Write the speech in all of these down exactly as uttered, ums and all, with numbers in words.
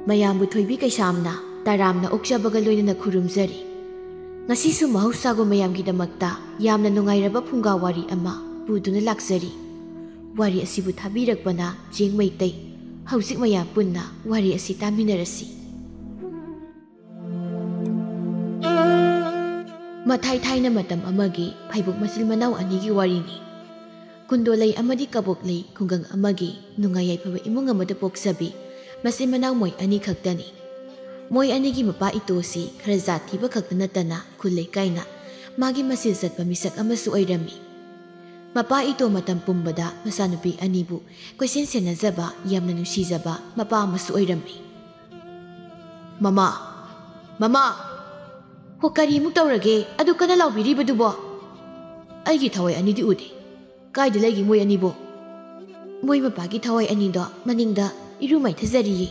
ꯃꯌꯥꯝꯕꯨ ꯊꯣꯏꯕꯤ ꯀꯩꯁꯥꯝꯅ ꯇꯔꯥꯝꯅ ꯑꯣꯛꯆꯕꯒ ꯂꯣꯏꯅꯅ ꯈꯨꯔꯨꯝꯖꯔꯤ꯫ ꯉꯁꯤꯁꯨ ꯃꯍꯧꯁꯥꯒꯨꯝ ꯃꯌꯥꯝꯒꯤꯗꯃꯛꯇ ꯌꯥꯝꯅ ꯅꯨꯡꯉꯥꯏꯔꯕ ꯐꯨꯡꯒꯥ ꯋꯥꯔꯤ ꯑꯃ ꯄꯨꯗꯨꯅ ꯂꯥꯛꯆꯔꯤ꯫ ꯋꯥꯔꯤ ꯑꯁꯤꯕꯨ ꯊꯥꯕꯤꯔꯛꯄꯅ ꯆꯦꯡ ꯃꯩꯇꯩ꯫ ꯍꯧꯖꯤꯛ ꯃꯌꯥꯝ ꯄꯨꯟꯅ ꯋꯥꯔꯤ ꯑꯁꯤ ꯇꯥꯃꯤꯟꯅꯔꯁꯤ꯫ ꯃꯊꯥꯏ ꯊꯥꯏꯅ ꯃꯇꯝ ꯑꯃꯒꯤ ꯐꯩꯕꯣꯛ ꯃꯆꯤꯟ ꯃꯅꯥꯎ ꯑꯅꯤꯒꯤ ꯋꯥꯔꯤꯅꯤ꯫ ꯀꯨꯟꯗꯣꯂꯩ ꯑꯃꯗꯤ ꯀꯕꯣꯛꯂꯩ ꯈꯨꯡꯒꯪ ꯑꯃꯒꯤ ꯅꯨꯡꯉꯥꯏ ꯌꯥꯏꯐꯕ ꯏꯃꯨꯡ ꯑꯃꯗ ꯄꯣꯛꯆꯕꯤ ꯃꯆꯤꯟ ꯃꯅꯥꯎ ꯃꯣꯏ ꯑꯅꯤ ꯈꯛꯇꯅꯤ꯫ ꯃꯣꯏ ꯑꯅꯤꯒꯤ ꯃꯄꯥ ꯏꯇꯣꯁꯤ ꯈꯔ ꯖꯥꯠ ꯊꯤꯕ ꯈꯛꯇ ꯅꯠꯇꯅ ꯈꯨꯜ ꯂꯩꯀꯥꯏꯅ ꯃꯥꯒꯤ ꯃꯆꯤꯜ ꯆꯠꯄ ꯃꯤꯁꯛ ꯑꯃꯁꯨ ꯑꯣꯏꯔꯝꯃꯤ꯫ ꯃꯄꯥ ꯏꯇꯣ ꯃꯇꯝ ꯄꯨꯝꯕꯗ ꯃꯆꯥꯅꯨꯄꯤ ꯑꯅꯤꯕꯨ ꯀꯣꯏꯁꯦꯟ ꯁꯦꯟꯅꯖꯕ ꯌꯥꯝꯅ ꯅꯨꯡꯁꯤꯖꯕ ꯃꯄꯥ ꯑꯃꯁꯨ ꯑꯣꯏꯔꯝꯃꯤ꯫ "ꯃꯃꯥ, ꯃꯃꯥ!" "ꯍꯣ, ꯀꯔꯤꯃꯨꯛ ꯇꯧꯔꯒꯦ? ꯑꯗꯨ ꯀꯟꯅ ꯂꯥꯎꯕꯤꯔꯤꯕꯗꯨꯕꯣ?" "ꯑꯩꯒꯤ ꯊꯋꯥꯏ ꯑꯅꯤꯗꯤ ꯎꯗꯦ꯫ ꯀꯥꯏꯗ ꯂꯩꯒꯦ ꯃꯣꯏ ꯑꯅꯤꯕꯣ?" "ꯃꯣꯏ ꯃꯄꯥꯒꯤ ꯊꯋꯥꯏ ꯑꯅꯤꯗꯣ ꯃꯅꯤꯡꯗ ꯏꯔꯨ ꯃꯥꯏꯊꯖꯔꯤꯌꯦ꯫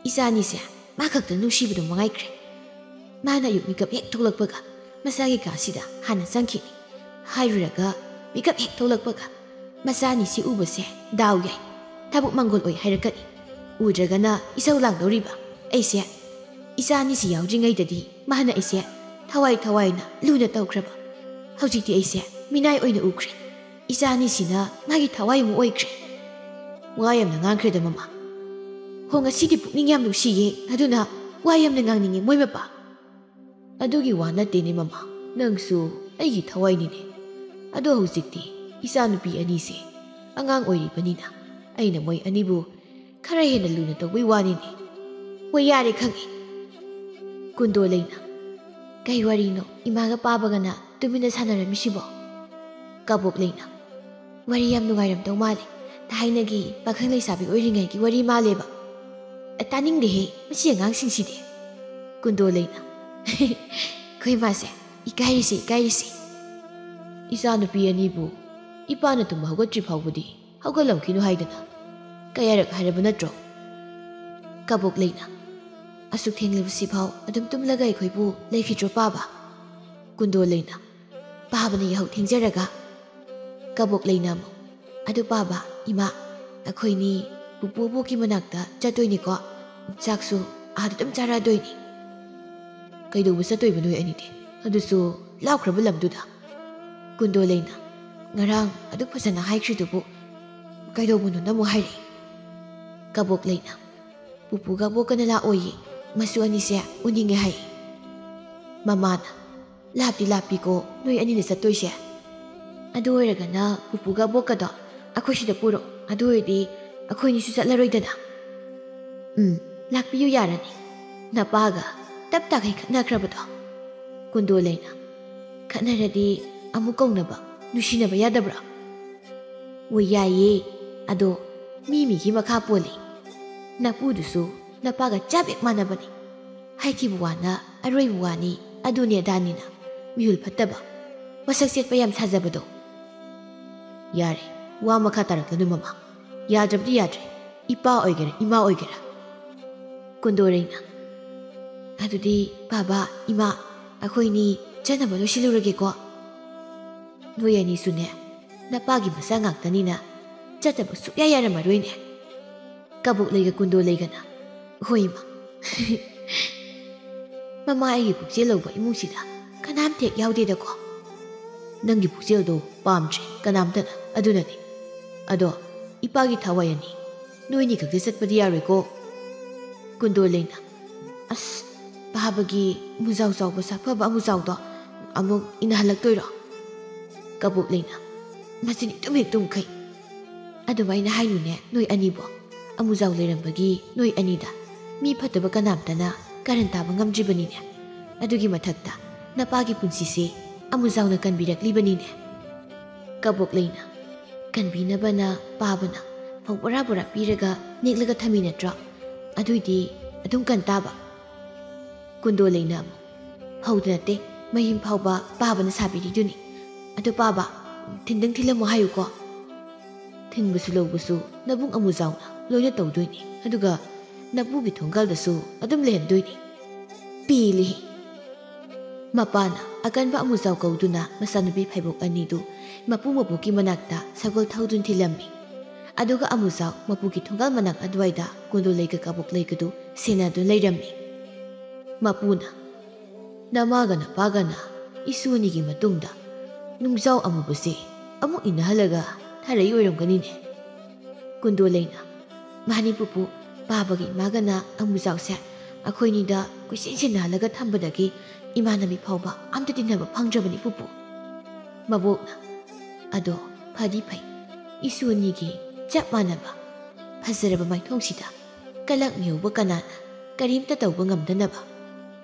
ꯏꯆꯥ ꯑꯅꯤꯁꯦ ꯃꯥ ꯈꯛꯇ ꯅꯨꯡꯁꯤꯕꯗꯣ ꯃꯉꯥꯏꯈ꯭ꯔꯦ꯫ ꯃꯥꯅ ꯑꯌꯨꯛ ꯃꯤꯀꯞ ꯍꯦꯛ ꯊꯣꯛꯂꯛꯄꯒ ꯃꯆꯥꯒꯤ ꯀꯥꯁꯤꯗ ꯍꯥꯟꯅ ꯆꯪꯈꯤꯅꯤ꯫ ꯍꯥꯏꯔꯨꯔꯒ ꯃꯤꯀꯞ ꯍꯦꯛ ꯊꯣꯛꯂꯛꯄꯒ ꯃꯆꯥ ꯑꯅꯤꯁꯤ ꯎꯕꯁꯦ ꯗꯥꯎ ꯌꯥꯏ, ꯊꯕꯛ ꯃꯪꯒꯣꯜ ꯑꯣꯏ ꯍꯥꯏꯔꯛꯀꯅꯤ꯫ ꯎꯗ꯭ꯔꯒꯅ ꯏꯁꯧ ꯂꯥꯡꯗꯧꯔꯤꯕ꯫ ꯑꯩꯁꯦ ꯏꯆꯥ ꯑꯅꯤꯁꯤ ꯌꯥꯎꯗ꯭ꯔꯤꯉꯩꯗꯗꯤ ꯃꯥꯅ ꯑꯩꯁꯦ ꯊꯋꯥꯏ ꯊꯋꯥꯏꯅ ꯂꯨꯅ ꯇꯧꯈ꯭ꯔꯕ꯫ ꯍꯧꯖꯤꯛꯇꯤ ꯑꯩꯁꯦ ꯃꯤꯅꯥꯏ ꯑꯣꯏꯅ ꯎꯈ꯭ꯔꯦ꯫ ꯏꯆꯥ ꯑꯅꯤꯁꯤꯅ ꯃꯥꯒꯤ ꯊꯋꯥꯏ ꯑꯃꯨꯛ ꯑꯣꯏꯈ꯭ꯔꯦ꯫ ꯋꯥ ꯌꯥꯝꯅ ꯉꯥꯡꯈ꯭ꯔꯦꯗ ꯃꯃꯥ꯫ ꯍꯣ, ꯉꯁꯤꯗꯤ ꯄꯨꯛꯅꯤꯡ ꯌꯥꯝ ꯅꯨꯡꯁꯤꯌꯦ, ꯑꯗꯨꯅ ꯋꯥ ꯌꯥꯝꯅ ꯉꯥꯡꯅꯤꯡꯉꯦ ꯃꯣꯏ ꯃꯄꯥ꯫" "ꯑꯗꯨꯒꯤ ꯋꯥ ꯅꯠꯇꯦꯅꯦ ꯃꯃꯥ, ꯅꯪꯁꯨ ꯑꯩꯒꯤ ꯊꯋꯥꯏꯅꯤꯅꯦ꯫ ꯑꯗꯣ ꯍꯧꯖꯤꯛꯇꯤ ꯏꯆꯥꯅꯨꯄꯤ ꯑꯅꯤꯁꯦ ꯑꯉꯥꯡ ꯑꯣꯏꯔꯤꯕꯅꯤꯅ ꯑꯩꯅ ꯃꯣꯏ ꯑꯅꯤꯕꯨ ꯈꯔ ꯍꯦꯟꯅ ꯂꯨꯅ ꯇꯧꯕꯩ ꯋꯥꯅꯤꯅꯦ꯫" "ꯍꯣꯏ, ꯌꯥꯔꯦ, ꯈꯪꯉꯦ꯫" ꯀꯨꯟꯗꯣꯂꯩꯅ, "ꯀꯩ ꯋꯥꯔꯤꯅꯣ ꯏꯃꯥꯒ ꯄꯥꯕꯒꯅ ꯇꯨꯃꯤꯟꯅ ꯁꯥꯟꯅꯔꯝꯃꯤꯁꯤꯕꯣ?" ꯀꯕꯣꯛꯂꯩꯅ, "ꯋꯥꯔꯤ ꯌꯥꯝ ꯅꯨꯡꯉꯥꯏꯔꯝꯗꯧ ꯃꯥꯜꯂꯦ꯫ ꯊꯥꯏꯅꯒꯤ ꯄꯥꯈꯪ ꯂꯩꯁꯥꯕꯤ ꯑꯣꯏꯔꯤꯉꯩꯒꯤ ꯋꯥꯔꯤ ꯃꯥꯜꯂꯦꯕ꯫" "ꯑ, ꯇꯥꯅꯤꯡꯗꯦꯍꯦ, ꯃꯁꯤ ꯑꯉꯥꯡꯁꯤꯡꯁꯤꯗꯤ꯫" ꯀꯨꯟꯗꯣꯂꯩꯅ, "ꯑꯩꯈꯣꯏ ꯃꯥꯁꯦ ꯏꯀꯥꯏꯔꯤꯁꯦ, ꯏꯀꯥꯏꯔꯤꯁꯦ꯫ ꯏꯆꯥꯅꯨꯄꯤ ꯑꯅꯤꯕꯨ ꯏꯄꯥꯅ ꯇꯨꯝꯕ ꯍꯧꯒꯠꯇ꯭ꯔꯤ ꯐꯥꯎꯕꯗꯤ ꯍꯧꯒꯠꯂꯝꯈꯤꯅꯨ ꯍꯥꯏꯗꯅ ꯀꯌꯥꯔꯛ ꯍꯥꯏꯔꯕ ꯅꯠꯇ꯭ꯔꯣ?" ꯀꯕꯣꯛꯂꯩꯅ, "ꯑꯁꯨꯛ ꯊꯦꯡꯂꯕꯁꯤꯐꯥꯎ ꯑꯗꯨꯝ ꯇꯨꯝꯂꯒ ꯑꯩꯈꯣꯏꯕꯨ ꯂꯩꯈꯤꯗ꯭ꯔꯣ ꯄꯥꯕ?" ꯀꯨꯟꯗꯣꯂꯩꯅ, "ꯄꯥꯕꯅ ꯌꯥꯍꯧ ꯊꯦꯡꯖꯔꯒ꯫" ꯀꯕꯣꯛꯂꯩꯅ ꯑꯃꯨꯛ, "ꯑꯗꯨ ꯄꯥꯕ, ꯏꯃꯥ, ꯑꯩꯈꯣꯏꯅꯤ ꯄꯨꯄꯨ ꯑꯕꯣꯛꯀꯤ ꯃꯅꯥꯛꯇ ꯆꯠꯇꯣꯏꯅꯤꯀꯣ꯫ ꯆꯥꯛꯁꯨ ꯑꯥꯗ ꯑꯗꯨꯝ ꯆꯥꯔꯛꯑꯗꯣꯏꯅꯤ꯫ ꯀꯩꯗꯧꯕ ꯆꯠꯇꯣꯏꯕ ꯅꯣꯏ ꯑꯅꯤꯗꯤ? ꯑꯗꯨꯁꯨ ꯂꯥꯞꯈ꯭ꯔꯕ ꯂꯝꯗꯨꯗ꯫ ꯀꯨꯟꯗꯣ ꯂꯩꯅ, "ꯉꯔꯥꯡ ꯑꯗꯨꯛ ꯐꯖꯅ ꯍꯥꯏꯈ꯭ꯔꯤꯗꯨꯕꯨ ꯀꯩꯗꯧꯕꯅꯣꯅ ꯑꯃꯨꯛ ꯍꯥꯏꯔꯛꯏ?" ꯀꯕꯣꯛ ꯂꯩꯅ, "ꯄꯨꯄꯨꯒ ꯕꯣꯛꯀꯅ ꯂꯥꯛꯑꯣꯏꯌꯦ, ꯃꯁꯨ ꯑꯅꯤꯁꯦ ꯎꯅꯤꯡꯉꯦ ꯍꯥꯏ꯫" ꯃꯃꯥꯅ, "ꯂꯥꯞꯇꯤ ꯂꯥꯞꯄꯤꯀꯣ ꯅꯣꯏ ꯑꯅꯤꯅ ꯆꯠꯇꯣꯏꯁꯦ꯫ ꯑꯗꯨ ꯑꯣꯏꯔꯒꯅ ꯄꯨꯄꯨꯒ ꯕꯣꯛꯀꯗꯣ ꯑꯩꯈꯣꯏ ꯁꯤꯗ ꯄꯨꯔꯣ, ꯑꯗꯨ ꯑꯣꯏꯔꯗꯤ ꯑꯩꯈꯣꯏ ꯑꯅꯤꯁꯨ ꯆꯠꯂꯔꯣꯏꯗꯅ꯫" "ꯎꯝ, ꯂꯥꯛꯄꯤꯌꯨ ꯌꯥꯔꯅꯤ꯫ ꯅꯄꯥꯒ ꯇꯞ ꯇꯥꯈꯩ ꯈꯠꯅꯈ꯭ꯔꯕꯗꯣ?" ꯀꯨꯟꯗꯣ ꯂꯩꯅ, "ꯈꯠꯅꯔꯗꯤ ꯑꯃꯨꯛ ꯀꯧꯅꯕ, ꯅꯨꯡꯁꯤꯅꯕ ꯌꯥꯗꯕ꯭ꯔꯥ?" "ꯑꯣꯏ, ꯌꯥꯏꯌꯦ꯫ ꯑꯗꯣ ꯃꯤ ꯃꯤꯒꯤ ꯃꯈꯥ ꯄꯣꯜꯂꯤ꯫ ꯅꯄꯨꯗꯨꯁꯨ ꯅꯄꯥꯒ ꯆꯞ ꯍꯦꯛ ꯃꯥꯟꯅꯕꯅꯤ꯫ ꯍꯥꯏꯈꯤꯕ ꯋꯥꯅ ꯑꯔꯣꯏꯕ ꯋꯥꯅꯤ, ꯑꯗꯨꯅꯤ ꯑꯗꯥꯅꯤꯅ꯫ ꯃꯤꯍꯨꯜ ꯐꯠꯇꯕ, ꯃꯁꯛ ꯆꯦꯠꯄ ꯌꯥꯝ ꯁꯥꯖꯕꯗꯣ꯫" "ꯌꯥꯔꯦ, ꯋꯥ ꯃꯈꯥ ꯇꯥꯔꯛꯀꯅꯨ ꯃꯃꯥ꯫ ꯌꯥꯗ꯭ꯔꯕꯗꯤ ꯌꯥꯗ꯭ꯔꯦ, ꯏꯄꯥ ꯑꯣꯏꯒꯦꯔꯥ ꯏꯃꯥ ꯑꯣꯏꯒꯦꯔꯥ꯫" ꯀꯨꯟꯗꯣꯔꯩꯅ, "ꯑꯗꯨꯗꯤ ꯕꯥꯕꯥ, ꯏꯃꯥ, ꯑꯩꯈꯣꯏꯅꯤ ꯆꯠꯅꯕ ꯂꯣꯏꯁꯤꯜꯂꯨꯔꯒꯦꯀꯣ꯫ ꯅꯣꯏ ꯑꯅꯤꯁꯨꯅꯦ, ꯅꯄꯥꯒꯤ ꯃꯆꯥ ꯉꯥꯛꯇꯅꯤꯅ ꯆꯠꯇꯕ ꯁꯨꯛꯌꯥ ꯌꯥꯔꯝꯃꯔꯣꯏꯅꯦ꯫" ꯀꯕꯣꯛ ꯂꯩꯒ ꯀꯨꯟꯗꯣ ꯂꯩꯒꯅ, "ꯍꯣꯏ, ꯏꯃꯥ꯫" "ꯃꯃꯥ, ꯑꯩꯒꯤ ꯄꯨꯛꯆꯦꯜ ꯂꯧꯕ ꯏꯃꯨꯡꯁꯤꯗ ꯀꯅꯥꯝꯇ ꯍꯦꯛ ꯌꯥꯎꯗꯦꯗꯀꯣ꯫" "ꯅꯪꯒꯤ ꯄꯨꯛꯆꯦꯜꯗꯣ ꯄꯥꯝꯗ꯭ꯔꯦ ꯀꯅꯥꯝꯇꯅ, ꯑꯗꯨꯅꯅꯤ꯫ ꯑꯗꯣ ꯏꯄꯥꯒꯤ ꯊꯋꯥꯏ ꯑꯅꯤ, ꯅꯣꯏꯅꯤ ꯈꯛꯇ ꯆꯠꯄꯗꯤ ꯌꯥꯔꯣꯏꯀꯣ꯫" ꯀꯨꯟꯗꯣ ꯂꯩꯅ, "ꯑꯁ, ꯄꯥꯕꯒꯤ ꯑꯃꯨꯖꯥꯎ ꯆꯥꯎꯕ ꯁꯥꯐꯕ ꯑꯃꯨꯖꯥꯎꯗꯣ ꯑꯃꯨꯛ ꯏꯟꯅꯍꯜꯂꯛꯇꯣꯏꯔꯣ?" ꯀꯕꯣꯛ ꯂꯩꯅ, "ꯃꯆꯤꯟ ꯏꯇꯨꯝ ꯍꯦꯛ ꯇꯨꯝꯈꯩ꯫ ꯑꯗꯨꯃꯥꯏꯅ ꯍꯥꯏꯅꯨꯅꯦ ꯅꯣꯏ ꯑꯅꯤꯕꯣ꯫ ꯑꯃꯨꯖꯥꯎ ꯂꯩꯔꯝꯕꯒꯤ ꯅꯣꯏ ꯑꯅꯤꯗ ꯃꯤ ꯐꯠꯇꯕ ꯀꯅꯥꯝꯇꯅ ꯀꯔꯟ ꯇꯥꯕ ꯉꯝꯗ꯭ꯔꯤꯕꯅꯤꯅꯦ꯫ ꯑꯗꯨꯒꯤ ꯃꯊꯛꯇ ꯅꯄꯥꯒꯤ ꯄꯨꯟꯁꯤꯁꯦ ꯑꯃꯨꯖꯥꯎꯅ ꯀꯟꯕꯤꯔꯛꯂꯤꯕꯅꯤꯅꯦ꯫" ꯀꯕꯣꯛ ꯂꯩꯅ, "ꯀꯟꯕꯤꯅꯕꯅ ꯄꯥꯕꯅ ꯐꯧ ꯕꯣꯔꯥ ꯕꯣꯔꯥ ꯄꯤꯔꯒ ꯅꯦꯛꯂꯒ ꯊꯝꯃꯤ ꯅꯠꯇ꯭ꯔꯣ? ꯑꯗꯨꯏꯗꯤ ꯑꯗꯨꯝ ꯀꯟ ꯇꯥꯕ꯫" ꯀꯨꯟꯗꯣ ꯂꯩꯅ ꯑꯃꯨꯛ, "ꯐꯧꯗ ꯅꯠꯇꯦ, ꯃꯌꯨꯝ ꯐꯥꯎꯕ ꯄꯥꯕꯅ ꯁꯥꯕꯤꯔꯤꯗꯨꯅꯤ꯫ ꯑꯗꯨ ꯄꯥꯕ, ꯊꯤꯟꯗꯪ ꯊꯤꯜꯂꯝꯃꯣ ꯍꯥꯏꯌꯨꯀꯣ꯫" "ꯊꯤꯟꯕꯁꯨ ꯂꯧꯕꯁꯨ ꯅꯕꯨꯡ ꯑꯃꯨꯖꯥꯎꯅ ꯂꯣꯏꯅ ꯇꯧꯗꯣꯏꯅꯤ, ꯑꯗꯨꯒ ꯅꯄꯨꯒꯤ ꯊꯣꯡꯒꯥꯜꯗꯁꯨ ꯑꯗꯨꯝ ꯂꯩꯍꯟꯗꯣꯏꯅꯤ꯫" ꯄꯦꯜꯂꯦꯍꯦ꯫ ꯃꯄꯥꯅ ꯑꯀꯟꯕ ꯑꯃꯨꯖꯥꯎ ꯀꯧꯗꯨꯅ ꯃꯆꯥꯅꯨꯄꯤ ꯐꯩꯕꯣꯛ ꯑꯅꯤꯗꯨ ꯃꯄꯨ ꯃꯕꯣꯛꯀꯤ ꯃꯅꯥꯛꯇ ꯁꯒꯣꯜ ꯊꯧꯗꯨꯅ ꯊꯤꯜꯂꯝꯃꯤ꯫ ꯑꯗꯨꯒ ꯑꯃꯨꯖꯥꯎ ꯃꯄꯨꯒꯤ ꯊꯣꯡꯒꯥꯜ ꯃꯅꯥꯛ ꯑꯗꯨꯋꯥꯏꯗ ꯀꯨꯟꯗꯣ ꯂꯩꯒ ꯀꯕꯣꯛ ꯂꯩꯒꯗꯨ ꯁꯦꯟꯅꯗꯨꯅ ꯂꯩꯔꯝꯃꯤ꯫ ꯃꯄꯨꯅ, "ꯅꯃꯥꯒ ꯅꯄꯥꯒꯅ ꯏꯁꯨ ꯑꯅꯤꯒꯤ ꯃꯇꯨꯡꯗ ꯅꯨꯡꯖꯥꯎ ꯑꯃꯨꯕꯁꯦ ꯑꯃꯨꯛ ꯏꯟꯅꯍꯜꯂꯒ ꯊꯥꯔꯛꯏ ꯑꯣꯏꯔꯝꯒꯅꯤꯅꯦ?" ꯀꯨꯟꯗꯣ ꯂꯩꯅ, "ꯃꯥꯅꯤ ꯄꯨꯄꯨ, ꯄꯥꯕꯒꯤ ꯏꯃꯥꯒꯅ ꯑꯃꯨꯖꯥꯎꯁꯦ ꯑꯩꯈꯣꯏꯅꯤꯗ ꯀꯣꯏꯁꯦꯟ ꯁꯦꯟꯅꯍꯜꯂꯒ ꯊꯝꯕꯗꯒꯤ ꯏꯃꯥꯟꯅꯕꯤ ꯐꯥꯎꯕ ꯑꯝꯇ ꯇꯤꯟꯅꯕ ꯐꯪꯗ꯭ꯔꯕꯅꯤ ꯄꯨꯄꯨ꯫" ꯃꯕꯣꯛꯅ, "ꯑꯗꯣ ꯐꯗꯤ ꯐꯩ, ꯏꯁꯨ ꯑꯅꯤꯒꯤ ꯆꯞ ꯃꯥꯟꯅꯕ ꯐꯖꯔꯕ ꯃꯥꯏꯊꯣꯡꯁꯤꯗ ꯀꯂꯛ ꯃꯤꯍꯧꯕ ꯀꯅꯥꯅ ꯀꯔꯤꯝꯇ ꯇꯧꯕ ꯉꯝꯗꯅꯕ?"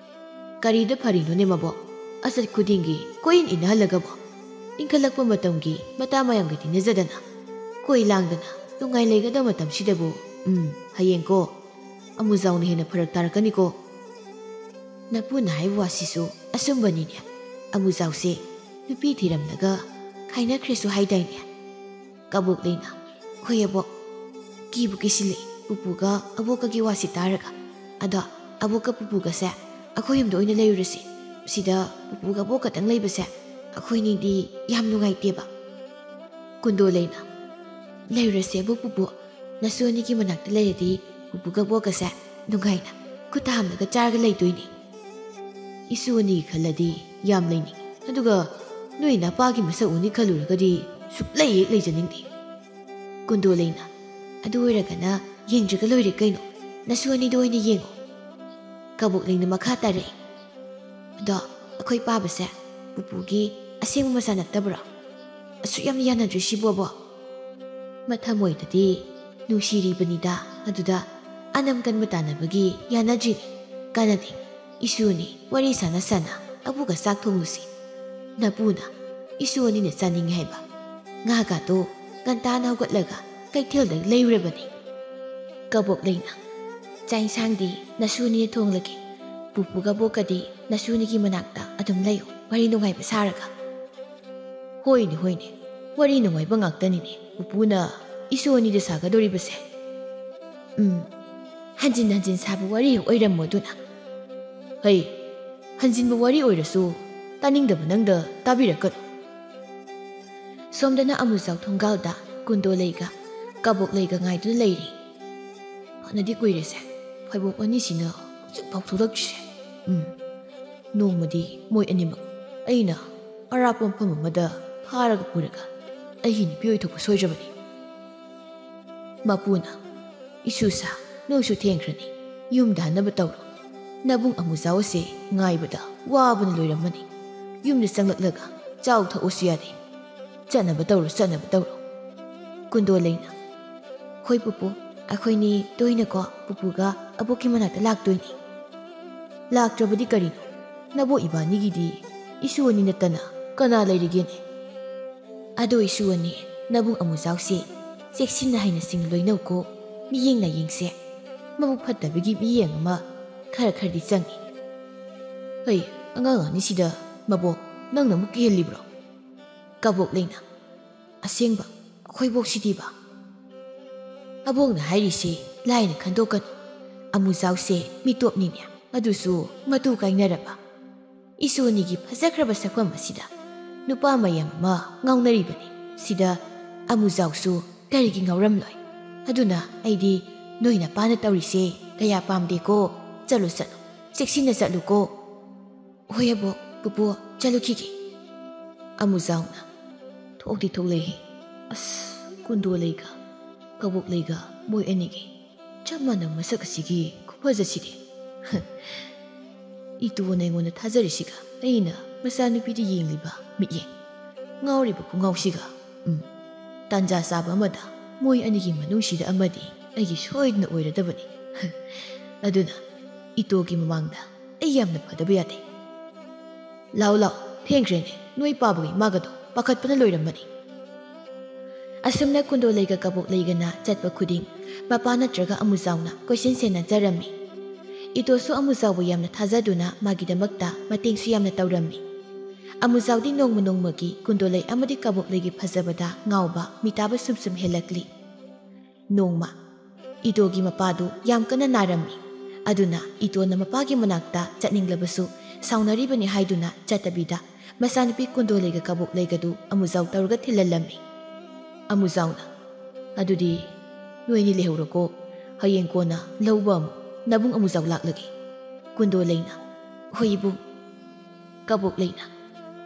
"ꯀꯔꯤꯗ ꯐꯔꯤꯅꯣꯅꯦ ꯃꯕꯣꯛ? ꯑꯆꯠ ꯈꯨꯗꯤꯡꯒꯤ ꯀꯣꯏꯏꯟ ꯏꯟꯅꯍꯜꯂꯒꯕꯣ? ꯏꯟꯈꯠꯂꯛꯄ ꯃꯇꯝꯒꯤ ꯃꯇꯥ ꯃꯌꯥꯝꯒ ꯇꯤꯟꯅꯖꯗꯅ, ꯀꯣꯏ ꯂꯥꯡꯗꯅ ꯅꯨꯡꯉꯥꯏ ꯂꯩꯒꯗꯕ ꯃꯇꯝꯁꯤꯗꯕꯨ꯫ ꯎꯝ, ꯍꯌꯦꯡꯀꯣ ꯑꯃꯨꯖꯥꯎꯅ ꯍꯦꯟꯅ ꯐꯔꯛ ꯇꯥꯔꯛꯀꯅꯤꯀꯣ꯫" "ꯅꯄꯨꯅ ꯍꯥꯏꯕ ꯋꯥꯁꯤꯁꯨ ꯑꯆꯨꯝꯕꯅꯤꯅꯦ꯫ ꯑꯃꯨꯖꯥꯎꯁꯦ ꯅꯨꯄꯤ ꯊꯤꯔꯝꯂꯒ ꯈꯥꯏꯅꯈ꯭ꯔꯦꯁꯨ ꯍꯥꯏꯗꯥꯏꯅꯦ?" ꯀꯕꯣꯛ ꯂꯩꯅ, "ꯍꯣꯏ ꯑꯕꯣꯛ, ꯀꯤꯕꯨ ꯀꯤꯁꯤꯜꯂꯛꯏ ꯄꯨꯄꯨꯒ ꯑꯕꯣꯛꯀꯒꯤ ꯋꯥꯁꯤ ꯇꯥꯔꯒ꯫ ꯑꯗꯣ ꯑꯕꯣꯛꯀ ꯄꯨꯄꯨꯒꯁꯦ ꯑꯩꯈꯣꯏ ꯌꯨꯝꯗ ꯑꯣꯏꯅ ꯂꯩꯔꯨꯔꯁꯤ꯫ ꯁꯤꯗ ꯄꯨꯄꯨꯒ ꯑꯕꯣꯛ ꯈꯛꯇꯪ ꯂꯩꯕꯁꯦ ꯑꯩꯈꯣꯏꯅꯤꯗꯤ ꯌꯥꯝ ꯅꯨꯡꯉꯥꯏꯇꯦꯕ꯫" ꯀꯨꯟꯗꯣ ꯂꯩꯅ, "ꯂꯩꯔꯨꯔꯁꯦꯕꯨ ꯄꯨꯄꯨ, ꯅꯁꯨ ꯑꯅꯤꯒꯤ ꯃꯅꯥꯛꯇ ꯂꯩꯔꯗꯤ ꯄꯨꯄꯨꯒ ꯑꯕꯣꯛꯀꯁꯦ ꯅꯨꯡꯉꯥꯏꯅ ꯈꯨꯠ ꯍꯥꯝꯂꯒ ꯆꯥꯔꯒ ꯂꯩꯗꯣꯏꯅꯤ꯫" "ꯏꯁꯨ ꯑꯅꯤꯒꯤ ꯈꯜꯂꯗꯤ ꯌꯥꯝ ꯂꯩꯅꯤꯡꯉꯤ, ꯑꯗꯨꯒ ꯅꯣꯏ ꯅꯄꯥꯒꯤ ꯃꯁꯛ ꯎꯅꯤ ꯈꯜꯂꯨꯔꯒꯗꯤ ꯁꯨꯛꯂꯩ ꯍꯦꯛ ꯂꯩꯖꯅꯤꯡꯗꯦ꯫" ꯀꯨꯟꯗꯣ ꯂꯩꯅ, "ꯑꯗꯨ ꯑꯣꯏꯔꯒꯅ ꯌꯦꯡꯗ꯭ꯔꯒ ꯂꯣꯏꯔꯦ ꯀꯩꯅꯣ, ꯅꯁꯨ ꯑꯅꯤꯗꯣ ꯑꯣꯏꯅ ꯌꯦꯡꯉꯣ꯫" ꯀꯕꯣꯛ ꯂꯩꯅ ꯃꯈꯥ ꯇꯥꯔꯛꯏ, "ꯑꯗꯣ ꯑꯩꯈꯣꯏ ꯄꯥꯕꯁꯦ ꯄꯨꯄꯨꯒꯤ ꯑꯁꯦꯡꯕ ꯃꯆꯥ ꯅꯠꯇꯕ꯭ꯔꯣ? ꯑꯁꯨꯛ ꯌꯥꯝ ꯌꯥꯅꯗ꯭ꯔꯤꯁꯤꯕꯣꯕꯣ?" "ꯃꯊꯃꯣꯏꯗꯗꯤ ꯅꯨꯡꯁꯤꯔꯤꯕꯅꯤꯗ, ꯑꯗꯨꯗ ꯑꯅꯝ ꯀꯟꯕ ꯇꯥꯟꯅꯕꯒꯤ ꯌꯥꯅꯗ꯭ꯔꯤꯅꯤ꯫ ꯀꯥꯟꯅꯗꯦ, ꯏꯁꯨ ꯑꯅꯤ ꯋꯥꯔꯤ ꯁꯥꯟꯅ ꯁꯥꯟꯅ ꯑꯕꯨꯒ ꯆꯥꯛ ꯊꯣꯡꯂꯨꯁꯤ꯫ ꯅꯄꯨꯅ ꯏꯁꯨ ꯑꯅꯤꯅ ꯆꯥꯅꯤꯡꯉꯤ ꯍꯥꯏꯕ ꯉꯥꯒꯥꯗꯣ ꯉꯟꯇꯥꯅ ꯍꯧꯒꯠꯂꯒ ꯀꯩꯊꯦꯜꯗ ꯂꯩꯔꯨꯔꯕꯅꯤ꯫" ꯀꯕꯣꯛ ꯂꯩꯅ, "ꯆꯥꯛ ꯏꯟꯁꯥꯡꯗꯤ ꯅꯁꯨ ꯑꯅꯤꯅ ꯊꯣꯡꯂꯒꯦ꯫ ꯄꯨꯄꯨꯒ ꯕꯣꯛꯀꯗꯤ ꯅꯁꯨ ꯑꯅꯤꯒꯤ ꯃꯅꯥꯛꯇ ꯑꯗꯨꯝ ꯂꯩꯌꯨ, ꯋꯥꯔꯤ ꯅꯨꯡꯉꯥꯏꯕ ꯁꯥꯔꯒ꯫" "ꯍꯣꯏꯅꯦ, ꯍꯣꯏꯅꯦ, ꯋꯥꯔꯤ ꯅꯨꯡꯉꯥꯏꯕ ꯉꯥꯛꯇꯅꯤꯅꯦ ꯄꯨꯄꯨꯅ ꯏꯁꯨ ꯑꯅꯤꯗ ꯁꯥꯒꯗꯧꯔꯤꯕꯁꯦ꯫ ꯎꯝ, ꯍꯟꯖꯤꯟ ꯍꯟꯖꯤꯟ ꯁꯥꯕ ꯋꯥꯔꯤ ꯑꯣꯏꯔꯝꯃꯣ ꯑꯗꯨꯅ꯫" "ꯍꯩ, ꯍꯟꯖꯤꯟꯕ ꯋꯥꯔꯤ ꯑꯣꯏꯔꯁꯨ ꯇꯥꯅꯤꯡꯗꯕ ꯅꯪꯗ ꯇꯥꯕꯤꯔꯛꯀꯅꯨ꯫" ꯁꯣꯝꯗꯅ ꯑꯃꯨꯖꯥꯎ ꯊꯣꯡꯒꯥꯜꯗ ꯀꯨꯟꯗꯣ ꯂꯩꯒ ꯀꯕꯣꯛꯂꯩꯒ ꯉꯥꯏꯗꯨꯅ ꯂꯩꯔꯤ꯫ ꯐꯅꯗꯤ ꯀꯨꯏꯔꯦꯁꯦ, ꯐꯩꯕꯣꯛ ꯑꯅꯤꯁꯤꯅ ꯍꯧꯖꯤꯛꯐꯥꯎ ꯊꯣꯛꯂꯛꯇ꯭ꯔꯤꯁꯦ꯫ ꯎꯝ, ꯅꯣꯡꯃꯗꯤ ꯃꯣꯏ ꯑꯅꯤꯃꯛ ꯑꯩꯅ ꯑꯔꯥꯞꯄ ꯃꯐꯝ ꯑꯃꯗ ꯐꯥꯔꯒ ꯄꯨꯔꯒ ꯑꯩꯒꯤ ꯅꯨꯄꯤ ꯑꯣꯏꯊꯣꯛꯄ ꯁꯣꯏꯗ꯭ꯔꯕꯅꯤ꯫ ꯃꯄꯨꯅ, "ꯏꯁꯨꯁꯥ, ꯅꯣꯏꯁꯨ ꯊꯦꯡꯈ꯭ꯔꯅꯤ, ꯌꯨꯝꯗ ꯍꯟꯅꯕ ꯇꯧꯔꯣ꯫ ꯅꯕꯨꯡ ꯑꯃꯨꯖꯥꯎ ꯑꯁꯦ ꯉꯥꯏꯕꯗ ꯋꯥꯕꯅ ꯂꯣꯏꯔꯝꯃꯅꯤ꯫ ꯌꯨꯝꯗ ꯆꯪꯂꯛꯂꯒ ꯆꯥꯎ ꯊꯛꯎꯁꯨ ꯌꯥꯗꯦ꯫ ꯆꯠꯅꯕ ꯇꯧꯔꯣ, ꯆꯠꯅꯕ ꯇꯧꯔꯣ꯫" ꯀꯨꯟꯗꯣꯂꯩꯅ, "ꯍꯣꯏ ꯄꯨꯄꯨ, ꯑꯩꯈꯣꯏꯅꯤ ꯇꯣꯏꯅꯀꯣ ꯄꯨꯄꯨꯒ ꯑꯕꯣꯛꯀꯤ ꯃꯅꯥꯛꯇ ꯂꯥꯛꯇꯣꯏꯅꯤ꯫ ꯂꯥꯛꯇ꯭ꯔꯕꯗꯤ ꯀꯔꯤꯅꯣ? ꯅꯕꯣꯛ ꯏꯕꯥꯅꯤꯒꯤꯗꯤ ꯏꯁꯨ ꯑꯅꯤ ꯅꯠꯇꯅ ꯀꯅꯥ ꯂꯩꯔꯤꯒꯦꯅꯦ? ꯑꯗꯣ ꯏꯁꯨ ꯑꯅꯤ, ꯅꯕꯨꯡ ꯑꯃꯨꯖꯥꯎꯁꯦ ꯆꯦꯛꯁꯤꯟꯅ ꯍꯩꯅ ꯁꯤꯡꯅ ꯂꯣꯏꯅꯧꯀꯣ꯫ ꯃꯤꯌꯦꯡ ꯅꯥꯌꯦꯡꯁꯦ ꯃꯕꯨꯛ ꯐꯠꯇꯕꯒꯤ ꯃꯤꯌꯦꯡ ꯑꯃ ꯈꯔ ꯈꯔꯗꯤ ꯆꯪꯉꯤ꯫" "ꯍꯩ, ꯑꯉꯥꯡ ꯑꯅꯤꯁꯤꯗ ꯃꯕꯣꯛ ꯅꯪꯅ ꯑꯃꯨꯛ ꯀꯤꯍꯜꯂꯤꯕ꯭ꯔꯣ?" ꯀꯕꯣꯛꯂꯩꯅ, "ꯑꯁꯦꯡꯕ, ꯑꯩꯈꯣꯏ ꯕꯣꯛꯁꯤꯗꯤꯕ?" "ꯑꯕꯣꯛꯅ ꯍꯥꯏꯔꯤꯁꯤ ꯂꯥꯏꯅ ꯈꯟꯗꯣꯛꯀꯅꯨ꯫ ꯑꯃꯨꯖꯥꯎꯁꯦ ꯃꯤꯇꯣꯞꯅꯤꯅꯦ, ꯑꯗꯨꯁꯨ ꯃꯇꯨ ꯀꯥꯏꯅꯔꯕ꯫ ꯏꯁꯨ ꯑꯅꯤꯒꯤ ꯐꯖꯈ꯭ꯔꯕ ꯁꯛꯐꯝ ꯑꯁꯤꯗ ꯅꯨꯄꯥ ꯃꯌꯥꯝ ꯑꯃ ꯉꯥꯎꯅꯔꯤꯕꯅꯤ꯫ ꯁꯤꯗ ꯑꯃꯨꯖꯥꯎꯁꯨ ꯀꯔꯤꯒꯤ ꯉꯥꯎꯔꯝꯂꯣꯏ? ꯑꯗꯨꯅ ꯑꯩꯗꯤ ꯅꯣꯏ ꯅꯄꯥꯅ ꯇꯧꯔꯤꯁꯦ ꯀꯌꯥ ꯄꯥꯝꯗꯦꯀꯣ꯫ ꯆꯠꯂꯨ, ꯆꯠꯂꯨ, ꯆꯦꯛꯁꯤꯟꯅ ꯆꯠꯂꯨꯀꯣ꯫" "ꯍꯣꯏ ꯑꯕꯣꯛ, ꯄꯨꯄꯨ, ꯆꯠꯂꯨꯈꯤꯒꯦ꯫" ꯑꯃꯨꯖꯥꯎꯅ, "ꯊꯣꯛꯇꯤ ꯊꯣꯛꯂꯛꯏ꯫ ꯑꯁ, ꯀꯨꯟꯗꯣꯂꯩꯒ ꯀꯕꯣꯛꯂꯩꯒ ꯃꯣꯏ ꯑꯅꯤꯒꯤ ꯆꯞ ꯃꯥꯟꯅꯕ ꯃꯁꯛ ꯑꯁꯤꯒꯤ ꯈꯨꯐꯖꯁꯤꯗꯤ꯫ ꯏꯇꯨꯅ ꯑꯩꯉꯣꯟꯗ ꯊꯥꯖꯔꯤꯁꯤꯒ ꯑꯩꯅ ꯃꯆꯥꯅꯨꯄꯤꯗ ꯌꯦꯡꯂꯤꯕ ꯃꯤꯠꯌꯦꯡ, ꯉꯥꯎꯔꯤꯕ ꯈꯨꯉꯥꯎꯁꯤꯒ꯫ ꯎꯝ, ꯇꯥꯟꯖꯥ ꯆꯥꯕ ꯑꯃꯗ ꯃꯣꯏ ꯑꯅꯤꯒꯤ ꯃꯅꯨꯡꯁꯤꯗ ꯑꯃꯗꯤ ꯑꯩꯒꯤ ꯁꯣꯏꯗꯅ ꯑꯣꯏꯔꯗꯕꯅꯤ꯫ ꯑꯗꯨꯅ ꯏꯇꯣꯒꯤ ꯃꯃꯥꯡꯗ ꯑꯩ ꯌꯥꯝꯅ ꯐꯗꯕ ꯌꯥꯗꯦ꯫ ꯂꯥꯎ, ꯂꯥꯎ, ꯊꯦꯡꯈ꯭ꯔꯦꯅꯦ, ꯅꯣꯏ ꯄꯥꯕꯒ ꯏꯃꯥꯒꯗꯣ ꯄꯥꯈꯠꯄꯅ ꯂꯣꯏꯔꯝꯃꯅꯤ꯫" ꯑꯁꯨꯝꯅ ꯀꯨꯟꯗꯣꯂꯩꯒ ꯀꯕꯣꯛꯂꯩꯒꯅ ꯆꯠꯄ ꯈꯨꯗꯤꯡ ꯃꯄꯥ ꯅꯠꯇ꯭ꯔꯒ ꯑꯃꯨꯖꯥꯎꯅ ꯀꯣꯏꯁꯦꯟ ꯁꯦꯟꯅꯖꯔꯝꯃꯤ꯫ ꯏꯇꯣꯁꯨ ꯑꯃꯨꯖꯥꯎꯕꯨ ꯌꯥꯝꯅ ꯊꯥꯖꯗꯨꯅ ꯃꯥꯒꯤꯗꯃꯛꯇ ꯃꯇꯦꯡꯁꯨ ꯌꯥꯝꯅ ꯇꯧꯔꯝꯃꯤ꯫ ꯑꯃꯨꯖꯥꯎꯗꯤ ꯅꯣꯡꯃ ꯅꯣꯡꯃꯒꯤ ꯀꯨꯟꯗꯣꯂꯩ ꯑꯃꯗꯤ ꯀꯕꯣꯛꯂꯩꯒꯤ ꯐꯖꯕꯗ ꯉꯥꯎꯕ ꯃꯤꯇꯥꯕ ꯁꯨꯝ ꯁꯨꯝ ꯍꯦꯜꯂꯛꯂꯤ꯫ ꯅꯣꯡꯃ ꯏꯇꯣꯒꯤ ꯃꯄꯥꯗꯨ ꯌꯥꯝ ꯀꯟꯅ ꯅꯥꯔꯝꯃꯤ꯫ ꯑꯗꯨꯅ ꯏꯇꯣꯅ ꯃꯄꯥꯒꯤ ꯃꯅꯥꯛꯇ ꯆꯠꯅꯤꯡꯂꯕꯁꯨ ꯁꯥꯎꯅꯔꯤꯕꯅꯤ ꯍꯥꯏꯗꯨꯅ ꯆꯠꯇꯕꯤꯗ ꯃꯆꯥꯅꯨꯄꯤ ꯀꯨꯟꯗꯣꯂꯩꯒ ꯀꯕꯣꯛꯂꯩꯒꯗꯨ ꯑꯃꯨꯖꯥꯎ ꯇꯧꯔꯒ ꯊꯤꯜꯍꯜꯂꯝꯃꯤ꯫ ꯑꯃꯨꯖꯥꯎꯅ, "ꯑꯗꯨꯗꯤ ꯅꯣꯏꯅꯤ ꯂꯩꯍꯧꯔꯣꯀꯣ, ꯍꯌꯦꯡ ꯀꯣꯟꯅ ꯂꯧꯕ ꯑꯃꯨꯛ ꯅꯕꯨꯡ ꯑꯃꯨꯖꯥꯎ ꯂꯥꯛꯂꯒꯦ꯫" ꯀꯨꯟꯗꯣ ꯂꯩꯅ, "ꯍꯣꯏ ꯏꯕꯨꯡ꯫" ꯀꯕꯣꯛ ꯂꯩꯅ,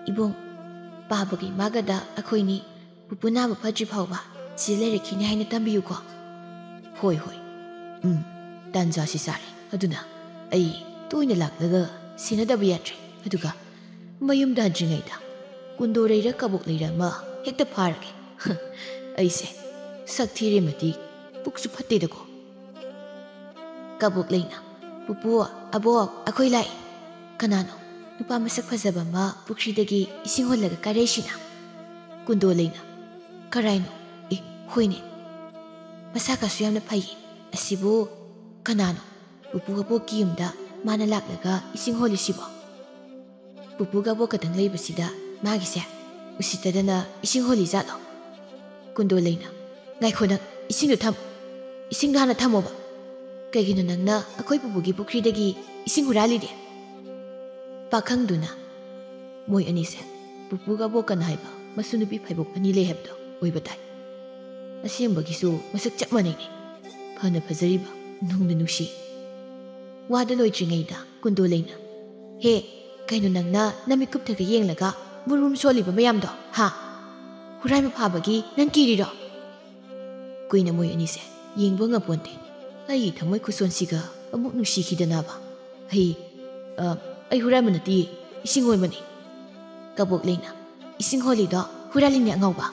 "ꯏꯕꯨꯡ, ꯄꯥꯕꯒꯤ ꯃꯥꯒꯗ ꯑꯩꯈꯣꯏꯅꯤ ꯄꯨꯄꯨ ꯅꯥꯕ ꯐꯗ꯭ꯔꯤ ꯐꯥꯎꯕ ꯁꯤ ꯂꯩꯔꯛꯈꯤꯅꯤ ꯍꯥꯏꯅ ꯇꯝꯕꯤꯌꯨꯀꯣ꯫" "ꯍꯣꯏ ꯍꯣꯏ꯫ ꯎꯝ, ꯇꯥꯟꯖꯥꯁꯤ ꯆꯥꯔꯦ꯫ ꯑꯗꯨꯅ ꯑꯩ ꯇꯣꯏꯅ ꯂꯥꯛꯂꯒ ꯁꯦꯟꯅꯗꯕ ꯌꯥꯗ꯭ꯔꯦ꯫ ꯑꯗꯨꯒ ꯃꯌꯨꯝꯗ ꯍꯟꯗ꯭ꯔꯤꯉꯩꯗ ꯀꯨꯟꯗꯣ ꯂꯩꯔ ꯀꯕꯣꯛ ꯂꯩꯔ ꯑꯃ ꯍꯦꯛꯇ ꯐꯥꯔꯒꯦ꯫ ꯑꯩꯁꯦ ꯁꯛ ꯊꯤꯔꯦ ꯃꯇꯤꯛ ꯄꯨꯛꯁꯨ ꯐꯠꯇꯦꯗꯀꯣ꯫" ꯀꯕꯣꯛ ꯂꯩꯅ, "ꯄꯨꯄꯨ, ꯑꯕꯣꯛ, ꯑꯩꯈꯣꯏ ꯂꯥꯛꯏ꯫ ꯀꯅꯥꯅꯣ ꯅꯨꯄꯥ ꯃꯁꯛ ꯐꯖꯕ ꯑꯃ ꯄꯨꯈ꯭ꯔꯤꯗꯒꯤ ꯏꯁꯤꯡ ꯍꯣꯜꯂꯒ ꯀꯥꯔꯛꯏꯁꯤꯅ?" ꯀꯨꯟꯗꯣ ꯂꯩꯅ, "ꯀꯔꯥꯏꯅꯣ? ꯑꯦ, ꯍꯣꯏꯅꯦ, ꯃꯁꯥꯒꯁꯨ ꯌꯥꯝꯅ ꯐꯩꯌꯦ꯫ ꯑꯁꯤꯕꯨ ꯀꯅꯥꯅꯣ ꯄꯨꯄꯨ ꯑꯕꯣꯛꯀꯤ ꯌꯨꯝꯗ ꯃꯥꯅ ꯂꯥꯛꯂꯒ ꯏꯁꯤꯡ ꯍꯣꯜꯂꯤꯁꯤꯕꯣ? ꯄꯨꯄꯨꯒ ꯑꯕꯣꯛ ꯈꯛꯇꯪ ꯂꯩꯕꯁꯤꯗ ꯃꯥꯒꯤꯁꯦ ꯎꯁꯤꯠꯇꯗꯅ ꯏꯁꯤꯡ ꯍꯣꯜꯂꯤ ꯖꯥꯠꯂꯣ?" ꯀꯨꯟꯗꯣ ꯂꯩꯅ, "ꯉꯥꯏꯈꯣ ꯅꯪ, ꯏꯁꯤꯡꯗꯣ ꯊꯝ, ꯏꯁꯤꯡꯗꯣ ꯍꯥꯟꯅ ꯊꯝꯃꯣꯕ꯫ ꯀꯩꯒꯤꯅꯣ ꯅꯪꯅ ꯑꯩꯈꯣꯏ ꯄꯨꯄꯨꯒꯤ ꯄꯨꯈ꯭ꯔꯤꯗꯒꯤ ꯏꯁꯤꯡ ꯍꯨꯔꯥꯜꯂꯤꯗꯤ?" ꯄꯥꯈꯪꯗꯨꯅ, "ꯃꯣꯏ ꯑꯅꯤꯁꯦ ꯄꯨꯄꯨꯒ ꯑꯕꯣꯛꯀꯅ ꯍꯥꯏꯕ ꯃꯁꯨ ꯅꯨꯄꯤ ꯐꯩꯕꯣꯛ ꯑꯅꯤ ꯂꯩ ꯍꯥꯏꯕꯗꯣ ꯑꯣꯏꯕ ꯇꯥꯏ꯫ ꯑꯁꯦꯡꯕꯒꯤꯁꯨ ꯃꯁꯛ ꯆꯞ ꯃꯥꯟꯅꯩꯅꯦ꯫ ꯐꯅ ꯐꯖꯔꯤꯕ, ꯅꯨꯡꯅ ꯅꯨꯡꯁꯤ꯫" ꯋꯥꯗ ꯂꯣꯏꯗ꯭ꯔꯤꯉꯩꯗ ꯀꯨꯟꯗꯣ ꯂꯩꯅ, "ꯍꯦ, ꯀꯩꯅꯣ ꯅꯪꯅ ꯅꯃꯤꯠ ꯀꯨꯞꯊꯒ ꯌꯦꯡꯂꯒ ꯃꯨꯔꯨꯝ ꯁꯣꯜꯂꯤꯕ ꯃꯌꯥꯝꯗꯣ, ꯍꯥ? ꯍꯨꯔꯥꯟꯕ ꯐꯥꯕꯒꯤ ꯅꯪ ꯀꯤꯔꯤꯔꯣ?" ꯀꯨꯏꯅ ꯃꯣꯏ ꯑꯅꯤꯁꯦ ꯌꯦꯡꯕ ꯉꯝꯄꯣꯟꯇꯦ꯫ ꯑꯩꯒꯤ ꯊꯃꯣꯏ ꯈꯨꯁꯣꯟꯁꯤꯒ ꯑꯃꯨꯛ ꯅꯨꯡꯁꯤꯈꯤꯗꯅꯕ꯫ "ꯑꯩ, ꯑ, ꯑꯩ ꯍꯨꯔꯥꯟꯕ ꯅꯠꯇꯤꯌꯦ, ꯏꯁꯤꯡ ꯍꯣꯟꯕꯅꯤ꯫" ꯀꯕꯣꯛ ꯂꯩꯅ, "ꯏꯁꯤꯡ ꯍꯣꯜꯂꯤꯗꯣ ꯍꯨꯔꯥꯜꯂꯤꯅꯦ ꯑꯉꯥꯎꯕ꯫"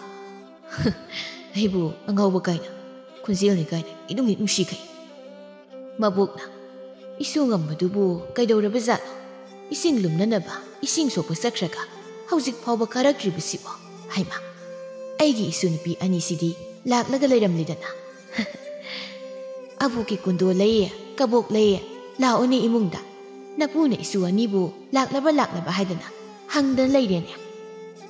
"ꯑꯩꯕꯨ ꯑꯉꯥꯎꯕ ꯀꯥꯏꯅ, ꯈꯣꯟꯖꯦꯜꯅꯤ ꯀꯥꯏꯅ ꯏꯅꯨꯡ ꯍꯦꯛ ꯅꯨꯡꯁꯤꯈꯩ꯫" ꯃꯕꯣꯛꯅ, "ꯏꯁꯨ ꯉꯝꯕꯗꯨꯕꯨ ꯀꯩꯗꯧꯔꯕꯖꯥꯠꯅꯣ? ꯏꯁꯤꯡ ꯂꯨꯝꯅꯅꯕ ꯏꯁꯤꯡ ꯁꯣꯛꯄ ꯆꯠꯈ꯭ꯔꯒ ꯍꯧꯖꯤꯛ ꯐꯥꯎꯕ ꯀꯥꯔꯛꯇ꯭ꯔꯤꯕꯁꯤꯕꯣ? ꯍꯩꯃꯥ, ꯑꯩꯒꯤ ꯏꯁꯨ ꯅꯨꯄꯤ ꯑꯅꯤꯁꯤꯗꯤ ꯂꯥꯛꯂꯒ ꯂꯩꯔꯝꯂꯦꯗꯅ꯫" "ꯑꯕꯣꯛꯀꯤ ꯀꯨꯟꯗꯣ ꯂꯩꯌꯦ, ꯀꯕꯣꯛ ꯂꯩꯌꯦ, ꯂꯥꯛꯑꯣꯅꯦ ꯏꯃꯨꯡꯗ꯫ ꯅꯄꯨꯅ ꯏꯁꯨ ꯑꯅꯤꯕꯨ ꯂꯥꯛꯂꯕ ꯂꯥꯛꯂꯕ ꯍꯥꯏꯗꯅ ꯍꯪꯗꯅ ꯂꯩꯔꯦꯅꯦ꯫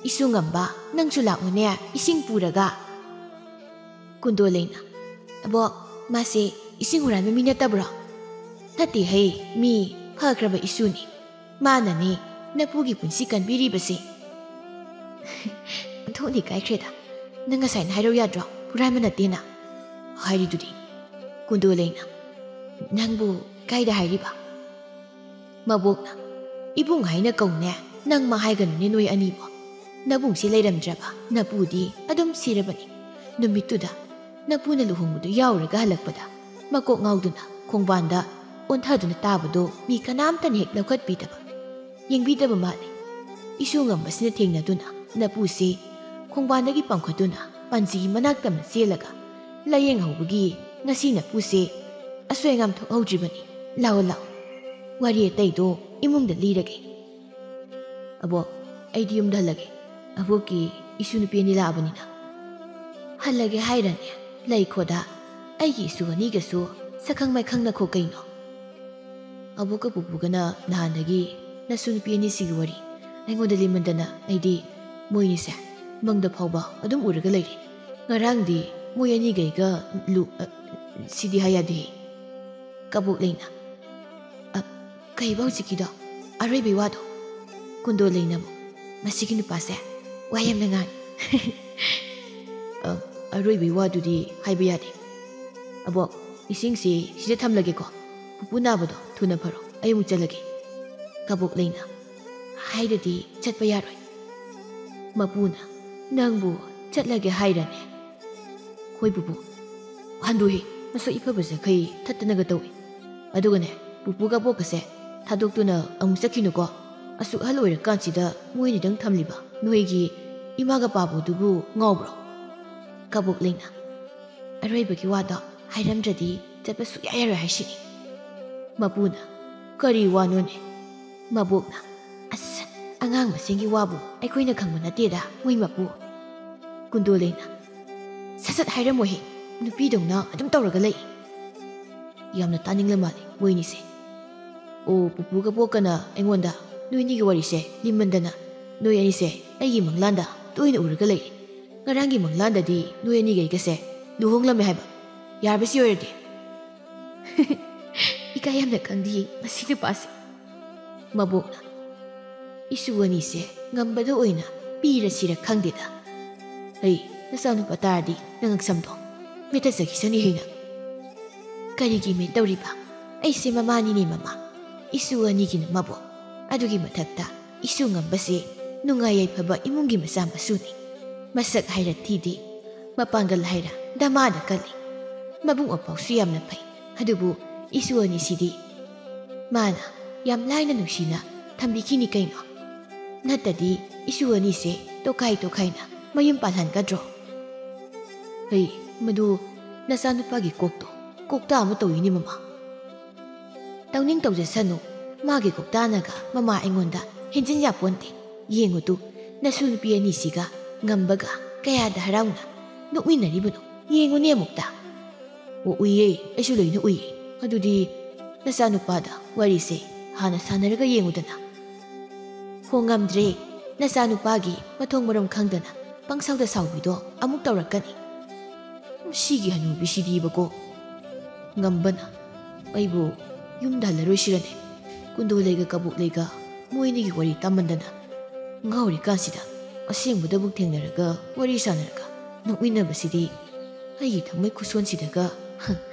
ꯏꯁꯨ ꯉꯝꯕ, ꯅꯪꯁꯨ ꯂꯥꯛꯑꯣꯅꯦ ꯏꯁꯤꯡ ꯄꯨꯔꯒ꯫" ꯀꯨꯟꯗꯣ ꯂꯩꯅ, "ꯑꯕꯣꯛ, ꯃꯥꯁꯦ ꯏꯁꯤꯡ ꯍꯨꯔꯥꯟꯕ ꯃꯤ ꯅꯠꯇꯕ꯭ꯔꯣ?" "ꯅꯠꯇꯦ ꯍꯩ, ꯃꯤ ꯐꯈ꯭ꯔꯕ ꯏꯁꯨꯅꯤ꯫ ꯃꯥꯅꯅꯦ ꯅꯄꯨꯒꯤ ꯄꯨꯟꯁꯤ ꯀꯟꯕꯤꯔꯤꯕꯁꯦ꯫" "ꯑꯣꯟꯊꯣꯛꯅ ꯏꯀꯥꯏꯈ꯭ꯔꯦꯗ꯫ ꯅꯪ ꯉꯁꯥꯏꯅ ꯍꯥꯏꯔꯧ ꯌꯥꯗ꯭ꯔꯣ? ꯍꯨꯔꯥꯟꯕ ꯅꯠꯇꯦꯅ ꯍꯥꯏꯔꯤꯗꯨꯗꯤ꯫ ꯀꯨꯟꯗꯣꯂꯩꯅ, "ꯅꯪꯕꯨ ꯀꯥꯏꯗ ꯍꯥꯏꯔꯤꯕ?" ꯃꯕꯣꯛꯅ, "ꯏꯕꯨꯡ ꯍꯥꯏꯅ ꯀꯧꯅꯦ, ꯅꯪ ꯃꯥ ꯍꯥꯏꯒꯅꯨꯅꯦ ꯅꯣꯏ ꯑꯅꯤꯕꯣ꯫ ꯅꯕꯨꯡꯁꯤ ꯂꯩꯔꯝꯗ꯭ꯔꯕ ꯅꯄꯨꯗꯤ ꯑꯗꯨꯝ ꯁꯤꯔꯕꯅꯤ꯫ ꯅꯨꯃꯤꯠꯇꯨꯗ ꯅꯄꯨꯅ ꯂꯨꯍꯣꯡꯕꯗꯨ ꯌꯥꯎꯔꯒ ꯍꯜꯂꯛꯄꯗ ꯃꯀꯣꯛ ꯉꯥꯎꯗꯨꯅ ꯈꯣꯡꯕꯥꯟꯗ ꯑꯣꯟꯊꯗꯨꯅ ꯇꯥꯕꯗꯣ ꯃꯤ ꯀꯅꯥꯝꯇꯅ ꯍꯦꯛ ꯂꯧꯈꯠꯄꯤꯗꯕ, ꯌꯦꯡꯕꯤꯗꯕ ꯃꯥꯜꯂꯤ꯫ ꯏꯁꯨ ꯉꯝꯕꯁꯤꯅ ꯊꯦꯡꯅꯗꯨꯅ ꯅꯄꯨꯁꯤ ꯈꯣꯡꯕꯥꯟꯗꯒꯤ ꯄꯥꯡꯈꯠꯇꯨꯅ ꯄꯥꯟꯖꯤꯒꯤ ꯃꯅꯥꯛꯇ ꯑꯃ ꯆꯦꯜꯂꯒ ꯂꯥꯌꯦꯡꯍꯧꯕꯒꯤ ꯉꯁꯤ ꯅꯄꯨꯁꯦ ꯑꯁꯣꯏ ꯑꯉꯥꯝ ꯊꯣꯛꯍꯧꯗ꯭ꯔꯤꯕꯅꯤ꯫ ꯂꯥꯛꯑꯣ, ꯂꯥꯛꯑꯣ, ꯋꯥꯔꯤ ꯑꯇꯩꯗꯣ ꯏꯃꯨꯡꯗ ꯂꯤꯔꯒꯦ꯫" "ꯑꯕꯣꯛ, ꯑꯩꯗꯤ ꯌꯨꯝꯗ ꯍꯜꯂꯒꯦ꯫ ꯑꯕꯣꯛꯀꯤ ꯏꯁꯨ ꯅꯨꯄꯤ ꯑꯅꯤ ꯂꯥꯛꯑꯕꯅꯤꯅ꯫" "ꯍꯜꯂꯒꯦ ꯍꯥꯏꯔꯅꯦ? ꯂꯩꯈꯣꯗ, ꯑꯩꯒꯤ ꯏꯁꯨ ꯑꯅꯤꯒꯁꯨ ꯁꯛꯈꯪ ꯃꯥꯏꯈꯪꯅꯈꯣ ꯀꯩꯅꯣ꯫" "ꯑꯕꯣꯛꯀ ꯄꯨꯄꯨꯒꯅ ꯅꯍꯥꯟꯗꯒꯤ ꯅꯁꯨ ꯅꯨꯄꯤ ꯑꯅꯤꯁꯤꯒꯤ ꯋꯥꯔꯤ ꯑꯩꯉꯣꯟꯗ ꯂꯤꯃꯟꯗꯅ ꯑꯩꯗꯤ ꯃꯣꯏꯅꯤꯁꯦ ꯃꯪꯗ ꯐꯥꯎꯕ ꯑꯗꯨꯝ ꯎꯔꯒ ꯂꯩꯔꯦ꯫ ꯉꯔꯥꯡꯗꯤ ꯃꯣꯏ ꯑꯅꯤꯒꯩꯒ ꯂꯨ-, ꯑ, ꯁꯤꯗꯤ ꯍꯥꯏ ꯌꯥꯗꯦ꯫" ꯀꯕꯣꯛ ꯂꯩꯅ, "ꯑ, ꯀꯩꯕ ꯍꯧꯖꯤꯛꯀꯤꯗꯣ? ꯑꯔꯣꯏꯕꯩ ꯋꯥꯗꯣ?" ꯀꯨꯟꯗꯣ ꯂꯩꯅꯕꯨ, "ꯃꯁꯤꯒꯤ ꯅꯨꯄꯥꯁꯦ ꯋꯥ ꯌꯥꯝꯅ ꯉꯥꯡꯉꯤ꯫" "ꯑ, ꯑꯔꯣꯏꯕꯩ ꯋꯥꯗꯨꯗꯤ ꯍꯥꯏꯕ ꯌꯥꯗꯦ꯫ ꯑꯕꯣꯛ, ꯏꯁꯤꯡꯁꯤ ꯁꯤꯗ ꯊꯝꯂꯒꯦꯀꯣ꯫ ꯄꯨꯄꯨ ꯅꯥꯕꯗꯣ ꯊꯨꯅ ꯐꯔꯣ, ꯑꯩ ꯑꯃꯨꯛ ꯆꯠꯂꯒꯦ꯫" ꯀꯕꯣꯛ ꯂꯩꯅ, "ꯍꯥꯏꯔꯗꯤ ꯆꯠꯄ ꯌꯥꯔꯣꯏ꯫" ꯃꯄꯨꯅ, "ꯅꯪꯕꯨ ꯆꯠꯂꯒꯦ ꯍꯥꯏꯔꯅꯦ?" "ꯍꯣꯏ ꯄꯨꯄꯨ꯫" "ꯍꯟꯗꯣꯛꯍꯦ, ꯃꯁꯛ ꯏꯐ ꯐꯖꯈꯩ ꯊꯠꯇꯅꯒ ꯇꯧꯏ꯫ ꯑꯗꯨꯒꯅꯦ, ꯄꯨꯄꯨꯒ ꯕꯣꯛꯀꯁꯦ ꯊꯥꯗꯣꯛꯇꯨꯅ ꯑꯃꯨꯛ ꯆꯠꯈꯤꯅꯨꯀꯣ꯫ ꯑꯁꯨꯛ ꯑꯍꯜ ꯑꯣꯏꯔꯀꯥꯟꯁꯤꯗ ꯃꯣꯏ ꯑꯅꯤꯗꯪ ꯊꯝꯂꯤꯕ ꯅꯣꯏꯒꯤ ꯏꯃꯥꯒ ꯄꯥꯕꯨꯗꯨꯕꯨ ꯉꯥꯎꯕ꯭ꯔꯣ?" ꯀꯕꯣꯛ ꯂꯩꯅ, "ꯑꯔꯣꯏꯕꯒꯤ ꯋꯥꯗꯣ ꯍꯥꯏꯔꯝꯗ꯭ꯔꯗꯤ ꯆꯠꯄ ꯁꯨꯛꯌꯥ ꯌꯥꯔꯣꯏ ꯍꯥꯏꯁꯤꯅꯤ꯫" ꯃꯄꯨꯅ, "ꯀꯔꯤ ꯋꯥꯅꯣꯅꯦ?" ꯃꯕꯣꯛꯅ, "ꯑꯁ, ꯑꯉꯥꯡ ꯃꯁꯦꯟꯒꯤ ꯋꯥꯕꯨ ꯑꯩꯈꯣꯏꯅ ꯈꯪꯕ ꯅꯠꯇꯦꯗ, ꯃꯣꯏ ꯃꯄꯨ꯫" ꯀꯨꯟꯗꯣ ꯂꯩꯅ, "ꯁꯠ ꯁꯠ ꯍꯥꯏꯔꯝꯃꯣꯍꯦ, ꯅꯨꯄꯤꯗꯧꯅ ꯑꯗꯨꯝ ꯇꯧꯔꯒ ꯂꯩ꯫" ꯌꯥꯝꯅ ꯇꯥꯅꯤꯡꯂ ꯃꯥꯜꯂꯦ ꯃꯣꯏꯅꯤꯁꯦ꯫ ꯑꯣ, ꯄꯨꯄꯨꯒ ꯕꯣꯛꯀꯅ ꯑꯩꯉꯣꯟꯗ ꯅꯣꯏꯅꯤꯒꯤ ꯋꯥꯔꯤꯁꯦ ꯂꯤꯃꯟꯗꯅ ꯅꯣꯏ ꯑꯅꯤꯁꯦ ꯑꯩꯒꯤ ꯃꯪꯂꯥꯟꯗ ꯇꯣꯏꯅ ꯎꯔꯒ ꯂꯩꯔꯦ꯫ ꯉꯔꯥꯡꯒꯤ ꯃꯪꯂꯥꯟꯗꯗꯤ ꯅꯣꯏ ꯑꯅꯤꯒꯩꯒꯁꯦ ꯂꯨꯍꯣꯡꯂꯝꯃꯦ ꯍꯥꯏꯕ꯫ ꯌꯥꯔꯕ ꯁꯤ ꯑꯣꯏꯔꯗꯤ? "ꯏꯀꯥꯏ ꯌꯥꯝꯅ ꯈꯪꯗꯤꯌꯦ ꯃꯁꯤ ꯅꯨꯄꯥꯁꯦ꯫" ꯃꯕꯣꯛꯅ, "ꯏꯁꯨ ꯑꯅꯤꯁꯦ ꯉꯝꯕꯗ ꯑꯣꯏꯅ ꯄꯤꯔꯁꯤꯔ ꯈꯪꯗꯦꯗ꯫ ꯑꯩ ꯅꯆꯥꯅꯨꯄꯥ ꯇꯥꯔꯗꯤ ꯅꯉꯛꯁꯝꯗꯣ ꯃꯦꯠꯊꯠꯆꯈꯤꯁꯅꯤ ꯍꯦ ꯅꯪ꯫ ꯀꯔꯤꯒꯤ ꯃꯦꯠꯇꯧꯔꯤꯕ? ꯑꯩꯁꯦ ꯃꯃꯥꯅꯤꯅꯦ ꯃꯃꯥ꯫ ꯏꯁꯨ ꯑꯅꯤꯒꯤꯅ ꯃꯕꯣꯛ꯫ ꯑꯗꯨꯒꯤ ꯃꯊꯛꯇ ꯏꯁꯨ ꯉꯝꯕꯁꯦ ꯅꯨꯡꯉꯥꯏ ꯌꯥꯏꯐꯕ ꯏꯃꯨꯡꯒꯤ ꯃꯆꯥ ꯃꯁꯨꯅꯤ꯫ ꯃꯁꯛ ꯍꯥꯏꯔ ꯊꯤꯗꯦ, ꯃꯄꯥꯡꯒꯜ ꯍꯥꯏꯔ ꯗꯃꯥꯗ ꯀꯜꯂꯤ꯫ ꯃꯕꯨꯡ ꯃꯧꯄ꯭ꯋꯥꯁꯨ ꯌꯥꯝꯅ ꯐꯩ꯫ ꯑꯗꯨꯕꯨ ꯏꯁꯨ ꯑꯅꯤꯁꯤꯗꯤ ꯃꯥꯅ ꯌꯥꯝ ꯂꯥꯏꯅ ꯅꯨꯡꯁꯤꯅ ꯊꯝꯕꯤꯈꯤꯅꯤ ꯀꯩꯅꯣ꯫ ꯅꯠꯇꯗꯤ ꯏꯁꯨ ꯑꯅꯤꯁꯦ ꯇꯣꯈꯥꯏ ꯇꯣꯈꯥꯏꯅ ꯃꯌꯨꯝ ꯄꯥꯜꯍꯟꯒꯗ꯭ꯔꯣ? ꯍꯩ, ꯃꯗꯨ ꯅꯆꯥꯅꯨꯄꯥꯒꯤ ꯀꯣꯛꯇꯣ ꯀꯣꯛꯇ ꯑꯃ ꯇꯧꯏꯅꯦ ꯃꯃꯥ꯫ ꯇꯧꯅꯤꯡ ꯇꯧꯖꯁꯅꯨ, ꯃꯥꯒꯤ ꯀꯣꯛꯇꯥꯅꯒ ꯃꯃꯥ ꯑꯩꯉꯣꯟꯗ ꯍꯦꯟꯖꯤꯟ ꯌꯥꯄꯣꯟꯇꯦ꯫ ꯌꯦꯡꯉꯨ ꯇꯨ, ꯅꯁꯨ ꯅꯨꯄꯤ ꯑꯅꯤꯁꯤꯒ ꯉꯝꯕꯒ ꯀꯌꯥꯗ ꯍꯔꯥꯎꯅ ꯅꯣꯛꯃꯤꯟꯅꯔꯤꯕꯅꯣ꯫ ꯌꯦꯡꯉꯨꯅꯦ ꯑꯃꯨꯛꯇ꯫ ꯑꯣ, ꯎꯏꯌꯦ, ꯑꯩꯁꯨ ꯂꯣꯏꯅ ꯎꯏꯌꯦ꯫ ꯑꯗꯨꯗꯤ ꯅꯆꯥꯅꯨꯄꯥꯗ ꯋꯥꯔꯤꯁꯦ ꯍꯥꯟꯅ ꯁꯥꯟꯅꯔꯒ ꯌꯦꯡꯉꯨꯗꯅ꯫ ꯍꯣ, ꯉꯝꯗ꯭ꯔꯦ, ꯅꯆꯥꯅꯨꯄꯥꯒꯤ ꯃꯊꯣꯡ ꯃꯔꯝ ꯈꯪꯗꯅ ꯄꯪꯁꯥꯎꯗ ꯁꯥꯎꯕꯤꯗꯣ ꯑꯃꯨꯛ ꯇꯧꯔꯛꯀꯅꯤ꯫ ꯃꯁꯤꯒꯤ ꯍꯅꯨꯕꯤꯁꯤꯗꯤꯕꯀꯣ꯫ ꯉꯝꯕꯅ ꯑꯩꯕꯨ ꯌꯨꯝꯗ ꯍꯜꯂꯔꯣꯏꯁꯤꯔꯅꯦ? ꯀꯨꯟꯗꯣ ꯂꯩꯒ ꯀꯕꯣꯛ ꯂꯩꯒ ꯃꯣꯏ ꯑꯅꯤꯒꯤ ꯋꯥꯔꯤ ꯇꯥꯃꯟꯗꯅ ꯉꯥꯎꯔꯤꯀꯥꯟꯁꯤꯗ ꯑꯁꯦꯡꯕꯗꯕꯨ ꯊꯦꯡꯅꯔꯒ ꯋꯥꯔꯤ ꯁꯥꯟꯅꯔꯒ ꯅꯣꯛꯃꯤꯟꯅꯕꯁꯤꯗꯤ ꯑꯩꯒꯤ ꯊꯃꯣꯏ ꯈꯨꯁꯣꯟꯁꯤꯗꯒ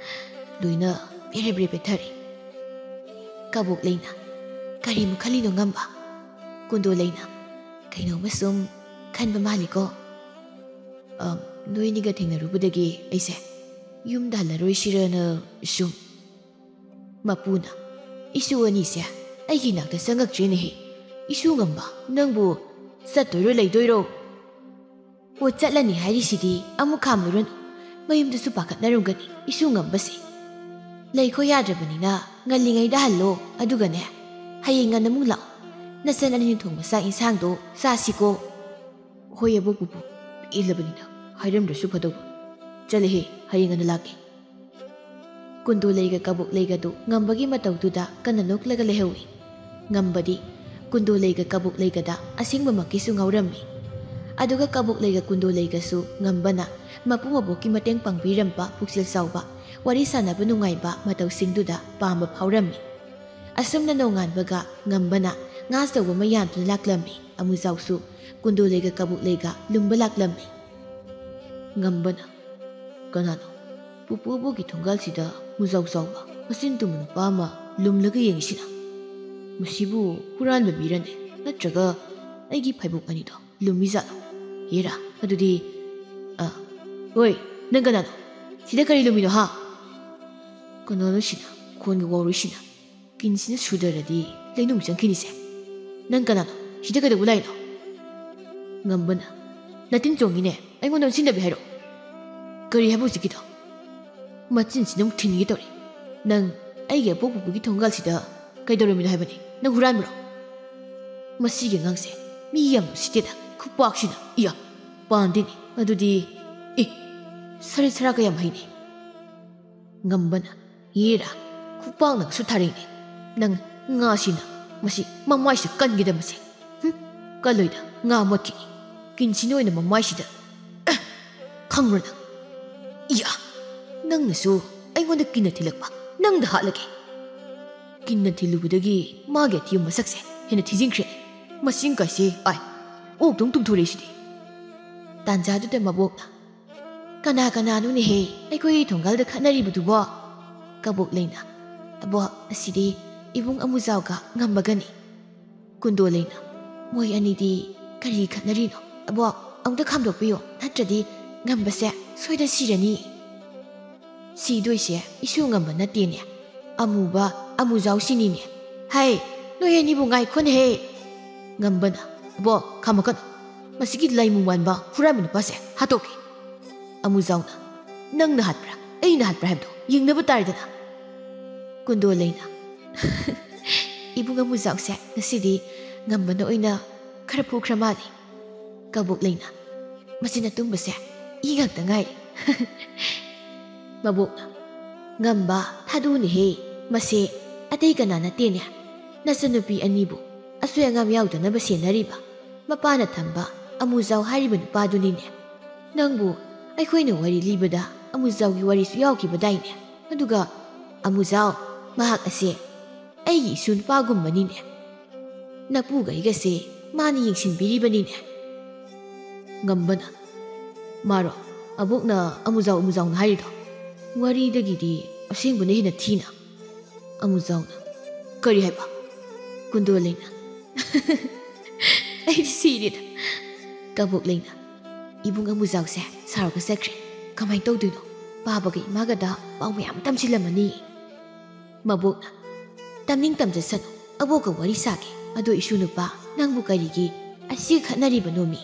ꯂꯣꯏꯅ ꯕꯦꯔꯦ ꯕꯦꯔꯦ ꯄꯦꯠꯊꯔꯦ꯫ ꯀꯕꯣꯛ ꯂꯩꯅ, "ꯀꯔꯤꯃꯨꯛ ꯈꯜꯂꯤꯅꯣ ꯉꯝꯕ?" ꯀꯨꯟꯗꯣ ꯂꯩꯅ, "ꯀꯩꯅꯣꯝꯃ ꯁꯨꯝ ꯈꯟꯕ ꯃꯥꯜꯂꯤꯀꯣ?" "ꯑ, ꯅꯣꯏꯅꯤꯒ ꯊꯦꯡꯅꯔꯨꯕꯗꯒꯤ ꯑꯩꯁꯦ ꯌꯨꯝꯗ ꯍꯜꯂꯔꯣꯏꯁꯤꯔꯅ ꯁꯨꯝ꯫" ꯃꯄꯨꯅ, "ꯏꯁꯨ ꯑꯅꯤꯁꯦ ꯑꯩꯒꯤ ꯅꯥꯛꯇ ꯆꯪꯉꯛꯇ꯭ꯔꯦꯅꯦꯍꯦ꯫ ꯏꯁꯨ ꯉꯝꯕ, ꯅꯪꯕꯨ ꯆꯠꯇꯣꯏꯔꯣ ꯂꯩꯗꯣꯏꯔꯣ?" "ꯑꯣ, ꯆꯠꯂꯅꯤ ꯍꯥꯏꯔꯤꯁꯤꯗꯤ ꯑꯃꯨꯛ ꯈꯥꯝꯂꯨꯔꯅꯨ꯫ ꯃꯌꯨꯝꯗꯁꯨ ꯄꯥꯈꯠꯅꯔꯝꯒꯅꯤ ꯏꯁꯨ ꯉꯝꯕꯁꯦ꯫ ꯂꯩꯈꯣ ꯌꯥꯗ꯭ꯔꯕꯅꯤꯅ ꯉꯜꯂꯤꯉꯩꯗ ꯍꯜꯂꯣ꯫ ꯑꯗꯨꯒꯅꯦ, ꯍꯌꯦꯡ ꯉꯟꯅ ꯑꯃꯨꯛ ꯂꯥꯛꯑꯣ꯫ ꯅꯆꯟ ꯑꯅꯤꯅ ꯊꯣꯡꯕ ꯆꯥꯛ ꯏꯟꯁꯥꯡꯗꯣ ꯆꯥꯁꯤꯀꯣ꯫" "ꯍꯣꯏ ꯑꯕꯣꯛ ꯄꯨꯄꯨ, ꯄꯦꯜꯂꯕꯅꯤꯅ ꯍꯥꯏꯔꯝꯗ꯭ꯔꯁꯨ ꯐꯗꯧꯕ꯫ ꯆꯠꯂꯦꯍꯦ, ꯍꯌꯦꯡ ꯉꯟꯅ ꯂꯥꯛꯀꯦ꯫" ꯀꯨꯟꯗꯣ ꯂꯩꯒ ꯀꯕꯣꯛ ꯂꯩꯒꯗꯨ ꯉꯝꯕꯒꯤ ꯃꯇꯧꯗꯨꯗ ꯀꯟꯅ ꯅꯣꯛꯂꯒ ꯂꯩꯍꯧꯏ꯫ ꯉꯝꯕꯗꯤ ꯀꯨꯟꯗꯣ ꯂꯩꯒ ꯀꯕꯣꯛ ꯂꯩꯒꯗ ꯑꯁꯦꯡꯕꯃꯛꯀꯤꯁꯨ ꯉꯥꯎꯔꯝꯃꯤ꯫ ꯑꯗꯨꯒ ꯀꯕꯣꯛ ꯂꯩꯒ ꯀꯨꯟꯗꯣ ꯂꯩꯒꯁꯨ ꯉꯝꯕꯅ ꯃꯄꯨ ꯃꯕꯣꯛꯀꯤ ꯃꯇꯦꯡ ꯄꯥꯡꯕꯤꯔꯝꯕ ꯄꯨꯛꯆꯦꯜ ꯆꯥꯎꯕ, ꯋꯥꯔꯤ ꯁꯥꯟꯅꯕ ꯅꯨꯡꯉꯥꯏꯕ ꯃꯇꯧꯁꯤꯡꯗꯨꯗ ꯄꯥꯝꯕ ꯐꯥꯎꯔꯝꯃꯤ꯫ ꯑꯁꯨꯝꯅ ꯅꯣꯡꯉꯥꯟꯕꯒ ꯉꯝꯕꯅ ꯉꯥ ꯑꯆꯧꯕ ꯑꯃ ꯌꯥꯟꯗꯨꯅ ꯂꯥꯛꯂꯝꯃꯤ꯫ ꯑꯃꯨꯖꯥꯎꯁꯨ ꯀꯨꯟꯗꯣ ꯂꯩꯒ ꯀꯕꯣꯛ ꯂꯩꯒ ꯂꯨꯝꯕ ꯂꯥꯛꯂꯝꯃꯤ꯫ ꯉꯝꯕꯅ, "ꯀꯅꯥꯅꯣ ꯄꯨꯄꯨ ꯑꯕꯣꯛꯀꯤ ꯊꯣꯡꯒꯥꯜꯁꯤꯗ ꯃꯨꯖꯥꯎ ꯆꯥꯎꯕ ꯃꯆꯤꯟ ꯇꯨꯝꯕ ꯅꯨꯄꯥ ꯑꯃ ꯂꯨꯝꯂꯒ ꯌꯦꯡꯉꯤꯁꯤꯅ? ꯃꯁꯤꯕꯨ ꯍꯨꯔꯥꯟꯕ ꯃꯤꯔꯅꯦ, ꯅꯠꯇ꯭ꯔꯒ ꯑꯩꯒꯤ ꯐꯩꯕꯣꯛ ꯑꯅꯤꯗꯣ ꯂꯨꯝꯃꯤꯖꯥꯠꯂꯣ? ꯍꯦꯔꯥ, ꯑꯗꯨꯗꯤ, ꯑ, ꯑꯣꯏ, ꯅꯪ ꯀꯅꯥꯅꯣ? ꯁꯤꯗ ꯀꯔꯤ ꯂꯨꯝꯃꯤꯅꯣ, ꯍꯥ?" ꯀꯅꯥꯅꯣ ꯁꯤꯅ ꯈꯣꯟꯒ ꯋꯥꯎꯔꯤꯁꯤꯅ? ꯀꯤꯟꯁꯤꯅ ꯁꯨꯗꯔꯗꯤ ꯂꯩꯅꯨꯡ ꯆꯪꯈꯤꯅꯤꯁꯦ꯫ "ꯅꯪ ꯀꯅꯥꯅꯣ? ꯁꯤꯗ ꯀꯩꯗꯧꯕ ꯂꯥꯛꯏꯅꯣ?" ꯉꯝꯕꯅ, "ꯅꯇꯤꯟ ꯆꯣꯡꯉꯤꯅꯦ, ꯑꯩꯉꯣꯟꯗ ꯑꯣꯟꯁꯤꯟꯗꯕꯤ ꯍꯥꯏꯔꯛꯑꯣ꯫ ꯀꯔꯤ ꯍꯥꯏꯕ ꯍꯧꯖꯤꯛꯀꯤꯗꯣ?" ꯃꯆꯤꯟꯁꯤꯅ ꯑꯃꯨꯛ ꯊꯤꯟꯒꯦ ꯇꯧꯔꯦ꯫ "ꯅꯪ ꯑꯩꯒꯤ ꯑꯕꯣꯛ ꯄꯨꯄꯨꯒꯤ ꯊꯣꯡꯒꯥꯜꯁꯤꯗ ꯀꯩꯗꯧꯔꯝꯃꯤꯅꯣ ꯍꯥꯏꯕꯅꯤ? ꯅꯪ ꯍꯨꯔꯥꯟꯕ꯭ꯔꯣ?" ꯃꯁꯤꯒꯤ ꯑꯉꯥꯡꯁꯦ ꯃꯤ ꯌꯥꯝ ꯎꯁꯤꯠꯇꯦꯗ, ꯈꯨꯄꯥꯛꯁꯤꯅ꯫ ꯏꯌꯥ, ꯄꯥꯟꯗꯦꯅꯦ꯫ ꯑꯗꯨꯗꯤ, ꯑꯦ, ꯁꯔꯤꯠ ꯁꯔꯥꯛꯀ ꯌꯥꯝ ꯍꯩꯅꯦ꯫ ꯉꯝꯕꯅ, "ꯌꯦꯔꯥ, ꯈꯨꯄꯥꯛꯅꯒꯁꯨ ꯊꯥꯔꯛꯏꯅꯦ꯫ ꯅꯪ ꯉꯥꯁꯤꯅ ꯃꯁꯤ ꯃꯃꯥꯏꯁꯤꯗ ꯀꯟꯒꯗꯕꯁꯦ꯫ ꯍꯨꯝ, ꯀꯜꯂꯣꯏꯗ, ꯉꯥ ꯃꯣꯠꯈꯤꯅꯤ꯫ ꯀꯤꯟꯁꯤꯅ ꯑꯣꯏꯅ ꯃꯃꯥꯏꯁꯤꯗ꯫ ꯑꯍ, ꯈꯪꯕ꯭ꯔꯣ ꯅꯪ? ꯏꯌꯥ, ꯅꯪꯅꯁꯨ ꯑꯩꯉꯣꯟꯗ ꯀꯤꯟꯅ ꯊꯤꯜꯂꯛꯄ, ꯅꯪꯗ ꯍꯥꯠꯂꯒꯦ꯫" ꯀꯤꯟꯅ ꯊꯤꯜꯂꯨꯕꯗꯒꯤ ꯃꯥꯒꯤ ꯑꯊꯤꯕ ꯃꯁꯛꯁꯦ ꯍꯦꯟꯅ ꯊꯤꯖꯤꯟꯈ꯭ꯔꯦ꯫ ꯃꯁꯤꯡ ꯀꯥꯏꯁꯦ, ꯑꯥꯏ, ꯑꯣꯛꯇꯧ ꯇꯨꯝꯊꯣꯔꯛꯏꯁꯤꯗꯤ꯫ ꯇꯥꯟꯖꯥꯗꯨꯗ ꯃꯕꯣꯛꯅ, "ꯀꯅꯥ ꯀꯅꯥꯅꯣꯅꯦꯍꯦ ꯑꯩꯈꯣꯏꯒꯤ ꯊꯣꯡꯒꯥꯜꯗ ꯈꯠꯅꯔꯤꯕꯗꯨꯕꯣ?" ꯀꯕꯣꯛ ꯂꯩꯅ, "ꯑꯕꯣꯛ, ꯑꯁꯤꯗꯤ ꯏꯕꯨꯡ ꯑꯃꯨꯖꯥꯎꯒ ꯉꯝꯕꯒꯅꯤ꯫" ꯀꯨꯟꯗꯣ ꯂꯩꯅ, "ꯃꯣꯏ ꯑꯅꯤꯗꯤ ꯀꯔꯤ ꯈꯠꯅꯔꯤꯅꯣ? ꯑꯕꯣꯛ, ꯑꯃꯨꯛꯇ ꯈꯥꯝꯗꯣꯛꯄꯤꯌꯣ, ꯅꯠꯇ꯭ꯔꯗꯤ ꯉꯝꯕꯁꯦ ꯁꯣꯏꯗ ꯁꯤꯔꯅꯤ꯫" "ꯁꯤꯗꯣꯏꯁꯦ ꯏꯁꯨ ꯉꯝꯕ ꯅꯠꯇꯦꯅꯦ, ꯑꯃꯨꯕ ꯑꯃꯨꯖꯥꯎꯁꯤꯅꯤꯅꯦ꯫ ꯍꯩ, ꯅꯣꯏ ꯑꯅꯤꯕꯨ ꯉꯥꯏꯈꯣꯅꯦꯍꯦ!" ꯉꯝꯕꯅ, "ꯑꯕꯣꯛ, ꯈꯥꯝꯃꯛꯀꯅꯨ꯫ ꯃꯁꯤꯒꯤ ꯂꯥꯏꯃꯨ ꯃꯥꯟꯕ ꯍꯨꯔꯥꯟꯕ ꯅꯨꯄꯥꯁꯦ ꯍꯥꯠꯇꯣꯛꯀꯦ꯫" ꯑꯃꯨꯖꯥꯎꯅ, "ꯅꯪꯅ ꯍꯥꯠꯄ꯭ꯔꯥ, ꯑꯩꯅ ꯍꯥꯠꯄ꯭ꯔꯥ ꯍꯥꯏꯕꯗꯣ ꯌꯦꯡꯅꯕ ꯇꯥꯔꯦꯗꯅ꯫" ꯀꯨꯟꯗꯣ ꯂꯩꯅ, "ꯏꯕꯨꯡ ꯑꯃꯨꯖꯥꯎꯁꯦ ꯉꯁꯤꯗꯤ ꯉꯝꯕꯅ ꯑꯣꯏꯅ ꯈꯔ ꯐꯨꯈ꯭ꯔ ꯃꯥꯜꯂꯦ꯫" ꯀꯕꯣꯛ ꯂꯩꯅ, "ꯃꯁꯤꯅ ꯇꯨꯝꯕꯁꯦ ꯏ ꯉꯥꯛꯇ ꯉꯥꯏꯔꯦ꯫" ꯃꯕꯣꯛꯅ, "ꯉꯝꯕ, ꯊꯥꯗꯣꯛꯎꯅꯦꯍꯦ, ꯃꯁꯦ ꯑꯇꯩ ꯀꯅꯥ ꯅꯠꯇꯦꯅꯦ, ꯅꯆꯟꯅꯨꯄꯤ ꯑꯅꯤꯕꯨ ꯑꯁꯣꯏ ꯑꯉꯥꯝ ꯌꯥꯎꯗꯅꯕ ꯁꯦꯟꯅꯔꯤꯕ, ꯃꯄꯥꯅ ꯊꯝꯕ ꯑꯃꯨꯖꯥꯎ ꯍꯥꯏꯔꯤꯕ ꯅꯨꯄꯥꯗꯨꯅꯤꯅꯦ꯫ ꯅꯪꯕꯨ ꯑꯩꯈꯣꯏꯅ ꯋꯥꯔꯤ ꯂꯤꯕꯗ ꯑꯃꯨꯖꯥꯎꯒꯤ ꯋꯥꯔꯤꯁꯨ ꯌꯥꯎꯈꯤꯕꯗꯥꯏꯅꯦ? ꯑꯗꯨꯒ ꯑꯃꯨꯖꯥꯎ, ꯃꯍꯥꯛ ꯑꯁꯦ ꯑꯩꯒꯤ ꯏꯁꯨ ꯅꯨꯄꯥꯒꯨꯝꯕꯅꯤꯅꯦ꯫ ꯅꯄꯨꯒ ꯑꯩꯒꯁꯦ ꯃꯥꯅ ꯌꯦꯡꯁꯤꯟꯕꯤꯔꯤꯕꯅꯤꯅꯦ꯫" ꯉꯝꯕꯅ, "ꯃꯥꯔꯣ? ꯑꯕꯣꯛꯅ ꯑꯃꯨꯖꯥꯎ ꯑꯃꯨꯖꯥꯎꯅ ꯍꯥꯏꯔꯤꯗꯣ? ꯋꯥꯔꯤꯗꯒꯤꯗꯤ ꯑꯁꯦꯡꯕꯅ ꯍꯦꯟꯅ ꯊꯤꯅ꯫ ꯑꯃꯨꯖꯥꯎꯅ, "ꯀꯔꯤ ꯍꯥꯏꯕ?" ꯀꯨꯟꯗꯣꯂꯩꯅ, "ꯑꯩꯗꯤ ꯁꯤꯔꯦꯗ꯫" ꯀꯕꯣꯛꯂꯩꯅ, "ꯏꯕꯨꯡ ꯑꯃꯨꯖꯥꯎꯁꯦ ꯁꯥꯎꯔꯒ ꯆꯠꯈ꯭ꯔꯦ꯫ ꯀꯃꯥꯏꯅ ꯇꯧꯗꯣꯏꯅꯣ? ꯄꯥꯕꯒ ꯏꯃꯥꯒꯗ ꯄꯥꯎ ꯃꯌꯥꯝ ꯇꯝꯁꯤꯜꯂꯝꯃꯅꯤ꯫" ꯃꯕꯣꯛꯅ, "ꯇꯝꯅꯤꯡ ꯇꯝꯖꯁꯅꯨ, ꯑꯕꯣꯛꯀ ꯋꯥꯔꯤ ꯁꯥꯒꯦ꯫ ꯑꯗꯣ ꯏꯁꯨ ꯅꯨꯄꯥ, ꯅꯪꯕꯨ ꯀꯔꯤꯒꯤ ꯑꯁꯤꯒ ꯈꯠꯅꯔꯤꯕꯅꯣꯃꯤ?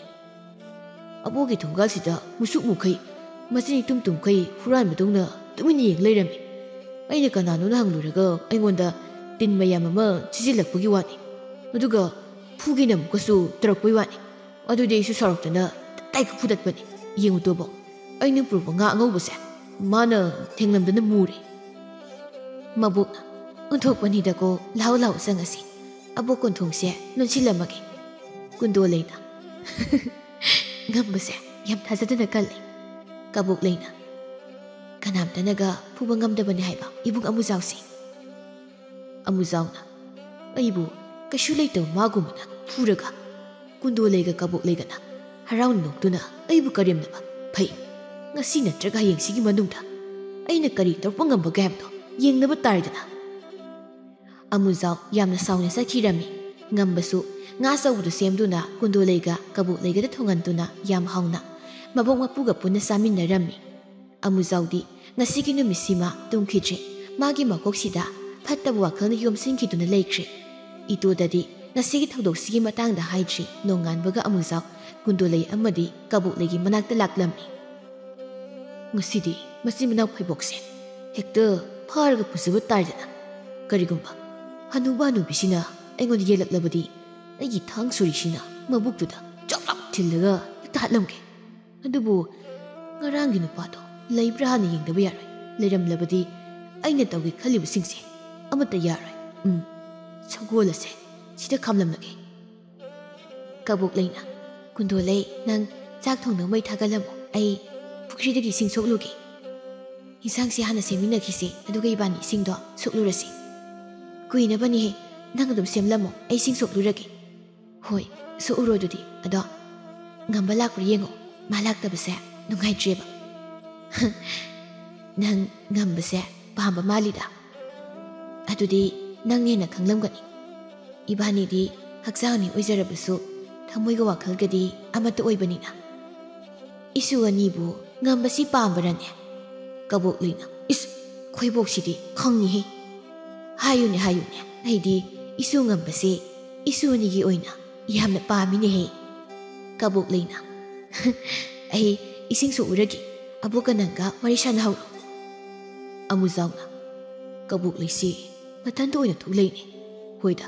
ꯑꯕꯣꯛꯀꯤ ꯊꯣꯡꯒꯥꯜꯁꯤꯗ ꯃꯨꯁꯨꯛ ꯃꯨꯈꯩ, ꯃꯆꯤꯟ ꯏꯇꯨꯝ ꯇꯨꯝꯈꯩ ꯍꯨꯔꯥꯟꯕꯗꯧꯅ ꯇꯨꯃꯤꯟꯅ ꯌꯦꯡ ꯂꯩꯔꯝꯃꯤ꯫ ꯑꯩꯅ ꯀꯅꯥꯅꯣꯅ ꯍꯪꯂꯨꯔꯒ ꯑꯩꯉꯣꯟꯗ ꯇꯤꯟ ꯃꯌꯥꯝ ꯑꯃ ꯁꯤꯖꯤꯜꯂꯛꯄꯒꯤ ꯋꯥꯅꯤ꯫ ꯑꯗꯨꯒ ꯐꯨꯒꯦꯅ ꯑꯃꯨꯛꯀꯁꯨ ꯇꯧꯔꯛꯄꯩ ꯋꯥꯅꯤ꯫ ꯑꯗꯨꯗꯤ ꯑꯩꯁꯨ ꯁꯥꯎꯔꯛꯇꯅ ꯇꯞꯇꯥꯏ ꯐꯨꯗꯠꯄꯅꯤ꯫ ꯌꯦꯡꯉꯨꯇꯣꯕꯣ, ꯑꯩꯅ ꯄꯨꯔꯛꯄ ꯉꯥ ꯑꯉꯧꯕꯁꯦ ꯃꯥꯅ ꯊꯦꯡꯂꯝꯗꯅ ꯃꯨꯔꯦ꯫" ꯃꯕꯣꯛꯅ, "ꯑꯣꯟꯊꯣꯛꯄꯅꯤꯗꯀꯣ, ꯂꯥꯎ ꯂꯥꯎ ꯆꯪꯉꯁꯤ꯫ ꯑꯕꯣꯛ ꯀꯣꯟꯊꯣꯡꯁꯦ ꯂꯣꯟꯁꯤꯜꯂꯝꯃꯒꯦ꯫" ꯀꯨꯟꯗꯣꯂꯩꯅ, "ꯉꯝꯕꯁꯦ ꯌꯥꯝ ꯊꯥꯖꯗꯅ ꯀꯜꯂꯦ꯫" ꯀꯕꯣꯛꯂꯩꯅ, "ꯀꯅꯥꯝꯇꯅꯒ ꯐꯨꯕ ꯉꯝꯗꯕꯅꯤ ꯍꯥꯏꯕ ꯏꯕꯨꯡ ꯑꯃꯨꯖꯥꯎꯁꯦ꯫" ꯑꯃꯨꯖꯥꯎꯅ, "ꯑꯩꯕꯨ ꯀꯩꯁꯨ ꯂꯩꯇꯕ ꯃꯥꯒꯨꯝꯕꯅ ꯐꯨꯔꯒ?" ꯀꯨꯟꯗꯣꯂꯩꯒ ꯀꯕꯣꯛꯂꯩꯒꯅ ꯍꯔꯥꯎꯅ ꯅꯣꯛꯇꯨꯅ ꯑꯩꯕꯨ ꯀꯔꯦꯝꯅꯕ꯫ "ꯐꯩ, ꯉꯁꯤ ꯅꯠꯇ꯭ꯔꯒ ꯍꯌꯦꯡꯁꯤꯒꯤ ꯃꯅꯨꯡꯗ ꯑꯩꯅ ꯀꯔꯤ ꯇꯧꯔꯛꯄ ꯉꯝꯕꯒꯦ ꯍꯥꯏꯕꯗꯣ ꯌꯦꯡꯅꯕ ꯇꯥꯔꯦꯗꯅ꯫" ꯑꯃꯨꯖꯥꯎ ꯌꯥꯝꯅ ꯁꯥꯎꯅ ꯆꯠꯈꯤꯔꯝꯃꯤ꯫ ꯉꯝꯕꯁꯨ ꯉꯥ ꯑꯆꯧꯕꯗꯨ ꯁꯦꯝꯗꯨꯅ ꯀꯨꯟꯗꯣꯂꯩꯒ ꯀꯕꯣꯛꯂꯩꯒꯗ ꯊꯣꯡꯍꯟꯗꯨꯅ ꯌꯥꯝ ꯍꯥꯎꯅ ꯃꯕꯣꯛ ꯃꯄꯨꯒ ꯄꯨꯟꯅ ꯆꯥꯃꯤꯟꯅꯔꯝꯃꯤ꯫ ꯑꯃꯨꯖꯥꯎꯗꯤ ꯉꯁꯤꯒꯤ ꯅꯨꯃꯤꯠꯁꯤꯃ ꯇꯨꯝꯈꯤꯗ꯭ꯔꯦ꯫ ꯃꯥꯒꯤ ꯃꯀꯣꯛꯁꯤꯗ ꯐꯠꯇꯕ ꯋꯥꯈꯜꯅ ꯌꯣꯝꯁꯤꯟꯈꯤꯗꯨꯅ ꯂꯩꯈ꯭ꯔꯦ꯫ ꯏꯇꯣꯗꯗꯤ ꯉꯁꯤꯒꯤ ꯊꯧꯗꯣꯛꯁꯤꯒꯤ ꯃꯇꯥꯡꯗ ꯍꯥꯏꯗ꯭ꯔꯤ꯫ ꯅꯣꯡꯉꯥꯟꯕꯒ ꯑꯃꯨꯖꯥꯎ ꯀꯨꯟꯗꯣꯂꯩ ꯑꯃꯗꯤ ꯀꯕꯣꯛꯂꯩꯒꯤ ꯃꯅꯥꯛꯇ ꯂꯥꯛꯂꯝꯃꯤ꯫ "ꯉꯁꯤꯗꯤ ꯃꯆꯤꯟ ꯃꯅꯥꯎ ꯐꯩꯕꯣꯛꯁꯦ ꯍꯦꯛꯇ ꯐꯥꯔꯒ ꯄꯨꯖꯕ ꯇꯥꯔꯦꯗꯅ꯫ ꯀꯔꯤꯒꯨꯝꯕ ꯍꯅꯨꯕ ꯍꯅꯨꯕꯤꯁꯤꯅ ꯑꯩꯉꯣꯟꯗ ꯌꯦꯜꯂꯛꯂꯕꯗꯤ ꯑꯩꯒꯤ ꯊꯥꯡ ꯁꯣꯔꯤꯁꯤꯅ ꯃꯕꯨꯛꯇꯨꯗ ꯆꯣꯞ ꯂꯥꯎ ꯊꯤꯜꯂꯒ ꯍꯦꯛꯇ ꯍꯥꯠꯂꯝꯒꯦ꯫ ꯑꯗꯨꯕꯨ ꯉꯔꯥꯡꯒꯤ ꯅꯨꯄꯥꯗꯣ ꯂꯩꯕ꯭ꯔꯥ ꯍꯥꯟꯅ ꯌꯦꯡꯗꯕ ꯌꯥꯔꯣꯏ꯫ ꯂꯩꯔꯝꯂꯕꯗꯤ ꯑꯩꯅ ꯇꯧꯒꯦ ꯈꯜꯂꯤꯕꯁꯤꯡꯁꯦ ꯑꯃꯠꯇ ꯌꯥꯔꯣꯏ꯫ ꯎꯝ, ꯁꯒꯣꯜ ꯑꯁꯦ ꯁꯤꯗ ꯈꯥꯝꯂꯝꯂꯒꯦ꯫" ꯀꯕꯣꯛꯂꯩꯅ, "ꯀꯨꯟꯗꯣꯂꯩ, ꯅꯪ ꯆꯥꯛ ꯊꯣꯡꯅꯕ ꯃꯩ ꯊꯥꯒꯠꯂꯝꯃꯣ, ꯑꯩ ꯄꯨꯈ꯭ꯔꯤꯗꯒꯤ ꯏꯁꯤꯡ ꯁꯣꯛꯂꯨꯒꯦ꯫ ꯏꯟꯁꯥꯡꯁꯦ ꯍꯥꯟꯅ ꯁꯦꯝꯃꯤꯟꯅꯈꯤꯁꯦ, ꯑꯗꯨꯒ ꯏꯕꯥꯅꯤ ꯏꯁꯤꯡꯗꯣ ꯁꯣꯛꯂꯨꯔꯁꯤ꯫ ꯀꯨꯏꯅꯕꯅꯤꯍꯦ, ꯅꯪ ꯑꯗꯨꯝ ꯁꯦꯝꯂꯝꯃꯣ, ꯑꯩ ꯏꯁꯤꯡ ꯁꯣꯛꯂꯨꯔꯒꯦ꯫" "ꯍꯣꯏ, ꯁꯣꯛꯎꯔꯣ ꯑꯗꯨꯗꯤ꯫ ꯑꯗꯣ ꯉꯝꯕ ꯂꯥꯛꯄ꯭ꯔꯥ ꯌꯦꯡꯉꯣ, ꯃꯥ ꯂꯥꯛꯇꯕꯁꯦ ꯅꯨꯡꯉꯥꯏꯇ꯭ꯔꯦꯕ꯫ ꯅꯪ ꯉꯝꯕꯁꯦ ꯄꯥꯝꯕ ꯃꯥꯜꯂꯤꯗ꯫ ꯑꯗꯨꯗꯤ ꯅꯪꯅ ꯍꯦꯟꯅ ꯈꯪꯂꯝꯒꯅꯤ꯫ ꯏꯕꯥꯅꯤꯗꯤ ꯍꯛꯆꯥꯡ ꯑꯅꯤ ꯑꯣꯏꯖꯔꯕꯁꯨ ꯊꯃꯣꯏꯒ ꯋꯥꯈꯜꯒꯗꯤ ꯑꯃꯠꯇ ꯑꯣꯏꯕꯅꯤꯅ꯫ ꯏꯁꯨ ꯑꯅꯤꯕꯨ ꯉꯝꯕꯁꯤ ꯄꯥꯝꯕꯔꯅꯦ? ꯀꯕꯣꯛꯂꯩꯅ, ꯏꯁ, ꯈꯣꯏꯕꯣꯛꯁꯤꯗꯤ ꯈꯪꯉꯤꯍꯦ꯫ ꯍꯥꯏꯌꯨꯅꯦ, ꯍꯥꯏꯌꯨꯅꯦ, ꯑꯩꯗꯤ ꯏꯁꯨ ꯉꯝꯕꯁꯦ ꯏꯁꯨ ꯑꯅꯤꯒꯤ ꯑꯣꯏꯅ ꯌꯥꯝꯅ ꯄꯥꯝꯃꯤꯅꯦꯍꯦ꯫ ꯀꯕꯣꯛꯂꯩꯅ, ꯑꯩ ꯏꯁꯤꯡ ꯁꯣꯛꯎꯔꯒꯦ, ꯑꯕꯣꯛꯀ ꯅꯪꯒ ꯋꯥꯔꯤ ꯁꯥꯟꯅꯍꯧꯔꯣ꯫ ꯑꯃꯨꯖꯥꯎꯅ, ꯀꯕꯣꯛꯂꯩꯁꯤ ꯃꯊꯟꯇ ꯑꯣꯏꯅ ꯊꯣꯛꯂꯩꯅꯦ꯫ ꯍꯣꯏꯗ,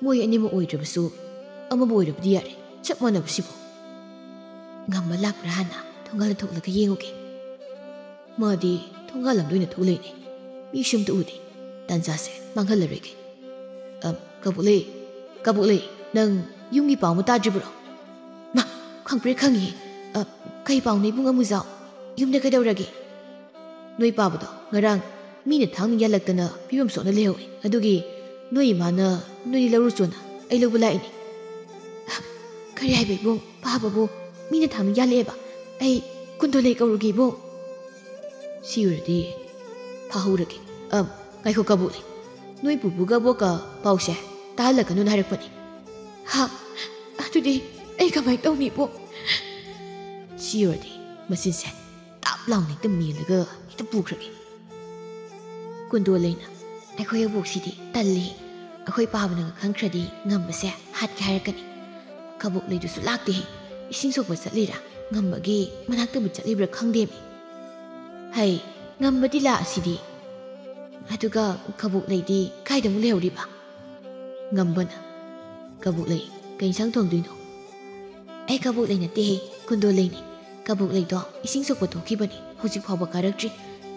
ꯃꯣꯏ ꯑꯅꯤꯃꯛ ꯑꯣꯏꯗ꯭ꯔꯕꯁꯨ ꯑꯃꯕꯨ ꯑꯣꯏꯔꯕꯗꯤ ꯌꯥꯔꯦ, ꯆꯞ ꯃꯥꯟꯅꯕꯁꯤꯕꯨ꯫ ꯉꯝꯕ ꯂꯥꯛꯄ꯭ꯔꯥ ꯍꯥꯟꯅ ꯊꯣꯡꯒꯥꯜꯗ ꯊꯣꯛꯂꯒ ꯌꯦꯡꯉꯨꯒꯦ꯫ ꯃꯥꯗꯤ ꯊꯣꯡꯒꯥꯜ ꯂꯝꯗ ꯑꯣꯏꯅ ꯊꯣꯛꯂꯩꯅꯦ, ꯃꯤꯁꯨ ꯑꯝꯇ ꯎꯗꯦ꯫ ꯇꯥꯟꯖꯥꯁꯦ ꯃꯥꯡꯍꯜꯂꯔꯣꯏꯒꯦ꯫ ꯑ, ꯀꯕꯣꯛꯂꯩ, ꯀꯕꯣꯛꯂꯩ, ꯅꯪ ꯌꯨꯝꯒꯤ ꯄꯥꯎ ꯑꯃ ꯇꯥꯗ꯭ꯔꯤꯕ꯭ꯔꯣ? ꯃꯥ, ꯈꯪꯄ꯭ꯔꯦꯛ ꯈꯪꯉꯤꯍꯦ꯫ ꯑ, ꯀꯩ ꯄꯥꯎꯅꯣ ꯏꯕꯨꯡ ꯑꯃꯨꯖꯥꯎ? ꯌꯨꯝꯗ ꯀꯩꯗꯧꯔꯒꯦ? ꯅꯣꯏ ꯄꯥꯕꯗꯣ ꯉꯔꯥꯡ ꯃꯤꯅ ꯊꯥꯡꯅ ꯌꯥꯜꯂꯛꯇꯅ ꯐꯤꯕꯝ ꯁꯣꯛꯅ ꯂꯩꯍꯧꯋꯦ꯫ ꯑꯗꯨꯒꯤ ꯅꯣꯏ ꯏꯃꯥꯅ ꯅꯣꯏꯗꯤ ꯂꯧꯔꯨꯆꯣꯅ ꯑꯩ ꯂꯧꯕ ꯂꯥꯛꯏꯅꯦ꯫ ꯑ, ꯀꯔꯤ ꯍꯥꯏꯕ ꯏꯕꯨꯡ? ꯄꯥꯕꯕꯨ ꯃꯤꯅ ꯊꯥꯡꯅ ꯌꯥꯜꯂꯛꯑꯦꯕ? ꯑꯩ ꯀꯨꯟꯗꯣꯂꯩ ꯀꯧꯔꯨꯒꯦ ꯏꯕꯨꯡ꯫ ꯁꯤ ꯑꯣꯏꯔꯗꯤ ꯐꯥꯍꯧꯔꯒꯦ꯫ ꯑ, ꯉꯥꯏꯈꯣ ꯀꯕꯣꯛꯂꯩ, ꯅꯣꯏ ꯄꯨꯄꯨꯒ ꯑꯕꯣꯛꯀ ꯄꯥꯎꯁꯦ ꯇꯥꯍꯜꯂꯛꯀꯅꯨꯅ ꯍꯥꯏꯔꯛꯄꯅꯤ꯫ ꯍꯥ? ꯑꯗꯨꯗꯤ ꯑꯩ ꯀꯃꯥꯏꯅ ꯇꯧꯅꯤ ꯏꯕꯣꯛ? ꯁꯤ ꯑꯣꯏꯔꯗꯤ ꯃꯆꯤꯟꯁꯦ ꯇꯥꯞ ꯂꯥꯎꯅ ꯍꯦꯛꯇ ꯃꯦꯜꯂꯒ ꯍꯦꯛꯇ ꯄꯨꯈ꯭ꯔꯒꯦ꯫ ꯀꯨꯟꯗꯣꯂꯩꯅ, ꯑꯩꯈꯣꯏ ꯑꯕꯣꯛꯁꯤꯗꯤ ꯇꯜꯂꯤ꯫ ꯑꯩꯈꯣꯏ ꯄꯥꯕꯅꯒ ꯈꯪꯈ꯭ꯔꯗꯤ ꯉꯝꯕꯁꯦ ꯍꯥꯠꯀꯦ ꯍꯥꯏꯔꯛꯀꯅꯤ꯫ ꯀꯕꯣꯛꯂꯩꯗꯨꯁꯨ ꯂꯥꯛꯇꯦꯍꯦ꯫ ꯏꯁꯤꯡ ꯁꯣꯛꯄ ꯆꯠꯂꯤꯔꯥ? ꯉꯝꯕꯒꯤ ꯃꯅꯥꯛꯇꯕꯨ ꯆꯠꯂꯤꯕ꯭ꯔꯥ ꯈꯪꯗꯦꯃꯤ꯫ ꯍꯩ, ꯉꯝꯕꯗꯤ ꯂꯥꯛꯑꯁꯤꯗꯤ꯫ ꯑꯗꯨꯒ ꯀꯕꯣꯛꯂꯩꯗꯤ ꯀꯥꯏꯗ ꯑꯃꯨꯛ ꯂꯩꯍꯧꯔꯤꯕ? ꯉꯝꯕꯅ, ꯀꯕꯣꯛꯂꯩ, ꯀꯩ ꯏꯟꯁꯥꯡ ꯊꯣꯡꯗꯣꯏꯅꯣ? ꯑꯩ ꯀꯕꯣꯛꯂꯩ ꯅꯠꯇꯦꯍꯦ, ꯀꯨꯟꯗꯣꯂꯩꯅꯦ꯫ ꯀꯕꯣꯛꯂꯩꯗꯣ ꯏꯁꯤꯡ ꯁꯣꯛꯄ ꯊꯣꯛꯈꯤꯕꯅꯤ, ꯍꯧꯖꯤꯛ ꯐꯥꯎꯕ ꯀꯥꯔꯛꯇ꯭ꯔꯤ꯫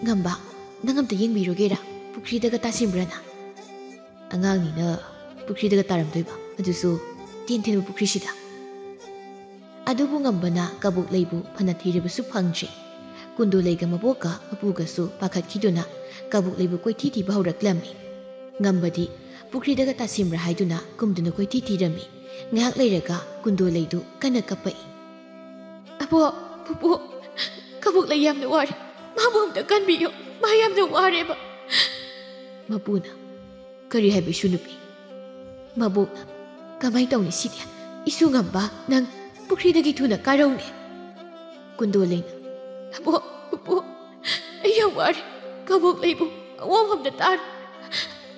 ꯉꯝꯕ, ꯅꯪ ꯑꯝꯇ ꯌꯦꯡꯕꯤꯔꯨꯒꯦꯔꯥ? ꯄꯨꯈ꯭ꯔꯤꯗꯒ ꯇꯥꯁꯤꯟꯕ꯭ꯔꯅ? ꯑꯉꯥꯡꯅꯤꯅ ꯄꯨꯈ꯭ꯔꯤꯗꯒ ꯇꯥꯔꯝꯗꯣꯏꯕ, ꯑꯗꯨꯁꯨ ꯇꯦꯟ ꯊꯦꯟꯕ ꯄꯨꯈ꯭ꯔꯤꯁꯤꯗ꯫ ꯑꯗꯨꯕꯨ ꯉꯝꯕꯅ ꯀꯕꯣꯛꯂꯩꯕꯨ ꯐꯅ ꯊꯤꯔꯕꯁꯨ ꯐꯪꯗ꯭ꯔꯦ꯫ ꯀꯨꯟꯗꯣꯂꯩꯒ ꯃꯕꯣꯛꯀ ꯃꯄꯨꯒꯁꯨ ꯄꯥꯈꯠꯈꯤꯗꯨꯅ ꯀꯕꯣꯛꯂꯩꯕꯨ ꯀꯣꯏꯊꯤ ꯊꯤꯕ ꯍꯧꯔꯛꯂꯝꯃꯤ꯫ ꯉꯝꯕꯗꯤ ꯄꯨꯈ꯭ꯔꯤꯗꯒ ꯇꯥꯁꯤꯟꯕ꯭ꯔꯥ ꯍꯥꯏꯗꯨꯅ ꯀꯨꯝꯗꯨꯅ ꯀꯣꯏꯊꯤ ꯊꯤꯔꯝꯃꯤ꯫ ꯉꯥꯏꯍꯥꯛ ꯂꯩꯔꯒ ꯀꯨꯟꯗꯣꯂꯩꯗꯨ ꯀꯟꯅ ꯀꯞꯄꯛꯏ꯫ "ꯑꯕꯣꯛ, ꯄꯨꯄꯨ, ꯀꯕꯣꯛꯂꯩ ꯌꯥꯝꯅ ꯋꯥꯔꯦ꯫ ꯃꯥꯕꯨ ꯑꯝꯇ ꯀꯟꯕꯤꯌꯨ꯫ ꯃꯥ ꯌꯥꯝꯅ ꯋꯥꯔꯦꯕ꯫ ꯃꯄꯨꯅ, "ꯀꯔꯤ ꯍꯥꯏꯕ ꯏꯁꯨ ꯅꯨꯄꯤ?" ꯃꯕꯣꯛꯅ, "ꯀꯃꯥꯏ ꯇꯧꯅꯤ ꯁꯤꯗꯤ? ꯏꯁꯨ ꯉꯝꯕ, ꯅꯪ ꯄꯨꯈ꯭ꯔꯤꯗꯒꯤ ꯊꯨꯅ ꯀꯥꯔꯧꯅꯦ꯫" ꯀꯨꯟꯗꯣꯂꯩꯅ, "ꯄꯨꯄꯨ, ꯄꯨꯄꯨ, ꯑꯩ ꯌꯥꯝ ꯋꯥꯔꯦ꯫ ꯀꯕꯣꯛꯂꯩꯕꯨ ꯑꯋꯥ ꯃꯐꯝꯗ ꯇꯥꯔꯦ꯫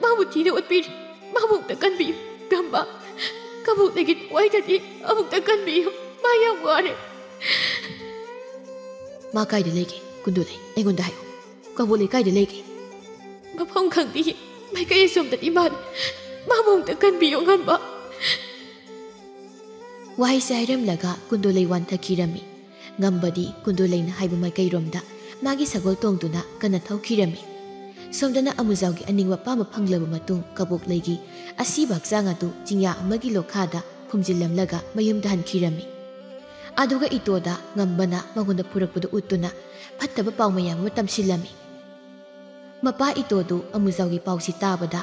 ꯃꯥꯕꯨ ꯊꯤꯅ ꯎꯠꯄꯤꯔꯦ꯫ ꯃꯥꯕꯨ ꯑꯃꯨꯛꯇ ꯀꯟꯕꯤꯌꯨ꯫ ꯉꯝꯕ, ꯀꯕꯣꯛꯂꯩꯒꯤ ꯊꯋꯥꯏꯗꯗꯤ ꯑꯃꯨꯛꯇ ꯀꯟꯕꯤꯌꯨ꯫ ꯃꯥ ꯌꯥꯝ ꯋꯥꯔꯦ꯫" "ꯃꯥ ꯀꯥꯏꯗ ꯂꯩꯒꯦ? ꯀꯨꯟꯗꯣꯂꯩ, ꯑꯩꯉꯣꯟꯗ ꯍꯥꯏꯌꯨ꯫ ꯀꯕꯣꯛꯂꯩ ꯀꯥꯏꯗ ꯂꯩꯒꯦ?" "ꯃꯐꯝ ꯈꯪꯗꯤꯌꯦ꯫ ꯃꯥꯏꯀꯩ ꯑꯁꯣꯝꯗꯗꯤ ꯃꯥꯜꯂꯦ꯫ ꯃꯥꯕꯨ ꯑꯃꯨꯛꯇ ꯀꯟꯕꯤꯌꯨ, ꯉꯝꯕ꯫" ꯋꯥꯍꯩꯁꯦ ꯍꯥꯏꯔꯝꯂꯒ ꯀꯨꯟꯗꯣꯂꯩ ꯋꯥꯟꯊꯈꯤꯔꯝꯃꯤ꯫ ꯉꯝꯕꯗꯤ ꯀꯨꯟꯗꯣꯂꯩꯅ ꯍꯥꯏꯕ ꯃꯥꯏꯀꯩꯔꯣꯝꯗ ꯃꯥꯒꯤ ꯁꯒꯣꯜ ꯇꯣꯡꯗꯨꯅ ꯀꯟꯅ ꯊꯧꯈꯤꯔꯝꯃꯤ꯫ ꯁꯣꯝꯗꯅ ꯑꯃꯨꯖꯥꯎꯒꯤ ꯑꯅꯤꯡꯕ ꯄꯥꯝꯕ ꯐꯪꯂꯕ ꯃꯇꯨꯡ ꯀꯕꯣꯛꯂꯩꯒꯤ ꯑꯁꯤꯕ ꯍꯛꯆꯥꯡ ꯑꯗꯨ ꯆꯤꯡꯌꯥ ꯑꯃꯒꯤ ꯂꯣꯈꯥꯗ ꯐꯨꯝꯖꯤꯜꯂꯝꯂꯒ ꯃꯌꯨꯝꯗ ꯍꯟꯈꯤꯔꯝꯃꯤ꯫ ꯑꯗꯨꯒ ꯏꯇꯣꯗ ꯉꯝꯕꯅ ꯃꯉꯣꯟꯗ ꯄꯨꯔꯛꯄꯗꯨ ꯎꯠꯇꯨꯅ ꯐꯠꯇꯕ ꯄꯥꯎ ꯃꯌꯥꯝ ꯑꯃ ꯇꯝꯁꯤꯜꯂꯝꯃꯤ꯫ ꯃꯄꯥ ꯏꯇꯣꯗꯨ ꯑꯃꯨꯖꯥꯎꯒꯤ ꯄꯥꯎꯁꯤ ꯇꯥꯕꯗ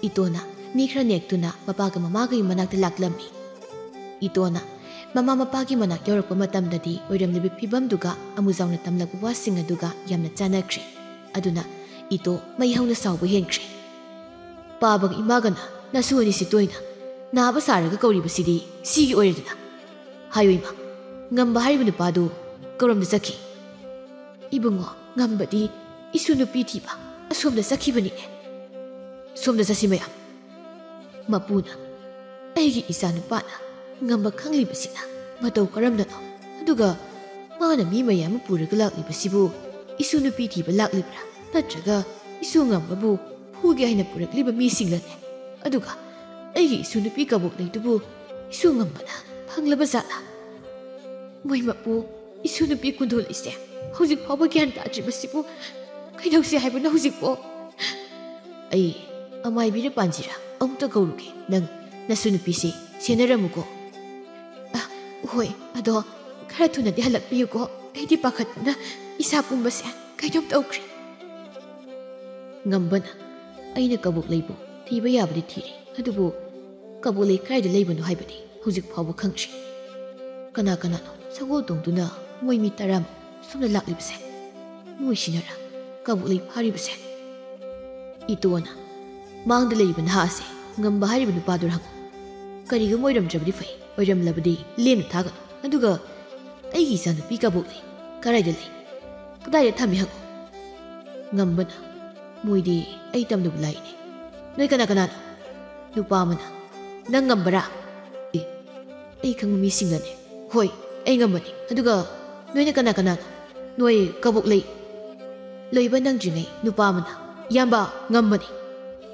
ꯏꯇꯣꯅ ꯃꯤ ꯈꯔ ꯅꯦꯛꯇꯨꯅ ꯃꯄꯥꯒ ꯃꯃꯥꯒꯤ ꯃꯅꯥꯛꯇ ꯂꯥꯛꯂꯝꯃꯤ꯫ ꯏꯇꯣꯅ ꯃꯃꯥ ꯃꯄꯥꯒꯤ ꯃꯅꯥꯛ ꯌꯧꯔꯛꯄ ꯃꯇꯝꯗꯗꯤ ꯑꯣꯏꯔꯝꯂꯤꯕ ꯐꯤꯕꯝꯗꯨꯒ ꯑꯃꯨꯖꯥꯎꯅ ꯇꯝꯂꯛꯄ ꯋꯥꯁꯤꯡ ꯑꯗꯨꯒ ꯌꯥꯝꯅ ꯆꯥꯟꯅꯈ꯭ꯔꯦ꯫ ꯑꯗꯨꯅ ꯏꯇꯣ ꯃꯩ ꯍꯧꯅ ꯁꯥꯎꯕ ꯍꯦꯟꯈ꯭ꯔꯦ꯫ "ꯄꯥꯕꯒ ꯏꯃꯥꯒꯅ ꯅꯁꯨ ꯑꯅꯤꯁꯤ ꯇꯣꯏꯅ ꯅꯥꯕ ꯁꯥꯔꯒ ꯀꯧꯔꯤꯕꯁꯤꯗꯤ ꯁꯤꯒꯤ ꯑꯣꯏꯔꯦꯗꯅ꯫ ꯍꯥꯏꯌꯨ ꯏꯃꯥ, ꯉꯝꯕ ꯍꯥꯏꯔꯤꯕ ꯅꯨꯄꯥꯗꯨ ꯀꯔꯣꯝꯗ ꯆꯠꯈꯤ?" "ꯏꯕꯨꯡꯉꯣ, ꯉꯝꯕꯗꯤ ꯏꯁꯨ ꯅꯨꯄꯤ ꯊꯤꯕ ꯑꯁꯣꯝꯗ ꯆꯠꯈꯤꯕꯅꯤꯅꯦ꯫" "ꯁꯣꯝꯗ ꯆꯠꯁꯤ ꯃꯌꯥꯝ꯫" ꯃꯄꯨꯅ, "ꯑꯩꯒꯤ ꯏꯆꯥ ꯅꯨꯄꯥꯅ ꯉꯝꯕ ꯈꯪꯂꯤꯕꯁꯤꯅ ꯃꯇꯧ ꯀꯔꯝꯅꯅꯣ? ꯑꯗꯨꯒ ꯃꯥꯅ ꯃꯤ ꯃꯌꯥꯝ ꯑꯃ ꯄꯨꯔꯒ ꯂꯥꯛꯂꯤꯕꯁꯤꯕꯨ ꯏꯁꯨ ꯅꯨꯄꯤ ꯊꯤꯕ ꯂꯥꯛꯂꯤꯕ꯭ꯔꯥ? ꯅꯠꯇ꯭ꯔꯒ ꯏꯁꯨ ꯉꯝꯕꯕꯨ ꯐꯨꯒꯦ ꯍꯥꯏꯅ ꯄꯨꯔꯛꯂꯤꯕ ꯃꯤꯁꯤꯡꯂꯅꯦ? ꯑꯗꯨꯒ ꯑꯩꯒꯤ ꯏꯁꯨ ꯅꯨꯄꯤ ꯀꯕꯣꯛꯂꯩꯗꯨꯕꯨ ꯏꯁꯨ ꯉꯝꯕꯅ ꯐꯪꯂꯕ ꯖꯥꯠꯂꯥ? ꯃꯣꯏ ꯃꯄꯨ, ꯏꯁꯨ ꯅꯨꯄꯤ ꯀꯨꯟꯗꯣꯂꯩꯁꯦ ꯍꯧꯖꯤꯛ ꯐꯥꯎꯕ ꯒ꯭ꯌꯥꯟ ꯇꯥꯗ꯭ꯔꯤꯕꯁꯤꯕꯨ ꯀꯩꯗꯧꯁꯦ ꯍꯥꯏꯕꯅꯣ ꯍꯧꯖꯤꯛꯄꯣ?" "ꯑꯩ ꯑꯃꯥꯏꯕꯤꯔ ꯄꯥꯟꯖꯤꯔ ꯑꯃꯨꯛꯇ ꯀꯧꯔꯨꯒꯦ꯫ ꯅꯪ ꯅꯁꯨ ꯅꯨꯄꯤꯁꯦ ꯁꯦꯟꯅꯔꯝꯃꯨꯀꯣ꯫" "ꯑ, ꯍꯣꯏ, ꯑꯗꯣ ꯈꯔ ꯊꯨꯅꯗꯤ ꯍꯜꯂꯛꯄꯤꯌꯨꯀꯣ꯫ ꯑꯩꯗꯤ ꯄꯥꯈꯠꯄꯅ ꯏꯁꯥ ꯄꯨꯝꯕꯁꯦ ꯀꯩꯅꯣꯝ ꯇꯧꯈ꯭ꯔꯦ꯫" ꯉꯝꯕꯅ, "ꯑꯩꯅ ꯀꯕꯣꯛꯂꯩꯕꯨ ꯊꯤꯕ ꯌꯥꯕꯗꯤ ꯊꯤꯔꯦ, ꯑꯗꯨꯕꯨ ꯀꯕꯣꯛꯂꯩ ꯀꯗꯥꯏꯗ ꯂꯩꯕꯅꯣ ꯍꯥꯏꯕꯗꯤ ꯍꯧꯖꯤꯛ ꯐꯥꯎꯕ ꯈꯪꯗ꯭ꯔꯤ꯫ ꯀꯅꯥ ꯀꯅꯥꯅꯣ ꯁꯒꯣꯜ ꯇꯣꯡꯗꯨꯅ ꯃꯣꯏ ꯃꯤ ꯇꯔꯥꯃꯨꯛ ꯁꯣꯝꯗ ꯂꯥꯛꯂꯤꯕꯁꯦ ꯃꯣꯏꯁꯤꯅꯔꯥ ꯀꯕꯣꯛꯂꯩ ꯐꯥꯔꯤꯕꯁꯦ? ꯏꯇꯣꯅ ꯃꯥꯡꯗ ꯂꯩꯔꯤꯕ ꯅꯍꯥ ꯑꯁꯦ ꯉꯝꯕ ꯍꯥꯏꯔꯤꯕ ꯅꯨꯄꯥꯗꯨꯔ ꯍꯪꯉꯨ꯫ ꯀꯔꯤꯒꯨꯝꯕ ꯑꯣꯏꯔꯝꯗ꯭ꯔꯕꯗꯤ ꯐꯩ, ꯑꯣꯏꯔꯝꯂꯕꯗꯤ ꯂꯦꯝꯅ ꯊꯥꯒꯅꯨ꯫ ꯑꯗꯨꯒ ꯑꯩꯒꯤ ꯏꯆꯥꯅꯨꯄꯤ ꯀꯕꯣꯛꯂꯩ ꯀꯗꯥꯏꯗ ꯂꯩ? ꯀꯗꯥꯏꯗ ꯊꯝꯃꯤ ꯍꯪꯉꯨ꯫ ꯉꯝꯕꯅ ꯃꯣꯏꯗꯤ ꯑꯩ ꯇꯝꯂꯨꯕ ꯂꯥꯛꯏꯅꯦ꯫ ꯅꯣꯏ ꯀꯅꯥ ꯀꯅꯥꯅꯣ? ꯅꯨꯄꯥ ꯑꯃꯅ ꯅꯪ ꯉꯝꯕꯔꯥ? ꯑꯦ, ꯑꯩ ꯈꯪꯕ ꯃꯤꯁꯤꯡꯒꯅꯦ꯫ ꯍꯣꯏ, ꯑꯩ ꯉꯝꯕꯅꯤ꯫ ꯑꯗꯨꯒ ꯅꯣꯏꯅ ꯀꯅꯥ ꯀꯅꯥꯅꯣ? ꯅꯣꯏ ꯀꯕꯣꯛꯂꯩ꯫ ꯂꯣꯏꯕ ꯅꯪꯗ꯭ꯔꯤꯉꯩ ꯅꯨꯄꯥ ꯑꯃꯅ ꯏꯌꯥꯝꯕ ꯉꯝꯕꯅꯤ꯫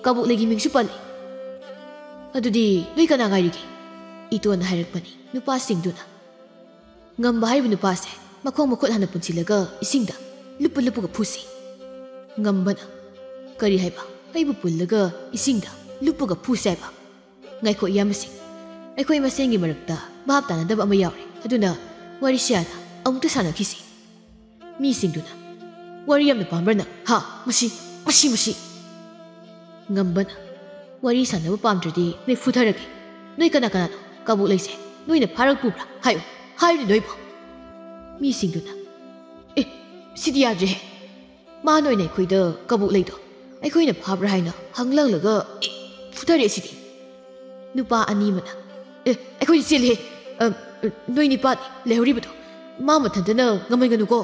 ꯀꯕꯣꯛꯂꯩꯒꯤ ꯃꯤꯡꯁꯨ ꯄꯜꯂꯤ꯫ ꯑꯗꯨꯗꯤ ꯅꯣꯏ ꯀꯅꯥ ꯉꯥꯏꯔꯤꯒꯦ? ꯏꯇꯣꯟꯅ ꯍꯥꯏꯔꯛꯄꯅꯤ꯫ ꯅꯨꯄꯥꯁꯤꯡꯗꯨꯅ ꯉꯝꯕ ꯍꯥꯏꯔꯤꯕ ꯅꯨꯄꯥꯁꯦ ꯃꯈꯣꯡ ꯃꯈꯨꯠ ꯍꯥꯟꯅ ꯄꯨꯟꯁꯤꯜꯂꯒ ꯏꯁꯤꯡꯗ ꯂꯨꯞꯄ ꯂꯨꯞꯄꯒ ꯐꯨꯁꯤ꯫ ꯉꯝꯕꯅ ꯀꯔꯤ ꯍꯥꯏꯕ? ꯑꯩꯕꯨ ꯄꯨꯜꯂꯒ ꯏꯁꯤꯡꯗ ꯂꯨꯞꯄꯒ ꯐꯨꯁꯦ ꯍꯥꯏꯕ? ꯉꯥꯏꯈꯣ ꯏꯌꯥꯝꯕꯁꯤꯡ, ꯑꯩꯈꯣꯏ ꯃꯁꯦꯟꯒꯤ ꯃꯔꯛꯇ ꯚꯥꯞ ꯇꯥꯅꯗꯕ ꯑꯃ ꯌꯥꯎꯔꯦ꯫ ꯑꯗꯨꯅ ꯋꯥꯔꯤꯁꯦ ꯍꯥꯟꯅ ꯑꯃꯨꯛꯇ ꯁꯥꯟꯅꯈꯤꯁꯤ꯫ ꯃꯤꯁꯤꯡꯗꯨꯅ ꯋꯥꯔꯤ ꯌꯥꯝꯅ ꯄꯥꯝꯕ꯭ꯔꯥ ꯅꯪ? ꯍꯥ? ꯃꯁꯤ, ꯃꯁꯤ, ꯃꯁꯤ꯫ ꯉꯝꯕꯅ ꯋꯥꯔꯤ ꯁꯥꯟꯅꯕ ꯄꯥꯝꯗ꯭ꯔꯗꯤ ꯅꯣꯏ ꯐꯨꯊꯔꯒꯦ꯫ ꯅꯣꯏ ꯀꯅꯥ ꯀꯅꯥꯅꯣ ꯀꯕꯣꯛꯂꯩꯁꯦ ꯅꯣꯏꯅ ꯐꯥꯔꯛ ꯄꯨꯕ꯭ꯔꯥ? ꯍꯥꯏꯌꯨ, ꯍꯥꯏꯌꯨꯅꯦ ꯅꯣꯏꯕꯨ꯫ ꯃꯤꯁꯤꯡꯗꯨꯅ ꯑꯦ, ꯁꯤꯗꯤ ꯌꯥꯗ꯭ꯔꯦꯍꯦ꯫ ꯃꯥꯅ ꯑꯣꯏꯅ ꯑꯩꯈꯣꯏꯗ ꯀꯕꯣꯛꯂꯩꯗꯣ ꯑꯩꯈꯣꯏꯅ ꯐꯥꯕ꯭ꯔꯥ ꯍꯥꯏꯅ ꯍꯪꯂꯪꯂꯒ ꯑꯦ, ꯐꯨꯊꯔꯦ ꯁꯤꯗꯤ꯫ ꯅꯨꯄꯥ ꯑꯅꯤ ꯑꯃꯅ ꯑꯦ, ꯑꯩꯈꯣꯏꯗꯤ ꯆꯦꯜꯂꯤꯍꯦ꯫ ꯑ, ꯅꯣꯏ ꯅꯤꯄꯥꯗꯤ ꯂꯩꯍꯧꯔꯤꯕꯗꯣ ꯃꯥ ꯃꯊꯟꯇꯅ ꯉꯝꯍꯟꯒꯅꯨꯀꯣ꯫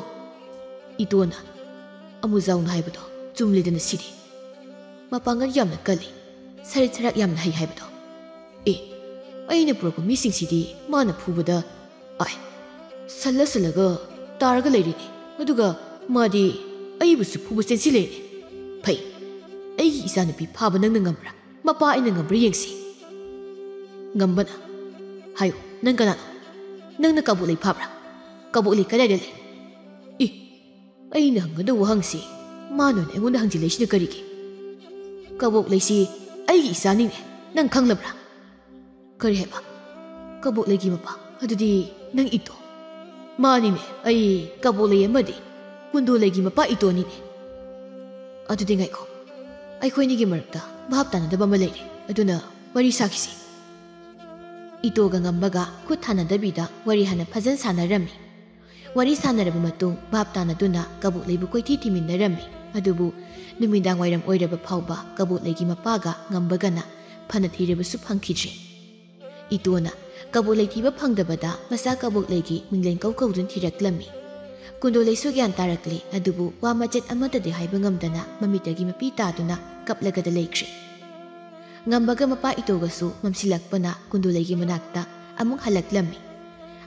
ꯏꯇꯣꯅ ꯑꯃꯨꯖꯥꯎꯅ ꯍꯥꯏꯕꯗꯣ ꯆꯨꯝꯂꯦꯗꯅ ꯁꯤꯗꯤ꯫ ꯃꯄꯥꯡꯒꯜ ꯌꯥꯝꯅ ꯀꯜꯂꯤ, ꯁꯔꯤꯠ ꯁꯔꯥꯛ ꯌꯥꯝꯅ ꯍꯩ ꯍꯥꯏꯕꯗꯣ꯫ ꯑꯦ, ꯑꯩꯅ ꯄꯨꯔꯛꯄ ꯃꯤꯁꯤꯡꯁꯤꯗꯤ ꯃꯥꯅ ꯐꯨꯕꯗ ꯑꯥꯏ, ꯁꯜꯂ ꯁꯜꯂꯒ ꯇꯥꯔꯒ ꯂꯩꯔꯤꯅꯦ꯫ ꯑꯗꯨꯒ ꯃꯥꯗꯤ ꯑꯩꯕꯨꯁꯨ ꯐꯨꯕ ꯆꯦꯟꯁꯤꯜꯂꯛꯏꯅꯦ꯫ ꯐꯩ, ꯑꯩꯒꯤ ꯏꯆꯥꯅꯨꯄꯤ ꯐꯥꯕ ꯅꯪꯅ ꯉꯝꯕ꯭ꯔꯥ? ꯃꯄꯥ ꯑꯩꯅ ꯉꯝꯕ꯭ꯔꯥ ꯌꯦꯡꯁꯤ꯫ ꯉꯝꯕꯅ ꯍꯥꯏꯌꯨ, ꯅꯪ ꯀꯅꯥꯅꯣ? ꯅꯪꯅ ꯀꯕꯣꯛꯂꯩ ꯐꯥꯕ꯭ꯔꯥ? ꯀꯕꯣꯛꯂꯩ ꯀꯗꯥꯏꯗ ꯂꯩ? ꯏ, ꯑꯩꯅ ꯍꯪꯒꯗꯧꯕ ꯋꯥꯍꯪꯁꯤ ꯃꯥꯅ ꯑꯣꯏꯅ ꯑꯩꯉꯣꯟꯗ ꯍꯪꯖꯤꯜꯂꯛꯏꯁꯤꯅ ꯀꯔꯤꯒꯤ? ꯀꯕꯣꯛꯂꯩꯁꯤ ꯑꯩꯒꯤ ꯏꯆꯥꯅꯤꯅꯦ, ꯅꯪ ꯈꯪꯂꯕ꯭ꯔꯥ? ꯀꯔꯤ ꯍꯥꯏꯕ? ꯀꯕꯣꯛꯂꯩꯒꯤ ꯃꯄꯥ? ꯑꯗꯨꯗꯤ ꯅꯪ ꯏꯇꯣ? ꯃꯥꯅꯤꯅꯦ, ꯑꯩ ꯀꯕꯣꯛꯂꯩ ꯑꯃꯗꯤ ꯀꯨꯟꯗꯣꯂꯩꯒꯤ ꯃꯄꯥ ꯏꯇꯣꯅꯤꯅꯦ꯫ ꯑꯗꯨꯗꯤ ꯉꯥꯏꯈꯣ, ꯑꯩꯈꯣꯏꯅꯤꯒꯤ ꯃꯔꯛꯇ ꯚꯥꯞ ꯇꯥꯅꯗꯕ ꯑꯃ ꯂꯩꯔꯦ, ꯑꯗꯨꯅ ꯋꯥꯔꯤ ꯁꯥꯈꯤꯁꯤ꯫ ꯏꯇꯣꯒ ꯉꯝꯕꯒ ꯈꯨꯠ ꯊꯥꯅꯗꯕꯤꯗ ꯋꯥꯔꯤ ꯍꯥꯟꯅ ꯐꯖꯅ ꯁꯥꯟꯅꯔꯝꯃꯤ꯫ ꯋꯥꯔꯤ ꯁꯥꯟꯅꯔꯕ ꯃꯇꯨꯡ ꯚꯥꯞ ꯇꯥꯅꯗꯨꯅ ꯀꯕꯣꯛꯂꯩꯕꯨ ꯀꯣꯏꯊꯤ ꯊꯤꯃꯤꯟꯅꯔꯝꯃꯤ꯫ ꯑꯗꯨꯕꯨ ꯅꯨꯃꯤꯗꯥꯡ ꯋꯥꯏꯔꯝ ꯑꯣꯏꯔꯕ ꯐꯥꯎꯕ ꯀꯕꯣꯛꯂꯩꯒꯤ ꯃꯄꯥꯒ ꯉꯝꯕꯒꯅ ꯐꯅ ꯊꯤꯔꯕꯁꯨ ꯐꯪꯈꯤꯗ꯭ꯔꯦ꯫ ꯏꯇꯣꯅ ꯀꯕꯣꯛꯂꯩ ꯊꯤꯕ ꯐꯪꯗꯕꯗ ꯃꯆꯥ ꯀꯕꯣꯛꯂꯩꯒꯤ ꯃꯤꯡꯂꯦꯟ ꯀꯧ ꯀꯧꯗꯨꯅ ꯊꯤꯔꯛꯂꯝꯃꯤ꯫ ꯀꯨꯟꯗꯣꯂꯩꯁꯨ ꯒ꯭ꯌꯥꯟ ꯇꯥꯔꯛꯂꯦ, ꯑꯗꯨꯕꯨ ꯋꯥ ꯃꯆꯦꯠ ꯑꯃꯠꯇꯗꯤ ꯍꯥꯏꯕ ꯉꯝꯗꯅ ꯃꯃꯤꯠꯇꯒꯤ ꯃꯄꯤ ꯇꯥꯗꯨꯅ ꯀꯞꯂꯒꯗ ꯂꯩꯈ꯭ꯔꯦ꯫ ꯉꯝꯕꯒ ꯃꯄꯥ ꯏꯇꯣꯒꯁꯨ ꯃꯝꯁꯤꯜꯂꯛꯄꯅ ꯀꯨꯟꯗꯣꯂꯩꯒꯤ ꯃꯅꯥꯛꯇ ꯑꯃꯨꯛ ꯍꯜꯂꯛꯂꯝꯃꯤ꯫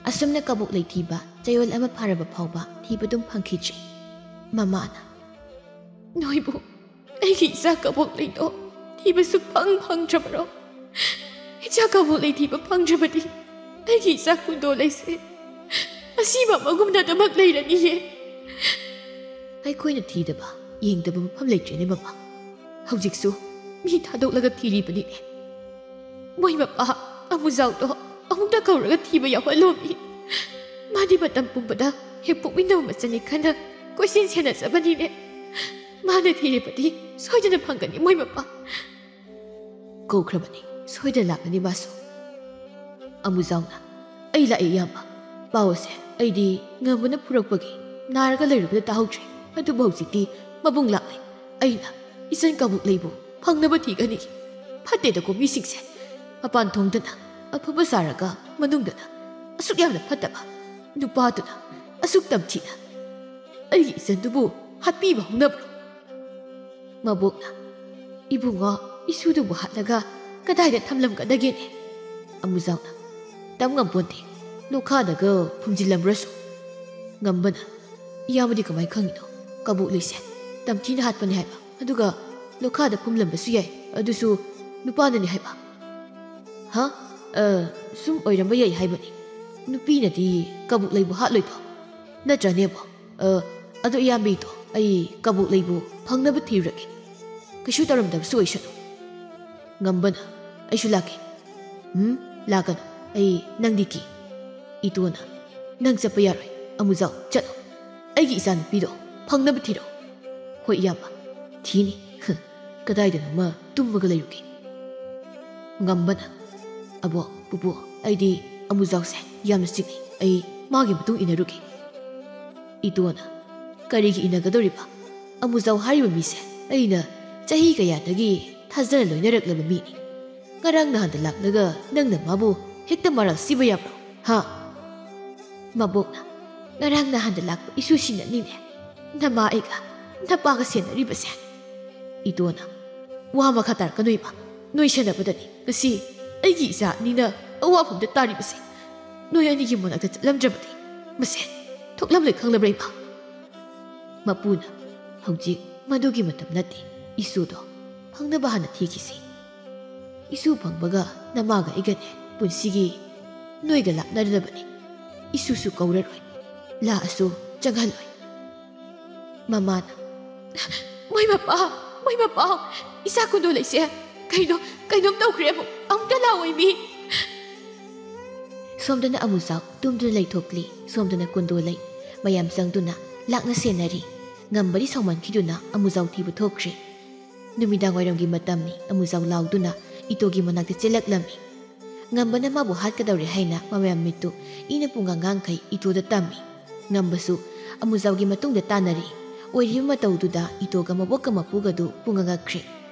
ꯑꯁꯨꯝꯅ ꯀꯕꯣꯛꯂꯩ ꯊꯤꯕ ꯆꯌꯣꯜ ꯑꯃ ꯐꯥꯔꯕ ꯐꯥꯎꯕ ꯊꯤꯕ ꯑꯗꯨꯝ ꯐꯪꯈꯤꯗ꯭ꯔꯦ꯫ ꯃꯃꯥꯅ, "ꯅꯣꯏꯕꯨ ꯑꯩꯒꯤ ꯏꯆꯥ ꯀꯕꯣꯛꯂꯩꯗꯣ ꯊꯤꯕꯁꯨ ꯐꯪ ꯐꯪꯗ꯭ꯔꯕꯔꯣ? ꯏꯆꯥ ꯀꯕꯣꯛꯂꯩ ꯊꯤꯕ ꯐꯪꯗ꯭ꯔꯕꯗꯤ ꯑꯩꯒꯤ ꯏꯆꯥ ꯀꯨꯟꯗꯣꯂꯩꯁꯦ ꯑꯁꯤꯕ ꯑꯃꯒꯨꯝꯅ ꯑꯗꯨꯃꯛ ꯂꯩꯔꯅꯤꯌꯦ꯫" ꯑꯩꯈꯣꯏꯅ ꯊꯤꯗꯕ, ꯌꯦꯡꯗꯕ ꯃꯐꯝ ꯂꯩꯇ꯭ꯔꯦꯅꯦ ꯃꯃꯥ꯫ ꯍꯧꯖꯤꯛꯁꯨ ꯃꯤ ꯊꯥꯗꯣꯛꯂꯒ ꯊꯤꯔꯤꯕꯅꯤꯅꯦ꯫ ꯃꯣꯏ ꯃꯄꯥ ꯑꯃꯨꯖꯥꯎꯗꯣ ꯑꯃꯨꯛꯇ ꯀꯧꯔꯒ ꯊꯤꯕ ꯌꯥꯎꯍꯜꯂꯣꯃꯤ꯫ ꯃꯥꯗꯤ ꯃꯇꯝ ꯄꯨꯝꯕꯗ ꯍꯦꯛ ꯄꯣꯛꯃꯤꯟꯅꯕ ꯃꯆꯟꯅꯤ ꯈꯟꯅ ꯀꯣꯏꯁꯦꯟ ꯁꯦꯟꯅꯖꯕꯅꯤꯅꯦ꯫ ꯃꯥꯅ ꯊꯤꯔꯕꯗꯤ ꯁꯣꯏꯗꯅ ꯐꯪꯒꯅꯤ ꯃꯣꯏ ꯃꯄꯥ꯫ ꯀꯧꯈ꯭ꯔꯕꯅꯤ, ꯁꯣꯏꯗꯅ ꯂꯥꯛꯀꯅꯤ ꯃꯥꯁꯨ꯫ ꯑꯃꯨꯖꯥꯎꯅ, "ꯑꯩ ꯂꯥꯛꯑꯦ ꯏꯌꯥꯝꯕ꯫ ꯄꯥꯎ ꯑꯁꯦ ꯑꯩꯗꯤ ꯉꯝꯕꯅ ꯄꯨꯔꯛꯄꯒꯤ ꯅꯥꯔꯒ ꯂꯩꯔꯨꯕꯗ ꯇꯥꯍꯧꯗ꯭ꯔꯦ꯫ ꯑꯗꯨꯕꯨ ꯍꯧꯖꯤꯛꯇꯤ ꯃꯕꯨꯡ ꯂꯥꯛꯂꯦ꯫ ꯑꯩꯅ ꯏꯆꯟ ꯀꯕꯣꯛꯂꯩꯕꯨ ꯐꯪꯅꯕ ꯊꯤꯒꯅꯤ꯫ ꯐꯠꯇꯦꯗꯀꯣ ꯃꯤꯁꯤꯡꯁꯦ꯫ ꯃꯄꯥꯟ ꯊꯣꯡꯗꯅ ꯑꯐꯕ ꯁꯥꯔꯒ ꯃꯅꯨꯡꯗꯅ ꯑꯁꯨꯛ ꯌꯥꯝꯅ ꯐꯠꯇꯕ꯫ ꯅꯨꯄꯥꯗꯨꯅ ꯑꯁꯨꯛ ꯇꯝꯊꯤꯅ ꯑꯩꯒꯤ ꯏꯆꯟꯗꯨꯕꯨ ꯍꯥꯠꯄꯤꯕ ꯍꯧꯅꯕ꯭ꯔꯣ?" ꯃꯕꯣꯛꯅ, "ꯏꯕꯨꯡꯉꯣ, ꯏꯁꯨꯗꯨꯕꯨ ꯍꯥꯠꯂꯒ ꯀꯗꯥꯏꯗ ꯊꯝꯂꯝꯒꯗꯒꯦꯅꯦ?" ꯑꯃꯨꯖꯥꯎꯅ, "ꯇꯝ ꯉꯝꯄꯣꯟꯇꯦ, ꯂꯣꯈꯥꯗꯒ ꯐꯨꯝꯖꯤꯜꯂꯝꯕ꯭ꯔꯁꯨ꯫" ꯉꯝꯕꯅ, "ꯏꯌꯥꯝꯕꯗꯤ ꯀꯃꯥꯏ ꯈꯪꯉꯤꯅꯣ? ꯀꯕꯣꯛꯂꯩꯁꯦ ꯇꯝꯊꯤꯅ ꯍꯥꯠꯄꯅꯤ ꯍꯥꯏꯕ, ꯑꯗꯨꯒ ꯂꯣꯈꯥꯗ ꯐꯨꯝꯂꯝꯕꯁꯨ ꯌꯥꯏ, ꯑꯗꯨꯁꯨ ꯅꯨꯄꯥꯅꯅꯤ ꯍꯥꯏꯕ꯫" "ꯍꯥ? ꯑ, ꯁꯨꯝ ꯑꯣꯏꯔꯝꯕ ꯌꯥꯏ ꯍꯥꯏꯕꯅꯤ꯫ ꯅꯨꯄꯤꯅꯗꯤ ꯀꯕꯣꯛꯂꯩꯕꯨ ꯍꯥꯠꯂꯣꯏꯗꯣ, ꯅꯠꯇ꯭ꯔꯅꯦꯕꯣ? ꯑ, ꯑꯗꯣ ꯏꯌꯥꯝꯕꯤꯗꯣ, ꯑꯩ ꯀꯕꯣꯛꯂꯩꯕꯨ ꯐꯪꯅꯕ ꯊꯤꯔꯨꯔꯒꯦ꯫ ꯀꯩꯁꯨ ꯇꯧꯔꯝꯗꯕꯁꯨ ꯑꯣꯏꯁꯅꯨ꯫" ꯉꯝꯕꯅ, "ꯑꯩꯁꯨ ꯂꯥꯛꯀꯦ꯫" "ꯎꯝ, ꯂꯥꯛꯀꯅꯨ꯫ ꯑꯩ ꯅꯪꯗꯤ ꯀꯤ꯫" ꯏꯇꯣꯅ, "ꯅꯪ ꯆꯠꯄ ꯌꯥꯔꯣꯏ꯫ ꯑꯃꯨꯖꯥꯎ, ꯆꯠꯂꯣ꯫ ꯑꯩꯒꯤ ꯏꯆꯥꯅꯨꯄꯤꯗꯣ ꯐꯪꯅꯕ ꯊꯤꯔꯣ꯫" "ꯍꯣꯏ ꯏꯌꯥꯝꯕ, ꯊꯤꯅꯤ꯫ ꯍ, ꯀꯗꯥꯏꯗꯅꯣꯃ ꯇꯨꯝꯃꯒ ꯂꯩꯔꯨꯒꯦ꯫" ꯉꯝꯕꯅ, "ꯑꯕꯣꯛ, ꯄꯨꯄꯨ, ꯑꯩꯗꯤ ꯑꯃꯨꯖꯥꯎꯁꯦ ꯌꯥꯝꯅ ꯆꯤꯛꯏ꯫ ꯑꯩ ꯃꯥꯒꯤ ꯃꯇꯨꯡ ꯏꯟꯅꯔꯨꯒꯦ꯫" ꯏꯇꯣꯅ, "ꯀꯔꯤꯒꯤ ꯏꯟꯅꯒꯗꯧꯔꯤꯕ? ꯑꯃꯨꯖꯥꯎ ꯍꯥꯏꯔꯤꯕ ꯃꯤꯁꯦ ꯑꯩꯅ ꯆꯍꯤ ꯀꯌꯥꯗꯒꯤ ꯊꯥꯖꯅ ꯂꯣꯏꯅꯔꯛꯂꯕ ꯃꯤꯅꯤ꯫ ꯉꯔꯥꯡ ꯅꯍꯥꯟꯗ ꯂꯥꯛꯂꯒ ꯅꯪꯅ ꯃꯥꯕꯨ ꯍꯦꯛꯇ ꯃꯔꯥꯜ ꯁꯤꯕ ꯌꯥꯕ꯭ꯔꯣ? ꯍꯥ?" ꯃꯕꯣꯛꯅ, "ꯉꯔꯥꯡ ꯅꯍꯥꯟꯗ ꯂꯥꯛꯄ ꯏꯁꯨꯁꯤꯡꯅꯅꯤꯅꯦ ꯅꯃꯥ ꯑꯩꯒ ꯅꯄꯥꯒ ꯁꯦꯟꯅꯔꯤꯕꯁꯦ꯫" ꯏꯇꯣꯅ, "ꯋꯥ ꯃꯈꯥ ꯇꯥꯔꯛꯀꯅꯨ ꯏꯃꯥ, ꯅꯣꯏ ꯁꯦꯟꯅꯕꯗꯅꯤ ꯉꯁꯤ ꯑꯩꯒꯤ ꯏꯆꯥ ꯑꯅꯤꯅ ꯑꯋꯥꯐꯝꯗ ꯇꯥꯔꯤꯕꯁꯦ꯫ ꯅꯣꯏ ꯑꯅꯤꯒꯤ ꯃꯅꯥꯛꯇ ꯆꯠꯂꯝꯗ꯭ꯔꯕꯗꯤ ꯃꯁꯦ ꯊꯣꯛꯂꯝꯂꯣꯏ ꯈꯪꯂꯕ꯭ꯔꯥ ꯏꯃꯥ?" ꯃꯄꯨꯅ, "ꯍꯧꯖꯤꯛ ꯃꯗꯨꯒꯤ ꯃꯇꯝ ꯅꯠꯇꯦ, ꯏꯁꯨꯗꯣ ꯐꯪꯅꯕ ꯍꯥꯟꯅ ꯊꯤꯈꯤꯁꯤ꯫ ꯏꯁꯨ ꯐꯪꯕꯒ ꯅꯃꯥꯒ ꯑꯩꯒꯅꯦ ꯄꯨꯟꯁꯤꯒꯤ ꯅꯣꯏꯒ ꯂꯥꯞꯅꯔꯗꯕꯅꯤ꯫ ꯏꯁꯨꯁꯨ ꯀꯧꯔꯔꯣꯏ, ꯂꯥꯛꯑꯁꯨ ꯆꯪꯍꯜꯂꯣꯏ꯫" ꯃꯃꯥꯅ, "ꯃꯣꯏ ꯃꯄꯥ, ꯃꯣꯏ ꯃꯄꯥ, ꯏꯆꯥ ꯀꯨꯟꯗꯣ ꯂꯩꯁꯦ ꯀꯩꯅꯣ, ꯀꯩꯅꯣꯝ ꯇꯧꯈ꯭ꯔꯦꯕꯨ, ꯑꯃꯨꯛꯇ ꯂꯥꯛꯑꯣꯏ ꯃꯤ꯫" ꯁꯣꯝꯗꯅ ꯑꯃꯨꯖꯥꯎ ꯇꯨꯝꯗꯨꯅ ꯂꯩꯊꯣꯛꯂꯤ, ꯁꯣꯝꯗꯅ ꯀꯨꯟꯗꯣ ꯂꯩ꯫ ꯃꯌꯥꯝ ꯆꯪꯗꯨꯅ ꯂꯥꯛꯅ ꯁꯦꯟꯅꯔꯤ꯫ ꯉꯝꯕꯗꯤ ꯁꯥꯎꯃꯟꯈꯤꯗꯨꯅ ꯑꯃꯨꯖꯥꯎ ꯊꯤꯕ ꯊꯣꯛꯈ꯭ꯔꯦ꯫ ꯅꯨꯃꯤꯗꯥꯡ ꯋꯥꯏꯔꯝꯒꯤ ꯃꯇꯝꯅꯤ꯫ ꯑꯃꯨꯖꯥꯎ ꯂꯥꯎꯗꯨꯅ ꯏꯇꯣꯒꯤ ꯃꯅꯥꯛꯇ ꯆꯦꯜꯂꯛꯂꯝꯃꯤ꯫ ꯉꯝꯕꯅ ꯃꯥꯕꯨ ꯍꯥꯠꯀꯗꯧꯔꯦ ꯍꯥꯏꯅ ꯃꯃꯥꯌꯥꯝ ꯃꯤꯠꯇꯨ ꯏꯅ ꯄꯨꯡꯉꯥꯡ ꯉꯥꯡꯈꯩ ꯏꯇꯣꯗ ꯇꯝꯃꯤ꯫ ꯉꯝꯕꯁꯨ ꯑꯃꯨꯖꯥꯎꯒꯤ ꯃꯇꯨꯡꯗ ꯇꯥꯟꯅꯔꯤ꯫ ꯑꯣꯏꯔꯤꯕ ꯃꯇꯧꯗꯨꯗ ꯏꯇꯣꯒ ꯃꯕꯣꯛꯀ ꯃꯄꯨꯒꯗꯨ ꯄꯨꯡꯉꯥꯡ ꯉꯛꯈ꯭ꯔꯦ꯫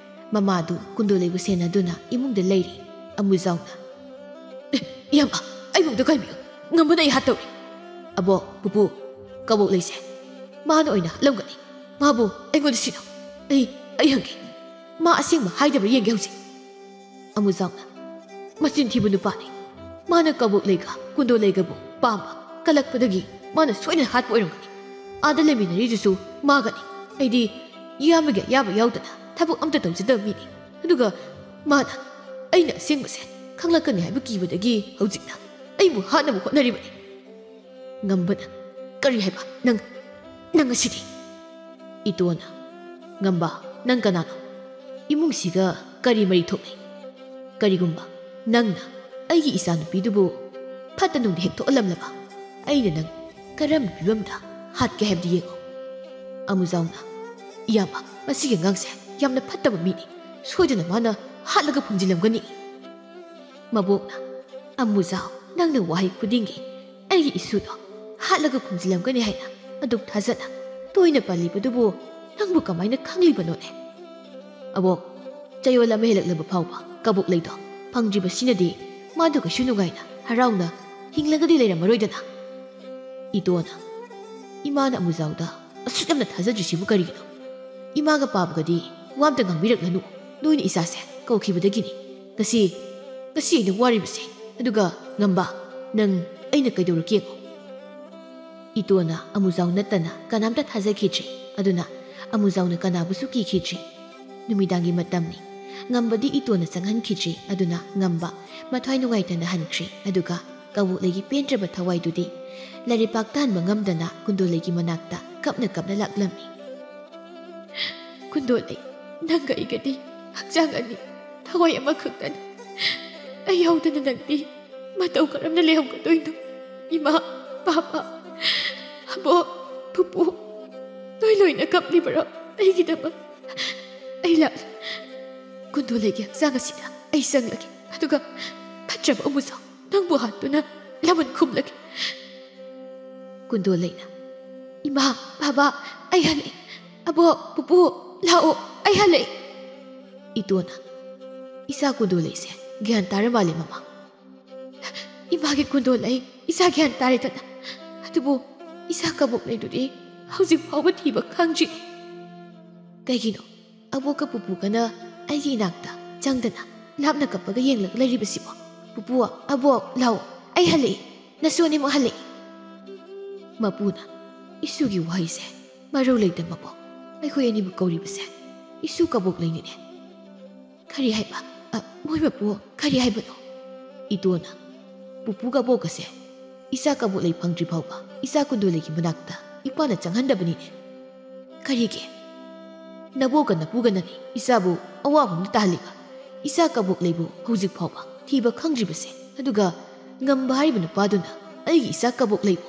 ꯃꯃꯥꯗꯨ ꯀꯨꯟꯗꯣ ꯂꯩꯕꯨ ꯁꯦꯟꯅꯗꯨꯅ ꯏꯃꯨꯡꯗ ꯂꯩꯔꯤ꯫ ꯑꯃꯨꯖꯥꯎꯅ, "ꯑꯦ, ꯏꯌꯥꯝꯕ, ꯑꯩ ꯃꯨꯛꯇ ꯀꯥꯏꯕꯤꯌꯨ꯫ ꯉꯝꯕꯅ ꯑꯩ ꯍꯥꯠꯇꯧꯔꯤ꯫" "ꯑꯕꯣꯛ, ꯄꯨꯄꯨ, ꯀꯕꯣꯛ ꯂꯩꯁꯦ ꯃꯥꯅ ꯑꯣꯏꯅ ꯍꯥꯠꯂꯝꯒꯅꯤ꯫ ꯃꯥꯕꯨ ꯑꯩꯉꯣꯟꯗ ꯁꯤꯟꯅꯧ꯫ ꯑꯩ, ꯑꯩ ꯍꯪꯒꯦ꯫ ꯃꯥ ꯑꯁꯦꯡꯕ ꯍꯥꯏꯗꯕ꯭ꯔꯥ ꯌꯦꯡꯒꯦ ꯍꯧꯖꯤꯛ꯫" ꯑꯃꯨꯖꯥꯎꯅ, "ꯃꯆꯤꯟ ꯊꯤꯕ ꯅꯨꯄꯥꯅꯤ꯫ ꯃꯥꯅ ꯀꯕꯣꯛ ꯂꯩꯒ ꯀꯨꯟꯗꯣ ꯂꯩꯒꯕꯨ ꯄꯥꯝꯕ ꯀꯜꯂꯛꯄꯗꯒꯤ ꯃꯥꯅ ꯁꯣꯏꯗꯅ ꯍꯥꯠꯄ ꯑꯣꯏꯔꯝꯒꯅꯤ꯫ ꯑꯥꯗ ꯂꯩꯃꯤꯟꯅꯔꯤꯗꯨꯁꯨ ꯃꯥꯒꯅꯤ꯫ ꯑꯩꯗꯤ ꯏꯌꯥꯝꯕꯒꯤ ꯑꯌꯥꯕ ꯌꯥꯎꯗꯅ ꯊꯕꯛ ꯑꯝꯇ ꯇꯧꯖꯗꯕ ꯃꯤꯅꯤ꯫ ꯑꯗꯨꯒ ꯃꯥꯅ ꯑꯩꯅ ꯑꯁꯦꯡꯕꯁꯦ ꯈꯪꯂꯛꯀꯅꯤ ꯍꯥꯏꯕ ꯀꯤꯕꯗꯒꯤ ꯍꯧꯖꯤꯛꯅ ꯑꯩꯕꯨ ꯍꯥꯠꯅꯕ ꯍꯣꯠꯅꯔꯤꯕꯅꯤ꯫" ꯉꯝꯕꯅ, "ꯀꯔꯤ ꯍꯥꯏꯕ? ꯅꯪ, ꯅꯪ ꯑꯁꯤꯗꯤ?" ꯏꯇꯣꯅ, "ꯉꯝꯕ, ꯅꯪ ꯀꯅꯥꯅꯣ? ꯏꯃꯨꯡꯁꯤꯒ ꯀꯔꯤ ꯃꯔꯤ ꯊꯣꯛꯅꯩ? ꯀꯔꯤꯒꯨꯝꯕ ꯅꯪꯅ ꯑꯩꯒꯤ ꯏꯆꯥꯅꯨꯄꯤꯗꯨꯕꯨ ꯐꯠꯇ ꯅꯨꯡꯗ ꯍꯦꯛ ꯊꯣꯛꯍꯜꯂꯝꯂꯕ ꯑꯩꯅ ꯅꯪ ꯀꯔꯝꯕ ꯐꯤꯕꯝꯗ ꯍꯥꯠꯀꯦ ꯍꯥꯏꯕꯗꯨ ꯌꯦꯡꯉꯨ꯫" ꯑꯃꯨꯖꯥꯎꯅ, "ꯏꯌꯥꯝꯕ, ꯃꯁꯤꯒꯤ ꯑꯉꯥꯡꯁꯦ ꯌꯥꯝꯅ ꯐꯠꯇꯕ ꯃꯤꯅꯤ꯫ ꯁꯣꯏꯗꯅ ꯃꯥꯅ ꯍꯥꯠꯂꯒ ꯐꯨꯝꯖꯤꯜꯂꯝꯒꯅꯤ꯫" ꯃꯕꯣꯛꯅ, "ꯑꯃꯨꯖꯥꯎ, ꯅꯪꯅ ꯋꯥꯍꯩ ꯈꯨꯗꯤꯡꯒꯤ ꯑꯩꯒꯤ ꯏꯁꯨꯗꯣ ꯍꯥꯠꯂꯒ ꯐꯨꯝꯖꯤꯜꯂꯝꯒꯅꯤ ꯍꯥꯏꯅ ꯑꯗꯨꯛ ꯊꯥꯖꯅ ꯇꯣꯏꯅ ꯄꯜꯂꯤꯕꯗꯨꯕꯨ ꯅꯪꯕꯨ ꯀꯃꯥꯏꯅ ꯈꯪꯂꯤꯕꯅꯣꯅꯦ? ꯑꯕꯣꯛ, ꯆꯌꯣꯜ ꯑꯃ ꯍꯦꯜꯂꯛꯂꯕ ꯐꯥꯎꯕ ꯀꯕꯣꯛ ꯂꯩꯗꯣ ꯐꯪꯗ꯭ꯔꯤꯕꯁꯤꯅꯗꯤ ꯃꯥꯗꯨ ꯀꯩꯁꯨ ꯅꯨꯡꯉꯥꯏꯅ ꯍꯔꯥꯎꯅ ꯍꯤꯡꯂꯒꯗꯤ ꯂꯩꯔꯝꯃꯔꯣꯏꯗꯅ꯫ ꯏꯇꯣꯅ, ꯏꯃꯥꯅ ꯑꯃꯨꯖꯥꯎꯗ ꯑꯁꯨꯛ ꯌꯥꯝꯅ ꯊꯥꯖꯗ꯭ꯔꯤꯁꯤꯕꯨ ꯀꯔꯤꯒꯤꯅꯣ? ꯏꯃꯥꯒ ꯄꯥꯕꯒꯗꯤ ꯋꯥ ꯑꯝꯇ ꯉꯥꯡꯕꯤꯔꯛꯂꯅꯨ꯫ ꯅꯣꯏꯅ ꯏꯆꯥꯁꯦ ꯀꯧꯈꯤꯕꯗꯒꯤꯅꯤ ꯉꯁꯤ, ꯉꯁꯤ ꯑꯩꯅ ꯋꯥꯔꯤꯕꯁꯦ꯫ ꯑꯗꯨꯒ ꯉꯝꯕ, ꯅꯪ ꯑꯩꯅ ꯀꯩꯗꯧꯔꯛꯀꯦ ꯌꯦꯡꯉꯣ꯫ ꯏꯇꯣꯅ ꯑꯃꯨꯖꯥꯎ ꯅꯠꯇꯅ ꯀꯅꯥꯝꯇ ꯊꯥꯖꯈꯤꯗ꯭ꯔꯤ꯫ ꯑꯗꯨꯅ ꯑꯃꯨꯖꯥꯎꯅ ꯀꯅꯥꯕꯨꯁꯨ ꯀꯤꯈꯤꯗ꯭ꯔꯤ꯫ ꯅꯨꯃꯤꯗꯥꯡꯒꯤ ꯃꯇꯝꯅꯤ꯫ ꯉꯝꯕꯗꯤ ꯏꯇꯣꯅ ꯆꯪꯍꯟꯈꯤꯗ꯭ꯔꯤ꯫ ꯑꯗꯨꯅ ꯉꯝꯕ ꯃꯊ꯭ꯋꯥꯏ ꯅꯨꯡꯉꯥꯏꯇꯅ ꯍꯟꯈ꯭ꯔꯤ꯫ ꯑꯗꯨꯒ ꯀꯕꯣꯛꯂꯩꯒꯤ ꯄꯦꯟꯗ꯭ꯔꯕ ꯊꯋꯥꯏꯗꯨꯗꯤ ꯂꯥꯏꯔꯩꯄꯥꯛ ꯇꯥꯍꯟꯕ ꯉꯝꯗꯅ ꯀꯨꯟꯗꯣꯂꯩꯒꯤ ꯃꯅꯥꯛꯇ ꯀꯞꯅ ꯀꯞꯅ ꯂꯥꯛꯂꯝꯃꯤ꯫ "ꯀꯨꯟꯗꯣꯂꯩ, ꯅꯪꯒ ꯑꯩꯒꯗꯤ ꯍꯛꯆꯥꯡ ꯑꯅꯤ, ꯊꯋꯥꯏ ꯑꯃꯈꯛꯇꯅꯤ꯫ ꯑꯩ ꯌꯥꯎꯗꯅ ꯅꯪꯗꯤ ꯃꯇꯧ ꯀꯔꯝꯅ ꯂꯩꯍꯧꯒꯗꯣꯏꯅꯣ? ꯏꯃꯥ, ꯄꯥꯄꯥ, ꯑꯕꯣꯛ, ꯄꯨꯄꯨ, ꯅꯣꯏ ꯂꯣꯏꯅ ꯀꯞꯂꯤꯕꯔꯣ ꯑꯩꯒꯤꯗꯃꯛ? ꯑꯩ ꯂꯥꯛꯂꯦ꯫ ꯀꯨꯟꯗꯣꯂꯩꯒꯤ ꯍꯛꯆꯥꯡ ꯑꯁꯤꯗ ꯑꯩ ꯆꯪꯂꯒꯦ꯫ ꯑꯗꯨꯒ ꯐꯠꯇ꯭ꯔꯕ ꯑꯃꯨꯖꯥꯎ, ꯅꯪꯕꯨ ꯍꯥꯠꯇꯨꯅ ꯂꯃꯟ ꯈꯨꯝꯂꯒꯦ꯫" ꯀꯨꯟꯗꯣꯂꯩꯅ, "ꯏꯃꯥ, ꯕꯥꯕꯥ, ꯑꯩ ꯍꯜꯂꯛꯑꯦ꯫ ꯑꯕꯣꯛ, ꯄꯨꯄꯨ, ꯂꯥꯛꯑꯣ, ꯑꯩ ꯍꯜꯂꯛꯑꯦ꯫" ꯏꯇꯣꯅ, "ꯏꯆꯥ ꯀꯨꯟꯗꯣꯂꯩꯁꯦ ꯒ꯭ꯌꯥꯟ ꯇꯥꯔ ꯃꯥꯜꯂꯦ, ꯃꯃꯥ꯫" "ꯏꯃꯥꯒꯤ ꯀꯨꯟꯗꯣꯂꯩ, ꯏꯆꯥ ꯒ꯭ꯌꯥꯟ ꯇꯥꯔꯦꯗꯅ꯫ ꯑꯗꯨꯕꯨ ꯏꯆꯥ ꯀꯕꯣꯛꯂꯩꯗꯨꯗꯤ ꯍꯧꯖꯤꯛ ꯐꯥꯎꯕ ꯊꯤꯕ ꯈꯪꯗ꯭ꯔꯤ꯫" "ꯀꯩꯒꯤꯅꯣ ꯑꯕꯣꯛꯀ ꯄꯨꯄꯨꯒꯅ ꯑꯩꯒꯤ ꯏꯅꯥꯛꯇ ꯆꯪꯗꯅ ꯂꯥꯞꯅ ꯀꯞꯄꯒ ꯌꯦꯡꯂꯒ ꯂꯩꯔꯤꯕꯁꯤꯕꯣ? ꯄꯨꯄꯨ, ꯑꯕꯣꯛ, ꯂꯥꯛꯑꯣ, ꯑꯩ ꯍꯜꯂꯛꯑꯦ꯫ ꯅꯁꯨ ꯑꯅꯤꯃꯛ ꯍꯜꯂꯛꯑꯦ꯫" ꯃꯄꯨꯅ, "ꯏꯁꯨꯒꯤ ꯋꯥꯍꯩꯁꯦ ꯃꯔꯧ ꯂꯩꯇ, ꯃꯕꯣꯛ꯫ ꯑꯩꯈꯣꯏ ꯑꯅꯤꯕꯨ ꯀꯧꯔꯤꯕꯁꯦ ꯏꯁꯨ ꯀꯕꯣꯛꯂꯩꯅꯤꯅꯦ꯫" "ꯀꯔꯤ ꯍꯥꯏꯕ? ꯑ, ꯃꯣꯏ ꯃꯄꯨ ꯀꯔꯤ ꯍꯥꯏꯕꯅꯣ?" ꯏꯇꯣꯅ, "ꯄꯨꯄꯨꯒ ꯑꯕꯣꯛꯀꯁꯦ ꯏꯆꯥ ꯀꯕꯣꯛꯂꯩ ꯐꯪꯗ꯭ꯔꯤ ꯐꯥꯎꯕ ꯏꯆꯥ ꯀꯨꯟꯗꯣꯂꯩꯒꯤ ꯃꯅꯥꯛꯇ ꯏꯄꯥꯅ ꯆꯪꯍꯟꯗꯕꯅꯤꯅꯦ꯫" "ꯀꯔꯤꯒꯤ? ꯅꯕꯣꯛꯀ ꯅꯄꯨꯒꯅꯅꯤ ꯏꯆꯥꯕꯨ ꯑꯋꯥꯕ ꯑꯃꯗ ꯇꯥꯍꯜꯂꯤꯕ꯫ ꯏꯆꯥ ꯀꯕꯣꯛꯂꯩꯕꯨ ꯍꯧꯖꯤꯛ ꯐꯥꯎꯕ ꯊꯤꯕ ꯈꯪꯗ꯭ꯔꯤꯕꯁꯦ꯫ ꯑꯗꯨꯒ ꯉꯝꯕ ꯍꯥꯏꯔꯤꯕ ꯅꯨꯄꯥꯗꯨꯅ ꯑꯩꯒꯤ ꯏꯆꯥ ꯀꯕꯣꯛꯂꯩꯕꯨ꯫"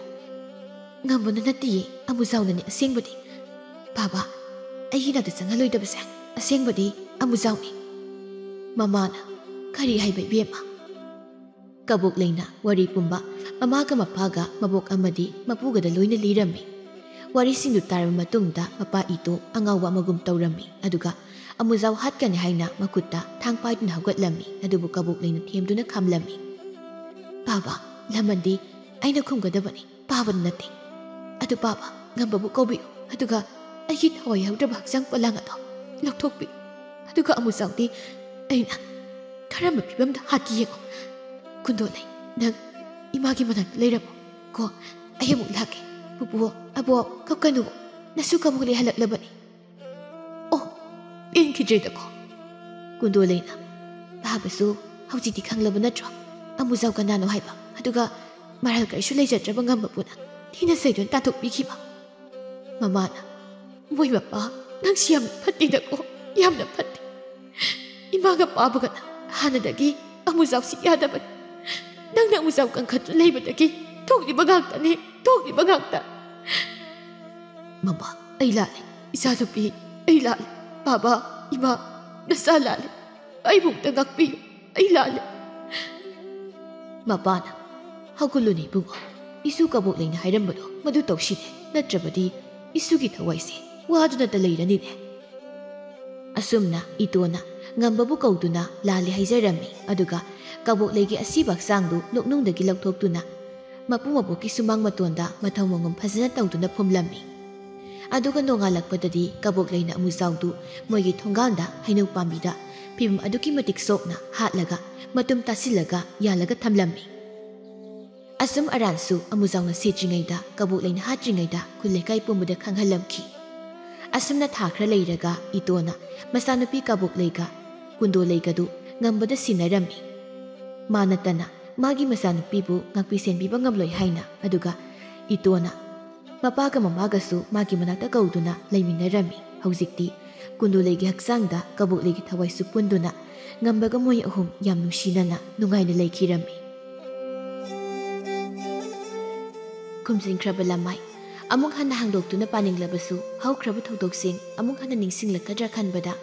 "ꯉꯝꯕꯅ ꯅꯠꯇꯤꯌꯦ, ꯑꯃꯨꯖꯥꯎꯅꯅꯦ ꯑꯁꯦꯡꯕꯗꯤ꯫ ꯕꯥꯕꯥ, ꯑꯩꯒꯤ ꯅꯥꯛꯇ ꯆꯪꯍꯜꯂꯣꯏꯗꯕꯁꯦ ꯑꯁꯦꯡꯕꯗꯤ ꯑꯃꯨꯖꯥꯎꯅꯤ꯫" ꯃꯃꯥꯅ, "ꯀꯔꯤ ꯍꯥꯏꯕ, ꯏꯕꯦꯝꯃ?" ꯀꯕꯣꯛꯂꯩꯅ ꯋꯥꯔꯤ ꯄꯨꯝꯕ ꯃꯃꯥꯒ ꯃꯄꯥꯒ ꯃꯕꯣꯛ ꯑꯃꯗꯤ ꯃꯄꯨꯒꯗ ꯂꯣꯏꯅ ꯂꯤꯔꯝꯃꯤ꯫ ꯋꯥꯔꯤꯁꯤꯡꯗꯨ ꯇꯥꯔꯕ ꯃꯇꯨꯡꯗ ꯃꯄꯥ ꯏꯇꯣ ꯑꯉꯥꯎꯕ ꯑꯃꯒꯨꯝ ꯇꯧꯔꯝꯃꯤ, ꯑꯗꯨꯒ ꯑꯃꯨꯖꯥꯎ ꯍꯥꯠꯀꯅꯤ ꯍꯥꯏꯅ ꯃꯈꯨꯠꯇ ꯊꯥꯡ ꯄꯥꯏꯗꯨꯅ ꯍꯧꯒꯠꯂꯝꯃꯤ, ꯑꯗꯨꯕꯨ ꯀꯕꯣꯛꯂꯩꯅ ꯊꯦꯝꯗꯨꯅ ꯈꯥꯝꯂꯝꯃꯤ꯫ "ꯄꯥꯕ, ꯂꯃꯟꯗꯤ ꯑꯩꯅ ꯈꯨꯝꯒꯗꯕꯅꯤ, ꯄꯥꯕꯅ ꯅꯠꯇꯦ꯫ ꯑꯗꯨ ꯄꯥꯕ, ꯉꯝꯕꯕꯨ ꯀꯧꯕꯤꯌꯨ, ꯑꯗꯨꯒ ꯑꯩꯒꯤ ꯊꯋꯥꯏ ꯌꯥꯎꯗ꯭ꯔꯕ ꯍꯛꯆꯥꯡ ꯄꯣꯂꯥꯡ ꯑꯗꯣ ꯂꯧꯊꯣꯛꯄꯤꯌꯨ, ꯑꯗꯨꯒ ꯑꯃꯨꯖꯥꯎꯗꯤ ꯑꯩꯅ ꯀꯔꯝꯕ ꯐꯤꯕꯝꯗ ꯍꯥꯠꯀꯦ ꯌꯦꯡꯉꯨ꯫ ꯀꯨꯟꯗꯣꯂꯩ, ꯅꯪ ꯏꯃꯥꯒꯤ ꯃꯅꯥꯛꯇ ꯂꯩꯔꯝꯃꯣ ꯀꯣ, ꯑꯩ ꯑꯃꯨꯛ ꯂꯥꯛꯀꯦ꯫ ꯄꯨꯄꯨ, ꯑꯕꯣꯛ, ꯀꯞꯀꯅꯨ, ꯅꯁꯨ ꯀꯕꯣꯛꯂꯩ ꯍꯜꯂꯛꯂꯕꯅꯤ꯫ ꯑꯣ, ꯄꯦꯟꯈꯤꯗ꯭ꯔꯦꯗꯀꯣ꯫" ꯀꯨꯟꯗꯣꯂꯩꯅ, "ꯄꯥꯕꯁꯨ ꯍꯧꯖꯤꯛꯇꯤ ꯈꯪꯂꯕ ꯅꯠꯇ꯭ꯔꯣ? ꯑꯃꯨꯖꯥꯎ ꯀꯅꯥꯅꯣ ꯍꯥꯏꯕ, ꯑꯗꯨꯒ ꯃꯔꯥꯜ ꯀꯔꯤꯁꯨ ꯂꯩꯖꯗ꯭ꯔꯕ ꯉꯝꯕꯕꯨꯅ ꯊꯤꯅ ꯆꯩꯗꯨꯅ ꯇꯥꯟꯊꯣꯛꯄꯤꯈꯤꯕ꯫" ꯃꯃꯥꯅ, "ꯃꯣꯏ ꯃꯄꯥ, ꯅꯪꯁꯤ ꯌꯥꯝꯅ ꯐꯠꯇꯦꯗꯀꯣ, ꯌꯥꯝꯅ ꯐꯠꯇꯦ꯫ ꯏꯃꯥꯒ ꯄꯥꯕꯒꯅ ꯍꯥꯟꯅꯗꯒꯤ ꯑꯃꯨꯖꯥꯎꯁꯤ ꯌꯥꯗꯕꯅꯤ꯫ ꯅꯪꯅ ꯑꯃꯨꯖꯥꯎ ꯀꯟꯈꯠꯇꯨꯅ ꯂꯩꯕꯗꯒꯤ ꯊꯣꯛꯂꯤꯕ ꯉꯥꯛꯇꯅꯤ, ꯊꯣꯛꯂꯤꯕ ꯉꯥꯛꯇ꯫" "ꯃꯃꯥ, ꯑꯩ ꯂꯥꯜꯂꯦ꯫ ꯏꯆꯥꯅꯨꯄꯤ, ꯑꯩ ꯂꯥꯜꯂꯦ꯫ ꯕꯥꯕꯥ, ꯏꯃꯥ, ꯅꯆꯥ ꯂꯥꯜꯂꯦ꯫ ꯑꯩꯕꯨ ꯑꯝꯇ ꯉꯥꯛꯄꯤꯌꯨ꯫ ꯑꯩ ꯂꯥꯜꯂꯦ꯫" ꯃꯄꯥꯅ, "ꯍꯧꯒꯠꯂꯨꯅꯦ ꯏꯕꯨꯡꯉꯣ꯫ ꯏꯁꯨ ꯀꯕꯣꯛꯂꯩꯅ ꯍꯥꯏꯔꯝꯕꯗꯣ ꯃꯗꯨ ꯇꯧꯁꯤꯅꯦ꯫ ꯅꯠꯇ꯭ꯔꯕꯗꯤ ꯏꯁꯨꯒꯤ ꯊꯋꯥꯏꯁꯦ ꯋꯥꯗꯨꯅꯇ ꯂꯩꯔꯅꯤꯅꯦ꯫" ꯑꯁꯨꯝꯅ ꯏꯇꯣꯅ ꯉꯝꯕꯕꯨ ꯀꯧꯗꯨꯅ ꯂꯥꯜꯂꯦ ꯍꯥꯏꯖꯔꯝꯃꯤ, ꯑꯗꯨꯒ ꯀꯕꯣꯛꯂꯩꯒꯤ ꯑꯁꯤꯕ ꯍꯛꯆꯥꯡꯗꯨ ꯂꯣꯛꯅꯨꯡꯗꯒꯤ ꯂꯧꯊꯣꯛꯇꯨꯅ ꯃꯄꯨ ꯃꯕꯣꯛꯀꯤ ꯁꯨꯃꯥꯡ ꯃꯇꯣꯟꯗ ꯃꯊꯧ ꯃꯉꯝ ꯐꯖꯅ ꯇꯧꯗꯨꯅ ꯐꯨꯝꯂꯝꯃꯤ꯫ ꯑꯗꯨꯒ ꯅꯣꯡꯉꯥꯜꯂꯛꯄꯗꯗꯤ ꯀꯕꯣꯛꯂꯩꯅ ꯑꯃꯨꯖꯥꯎꯗꯨ ꯃꯣꯏꯒꯤ ꯊꯣꯡꯒꯥꯟꯗ ꯍꯩꯅꯧ ꯄꯥꯝꯕꯤꯗ ꯐꯤꯕꯝ ꯑꯗꯨꯛꯀꯤ ꯃꯇꯤꯛ ꯁꯣꯛꯅ ꯍꯥꯠꯂꯒ ꯃꯇꯨꯝ ꯇꯥꯁꯤꯜꯂꯒ ꯌꯥꯜꯂꯒ ꯊꯝꯂꯝꯃꯤ꯫ ꯑꯁꯨꯝ ꯑꯔꯥꯟꯁꯨ ꯑꯃꯨꯖꯥꯎꯅ ꯁꯦꯠꯇ꯭ꯔꯤꯉꯩꯗ, ꯀꯕꯣꯛꯂꯩꯅ ꯍꯥꯠꯇ꯭ꯔꯤꯉꯩꯗ ꯈꯨꯜ ꯂꯩꯀꯥꯏ ꯄꯨꯝꯕꯗ ꯈꯪꯍꯜꯂꯝꯈꯤ꯫ ꯑꯁꯨꯝꯅ ꯊꯥ ꯈꯔ ꯂꯩꯔꯒ ꯏꯇꯣꯅ ꯃꯆꯥꯅꯨꯄꯤ ꯀꯕꯣꯛꯂꯩꯒ ꯀꯨꯟꯗꯣꯂꯩꯒꯗꯨ ꯉꯝꯕꯗ ꯁꯤꯟꯅꯔꯝꯃꯤ꯫ ꯃꯥ ꯅꯠꯇꯅ ꯃꯥꯒꯤ ꯃꯆꯥꯅꯨꯄꯤꯕꯨ ꯉꯥꯛꯄꯤ ꯁꯦꯟꯕꯤꯕ ꯉꯝꯂꯣꯏ ꯍꯥꯏꯅ꯫ ꯑꯗꯨꯒ ꯏꯇꯣꯅ ꯃꯄꯥꯒ ꯃꯃꯥꯒꯁꯨ ꯃꯥꯒꯤ ꯃꯅꯥꯛꯇ ꯀꯧꯗꯨꯅ ꯂꯩꯃꯤꯟꯅꯔꯝꯃꯤ꯫ ꯍꯧꯖꯤꯛꯇꯤ ꯀꯨꯟꯗꯣꯂꯩꯒꯤ ꯍꯛꯆꯥꯡꯗ ꯀꯕꯣꯛꯂꯩꯒꯤ ꯊꯋꯥꯏꯁꯨ ꯄꯨꯟꯗꯨꯅ ꯉꯝꯕꯒ ꯃꯣꯏ ꯑꯍꯨꯝ ꯌꯥꯝ ꯅꯨꯡꯁꯤꯅꯅ ꯅꯨꯡꯉꯥꯏꯅ ꯂꯩꯈꯤꯔꯝꯃꯤ꯫ ꯈꯨꯝꯖꯤꯟꯈ꯭ꯔꯕ ꯂꯃꯥꯏ ꯑꯃꯨꯛ ꯍꯟꯅ ꯍꯥꯡꯗꯣꯛꯇꯨꯅ ꯄꯥꯅꯤꯡꯂꯕꯁꯨ, ꯍꯧꯈ꯭ꯔꯕ ꯊꯧꯗꯣꯛꯁꯤꯡ ꯑꯃꯨꯛ ꯍꯟꯅ ꯅꯤꯡꯁꯤꯡꯂꯛꯀꯗ꯭ꯔꯥ ꯈꯟꯕꯗ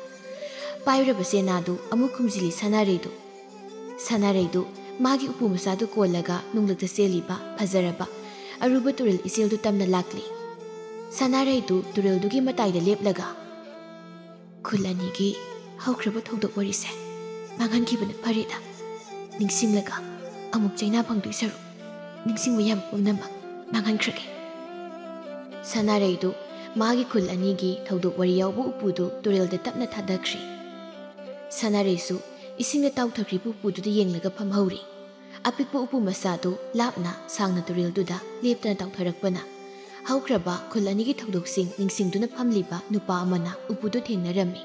ꯄꯥꯏꯔꯕ ꯆꯦꯅꯥꯗꯨ ꯑꯃꯨꯛ ꯈꯨꯝꯖꯤꯜꯂꯤ ꯁꯅꯥꯔꯩꯗꯨ꯫ ꯁꯅꯥꯔꯩꯗꯨ ꯃꯥꯒꯤ ꯎꯄꯨ ꯃꯆꯥꯗꯨ ꯀꯣꯜꯂꯒ ꯅꯨꯡꯂꯛꯇ ꯆꯦꯜꯂꯤꯕ ꯐꯖꯔꯕ ꯑꯔꯨꯕ ꯇꯨꯔꯦꯜ ꯏꯆꯦꯜꯗꯨ ꯇꯝꯅ ꯂꯥꯛꯂꯤ꯫ ꯁꯅꯥꯔꯩꯗꯨ ꯇꯨꯔꯦꯜꯗꯨꯒꯤ ꯃꯇꯥꯏꯗ ꯂꯦꯞꯂꯒ, "ꯈꯨꯜ ꯑꯅꯤꯒꯤ ꯍꯧꯈ꯭ꯔꯕ ꯊꯧꯗꯣꯛ ꯋꯥꯔꯤꯁꯦ ꯃꯥꯡꯍꯟꯈꯤꯕꯅ ꯐꯔꯦꯗ꯫ ꯅꯤꯡꯁꯤꯡꯂꯒ ꯑꯃꯨꯛ ꯆꯩꯅꯥ ꯐꯪꯗꯣꯏ ꯁꯔꯨꯛ, ꯅꯤꯡꯁꯤꯡꯕ ꯌꯥꯕ ꯄꯨꯝꯅꯃꯛ ꯃꯥꯡꯍꯟꯈ꯭ꯔꯒꯦ"꯫ ꯁꯅꯥꯔꯩꯗꯨ ꯃꯥꯒꯤ ꯈꯨꯜ ꯑꯅꯤꯒꯤ ꯊꯧꯗꯣꯛ ꯋꯥꯔꯤ ꯌꯥꯎꯕ ꯎꯄꯨꯗꯨ ꯇꯨꯔꯦꯜꯗ ꯇꯞꯅ ꯊꯥꯗꯈ꯭ꯔꯤ꯫ ꯁꯅꯥꯔꯩꯁꯨ ꯏꯁꯤꯡꯗ ꯇꯥꯎꯊꯈ꯭ꯔꯤꯕ ꯎꯄꯨꯗꯨꯗ ꯌꯦꯡꯂꯒ ꯐꯝꯍꯧꯔꯤ꯫ ꯑꯄꯤꯛꯄ ꯎꯄꯨ ꯃꯆꯥꯗꯨ ꯂꯥꯞꯅ ꯁꯥꯡꯅ ꯇꯨꯔꯦꯜꯗꯨꯗ ꯂꯦꯞꯇꯅ ꯇꯥꯎꯊꯔꯛꯄꯅ, ꯍꯧꯈ꯭ꯔꯕ ꯈꯨꯜ ꯑꯅꯤꯒꯤ ꯊꯧꯗꯣꯛꯁꯤꯡ ꯅꯤꯡꯁꯤꯡꯗꯨꯅ ꯐꯝꯂꯤꯕ ꯅꯨꯄꯥ ꯑꯃꯅ ꯎꯄꯨꯗꯨ ꯊꯦꯡꯅꯔꯝꯃꯤ꯫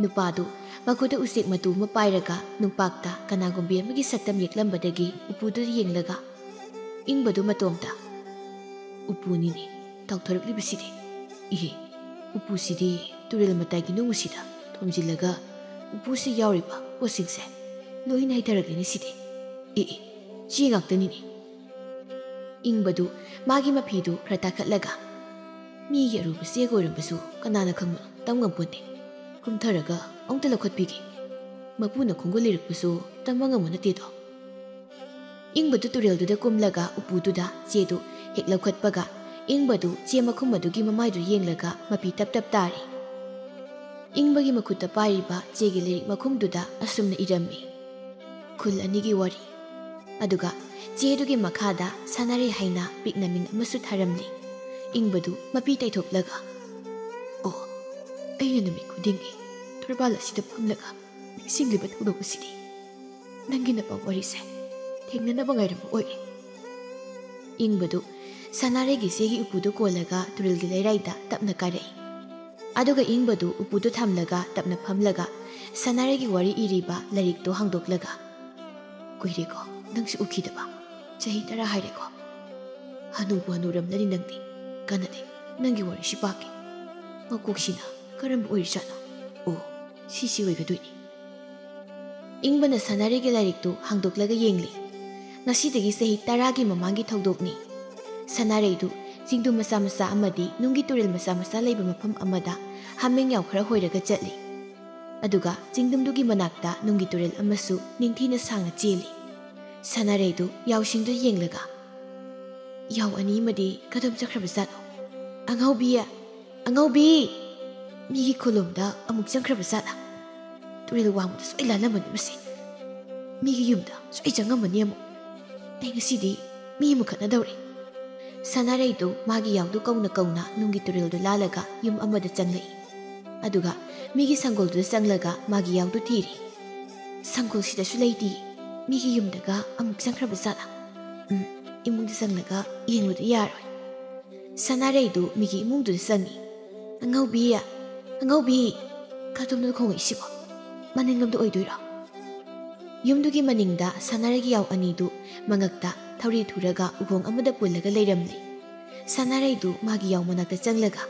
ꯅꯨꯄꯥꯗꯨ ꯃꯈꯨꯠꯇ ꯎꯆꯦꯛ ꯃꯇꯨ ꯑꯃ ꯄꯥꯏꯔꯒ ꯅꯨꯡꯄꯥꯛꯇ ꯀꯅꯥꯒꯨꯝꯕꯤ ꯑꯃꯒꯤ ꯁꯛꯇꯝ ꯌꯦꯛꯂꯝꯕꯗꯒꯤ ꯎꯄꯨꯗꯨꯗ ꯌꯦꯡꯂꯒ, ꯏꯪꯕꯗꯨ ꯃꯇꯣꯝꯇ, "ꯎꯄꯨꯅꯤꯅꯦ ꯇꯥꯎꯊꯔꯛꯂꯤꯕꯁꯤꯗꯤ꯫ ꯏꯍꯦ, ꯎꯄꯨꯁꯤꯗꯤ ꯇꯨꯔꯦꯜ ꯃꯇꯥꯏꯒꯤ ꯅꯨꯡ ꯑꯁꯤꯗ ꯊꯣꯝꯖꯤꯜꯂꯒ ꯎꯄꯨꯁꯤ ꯌꯥꯎꯔꯤꯕ ꯄꯣꯠꯁꯤꯡꯁꯦ ꯂꯣꯏꯅ ꯍꯩꯊꯔꯛꯂꯤꯅꯦ ꯁꯤꯗꯤ꯫ ꯑꯦ, ꯑꯦ, ꯆꯦ ꯉꯥꯛꯇꯅꯤꯅꯦ"꯫ ꯏꯪꯕꯗꯨ ꯃꯥꯒꯤ ꯃꯐꯤꯗꯨ ꯈꯔ ꯇꯥꯈꯠꯂꯒ, "ꯃꯤꯒꯤ ꯑꯔꯨꯕ ꯆꯦꯒ ꯑꯣꯏꯔꯝꯕꯁꯨ ꯀꯅꯥꯅ ꯈꯪꯕꯅꯣ, ꯇꯝ ꯉꯝꯄꯣꯟꯇꯦ꯫ ꯀꯨꯝꯊꯔꯒ ꯑꯃꯨꯛꯇ ꯂꯧꯈꯠꯄꯤꯒꯦ꯫ ꯃꯄꯨꯅ ꯈꯣꯡꯒꯨꯜ ꯂꯤꯔꯛꯄꯁꯨ ꯇꯝꯕ ꯉꯝꯕ ꯅꯠꯇꯦꯗꯣ"꯫ ꯏꯪꯕꯗꯨ ꯇꯨꯔꯦꯜꯗꯨꯗ ꯀꯨꯝꯂꯒ ꯎꯄꯨꯗꯨꯗ ꯆꯦꯗꯨ ꯍꯦꯛ ꯂꯧꯈꯠꯄꯒ, ꯏꯪꯕꯗꯨ ꯆꯦ ꯃꯈꯨꯝ ꯑꯗꯨꯒꯤ ꯃꯃꯥꯏꯗꯨ ꯌꯦꯡꯂꯒ ꯃꯄꯤ ꯇꯞ ꯇꯞ ꯇꯥꯔꯤ꯫ ꯏꯪꯕꯒꯤ ꯃꯈꯨꯠꯇ ꯄꯥꯏꯔꯤꯕ ꯆꯦꯒꯤ ꯂꯥꯏꯔꯤꯛ ꯃꯈꯨꯝꯗꯨꯗ ꯑꯁꯨꯝꯅ ꯏꯔꯝꯃꯤ: "ꯈꯨꯜ ꯑꯅꯤꯒꯤ ꯋꯥꯔꯤ"꯫ ꯑꯗꯨꯒ ꯆꯦꯗꯨꯒꯤ ꯃꯈꯥꯗ ꯁꯅꯥꯔꯩ ꯍꯥꯏꯅ ꯄꯤꯛꯅ ꯃꯤꯡ ꯑꯃꯁꯨ ꯊꯥꯔꯝꯂꯤ꯫ ꯏꯪꯕꯗꯨ ꯃꯄꯤ ꯇꯩꯊꯣꯛꯂꯒ, "ꯑꯣ, ꯑꯩꯅ ꯅꯨꯃꯤꯠ ꯈꯨꯗꯤꯡꯒꯤ ꯊꯣꯔꯕꯥꯜ ꯑꯁꯤꯗ ꯐꯝꯂꯒ ꯅꯤꯡꯁꯤꯡꯂꯤꯕ ꯊꯧꯗꯣꯛ ꯑꯁꯤꯗꯤ ꯅꯪꯒꯤ ꯅꯄꯥ ꯋꯥꯔꯤꯁꯦ ꯊꯦꯡꯅꯅꯕ ꯉꯥꯏꯔꯝꯕ ꯑꯣꯏꯔꯦ"꯫ ꯏꯪꯕꯗꯨ ꯁꯅꯥꯔꯩꯒꯤ ꯆꯦꯒꯤ ꯎꯄꯨꯗꯨ ꯀꯣꯜꯂꯒ ꯇꯨꯔꯦꯜꯒꯤ ꯂꯩꯔꯥꯏꯗ ꯇꯞꯅ ꯀꯥꯔꯛꯏ꯫ ꯑꯗꯨꯒ ꯏꯪꯕꯗꯨ ꯎꯄꯨꯗꯨ ꯊꯝꯂꯒ ꯇꯞꯅ ꯐꯝꯂꯒ ꯁꯅꯥꯔꯩꯒꯤ ꯋꯥꯔꯤ ꯏꯔꯤꯕ ꯂꯥꯏꯔꯤꯛꯇꯨ ꯍꯥꯡꯗꯣꯛꯂꯒ, "ꯀꯨꯏꯔꯦꯀꯣ ꯅꯪꯁꯨ ꯎꯈꯤꯗꯕ꯫ ꯆꯍꯤ ꯇꯔꯥ ꯍꯥꯏꯔꯦꯀꯣ꯫ ꯍꯅꯨꯕꯨ ꯍꯅꯨꯔꯝꯂꯅꯤ ꯅꯪꯗꯤ꯫ ꯀꯥꯟꯅꯗꯦ, ꯅꯪꯒꯤ ꯋꯥꯔꯤꯁꯤ ꯄꯥꯒꯦ꯫ ꯃꯀꯣꯛꯁꯤꯅ ꯀꯔꯝꯕ ꯑꯣꯏꯔꯤꯖꯥꯠꯅꯣ? ꯑꯣ, ꯁꯤꯁꯤ ꯑꯣꯏꯒꯗꯣꯏꯅꯤ"꯫ ꯏꯪꯕꯅ ꯁꯅꯥꯔꯩꯒꯤ ꯂꯥꯏꯔꯤꯛꯇꯨ ꯍꯥꯡꯗꯣꯛꯂꯒ ꯌꯦꯡꯂꯤ꯫ ꯉꯁꯤꯗꯒꯤ ꯆꯍꯤ ꯇꯔꯥꯒꯤ ꯃꯃꯥꯡꯒꯤ ꯊꯧꯗꯣꯛꯅꯤ꯫ ꯁꯅꯥꯔꯩꯗꯨ ꯆꯤꯡꯗꯨ ꯃꯆꯥ ꯃꯆꯥ ꯑꯃꯗꯤ ꯅꯨꯡꯒꯤ ꯇꯨꯔꯦꯜ ꯃꯆꯥ ꯃꯆꯥ ꯂꯩꯕ ꯃꯐꯝ ꯑꯃꯗ ꯍꯥꯃꯦꯡ ꯌꯥꯎ ꯈꯔ ꯍꯣꯏꯔꯒ ꯆꯠꯂꯤ꯫ ꯑꯗꯨꯒ ꯆꯤꯡꯗꯨꯝꯗꯨꯒꯤ ꯃꯅꯥꯛꯇ ꯅꯨꯡꯒꯤ ꯇꯨꯔꯦꯜ ꯑꯃꯁꯨ ꯅꯤꯡꯊꯤꯅ ꯁꯥꯡꯅ ꯆꯦꯜꯂꯤ꯫ ꯁꯅꯥꯔꯩꯗꯨ ꯌꯥꯎꯁꯤꯡꯗꯨ ꯌꯦꯡꯂꯒ, "ꯌꯥꯎ ꯑꯅꯤ ꯑꯃꯗꯤ ꯀꯗꯣꯝ ꯆꯠꯈ꯭ꯔꯕꯖꯥꯠꯅꯣ?" "ꯑꯉꯧꯕꯤ, ꯑꯉꯧꯕꯤ!" ꯃꯤꯒꯤ ꯈꯨꯂꯨꯝꯗ ꯑꯃꯨꯛ ꯆꯪꯈ꯭ꯔꯕ ꯖꯥꯠꯂꯥ? ꯇꯨꯔꯦꯜ ꯋꯥꯡꯃꯗ ꯁꯣꯏ ꯂꯥꯜꯂꯝꯃꯅꯤ ꯃꯁꯤ꯫ ꯃꯤꯒꯤ ꯌꯨꯝꯗ ꯁꯣꯏ ꯆꯪꯉꯝꯃꯅꯤ ꯑꯃꯨꯛ꯫ ꯑꯩ ꯉꯁꯤꯗꯤ ꯃꯤ ꯑꯃ ꯈꯠꯅꯗꯧꯔꯦ꯫ ꯁꯅꯥꯔꯩꯗꯨ ꯃꯥꯒꯤ ꯌꯥꯎꯗꯨ ꯀꯧꯅ ꯀꯧꯅ ꯅꯨꯡꯒꯤ ꯇꯨꯔꯦꯜꯗꯨ ꯂꯥꯜꯂꯒ ꯌꯨꯝ ꯑꯃꯗ ꯆꯪꯂꯛꯏ꯫ ꯑꯗꯨꯒ ꯃꯤꯒꯤ ꯁꯪꯒꯣꯜꯗꯨꯗ ꯆꯪꯂꯒ ꯃꯥꯒꯤ ꯌꯥꯎꯗꯨ ꯊꯤꯔꯤ꯫ ꯁꯪꯒꯣꯜꯁꯤꯗꯁꯨ ꯂꯩꯇꯦ꯫ ꯃꯤꯒꯤ ꯌꯨꯝꯗꯒ ꯑꯃꯨꯛ ꯆꯪꯈ꯭ꯔꯕ ꯖꯥꯠꯂꯥ? ꯎꯝ, ꯏꯃꯨꯡꯗ ꯆꯪꯂꯒ ꯌꯦꯡꯂꯨꯗ ꯌꯥꯔꯣꯏ꯫ ꯁꯅꯥꯔꯩꯗꯨ ꯃꯤꯒꯤ ꯏꯃꯨꯡꯗꯨꯗ ꯆꯪꯉꯤ꯫ "ꯑꯉꯧꯕꯤ, ꯑꯉꯧꯕꯤ!" ꯀꯗꯣꯝꯗ ꯈꯣꯡꯉꯛꯏꯁꯤꯕꯣ? ꯃꯅꯤꯡꯂꯣꯝꯗ ꯑꯣꯏꯗꯣꯏꯔꯣ? ꯌꯨꯝꯗꯨꯒꯤ ꯃꯅꯤꯡꯗ ꯁꯅꯥꯔꯩꯒꯤ ꯌꯥꯎ ꯑꯅꯤꯗꯨ ꯃꯉꯛꯇ ꯊꯧꯔꯤ ꯊꯨꯔꯒ ꯎꯈꯣꯡ ꯑꯃꯗ ꯄꯨꯜꯂꯒ ꯂꯩꯔꯝꯂꯤ꯫ ꯁꯅꯥꯔꯩꯗꯨ ꯃꯥꯒꯤ ꯌꯥꯎ ꯃꯅꯥꯛꯇ ꯆꯪꯂꯒ,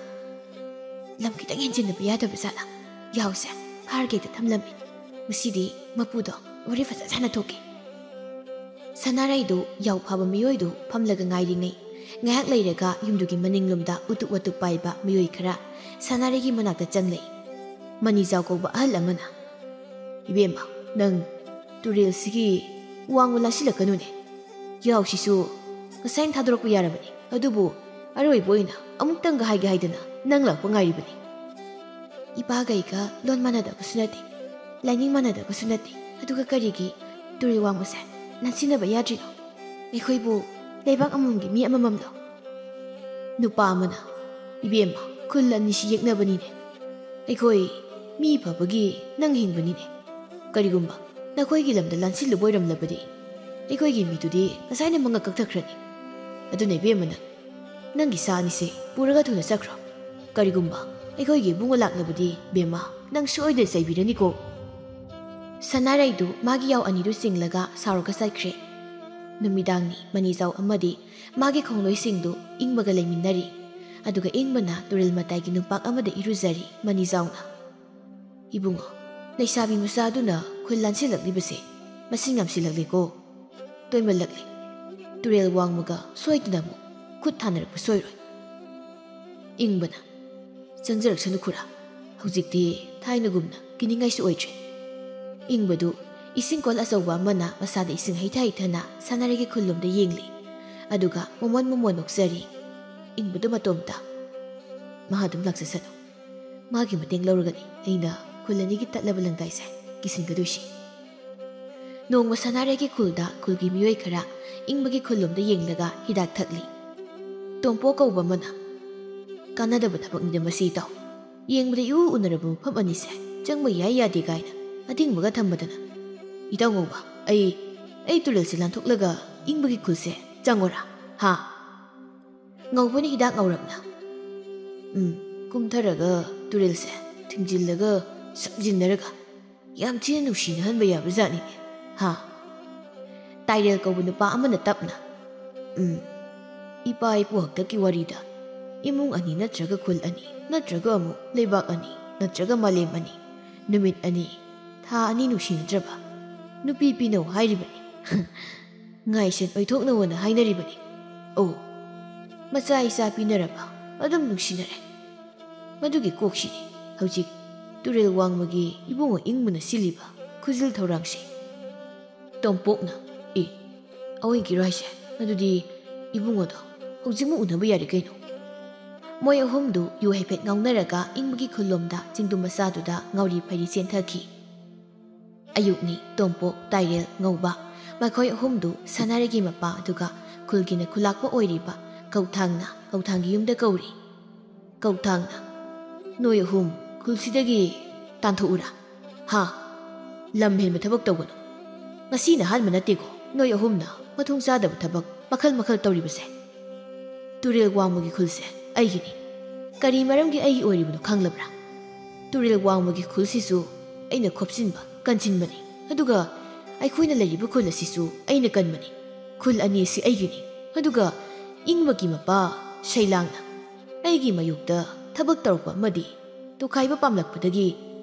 "ꯂꯝ ꯈꯤꯇꯪ ꯍꯦꯟꯖꯤꯟꯅꯕ ꯌꯥꯗꯕ ꯖꯥꯠꯂꯥ? ꯌꯥꯎꯁꯦ ꯐꯥꯔꯒ ꯍꯦꯛꯇ ꯊꯝꯂꯝꯃꯤ꯫ ꯉꯁꯤꯗꯤ ꯃꯄꯨꯗꯣ ꯋꯥꯔꯤ ꯐꯖ ꯁꯥꯟꯅꯊꯣꯛꯀꯦ꯫" ꯁꯅꯥꯔꯩꯗꯨ ꯌꯥꯎ ꯐꯥꯕ ꯃꯤꯑꯣꯏꯗꯨ ꯐꯝꯂꯒ ꯉꯥꯏꯔꯤꯉꯩ, ꯉꯥꯏꯍꯥꯛ ꯂꯩꯔꯒ ꯌꯨꯝꯗꯨꯒꯤ ꯃꯅꯤꯡꯂꯣꯝꯗ ꯎꯇꯨꯛ ꯋꯥꯇꯨꯛ ꯄꯥꯏꯕ ꯃꯤꯑꯣꯏ ꯈꯔ ꯁꯅꯥꯔꯩꯒꯤ ꯃꯅꯥꯛꯇ ꯆꯪꯂꯛꯏ꯫ ꯃꯅꯤꯖꯥꯎ ꯀꯧꯕ ꯑꯍꯜ ꯑꯃꯅ, "ꯏꯕꯦꯝꯃ, ꯅꯪ ꯇꯨꯔꯦꯜꯁꯤꯒꯤ ꯋꯥꯡꯃ ꯂꯥꯟꯁꯤꯜꯂꯛꯀꯅꯨꯅꯦ꯫ ꯌꯥꯎꯁꯤꯁꯨ ꯉꯁꯥꯏꯅ ꯊꯥꯗꯣꯔꯛꯄ ꯌꯥꯔꯕꯅꯤ, ꯑꯗꯨꯕꯨ ꯑꯔꯣꯏꯕ ꯑꯣꯏꯅ ꯑꯃꯨꯛꯇꯪꯒ ꯍꯥꯏꯒꯦ ꯍꯥꯏꯗꯅ ꯅꯪ ꯂꯥꯛꯄ ꯉꯥꯏꯔꯤꯕꯅꯤ꯫ ꯏꯄꯥꯒ ꯑꯩꯒ ꯂꯣꯟ ꯃꯥꯟꯅꯗꯕꯁꯨ ꯅꯠꯇꯦ, ꯂꯥꯏꯅꯤꯡ ꯃꯥꯟꯅꯗꯕꯁꯨ ꯅꯠꯇꯦ, ꯑꯗꯨꯒ ꯀꯔꯤꯒꯤ ꯇꯨꯔꯦꯜ ꯋꯥꯡꯃꯁꯦ ꯂꯥꯟꯁꯤꯟꯅꯕ ꯌꯥꯗ꯭ꯔꯤꯅꯣ? ꯑꯩꯈꯣꯏꯕꯨ ꯂꯩꯕꯥꯛ ꯑꯃꯃꯝꯒꯤ ꯃꯤ ꯑꯃꯃꯝꯂꯣ?" ꯅꯨꯄꯥ ꯑꯃꯅ, "ꯏꯕꯦꯝꯃ, ꯈꯨꯜ ꯑꯅꯤꯁꯤ ꯌꯦꯛꯅꯕꯅꯤꯅꯦ꯫ ꯑꯩꯈꯣꯏ ꯃꯤ ꯐꯕꯒꯤ ꯅꯪ ꯍꯤꯡꯕꯅꯤꯅꯦ꯫ ꯀꯔꯤꯒꯨꯝꯕ ꯅꯈꯣꯏꯒꯤ ꯂꯝꯗ ꯂꯥꯟꯁꯤꯜꯂꯨꯕ ꯑꯣꯏꯔꯝꯂꯕꯗꯤ ꯑꯩꯈꯣꯏꯒꯤ ꯃꯤꯗꯨꯗꯤ ꯉꯁꯥꯏꯅ ꯃꯉꯛ ꯀꯛꯊꯈ꯭ꯔꯅꯤ꯫ ꯑꯗꯨꯅ ꯏꯕꯦꯝꯃ, ꯅꯪ, ꯅꯪꯒꯤ ꯁꯥ ꯑꯅꯤꯁꯦ ꯄꯨꯔꯒ ꯊꯨꯅ ꯆꯠꯈ꯭ꯔꯣ꯫ ꯀꯔꯤꯒꯨꯝꯕ ꯑꯩꯈꯣꯏꯒꯤ ꯏꯕꯨꯡꯉꯣ ꯂꯥꯛꯂꯕꯗꯤ ꯕꯦꯝꯃ, ꯅꯪ ꯁꯣꯏꯗꯅ ꯆꯩꯕꯤꯔꯅꯤꯀꯣ꯫" ꯁꯅꯥꯔꯩꯗꯨ ꯃꯥꯒꯤ ꯌꯥꯎ ꯑꯅꯤꯗꯨ ꯆꯤꯡꯂꯒ ꯁꯥꯎꯔꯒ ꯆꯠꯈ꯭ꯔꯦ꯫ ꯅꯨꯃꯤꯗꯥꯡꯅꯤ꯫ ꯃꯅꯤꯖꯥꯎ ꯑꯃꯗꯤ ꯃꯥꯒꯤ ꯈꯣꯡꯂꯣꯏꯁꯤꯡꯗꯨ ꯏꯪꯕꯒ ꯂꯩꯃꯤꯟꯅꯔꯤ꯫ ꯑꯗꯨꯒ ꯏꯪꯕꯅ ꯇꯨꯔꯦꯜ ꯃꯇꯥꯏꯒꯤ ꯅꯨꯄꯥꯛ ꯑꯃꯗ ꯏꯔꯨꯖꯔꯤ꯫ ꯃꯅꯤꯖꯥꯎꯅ, "ꯏꯕꯨꯡꯉꯣ, ꯂꯩꯁꯥꯕꯤ ꯃꯆꯥꯗꯨꯅ ꯈꯨꯜ ꯂꯥꯟꯁꯤꯜꯂꯛꯂꯤꯕꯁꯦ ꯃꯁꯤꯡ ꯌꯥꯝꯁꯤꯜꯂꯛꯂꯦꯀꯣ꯫ ꯇꯣꯏꯃꯜꯂꯛꯂꯦ꯫ ꯇꯨꯔꯦꯜ ꯋꯥꯡꯃꯒ ꯁꯣꯏꯗꯅ ꯑꯃꯨꯛ ꯈꯨꯠ ꯊꯥꯅꯔꯛꯄ ꯁꯣꯏꯔꯣꯏ꯫" ꯏꯪꯕꯅ, "ꯆꯪꯖꯔꯛꯁꯅꯨ ꯈꯨꯔꯥ꯫ ꯍꯧꯖꯤꯛꯇꯤ ꯊꯥꯏꯅꯒꯨꯝꯅ ꯀꯤꯅꯤꯡꯉꯥꯏꯁꯨ ꯑꯣꯏꯗ꯭ꯔꯦ꯫" ꯏꯪꯕꯗꯨ ꯏꯁꯤꯡ ꯀꯣꯜ ꯑꯆꯧꯕ ꯑꯃꯅ ꯃꯁꯥꯗ ꯏꯁꯤꯡ ꯍꯩꯊ ꯍꯩꯊꯅ ꯁꯅꯥꯔꯩꯒꯤ ꯈꯨꯜꯂꯣꯝꯗ ꯌꯦꯡꯂꯤ꯫ ꯑꯗꯨꯒ ꯃꯣꯃꯣꯟ ꯃꯣꯃꯣꯟ ꯅꯣꯛꯆꯔꯤ꯫ ꯏꯪꯕꯗꯨ ꯃꯇꯣꯝꯇ, ꯃꯍꯥꯛ ꯑꯗꯨꯝ ꯂꯥꯛꯆꯁꯅꯨ꯫ ꯃꯥꯒꯤ ꯃꯇꯦꯡ ꯂꯧꯔꯒꯅꯤ ꯑꯩꯅ ꯈꯨꯜ ꯑꯅꯤꯒꯤ ꯇꯠꯂꯕ ꯂꯪꯗꯥꯏꯁꯦ ꯀꯤꯁꯤꯟꯒꯗꯣꯏꯁꯤ꯫ ꯅꯣꯡꯃ ꯁꯅꯥꯔꯩꯒꯤ ꯈꯨꯜꯗ ꯈꯨꯜꯒꯤ ꯃꯤꯑꯣꯏ ꯈꯔ ꯏꯪꯕꯒꯤ ꯈꯨꯜꯂꯣꯝꯗ ꯌꯦꯡꯂꯒ ꯍꯤꯗꯥꯛ ꯊꯛꯂꯤ꯫ ꯇꯣꯝꯄꯣ ꯀꯧꯕ ꯑꯃꯅ, "ꯀꯥꯟꯅꯗꯕ ꯊꯕꯛꯅꯤꯗ ꯃꯁꯤ, ꯏꯇꯥꯎ꯫ ꯌꯦꯡꯕꯗ ꯏꯎ ꯎꯅꯔꯕ ꯃꯐꯝ ꯑꯅꯤꯁꯦ ꯆꯪꯕ ꯌꯥꯏ ꯌꯥꯗꯦ ꯀꯥꯏꯅ ꯑꯊꯤꯡꯕꯒ ꯊꯝꯕꯗꯅ꯫ ꯏꯇꯥꯎ ꯉꯧꯕ, ꯑꯩ, ꯑꯩ ꯇꯨꯔꯦꯜꯁꯦ ꯂꯥꯟꯊꯣꯛꯂꯒ ꯏꯪꯕꯒꯤ ꯈꯨꯜꯁꯦ ꯆꯪꯉꯣꯔꯥ? ꯍꯥ?" ꯉꯧꯕꯅ ꯍꯤꯗꯥꯛ ꯉꯧꯔꯞꯅ, "ꯎꯝ, ꯀꯨꯝꯊꯔꯒ ꯇꯨꯔꯦꯜꯁꯦ ꯊꯤꯡꯖꯤꯜꯂꯒ ꯁꯝꯖꯤꯟꯅꯔꯒ ꯌꯥꯝ ꯊꯤꯅ ꯅꯨꯡꯁꯤꯅꯍꯟꯕ ꯌꯥꯕꯖꯥꯠꯅꯤꯅꯦ, ꯍꯥ?" ꯇꯥꯏꯔꯦꯜ ꯀꯧꯕ ꯅꯨꯄꯥ ꯑꯃꯅ ꯇꯞꯅ, "ꯎꯝ, ꯏꯄꯥ ꯏꯄꯨ ꯍꯥꯛꯇꯛꯀꯤ ꯋꯥꯔꯤꯗ ꯏꯃꯨꯡ ꯑꯅꯤ ꯅꯠꯇ꯭ꯔꯒ ꯈꯨꯜ ꯑꯅꯤ ꯅꯠꯇ꯭ꯔꯒ ꯑꯃꯨꯛ ꯂꯩꯕꯥꯛ ꯑꯅꯤ ꯅꯠꯇ꯭ꯔꯒ ꯃꯥꯂꯦꯝ ꯑꯅꯤ, ꯅꯨꯃꯤꯠ ꯑꯅꯤ, ꯊꯥ ꯑꯅꯤ ꯅꯨꯡꯁꯤꯅꯗ꯭ꯔꯕ ꯅꯨꯄꯤ ꯄꯤꯅꯧ ꯍꯥꯏꯔꯤꯕꯅꯤ꯫ ꯉꯥꯏꯁꯦꯟ ꯑꯣꯏꯊꯣꯛꯅꯧꯑꯅ ꯍꯥꯏꯅꯔꯤꯕꯅꯤ꯫ ꯑꯣ, ꯃꯆꯥ ꯏꯆꯥ ꯄꯤꯅꯔꯕ ꯑꯗꯨꯝ ꯅꯨꯡꯁꯤꯅꯔꯦ꯫ ꯃꯗꯨꯒꯤ ꯀꯣꯛꯁꯤꯅꯤ ꯍꯧꯖꯤꯛ ꯇꯨꯔꯦꯜ ꯋꯥꯡꯃꯒꯤ ꯏꯕꯨꯡꯉꯣ ꯏꯪꯕꯅ ꯁꯤꯜꯂꯤꯕ ꯈꯨꯖꯤꯜ ꯊꯧꯔꯥꯡꯁꯦ꯫" ꯇꯣꯝꯄꯣꯛꯅ, "ꯑꯦ, ꯑꯑꯣꯏꯒꯤꯔꯣ ꯍꯥꯏꯁꯦ? ꯑꯗꯨꯗꯤ ꯏꯕꯨꯡꯉꯣꯗꯣ ꯍꯧꯖꯤꯛꯃꯛ ꯎꯅꯕ ꯌꯥꯔꯦ ꯀꯩꯅꯣ?" ꯃꯣꯏ ꯑꯍꯨꯝꯗꯨ ꯌꯨ ꯍꯥꯏꯐꯦꯠ ꯉꯥꯎꯅꯔꯒ ꯏꯪꯕꯒꯤ ꯈꯨꯜꯂꯣꯝꯗ ꯆꯤꯡꯗꯨꯝ ꯃꯆꯥꯗꯨꯗ ꯉꯥꯎꯔꯤ ꯐꯩꯔꯤ ꯆꯦꯟꯊꯈꯤ꯫ ꯑꯌꯨꯛꯅꯤ꯫ ꯇꯣꯝꯄꯣꯛ, ꯇꯥꯏꯔꯦꯜ, ꯉꯧꯕ, ꯃꯈꯣꯏ ꯑꯍꯨꯝꯗꯨ ꯁꯅꯥꯔꯩꯒꯤ ꯃꯄꯥ ꯑꯗꯨꯒ ꯈꯨꯜꯒꯤꯅ ꯈꯨꯂꯥꯛꯄ ꯑꯣꯏꯔꯤꯕ ꯀꯧꯊꯥꯡꯅ ꯀꯧꯊꯥꯡꯒꯤ ꯌꯨꯝꯗ ꯀꯧꯔꯤ꯫ ꯀꯧꯊꯥꯡꯅ, "ꯅꯣꯏ ꯑꯍꯨꯝ ꯈꯨꯜꯁꯤꯗꯒꯤ ꯇꯥꯟꯊꯣꯛꯎꯔꯥ? ꯍꯥ? ꯂꯝ ꯍꯦꯟꯕ ꯊꯕꯛ ꯇꯧꯒꯅꯨ꯫ ꯉꯁꯤꯅ ꯑꯍꯥꯟꯕ ꯅꯠꯇꯦꯀꯣ ꯅꯣꯏ ꯑꯍꯨꯝꯅ ꯃꯊꯣꯡ ꯆꯥꯗꯕ ꯊꯕꯛ ꯃꯈꯜ ꯃꯈꯜ ꯇꯧꯔꯤꯕꯁꯦ꯫ ꯇꯨꯔꯦꯜ ꯋꯥꯡꯃꯒꯤ ꯈꯨꯜꯁꯦ ꯑꯩꯒꯤꯅꯤ꯫ ꯀꯔꯤ ꯃꯔꯝꯒꯤ ꯑꯩꯒꯤ ꯑꯣꯏꯔꯤꯕꯅꯣ ꯈꯪꯂꯕ꯭ꯔꯥ? ꯇꯨꯔꯦꯜ ꯋꯥꯡꯃꯒꯤ ꯈꯨꯜꯁꯤꯁꯨ ꯑꯩꯅ ꯈꯣꯞꯆꯤꯟꯕ, ꯀꯟꯁꯤꯟꯕꯅꯤ꯫ ꯑꯗꯨꯒ ꯑꯩꯈꯣꯏꯅ ꯂꯩꯔꯤꯕ ꯈꯨꯜ ꯑꯁꯤꯁꯨ ꯑꯩꯅ ꯀꯟꯕꯅꯤ꯫ ꯈꯨꯜ ꯑꯅꯤ ꯑꯁꯤ ꯑꯩꯒꯤꯅꯤ꯫ ꯑꯗꯨꯒ ꯏꯪꯕꯒꯤ ꯃꯄꯥ ꯁꯩꯂꯥꯡꯅ ꯑꯩꯒꯤ ꯃꯥꯌꯣꯛꯇ ꯊꯕꯛ ꯇꯧꯔꯛꯄ ꯑꯃꯗꯤ ꯇꯣꯈꯥꯏꯕ ꯄꯥꯝꯂꯛꯄꯗꯒꯤ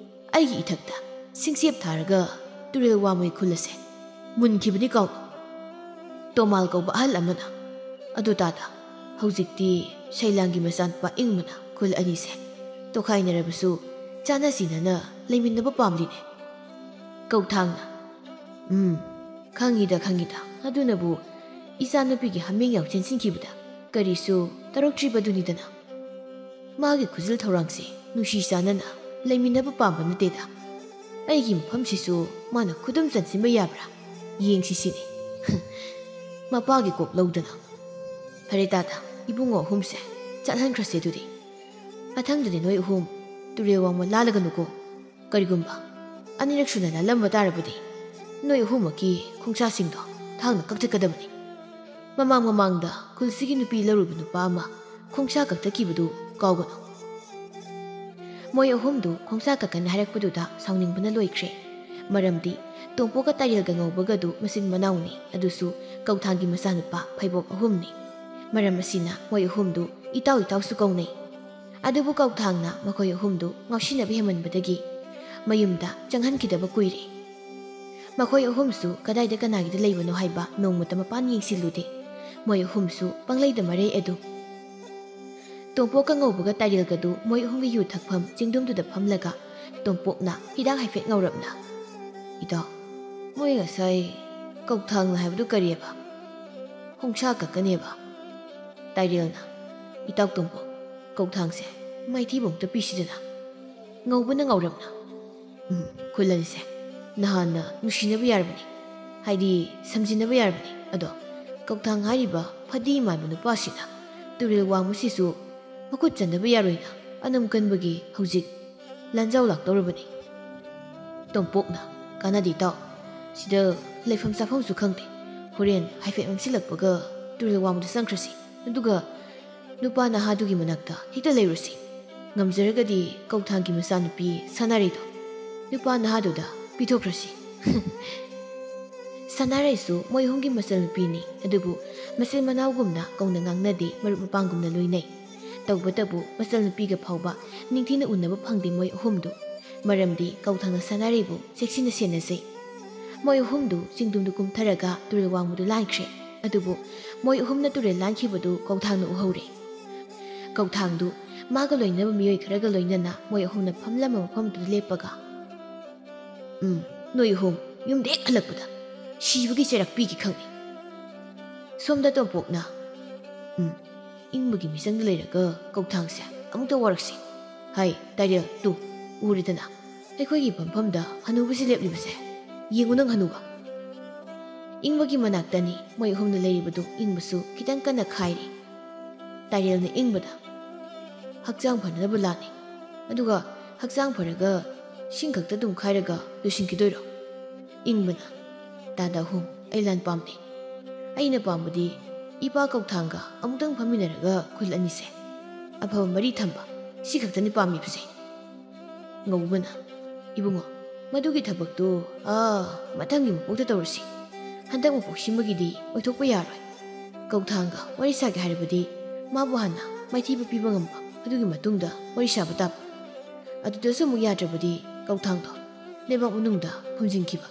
ꯑꯩꯒꯤ ꯏꯊꯛꯇ ꯁꯤꯡꯆꯦꯞ ꯊꯥꯔꯒ ꯇꯨꯔꯦꯜ ꯋꯥꯡꯃꯒꯤ ꯈꯨꯜ ꯑꯁꯦ ꯃꯨꯟꯈꯤꯕꯅꯤ ꯀꯥꯎꯅꯨ꯫" ꯇꯣꯃꯥꯜ ꯀꯧꯕ ꯑꯍꯜ ꯑꯃꯅ, "ꯑꯗꯨ ꯇꯥꯗ, ꯍꯧꯖꯤꯛꯇꯤ ꯁꯩꯂꯥꯡꯒꯤ ꯃꯆꯥꯅꯨꯄꯥ ꯏꯪꯕꯅ ꯈꯨꯜ ꯑꯅꯤꯁꯦ ꯇꯣꯈꯥꯏꯅꯔꯕꯁꯨ ꯆꯥꯟꯅ ꯁꯤꯟꯅꯅ ꯂꯩꯃꯤꯟꯅꯕ ꯄꯥꯝꯂꯤꯅꯦ꯫" ꯀꯧꯊꯥꯡꯅ, "ꯎꯝ, ꯈꯪꯉꯤꯗ, ꯈꯪꯉꯤꯗ꯫ ꯑꯗꯨꯅꯕꯨ ꯏꯆꯥꯅꯨꯄꯤꯒꯤ ꯍꯥꯃꯦꯡ ꯌꯥꯎ ꯆꯦꯟꯁꯤꯟꯈꯤꯕꯗ ꯀꯔꯤꯁꯨ ꯇꯧꯔꯛꯇ꯭ꯔꯤꯕꯗꯨꯅꯤꯗꯅ꯫" ꯃꯥꯒꯤ ꯈꯨꯖꯤꯜ ꯊꯧꯔꯥꯡꯁꯦ ꯅꯨꯡꯁꯤ ꯆꯥꯟꯅꯅ ꯂꯩꯃꯤꯟꯅꯕ ꯄꯥꯝꯕ ꯅꯠꯇꯦꯗ꯫ ꯑꯩꯒꯤ ꯃꯐꯝꯁꯤꯁꯨ ꯃꯥꯅ ꯈꯨꯗꯨꯝ ꯆꯟꯁꯤꯟꯕ ꯌꯥꯕ꯭ꯔꯥ? ꯌꯦꯡꯁꯤ ꯁꯤꯅꯤ꯫ ꯃꯄꯥꯒꯤ ꯀꯣꯛ ꯂꯧꯗꯅ꯫ ꯐꯔꯦ ꯇꯥꯗ, ꯏꯕꯨꯡꯉꯣ ꯑꯍꯨꯝꯁꯦ ꯆꯠꯍꯟꯈ꯭ꯔꯁꯦ ꯑꯗꯨꯗꯤ꯫ ꯃꯊꯪꯗꯗꯤ ꯅꯣꯏ ꯑꯍꯨꯝ ꯇꯨꯔꯦꯜ ꯋꯥꯡꯃ ꯂꯥꯜꯂꯒꯅꯨꯀꯣ꯫ ꯀꯔꯤꯒꯨꯝꯕ ꯑꯅꯤꯔꯛ ꯁꯨꯅ ꯂꯥꯜꯂꯝꯕ ꯇꯥꯔꯕꯗꯤ ꯅꯣꯏ ꯑꯍꯨꯝꯃꯛꯀꯤ ꯈꯣꯡꯁꯥꯁꯤꯡꯗꯣ ꯊꯥꯡꯅ ꯀꯛꯊꯠꯀꯗꯕꯅꯤ꯫ ꯃꯃꯥꯡ ꯃꯃꯥꯡꯗ ꯈꯨꯜꯁꯤꯒꯤ ꯅꯨꯄꯤ ꯂꯧꯔꯨꯕ ꯅꯨꯄꯥ ꯑꯃ ꯈꯣꯡꯁꯥ ꯀꯛꯊꯠꯈꯤꯕꯗꯨ ꯀꯥꯎꯒꯅꯨ꯫ ꯃꯣꯏ ꯑꯍꯨꯝꯗꯨ ꯈꯣꯡꯁꯥ ꯀꯛꯀꯅꯤ ꯍꯥꯏꯔꯛꯄꯗꯨꯗ ꯁꯥꯎꯅꯤꯡꯕꯅ ꯂꯣꯏꯈ꯭ꯔꯦ꯫ ꯃꯔꯝꯗꯤ ꯇꯣꯝꯄꯣꯛꯀ ꯇꯥꯏꯔꯦꯜꯒ ꯉꯧꯕꯒꯗꯨ ꯃꯆꯤꯟ ꯃꯅꯥꯎꯅꯤ, ꯑꯗꯨꯁꯨ ꯀꯧꯊꯥꯡꯒꯤ ꯃꯆꯥꯅꯨꯄꯥ ꯐꯩꯕꯣꯛ ꯑꯍꯨꯝꯅꯤ꯫ ꯃꯔꯝ ꯑꯁꯤꯅ ꯃꯣꯏ ꯑꯍꯨꯝꯗꯨ ꯏꯇꯥꯎ ꯏꯇꯥꯎꯁꯨ ꯀꯧꯅꯩ꯫ ꯑꯗꯨꯕꯨ ꯀꯧꯊꯥꯡꯅ ꯃꯈꯣꯏ ꯑꯍꯨꯝꯗꯨ ꯉꯥꯎꯁꯤꯟꯅꯕ ꯍꯦꯟꯃꯟꯕꯗꯒꯤ ꯃꯌꯨꯝꯗ ꯆꯪꯍꯟꯈꯤꯗꯕ ꯀꯨꯏꯔꯦ꯫ ꯃꯈꯣꯏ ꯑꯍꯨꯝꯁꯨ ꯀꯗꯥꯏꯗ ꯀꯅꯥꯒꯤꯗ ꯂꯩꯕꯅꯣ ꯍꯥꯏꯕ ꯅꯣꯡꯃꯇ ꯃꯄꯥꯟ ꯌꯦꯡꯁꯤꯜꯂꯨꯗꯦ꯫ ꯃꯣꯏ ꯑꯍꯨꯝꯁꯨ ꯄꯪꯂꯩꯗ ꯃꯔꯩ ꯑꯗꯨ꯫ ꯇꯣꯝꯄꯣꯛꯀ ꯉꯧꯕꯒ ꯇꯥꯏꯔꯦꯜꯒꯗꯨ ꯃꯣꯏ ꯑꯍꯨꯝꯒꯤ ꯌꯨ ꯊꯛꯐꯝ ꯆꯤꯡꯗꯨꯝꯗꯨꯗ ꯐꯝꯂꯒ ꯇꯣꯝꯄꯣꯛꯅ ꯍꯤꯗꯥꯛ ꯍꯥꯏꯐꯦꯠ ꯉꯧꯔꯞꯅ, "ꯏꯇꯥꯎ, ꯃꯣꯏ ꯉꯁꯥꯏ ꯀꯧꯊꯥꯡꯅ ꯍꯥꯏꯕꯗꯨ ꯀꯔꯤꯑꯕ? ꯈꯣꯡꯁꯥ ꯀꯛꯀꯅꯦꯕ?" ꯇꯥꯏꯔꯦꯜꯅ, "ꯏꯇꯥꯎ ꯇꯣꯝꯄꯣꯛ, ꯀꯧꯊꯥꯡꯁꯦ ꯃꯥꯏꯊꯤꯕ ꯑꯃꯨꯛꯇ ꯄꯤꯁꯤꯗꯅ꯫ ꯉꯧꯕꯅ ꯉꯧꯔꯞꯅ꯫ ꯎꯝ, ꯈꯨꯜꯍꯟꯁꯦ ꯅꯍꯥꯟꯅ ꯅꯨꯡꯁꯤꯅꯕ ꯌꯥꯔꯕꯅꯤ, ꯍꯥꯏꯗꯤ ꯁꯝꯖꯤꯟꯅꯕ ꯌꯥꯔꯕꯅꯤ꯫ ꯑꯗꯣ ꯀꯧꯊꯥꯡ ꯍꯥꯏꯔꯤꯕ ꯐꯗꯤ ꯃꯥꯟꯕ ꯅꯨꯄꯥꯁꯤꯅ ꯇꯨꯔꯦꯜ ꯋꯥꯡꯃꯁꯤꯁꯨ ꯃꯈꯨꯠ ꯆꯟꯗꯕ ꯌꯥꯔꯣꯏꯅ ꯑꯅꯝ ꯀꯟꯕꯒꯤ ꯍꯧꯖꯤꯛ ꯂꯥꯟꯖꯥꯎ ꯂꯥꯛꯇꯧꯔꯕꯅꯤ꯫" ꯇꯣꯝꯄꯣꯛꯅ, "ꯀꯥꯟꯅꯗꯦ ꯏꯇꯥꯎ, ꯁꯤꯗ ꯂꯩꯐꯝ ꯆꯥꯐꯝꯁꯨ ꯈꯪꯗꯦ꯫ ꯍꯣꯔꯦꯟ ꯍꯥꯏꯐꯦꯠ ꯃꯝꯁꯤꯜꯂꯛꯄꯒ ꯇꯨꯔꯦꯜ ꯋꯥꯡꯃꯗ ꯆꯪꯈ꯭ꯔꯁꯤ꯫ ꯑꯗꯨꯒ ꯅꯨꯄꯥ ꯅꯍꯥꯗꯨꯒꯤ ꯃꯅꯥꯛꯇ ꯍꯦꯛꯇ ꯂꯩꯔꯨꯁꯤ꯫ ꯉꯝꯖꯔꯒꯗꯤ ꯀꯧꯊꯥꯡꯒꯤ ꯃꯆꯥꯅꯨꯄꯤ ꯁꯅꯥꯔꯩꯗꯣ ꯅꯨꯄꯥ ꯅꯍꯥꯗꯨꯗ ꯄꯤꯊꯣꯛꯈ꯭ꯔꯁꯤ꯫" ꯁꯅꯥꯔꯩꯁꯨ ꯃꯣꯏ ꯑꯍꯨꯝꯒꯤ ꯃꯆꯜꯅꯨꯄꯤꯅꯤ, ꯑꯗꯨꯕꯨ ꯃꯆꯤꯟ ꯃꯅꯥꯎꯒꯨꯝꯅ ꯀꯧꯅ ꯉꯥꯡꯅꯗꯦ, ꯃꯔꯨꯞ ꯃꯄꯥꯡꯒꯨꯝꯅ ꯂꯣꯏꯅꯩ꯫ ꯇꯧꯕꯇꯕꯨ ꯃꯆꯜꯅꯨꯄꯤꯒ ꯐꯥꯎꯕ ꯅꯤꯡꯊꯤꯅ ꯎꯅꯕ ꯐꯪꯗꯦ ꯃꯣꯏ ꯑꯍꯨꯝꯗꯨ, ꯃꯔꯝꯗꯤ ꯀꯧꯊꯥꯡꯅ ꯁꯅꯥꯔꯩꯕꯨ ꯆꯦꯛꯁꯤꯟꯅ ꯁꯦꯟꯅꯖꯩ꯫ ꯃꯣꯏ ꯑꯍꯨꯝꯗꯨ ꯆꯤꯡꯗꯨꯝꯗꯨ ꯀꯨꯝꯊꯔꯒ ꯇꯨꯔꯦꯜ ꯋꯥꯡꯃꯗꯨ ꯂꯥꯟꯈ꯭ꯔꯦ꯫ ꯑꯗꯨꯕꯨ ꯃꯣꯏ ꯑꯍꯨꯝꯅ ꯇꯨꯔꯦꯜ ꯂꯥꯟꯈꯤꯕꯗꯨ ꯀꯧꯊꯥꯡꯅ ꯎꯍꯧꯔꯦ꯫ ꯀꯧꯊꯥꯡꯗꯨ ꯃꯥꯒ ꯂꯣꯏꯅꯕ ꯃꯤꯑꯣꯏ ꯈꯔꯒ ꯂꯣꯏꯅꯅ ꯃꯣꯏ ꯑꯍꯨꯝꯅ ꯐꯝꯂꯝꯕ ꯃꯐꯝꯗꯨꯗ ꯂꯦꯞꯄꯒ, "ꯎꯝ, ꯅꯣꯏ ꯑꯍꯨꯝ ꯌꯨꯝꯗ ꯍꯦꯛ ꯍꯜꯂꯛꯄꯗ ꯁꯤꯕꯒꯤ ꯆꯩꯔꯥꯛ ꯄꯤꯒꯦ ꯈꯪꯉꯤ꯫" ꯁꯣꯝꯗ ꯇꯣꯝꯄꯣꯛꯅ, "ꯎꯝ, ꯏꯪꯕꯒꯤ ꯃꯤꯆꯪꯗ ꯂꯩꯔꯒ ꯀꯧꯊꯥꯡꯁꯦ ꯑꯃꯨꯛꯇ ꯋꯥꯔꯛꯁꯤ꯫ ꯍꯥꯏ ꯇꯥꯏꯔꯦꯜ, ꯇꯨ, ꯎꯔꯦꯗꯅ ꯑꯩꯈꯣꯏꯒꯤ ꯐꯝꯐꯝꯗ ꯍꯅꯨꯕꯁꯤ ꯂꯦꯞꯂꯤꯕꯁꯦ꯫ ꯌꯦꯡꯉꯨ ꯅꯪ ꯍꯅꯨꯕ꯫ ꯏꯪꯕꯒꯤ ꯃꯅꯥꯛꯇꯅꯤ ꯃꯣꯏ ꯑꯍꯨꯝꯅ ꯂꯩꯔꯤꯕꯗꯨ꯫ ꯏꯪꯕꯁꯨ ꯈꯤꯇꯪ ꯀꯟꯅ ꯈꯥꯏꯔꯤ꯫ ꯇꯥꯏꯔꯦꯜꯅ ꯏꯪꯕꯗ, "ꯍꯛꯆꯥꯡ ꯐꯅꯅꯕ ꯂꯥꯟꯅꯤ, ꯑꯗꯨꯒ ꯍꯛꯆꯥꯡ ꯐꯔꯒ ꯁꯤꯡ ꯈꯛꯇ ꯑꯗꯨꯝ ꯈꯥꯏꯔꯒ ꯂꯣꯏꯁꯤꯟꯈꯤꯗꯣꯏꯔꯣ?" ꯏꯪꯕꯅ, "ꯇꯥꯗ ꯑꯍꯨꯝ, ꯑꯩ ꯂꯥꯟ ꯄꯥꯝꯗꯦ꯫ ꯑꯩꯅ ꯄꯥꯝꯕꯗꯤ ꯏꯄꯥ ꯀꯧꯊꯥꯡꯒ ꯑꯃꯨꯛꯇꯪ ꯐꯝꯃꯤꯟꯅꯔꯒ ꯈꯨꯜ ꯑꯅꯤꯁꯦ ꯑꯐꯕ ꯃꯔꯤ ꯊꯝꯕ, ꯁꯤ ꯈꯛꯇꯅꯤ ꯄꯥꯝꯃꯤꯕꯁꯦ꯫" ꯉꯧꯕꯅ, "ꯏꯕꯨꯡꯉꯣ, ꯃꯗꯨꯒꯤ ꯊꯕꯛꯇꯨ, ꯑꯥ, ꯃꯊꯪꯒꯤ ꯃꯄꯣꯛꯇ ꯇꯧꯔꯁꯤ꯫ ꯍꯟꯗꯛ ꯃꯄꯣꯛꯁꯤꯃꯒꯤꯗꯤ ꯑꯣꯏꯊꯣꯛꯄ ꯌꯥꯔꯣꯏ꯫ ꯀꯧꯊꯥꯡꯒ ꯋꯥꯔꯤ ꯁꯥꯒꯦ ꯍꯥꯏꯔꯕꯗꯤ ꯃꯥꯕꯨ ꯍꯥꯟꯅ ꯃꯥꯏꯊꯤꯕ ꯄꯤꯕ ꯉꯝꯕ, ꯑꯗꯨꯒꯤ ꯃꯇꯨꯡꯗ ꯋꯥꯔꯤ ꯁꯥꯕ ꯇꯥꯕ꯫ ꯑꯗꯨꯗꯁꯨ ꯑꯃꯨꯛ ꯌꯥꯗ꯭ꯔꯕꯗꯤ ꯀꯧꯊꯥꯡꯗꯣ ꯂꯩꯕꯥꯛ ꯃꯅꯨꯡꯗ ꯐꯨꯝꯖꯤꯟꯈꯤꯕ꯫"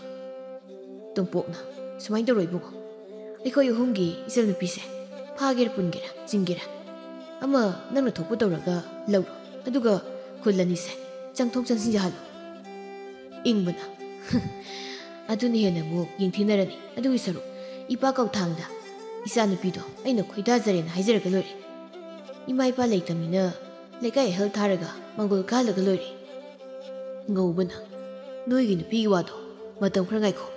ꯇꯣꯝꯄꯣꯛꯅ, "ꯁꯨꯃꯥꯏꯅ ꯇꯧꯔꯣ ꯏꯕꯨꯡꯉꯣ, ꯑꯩꯈꯣꯏ ꯑꯍꯨꯝꯒꯤ ꯏꯆꯜꯅꯨꯄꯤꯁꯦ ꯐꯥꯒꯦꯔꯥ ꯄꯨꯟꯒꯦꯔꯥ ꯆꯤꯡꯒꯦꯔꯥ ꯑꯃ ꯅꯪꯅ ꯊꯣꯛꯄ ꯇꯧꯔꯒ ꯂꯧꯔꯣ, ꯑꯗꯨꯒ ꯈꯨꯜ ꯑꯅꯤꯁꯦ ꯆꯪꯊꯣꯛ ꯆꯪꯁꯤꯟ ꯌꯥꯍꯜꯂꯣ꯫" ꯏꯪꯕꯅ, "ꯑꯗꯨꯅ ꯍꯦꯟꯅ ꯑꯃꯨꯛ ꯌꯦꯡꯊꯤꯅꯔꯅꯤ꯫ ꯑꯗꯨꯒꯤ ꯁꯔꯨꯛ ꯏꯄꯥ ꯀꯧꯊꯥꯡꯗ ꯏꯆꯥꯅꯨꯄꯤꯗꯣ ꯑꯩꯅ ꯈꯣꯏꯗꯥꯖꯔꯦꯅ ꯍꯥꯏꯖꯔꯒ ꯂꯣꯏꯔꯦ꯫ ꯏꯃꯥ ꯏꯄꯥ ꯂꯩꯇꯕꯅꯤꯅ ꯂꯩꯀꯥꯏ ꯑꯍꯜ ꯊꯥꯔꯒ ꯃꯪꯒꯣꯜ ꯀꯥꯍꯜꯂꯒ ꯂꯣꯏꯔꯦ꯫" ꯉꯧꯕꯅ, "ꯅꯣꯏꯒꯤ ꯅꯨꯄꯤꯒꯤ ꯋꯥꯗꯣ ꯃꯇꯝ ꯈꯔ ꯉꯥꯏꯈꯣ꯫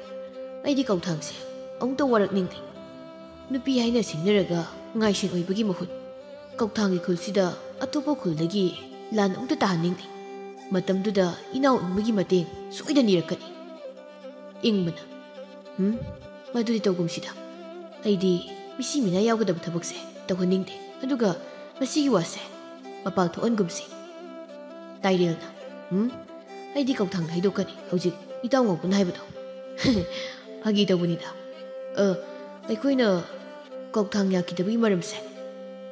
ꯑꯩꯗꯤ ꯀꯧꯊꯥꯡꯁꯦ ꯑꯃꯨꯛꯇ ꯋꯥꯔꯛꯅꯤꯡꯗꯦ꯫ ꯅꯨꯄꯤ ꯍꯥꯏꯅ ꯁꯤꯡꯅꯔꯒ ꯉꯥꯏꯁꯦꯟ ꯑꯣꯏꯕꯒꯤ ꯃꯍꯨꯠ ꯀꯧꯊꯥꯡꯒꯤ ꯈꯨꯜꯁꯤꯗ ꯑꯇꯣꯞꯄ ꯈꯨꯜꯗꯒꯤ ꯂꯥꯟ ꯑꯃꯨꯛꯇ ꯇꯥꯍꯟꯅꯤꯡꯗꯦ꯫ ꯃꯇꯝꯗꯨꯗ ꯏꯅꯥꯎ ꯏꯪꯕꯒꯤ ꯃꯇꯦꯡ ꯁꯣꯏꯗꯅ ꯅꯤꯔꯛꯀꯅꯤ꯫" ꯏꯪꯕꯅ, "ꯍꯨꯝ, ꯃꯗꯨꯗꯤ ꯇꯧꯒꯨꯝꯁꯤꯗ꯫ ꯑꯩꯗꯤ ꯃꯤꯁꯤ ꯃꯤꯅꯥ ꯌꯥꯎꯒꯗꯕ ꯊꯕꯛꯁꯦ ꯇꯧꯍꯟꯅꯤꯡꯗꯦ꯫ ꯑꯗꯨꯒ ꯃꯁꯤꯒꯤ ꯋꯥꯁꯦ ꯃꯄꯥꯜ ꯊꯣꯛꯍꯟꯒꯨꯝꯁꯤ꯫" ꯇꯥꯏꯔꯦꯜꯅ, "ꯍꯨꯝ, ꯑꯩꯗꯤ ꯀꯧꯊꯥꯡꯗ ꯍꯥꯏꯗꯣꯛꯀꯅꯤ ꯍꯧꯖꯤꯛ ꯏꯇꯥꯎ ꯉꯧꯕꯅ ꯍꯥꯏꯕꯗꯣ꯫" "ꯐꯥꯒꯤ ꯇꯧꯕꯅꯤꯗ꯫ ꯑ, ꯑꯩꯈꯣꯏꯅ ꯀꯧꯊꯥꯡ ꯌꯥꯈꯤꯗꯕꯒꯤ ꯃꯔꯝꯁꯦ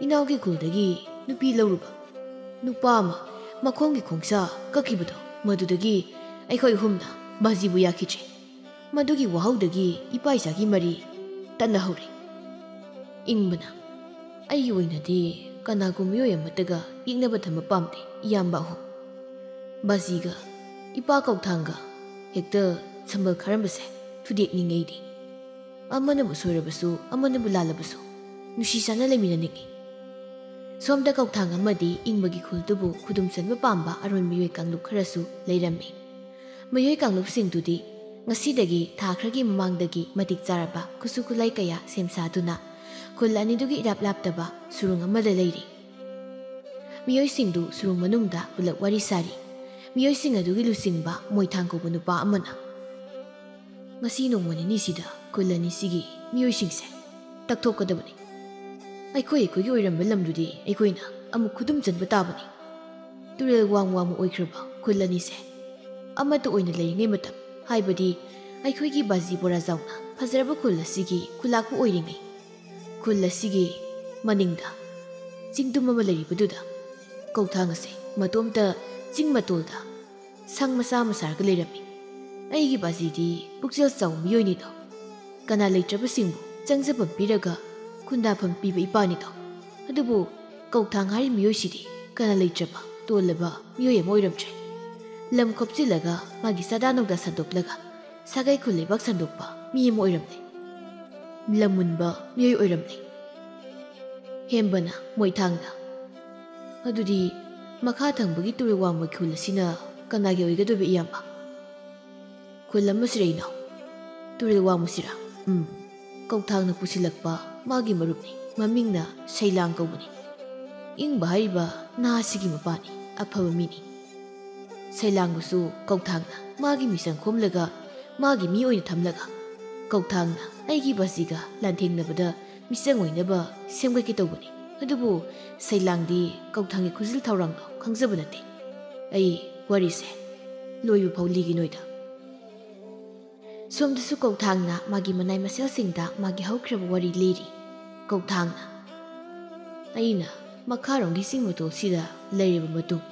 ꯏꯅꯥꯎꯒꯤ ꯈꯨꯜꯗꯒꯤ ꯅꯨꯄꯤ ꯂꯧꯔꯨꯕ ꯅꯨꯄꯥ ꯑꯃ ꯃꯈꯣꯡꯒꯤ ꯈꯣꯡꯁꯥ ꯀꯛꯈꯤꯕꯗꯣ, ꯃꯗꯨꯗꯒꯤ ꯑꯩꯈꯣꯏ ꯑꯍꯨꯝꯅ ꯕꯥꯖꯤꯕꯨ ꯌꯥꯈꯤꯗ꯭ꯔꯦ꯫ ꯃꯗꯨꯒꯤ ꯋꯥꯍꯧꯗꯒꯤ ꯏꯄꯥ ꯏꯆꯥꯒꯤ ꯃꯔꯤ ꯇꯠꯅꯍꯧꯔꯦ꯫" ꯏꯪꯕꯅ, "ꯑꯩꯒꯤ ꯑꯣꯏꯅꯗꯤ ꯀꯅꯥꯒꯨꯝꯕ ꯃꯤꯑꯣꯏ ꯑꯃꯠꯇꯒ ꯌꯦꯛꯅꯕ ꯊꯝꯕ ꯄꯥꯝꯗꯦ, ꯏꯌꯥꯝꯕ ꯑꯍꯨꯝ꯫ ꯕꯥꯖꯤꯒ ꯏꯄꯥ ꯀꯧꯊꯥꯡꯒ ꯍꯦꯛꯇ ꯁꯝꯕꯜ ꯈꯥꯔꯝꯕꯁꯦ ꯊꯨꯗꯦꯛꯅꯤꯡꯉꯦ ꯑꯩꯗꯤ꯫ ꯑꯃꯅꯕꯨ ꯁꯣꯏꯔꯕꯁꯨ, ꯑꯃꯅꯕꯨ ꯂꯥꯜꯂꯕꯁꯨ ꯅꯨꯡꯁꯤ ꯆꯥꯟꯅ ꯂꯩꯃꯤꯟꯅꯅꯤꯡꯉꯤ꯫" ꯁꯣꯝꯗ ꯀꯧꯊꯥꯡ ꯑꯃꯗꯤ ꯏꯪꯕꯒꯤ ꯈꯨꯜꯗꯨꯕꯨ ꯈꯨꯗꯨꯝ ꯆꯟꯕ ꯄꯥꯝꯕ ꯑꯔꯣꯟ ꯃꯤꯑꯣꯏ ꯀꯥꯡꯂꯨꯞ ꯈꯔꯁꯨ ꯂꯩꯔꯝꯃꯤ꯫ ꯃꯤꯑꯣꯏ ꯀꯥꯡꯂꯨꯞꯁꯤꯡꯗꯨꯗꯤ ꯉꯁꯤꯗꯒꯤ ꯊꯥ ꯈꯔꯒꯤ ꯃꯃꯥꯡꯗꯒꯤ ꯃꯇꯤꯛ ꯆꯥꯔꯕ ꯈꯨꯠꯁꯨ ꯈꯨꯠꯂꯥꯏ ꯀꯌꯥ ꯁꯦꯝ ꯁꯥꯗꯨꯅ ꯈꯨꯜ ꯑꯅꯤꯗꯨꯒꯤ ꯏꯔꯥꯞ ꯂꯥꯞꯇꯕ ꯁꯨꯔꯨꯡ ꯑꯃꯗ ꯂꯩꯔꯤ꯫ ꯃꯤꯑꯣꯏꯁꯤꯡꯗꯨ ꯁꯨꯔꯨꯡ ꯃꯅꯨꯡꯗ ꯄꯨꯂꯞ ꯋꯥꯔꯤ ꯁꯥꯔꯤ꯫ ꯃꯤꯑꯣꯏꯁꯤꯡ ꯑꯗꯨꯒꯤ ꯂꯨꯆꯤꯡꯕ ꯃꯣꯏꯊꯥꯡ ꯀꯧꯕ ꯅꯨꯄꯥ ꯑꯃꯅ, "ꯉꯁꯤ ꯅꯣꯡꯃ ꯅꯤꯅꯤꯁꯤꯗ ꯈꯨꯜ ꯑꯅꯤꯁꯤꯒꯤ ꯃꯤꯑꯣꯏꯁꯤꯡꯁꯦ ꯇꯛꯊꯣꯛꯀꯗꯕꯅꯤ꯫ ꯑꯩꯈꯣꯏ ꯑꯩꯈꯣꯏꯒꯤ ꯑꯣꯏꯔꯝꯕ ꯂꯝꯗꯨꯗꯤ ꯑꯩꯈꯣꯏꯅ ꯑꯃꯨꯛ ꯈꯨꯗꯨꯝ ꯆꯟꯕ ꯇꯥꯕꯅꯤ꯫ ꯇꯨꯔꯦꯜ ꯋꯥꯡꯃ ꯋꯥꯡꯃ ꯑꯣꯏꯈ꯭ꯔꯕ ꯈꯨꯜ ꯑꯅꯤꯁꯦ ꯑꯃꯠꯇ ꯑꯣꯏꯅ ꯂꯩꯔꯤꯉꯩ ꯃꯇꯝ, ꯍꯥꯏꯕꯗꯤ ꯑꯩꯈꯣꯏꯒꯤ ꯕꯥꯖꯤ ꯕꯣꯔꯥꯖꯥꯎꯅ ꯐꯖꯔꯕ ꯈꯨꯜ ꯑꯁꯤꯒꯤ ꯈꯨꯂꯥꯛꯄ ꯑꯣꯏꯔꯤꯉꯩ, ꯈꯨꯜ ꯑꯁꯤꯒꯤ ꯃꯅꯤꯡꯗ ꯆꯤꯡꯗꯨꯝ ꯑꯃ ꯂꯩꯔꯤꯕꯗꯨꯗ ꯀꯧꯊꯥꯡ ꯑꯁꯦ ꯃꯇꯣꯝꯇ ꯆꯤꯡ ꯃꯇꯣꯜꯗ ꯁꯪ ꯃꯆꯥ ꯑꯃ ꯁꯥꯔꯒ ꯂꯩꯔꯝꯃꯤ꯫ ꯑꯩꯒꯤ ꯕꯥꯖꯤꯗꯤ ꯄꯨꯛꯆꯦꯜ ꯆꯥꯎꯕ ꯃꯤꯑꯣꯏꯅꯤꯗꯣ꯫ ꯀꯅꯥ ꯂꯩꯇ꯭ꯔꯕꯁꯤꯡꯕꯨ ꯆꯪꯖꯐꯝ ꯄꯤꯔꯒ ꯈꯨꯟꯗꯥꯐꯝ ꯄꯤꯕ ꯏꯄꯥꯅꯤꯗꯣ꯫ ꯑꯗꯨꯕꯨ ꯀꯧꯊꯥꯡ ꯍꯥꯏꯔꯤꯕ ꯃꯤꯑꯣꯏꯁꯤꯗꯤ ꯀꯅꯥ ꯂꯩꯇ꯭ꯔꯕ ꯇꯣꯜꯂꯕ ꯃꯤꯑꯣꯏ ꯑꯃ ꯑꯣꯏꯔꯝꯗ꯭ꯔꯦ꯫ ꯂꯝ ꯈꯣꯞꯆꯤꯜꯂꯒ ꯃꯥꯒꯤ ꯆꯥꯗꯥ ꯅꯧꯗꯥ ꯁꯟꯗꯣꯛꯂꯒ ꯁꯥꯒꯩ ꯈꯨꯜ ꯂꯩꯕꯥꯛ ꯁꯟꯗꯣꯛꯄ ꯃꯤ ꯑꯃ ꯑꯣꯏꯔꯝꯂꯦ꯫ ꯂꯝ ꯃꯨꯟꯕ ꯃꯤꯑꯣꯏ ꯑꯣꯏꯔꯝꯂꯦ꯫ ꯍꯦꯝꯕꯅ ꯃꯣꯏꯊꯥꯡꯗ, "ꯑꯗꯨꯗꯤ ꯃꯈꯥ ꯊꯪꯕꯒꯤ ꯇꯨꯔꯦꯜ ꯋꯥꯡꯃ ꯈꯨꯜ ꯑꯁꯤꯅ ꯀꯅꯥꯒꯤ ꯑꯣꯏꯒꯗꯣꯏꯕ, ꯏꯌꯥꯝꯕ?" "ꯈꯨꯜ ꯑꯃꯁꯤꯔ ꯏꯅꯥꯎ?" "ꯇꯨꯔꯦꯜ ꯋꯥꯡꯃꯁꯤꯔ?" "ꯎꯝ꯫ ꯀꯧꯊꯥꯡꯅ ꯄꯨꯁꯤꯜꯂꯛꯄ ꯃꯥꯒꯤ ꯃꯔꯨꯞꯅꯤ꯫ ꯃꯃꯤꯡꯅ ꯁꯩꯂꯥꯡ ꯀꯧꯕꯅꯤ꯫ ꯏꯪꯕ ꯍꯥꯏꯔꯤꯕ ꯅꯍꯥꯁꯤꯒꯤ ꯃꯄꯥꯅꯤ꯫ ꯑꯐꯕ ꯃꯤꯅꯤ꯫ ꯁꯩꯂꯥꯡꯕꯨꯁꯨ ꯀꯧꯊꯥꯡꯅ ꯃꯥꯒꯤ ꯃꯤꯆꯪ ꯈꯣꯝꯂꯒ ꯃꯥꯒꯤ ꯃꯤ ꯑꯣꯏꯅ ꯊꯝꯂꯒ ꯀꯧꯊꯥꯡꯅ ꯑꯩꯒꯤ ꯕꯥꯖꯤꯒ ꯂꯥꯟꯊꯦꯡꯅꯕꯗ ꯃꯤꯆꯪ ꯑꯣꯏꯅꯕ ꯁꯦꯝꯒꯠꯀꯦ ꯇꯧꯕꯅꯤ꯫ ꯑꯗꯨꯕꯨ ꯁꯩꯂꯥꯡꯗꯤ ꯀꯧꯊꯥꯡꯒꯤ ꯈꯨꯖꯤꯜ ꯊꯧꯔꯥꯡꯗꯣ ꯈꯪꯖꯕ ꯅꯠꯇꯦ꯫ ꯑꯩ ꯋꯥꯔꯤꯁꯦ ꯂꯣꯏꯕ ꯐꯥꯎ ꯂꯤꯒꯦ ꯅꯣꯏꯗ꯫" ꯁꯣꯝꯗꯁꯨ ꯀꯧꯊꯥꯡꯅ ꯃꯥꯒꯤ ꯃꯅꯥꯏ ꯃꯁꯦꯜꯁꯤꯡꯗ ꯃꯥꯒꯤ ꯍꯧꯈ꯭ꯔꯕ ꯋꯥꯔꯤ ꯂꯤꯔꯤ꯫ ꯀꯧꯊꯥꯡꯅ, "ꯑꯩꯅ ꯃꯈꯥꯔꯣꯝꯒꯤ ꯆꯤꯡ ꯃꯇꯣꯜꯁꯤꯗ ꯂꯩꯔꯕ ꯃꯇꯨꯡ,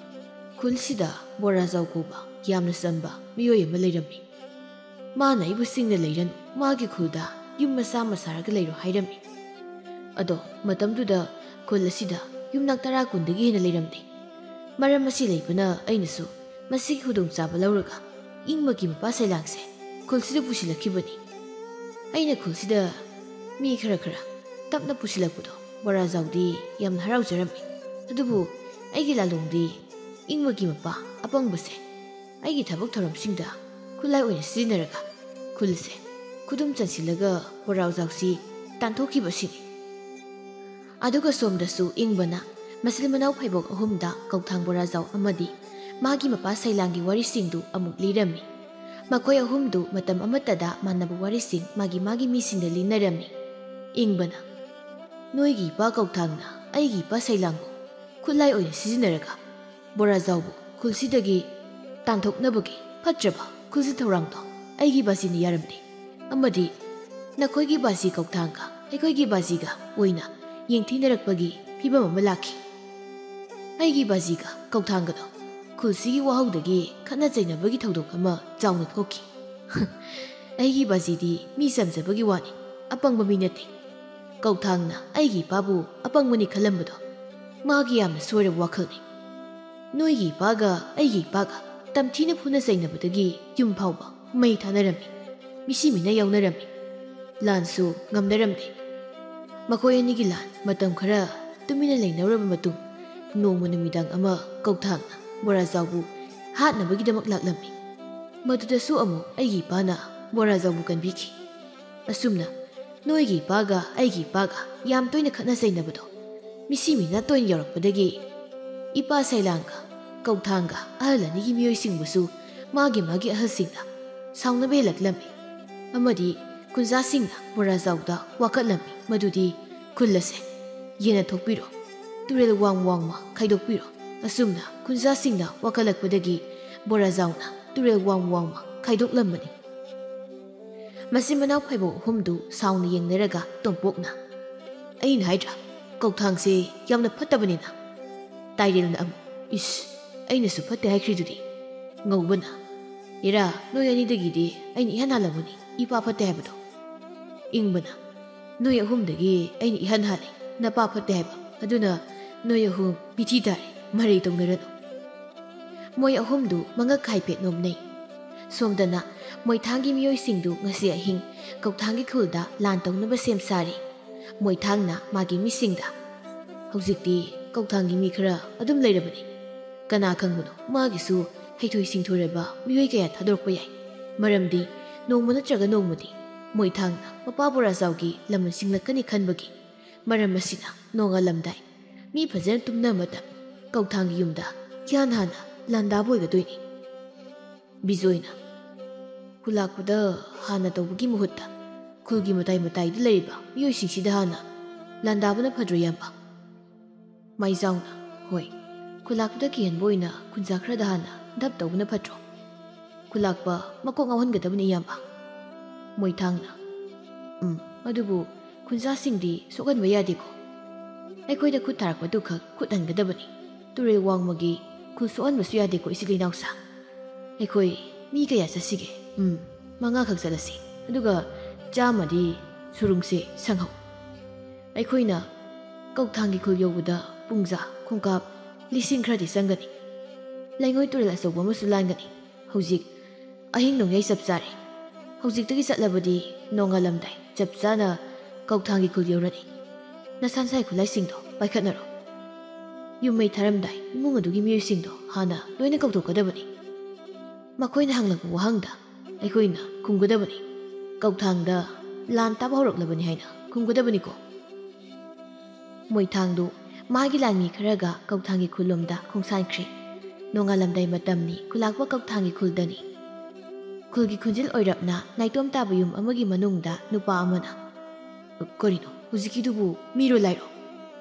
ꯈꯨꯜꯁꯤꯗ ꯕꯣꯔꯥꯖꯥꯎ ꯀꯧꯕ ꯌꯥꯝꯅ ꯆꯝꯕ ꯃꯤꯑꯣꯏ ꯑꯃ ꯂꯩꯔꯝꯃꯤ꯫ ꯃꯥꯅ ꯑꯩꯕꯨ ꯆꯤꯡꯗ ꯂꯩꯔꯅꯨ, ꯃꯥꯒꯤ ꯈꯨꯜꯗ ꯌꯨꯝ ꯃꯆꯥ ꯑꯃ ꯁꯥꯔꯒ ꯂꯩꯔꯣ ꯍꯥꯏꯔꯝꯃꯤ꯫ ꯑꯗꯣ ꯃꯇꯝꯗꯨꯗ ꯈꯨꯜ ꯑꯁꯤꯗ ꯌꯨꯝꯅꯥꯛ ꯇꯔꯥ ꯀꯨꯟꯗꯒꯤ ꯍꯦꯟꯅ ꯂꯩꯔꯝꯗꯦ꯫ ꯃꯔꯝ ꯑꯁꯤ ꯂꯩꯕꯅ ꯑꯩꯅꯁꯨ ꯃꯁꯤꯒꯤ ꯈꯨꯗꯣꯡꯆꯥꯕ ꯂꯧꯔꯒ ꯏꯪꯕꯒꯤ ꯃꯄꯥ ꯁꯩꯂꯥꯡꯁꯦ ꯈꯨꯜꯁꯤꯗ ꯄꯨꯁꯤꯜꯂꯛꯈꯤꯕꯅꯤ꯫ ꯑꯩꯅ ꯈꯨꯜꯁꯤꯗ ꯃꯤ ꯈꯔ ꯈꯔ ꯇꯞꯅ ꯄꯨꯁꯤꯜꯂꯛꯄꯗꯣ ꯕꯣꯔꯥꯖꯥꯎꯗꯤ ꯌꯥꯝꯅ ꯍꯔꯥꯎꯖꯔꯝꯃꯤ꯫ ꯑꯗꯨꯕꯨ ꯑꯩꯒꯤ ꯂꯥꯂꯣꯡꯗꯤ ꯏꯪꯕꯒꯤ ꯃꯄꯥ ꯑꯄꯪꯕꯁꯦ ꯑꯩꯒꯤ ꯊꯕꯛ ꯊꯧꯔꯝꯁꯤꯡꯗ ꯈꯨꯠꯂꯥꯏ ꯑꯣꯏꯅ ꯁꯤꯖꯤꯟꯅꯔꯒ ꯈꯨꯜꯁꯦ ꯈꯨꯗꯨꯝ ꯆꯟꯁꯤꯜꯂꯒ ꯕꯣꯔꯥꯖꯥꯎꯁꯤ ꯇꯥꯟꯊꯣꯛꯈꯤꯕ ꯑꯁꯤꯅꯤ꯫ ꯑꯗꯨꯒ ꯁꯣꯝꯗꯁꯨ ꯏꯪꯕꯅ ꯃꯆꯤꯟ ꯃꯅꯥꯎ ꯐꯩꯕꯣꯛ ꯑꯍꯨꯝꯗ ꯀꯧꯊꯥꯡ ꯕꯣꯔꯥꯖꯥꯎ ꯑꯃꯗꯤ ꯃꯥꯒꯤ ꯃꯄꯥ ꯁꯩꯂꯥꯡꯒꯤ ꯋꯥꯔꯤꯁꯤꯡꯗꯨ ꯑꯃꯨꯛ ꯂꯤꯔꯝꯃꯤ꯫ ꯃꯈꯣꯏ ꯑꯍꯨꯝꯗꯨ ꯃꯇꯝ ꯑꯃꯠꯇꯗ ꯃꯥꯟꯅꯕ ꯋꯥꯔꯤꯁꯤꯡ ꯃꯥꯒꯤ ꯃꯥꯒꯤ ꯃꯤꯁꯤꯡꯗ ꯂꯤꯅꯔꯝꯃꯤ꯫ ꯏꯪꯕꯅ, "ꯅꯣꯏꯒꯤ ꯏꯄꯥ ꯀꯧꯊꯥꯡꯅ ꯑꯩꯒꯤ ꯏꯄꯥ ꯁꯩꯂꯥꯡꯕꯨ ꯈꯨꯠꯂꯥꯏ ꯑꯣꯏꯅ ꯁꯤꯖꯤꯟꯅꯔꯒ ꯕꯣꯔꯥꯖꯥꯎꯕꯨ ꯈꯨꯜꯁꯤꯗꯒꯤ ꯇꯥꯟꯊꯣꯛꯅꯕꯒꯤ ꯐꯠꯇ꯭ꯔꯕ ꯈꯨꯜꯁꯤ ꯊꯧꯔꯥꯡꯗꯣ ꯑꯩꯒꯤ ꯕꯥꯖꯤꯅ ꯌꯥꯔꯝꯗꯦ꯫ ꯑꯃꯗꯤ ꯅꯈꯣꯏꯒꯤ ꯕꯥꯖꯤ ꯀꯧꯊꯥꯡꯒ ꯑꯩꯈꯣꯏꯒꯤ ꯕꯥꯖꯤꯒ ꯑꯣꯏꯅ ꯌꯦꯡꯊꯤꯅꯔꯛꯄꯒꯤ ꯐꯤꯕꯝ ꯑꯃ ꯂꯥꯛꯈꯤ꯫ ꯑꯩꯒꯤ ꯕꯥꯖꯤꯒ ꯀꯧꯊꯥꯡꯒꯗꯣ ꯈꯨꯜꯁꯤꯒꯤ ꯋꯥꯍꯧꯗꯒꯤ ꯈꯠꯅ ꯆꯩꯅꯕꯒꯤ ꯊꯧꯗꯣꯛ ꯑꯃ ꯆꯥꯎꯅ ꯊꯣꯛꯈꯤ꯫ ꯑꯩꯒꯤ ꯕꯥꯖꯤꯗꯤ ꯃꯤ ꯆꯝꯖꯕꯒꯤ ꯋꯥꯅꯤ, ꯑꯄꯪꯕ ꯃꯤ ꯅꯠꯇꯦ꯫ ꯀꯧꯊꯥꯡꯅ ꯑꯩꯒꯤ ꯏꯄꯥꯕꯨ ꯑꯄꯪꯕꯅꯤ ꯈꯜꯂꯝꯕꯗꯣ ꯃꯥꯒꯤ ꯌꯥꯝꯅ ꯁꯣꯏꯔꯕ ꯋꯥꯈꯜꯅꯤ꯫ ꯅꯣꯏꯒꯤ ꯏꯄꯥꯒ ꯑꯩꯒꯤ ꯏꯄꯥꯒ ꯇꯝꯊꯤꯅ ꯐꯨꯅ ꯆꯩꯅꯕꯗꯒꯤ ꯌꯨꯝ ꯐꯥꯎꯕ ꯃꯩ ꯊꯥꯅꯔꯝꯃꯤ, ꯃꯤꯁꯤ ꯃꯤꯅ ꯌꯥꯎꯅꯔꯝꯃꯤ, ꯂꯥꯟꯁꯨ ꯉꯝꯅꯔꯝꯗꯦ꯫ ꯃꯈꯣꯏ ꯑꯅꯤꯒꯤ ꯂꯥꯟ ꯃꯇꯝ ꯈꯔ ꯇꯨꯃꯤꯟꯅ ꯂꯩꯅꯔꯕ ꯃꯇꯨꯡ, ꯅꯣꯡꯃ ꯅꯨꯃꯤꯗꯥꯡ ꯑꯃ ꯀꯧꯊꯥꯡꯅ ꯕꯣꯔꯥꯖꯥꯎꯕꯨ ꯍꯥꯠꯅꯕꯒꯤꯗꯃꯛ ꯂꯥꯛꯂꯝꯃꯤ꯫ ꯃꯗꯨꯗꯁꯨ ꯑꯃꯨꯛ ꯑꯩꯒꯤ ꯏꯄꯥꯅ ꯕꯣꯔꯥꯖꯥꯎꯕꯨ ꯀꯟꯕꯤꯈꯤ꯫ ꯑꯁꯨꯝꯅ ꯅꯣꯏꯒꯤ ꯏꯄꯥꯒ ꯑꯩꯒꯤ ꯏꯄꯥꯒ ꯌꯥꯝ ꯇꯣꯏꯅ ꯈꯠꯅ ꯆꯩꯅꯕꯗꯣ ꯃꯤꯁꯤ ꯃꯤꯅ ꯇꯣꯏꯅ ꯌꯧꯔꯛꯄꯗꯒꯤ ꯏꯄꯥ ꯁꯩꯂꯥꯡꯒ ꯀꯧꯊꯥꯡꯒ ꯑꯍꯜ ꯑꯅꯤꯒꯤ ꯃꯤꯑꯣꯏꯁꯤꯡꯕꯨꯁꯨ ꯃꯥꯒꯤ ꯃꯥꯒꯤ ꯑꯍꯜꯁꯤꯡꯅ ꯁꯥꯎꯅꯕ ꯍꯦꯜꯂꯛꯂꯝꯃꯤ꯫ ꯑꯃꯗꯤ ꯈꯨꯟꯖꯥꯁꯤꯡꯅ ꯕꯣꯔꯥꯖꯥꯎꯗ ꯋꯥꯀꯠꯂꯝꯃꯤ, ꯃꯗꯨꯗꯤ ꯈꯨꯜ ꯑꯁꯦ ꯌꯦꯟꯅꯊꯣꯛꯄꯤꯔꯣ, ꯇꯨꯔꯦꯜ ꯋꯥꯡꯃ ꯋꯥꯡꯃ ꯈꯥꯏꯗꯣꯛꯄꯤꯔꯣ꯫ ꯑꯁꯨꯝꯅ ꯈꯨꯟꯖꯥꯁꯤꯡꯅ ꯋꯥꯀꯠꯂꯛꯄꯗꯒꯤ ꯕꯣꯔꯥꯖꯥꯎꯅ ꯇꯨꯔꯦꯜ ꯋꯥꯡꯃ ꯋꯥꯡꯃ ꯈꯥꯏꯗꯣꯛꯂꯝꯕꯅꯤ꯫ ꯃꯆꯤꯟ ꯃꯅꯥꯎ ꯐꯩꯕꯣꯛ ꯑꯍꯨꯝꯗꯨ ꯁꯥꯎꯅ ꯌꯦꯡꯅꯔꯒ ꯇꯣꯝꯄꯣꯛꯅ, "ꯑꯩꯅ ꯍꯥꯏꯗ꯭ꯔꯥ, ꯀꯧꯊꯥꯡꯁꯦ ꯌꯥꯝꯅ ꯐꯠꯇꯕꯅꯤꯅ?" ꯇꯥꯏꯔꯦꯜꯅ ꯑꯃꯨꯛ, "ꯏꯁ, ꯑꯩꯅꯁꯨ ꯐꯠꯇꯦ ꯍꯥꯏꯈ꯭ꯔꯤꯗꯨꯗꯤ?" ꯉꯧꯕꯅ, "ꯏꯔꯥ, ꯅꯣꯏ ꯑꯅꯤꯗꯒꯤꯗꯤ ꯑꯩꯅ ꯏꯍꯥꯟ ꯍꯥꯜꯂꯝꯒꯅꯤ ꯏꯄꯥ ꯐꯠꯇꯦ ꯍꯥꯏꯕꯗꯣ?" ꯏꯪꯕꯅ, "ꯅꯣꯏ ꯑꯍꯨꯝꯗꯒꯤ ꯑꯩꯅ ꯏꯍꯥꯟ ꯍꯥꯜꯂꯦ ꯅꯄꯥ ꯐꯠꯇꯦ ꯍꯥꯏꯕ, ꯑꯗꯨꯅ ꯅꯣꯏ ꯑꯍꯨꯝ ꯄꯤꯊꯤ ꯇꯥꯔꯦ, ꯃꯔꯩ ꯇꯧꯅꯔꯅꯨ꯫" ꯃꯣꯏ ꯑꯍꯨꯝꯗꯨ ꯃꯉꯛ ꯍꯥꯏꯐꯦꯠ ꯅꯣꯝꯅꯩ꯫ ꯁꯣꯝꯗꯅ ꯃꯣꯏꯊꯥꯡꯒꯤ ꯃꯤꯑꯣꯏꯁꯤꯡꯗꯨ ꯉꯁꯤ ꯑꯍꯤꯡ ꯀꯧꯊꯥꯡꯒꯤ ꯈꯨꯜꯗ ꯂꯥꯟ ꯇꯧꯅꯕ ꯁꯦꯝ ꯁꯥꯔꯤ꯫ ꯃꯣꯏꯊꯥꯡꯅ ꯃꯥꯒꯤ ꯃꯤꯁꯤꯡꯗ, "ꯍꯧꯖꯤꯛꯇꯤ ꯀꯧꯊꯥꯡꯒꯤ ꯃꯤ ꯈꯔ ꯑꯗꯨꯝ ꯂꯩꯔꯕꯅꯤ꯫ ꯀꯅꯥ ꯈꯪꯕꯅꯣ, ꯃꯥꯒꯤꯁꯨ ꯍꯩꯊꯣꯏ ꯁꯤꯡꯊꯣꯏꯔꯕ ꯃꯤꯑꯣꯏ ꯀꯌꯥ ꯊꯥꯗꯣꯔꯛꯄ ꯌꯥꯏ꯫ ꯃꯔꯝꯗꯤ ꯅꯣꯡꯃ ꯅꯠꯇ꯭ꯔꯒ ꯅꯣꯡꯃꯗꯤ ꯃꯣꯏꯊꯥꯡꯅ ꯃꯄꯥ ꯕꯣꯔꯥꯖꯥꯎꯒꯤ ꯂꯃꯟ ꯁꯤꯡꯂꯛꯀꯅꯤ ꯈꯟꯕꯒꯤ꯫ ꯃꯔꯝ ꯑꯁꯤꯅ ꯅꯣꯡꯉꯥꯜꯂꯝꯗꯥꯏ ꯃꯤ ꯐꯖꯅ ꯇꯨꯝꯅꯕ ꯃꯇꯝ ꯀꯧꯊꯥꯡꯒꯤ ꯌꯨꯝꯗ ꯒ꯭ꯌꯥꯟ ꯍꯥꯟꯅ ꯂꯥꯟꯗꯥꯕ ꯑꯣꯏꯒꯗꯣꯏꯅꯤ꯫" ꯕꯤꯖꯣꯏꯅ, "ꯈꯨꯂꯥꯛꯄꯗ ꯍꯥꯟꯅ ꯇꯧꯕꯒꯤ ꯃꯍꯨꯠꯇ ꯈꯨꯜꯒꯤ ꯃꯇꯥꯏ ꯃꯇꯥꯏꯗ ꯂꯩꯔꯤꯕ ꯃꯤꯑꯣꯏꯁꯤꯡꯁꯤꯗ ꯍꯥꯟꯅ ꯂꯥꯟꯗꯥꯕꯅ ꯐꯗ꯭ꯔꯣ, ꯏꯌꯥꯝꯕ?" ꯃꯥꯏꯖꯥꯎꯅ, "ꯍꯣꯏ, ꯈꯨꯂꯥꯛꯄꯗ ꯀꯤꯍꯟꯕ ꯑꯣꯏꯅ ꯈꯨꯟꯖꯥ ꯈꯔꯗ ꯍꯥꯟꯅ ꯙꯞ ꯇꯧꯕꯅ ꯐꯠꯇ꯭ꯔꯣ? ꯈꯨꯂꯥꯛꯄ ꯃꯀꯣꯛ ꯉꯥꯎꯍꯟꯒꯗꯕꯅꯤ, ꯏꯌꯥꯝꯕ꯫" ꯃꯣꯏꯊꯥꯡꯅ, "ꯎꯝ, ꯑꯗꯨꯕꯨ ꯈꯨꯟꯖꯥꯁꯤꯡꯗꯤ ꯁꯣꯛꯍꯟꯕ ꯌꯥꯗꯦꯀꯣ꯫ ꯑꯩꯈꯣꯏꯗ ꯈꯨꯠ ꯊꯥꯔꯛꯄꯗꯨ ꯈꯛ ꯈꯨꯠ ꯍꯟꯒꯗꯕꯅꯤ꯫ ꯇꯨꯔꯦꯜ ꯋꯥꯡꯃꯒꯤ ꯈꯨꯜ ꯁꯣꯛꯍꯟꯕꯁꯨ ꯌꯥꯗꯦꯀꯣ, ꯏꯆꯤꯜ ꯏꯅꯥꯎꯁꯥ꯫ ꯑꯩꯈꯣꯏ ꯃꯤ ꯀꯌꯥ ꯆꯠꯁꯤꯒꯦ?" "ꯎꯝ, ꯃꯉꯥꯈꯛ ꯆꯠꯂꯁꯤ꯫ ꯑꯗꯨꯒ ꯆꯥꯝꯃꯗꯤ ꯁꯨꯔꯨꯡꯁꯦ ꯁꯪꯍꯧ꯫ ꯑꯩꯈꯣꯏꯅ ꯀꯧꯊꯥꯡꯒꯤ ꯈꯨꯜ ꯌꯧꯕꯗ ꯄꯨꯡꯖꯥ ꯈꯣꯡꯀꯥꯞ ꯂꯤꯁꯤꯡ ꯈꯔꯗꯤ ꯆꯪꯒꯅꯤ꯫ ꯂꯩꯉꯣꯏ ꯇꯨꯔꯦꯜ ꯑꯆꯧꯕ ꯑꯃꯁꯨ ꯂꯥꯟꯒꯅꯤ꯫ ꯍꯧꯖꯤꯛ ꯑꯍꯤꯡ ꯅꯣꯡꯌꯥꯏ ꯆꯞ ꯆꯥꯔꯦ꯫ ꯍꯧꯖꯤꯛꯇꯒꯤ ꯆꯠꯂꯕꯗꯤ ꯅꯣꯡꯉꯥꯜꯂꯝꯗꯥꯏ ꯆꯞ ꯆꯥꯅ ꯀꯧꯊꯥꯡꯒꯤ ꯈꯨꯜ ꯌꯧꯔꯅꯤ꯫ ꯅꯁꯥ ꯅꯁꯥꯒꯤ ꯈꯨꯠꯂꯥꯏꯁꯤꯡꯗꯣ ꯄꯥꯏꯈꯠꯅꯔꯣ꯫ ꯌꯨꯝ ꯃꯩ ꯊꯥꯔꯝꯗꯥꯏ ꯏꯃꯨꯡ ꯑꯗꯨꯒꯤ ꯃꯤꯑꯣꯏꯁꯤꯡꯗꯣ ꯍꯥꯟꯅ ꯂꯣꯏꯅ ꯀꯧꯊꯣꯛꯀꯗꯕꯅꯤ꯫ ꯃꯈꯣꯏꯅ ꯍꯪꯂꯛꯄ ꯋꯥꯍꯪꯗ ꯑꯩꯈꯣꯏꯅ ꯈꯨꯝꯒꯗꯕꯅꯤ꯫ ꯀꯧꯊꯥꯡꯗ ꯂꯥꯟ ꯇꯥꯕ ꯍꯧꯔꯛꯂꯕꯅꯤ ꯍꯥꯏꯅ ꯈꯨꯝꯒꯗꯕꯅꯤꯀꯣ꯫" ꯃꯣꯏꯊꯥꯡꯗꯨ ꯃꯥꯒꯤ ꯂꯥꯟꯃꯤ ꯈꯔꯒ ꯀꯧꯊꯥꯡꯒꯤ ꯈꯨꯜꯂꯣꯝꯗ ꯈꯣꯡꯁꯥꯟꯈ꯭ꯔꯦ꯫ ꯅꯣꯡꯉꯥꯜꯂꯝꯗꯥꯏ ꯃꯇꯝꯅꯤ, ꯈꯨꯂꯥꯛꯄ ꯀꯧꯊꯥꯡꯒꯤ ꯈꯨꯜꯗꯅꯤ꯫ ꯈꯨꯜꯒꯤ ꯈꯨꯟꯖꯤꯜ ꯑꯣꯏꯔꯞꯅ ꯅꯥꯏꯇꯣꯝ ꯇꯥꯕ ꯌꯨꯝ ꯑꯃꯒꯤ ꯃꯅꯨꯡꯗ ꯅꯨꯄꯥ ꯑꯃꯅ, "ꯀꯔꯤꯅꯣ, ꯍꯧꯖꯤꯛꯀꯤꯗꯨꯕꯨ ꯃꯤꯔꯣ ꯂꯥꯏꯔꯣ?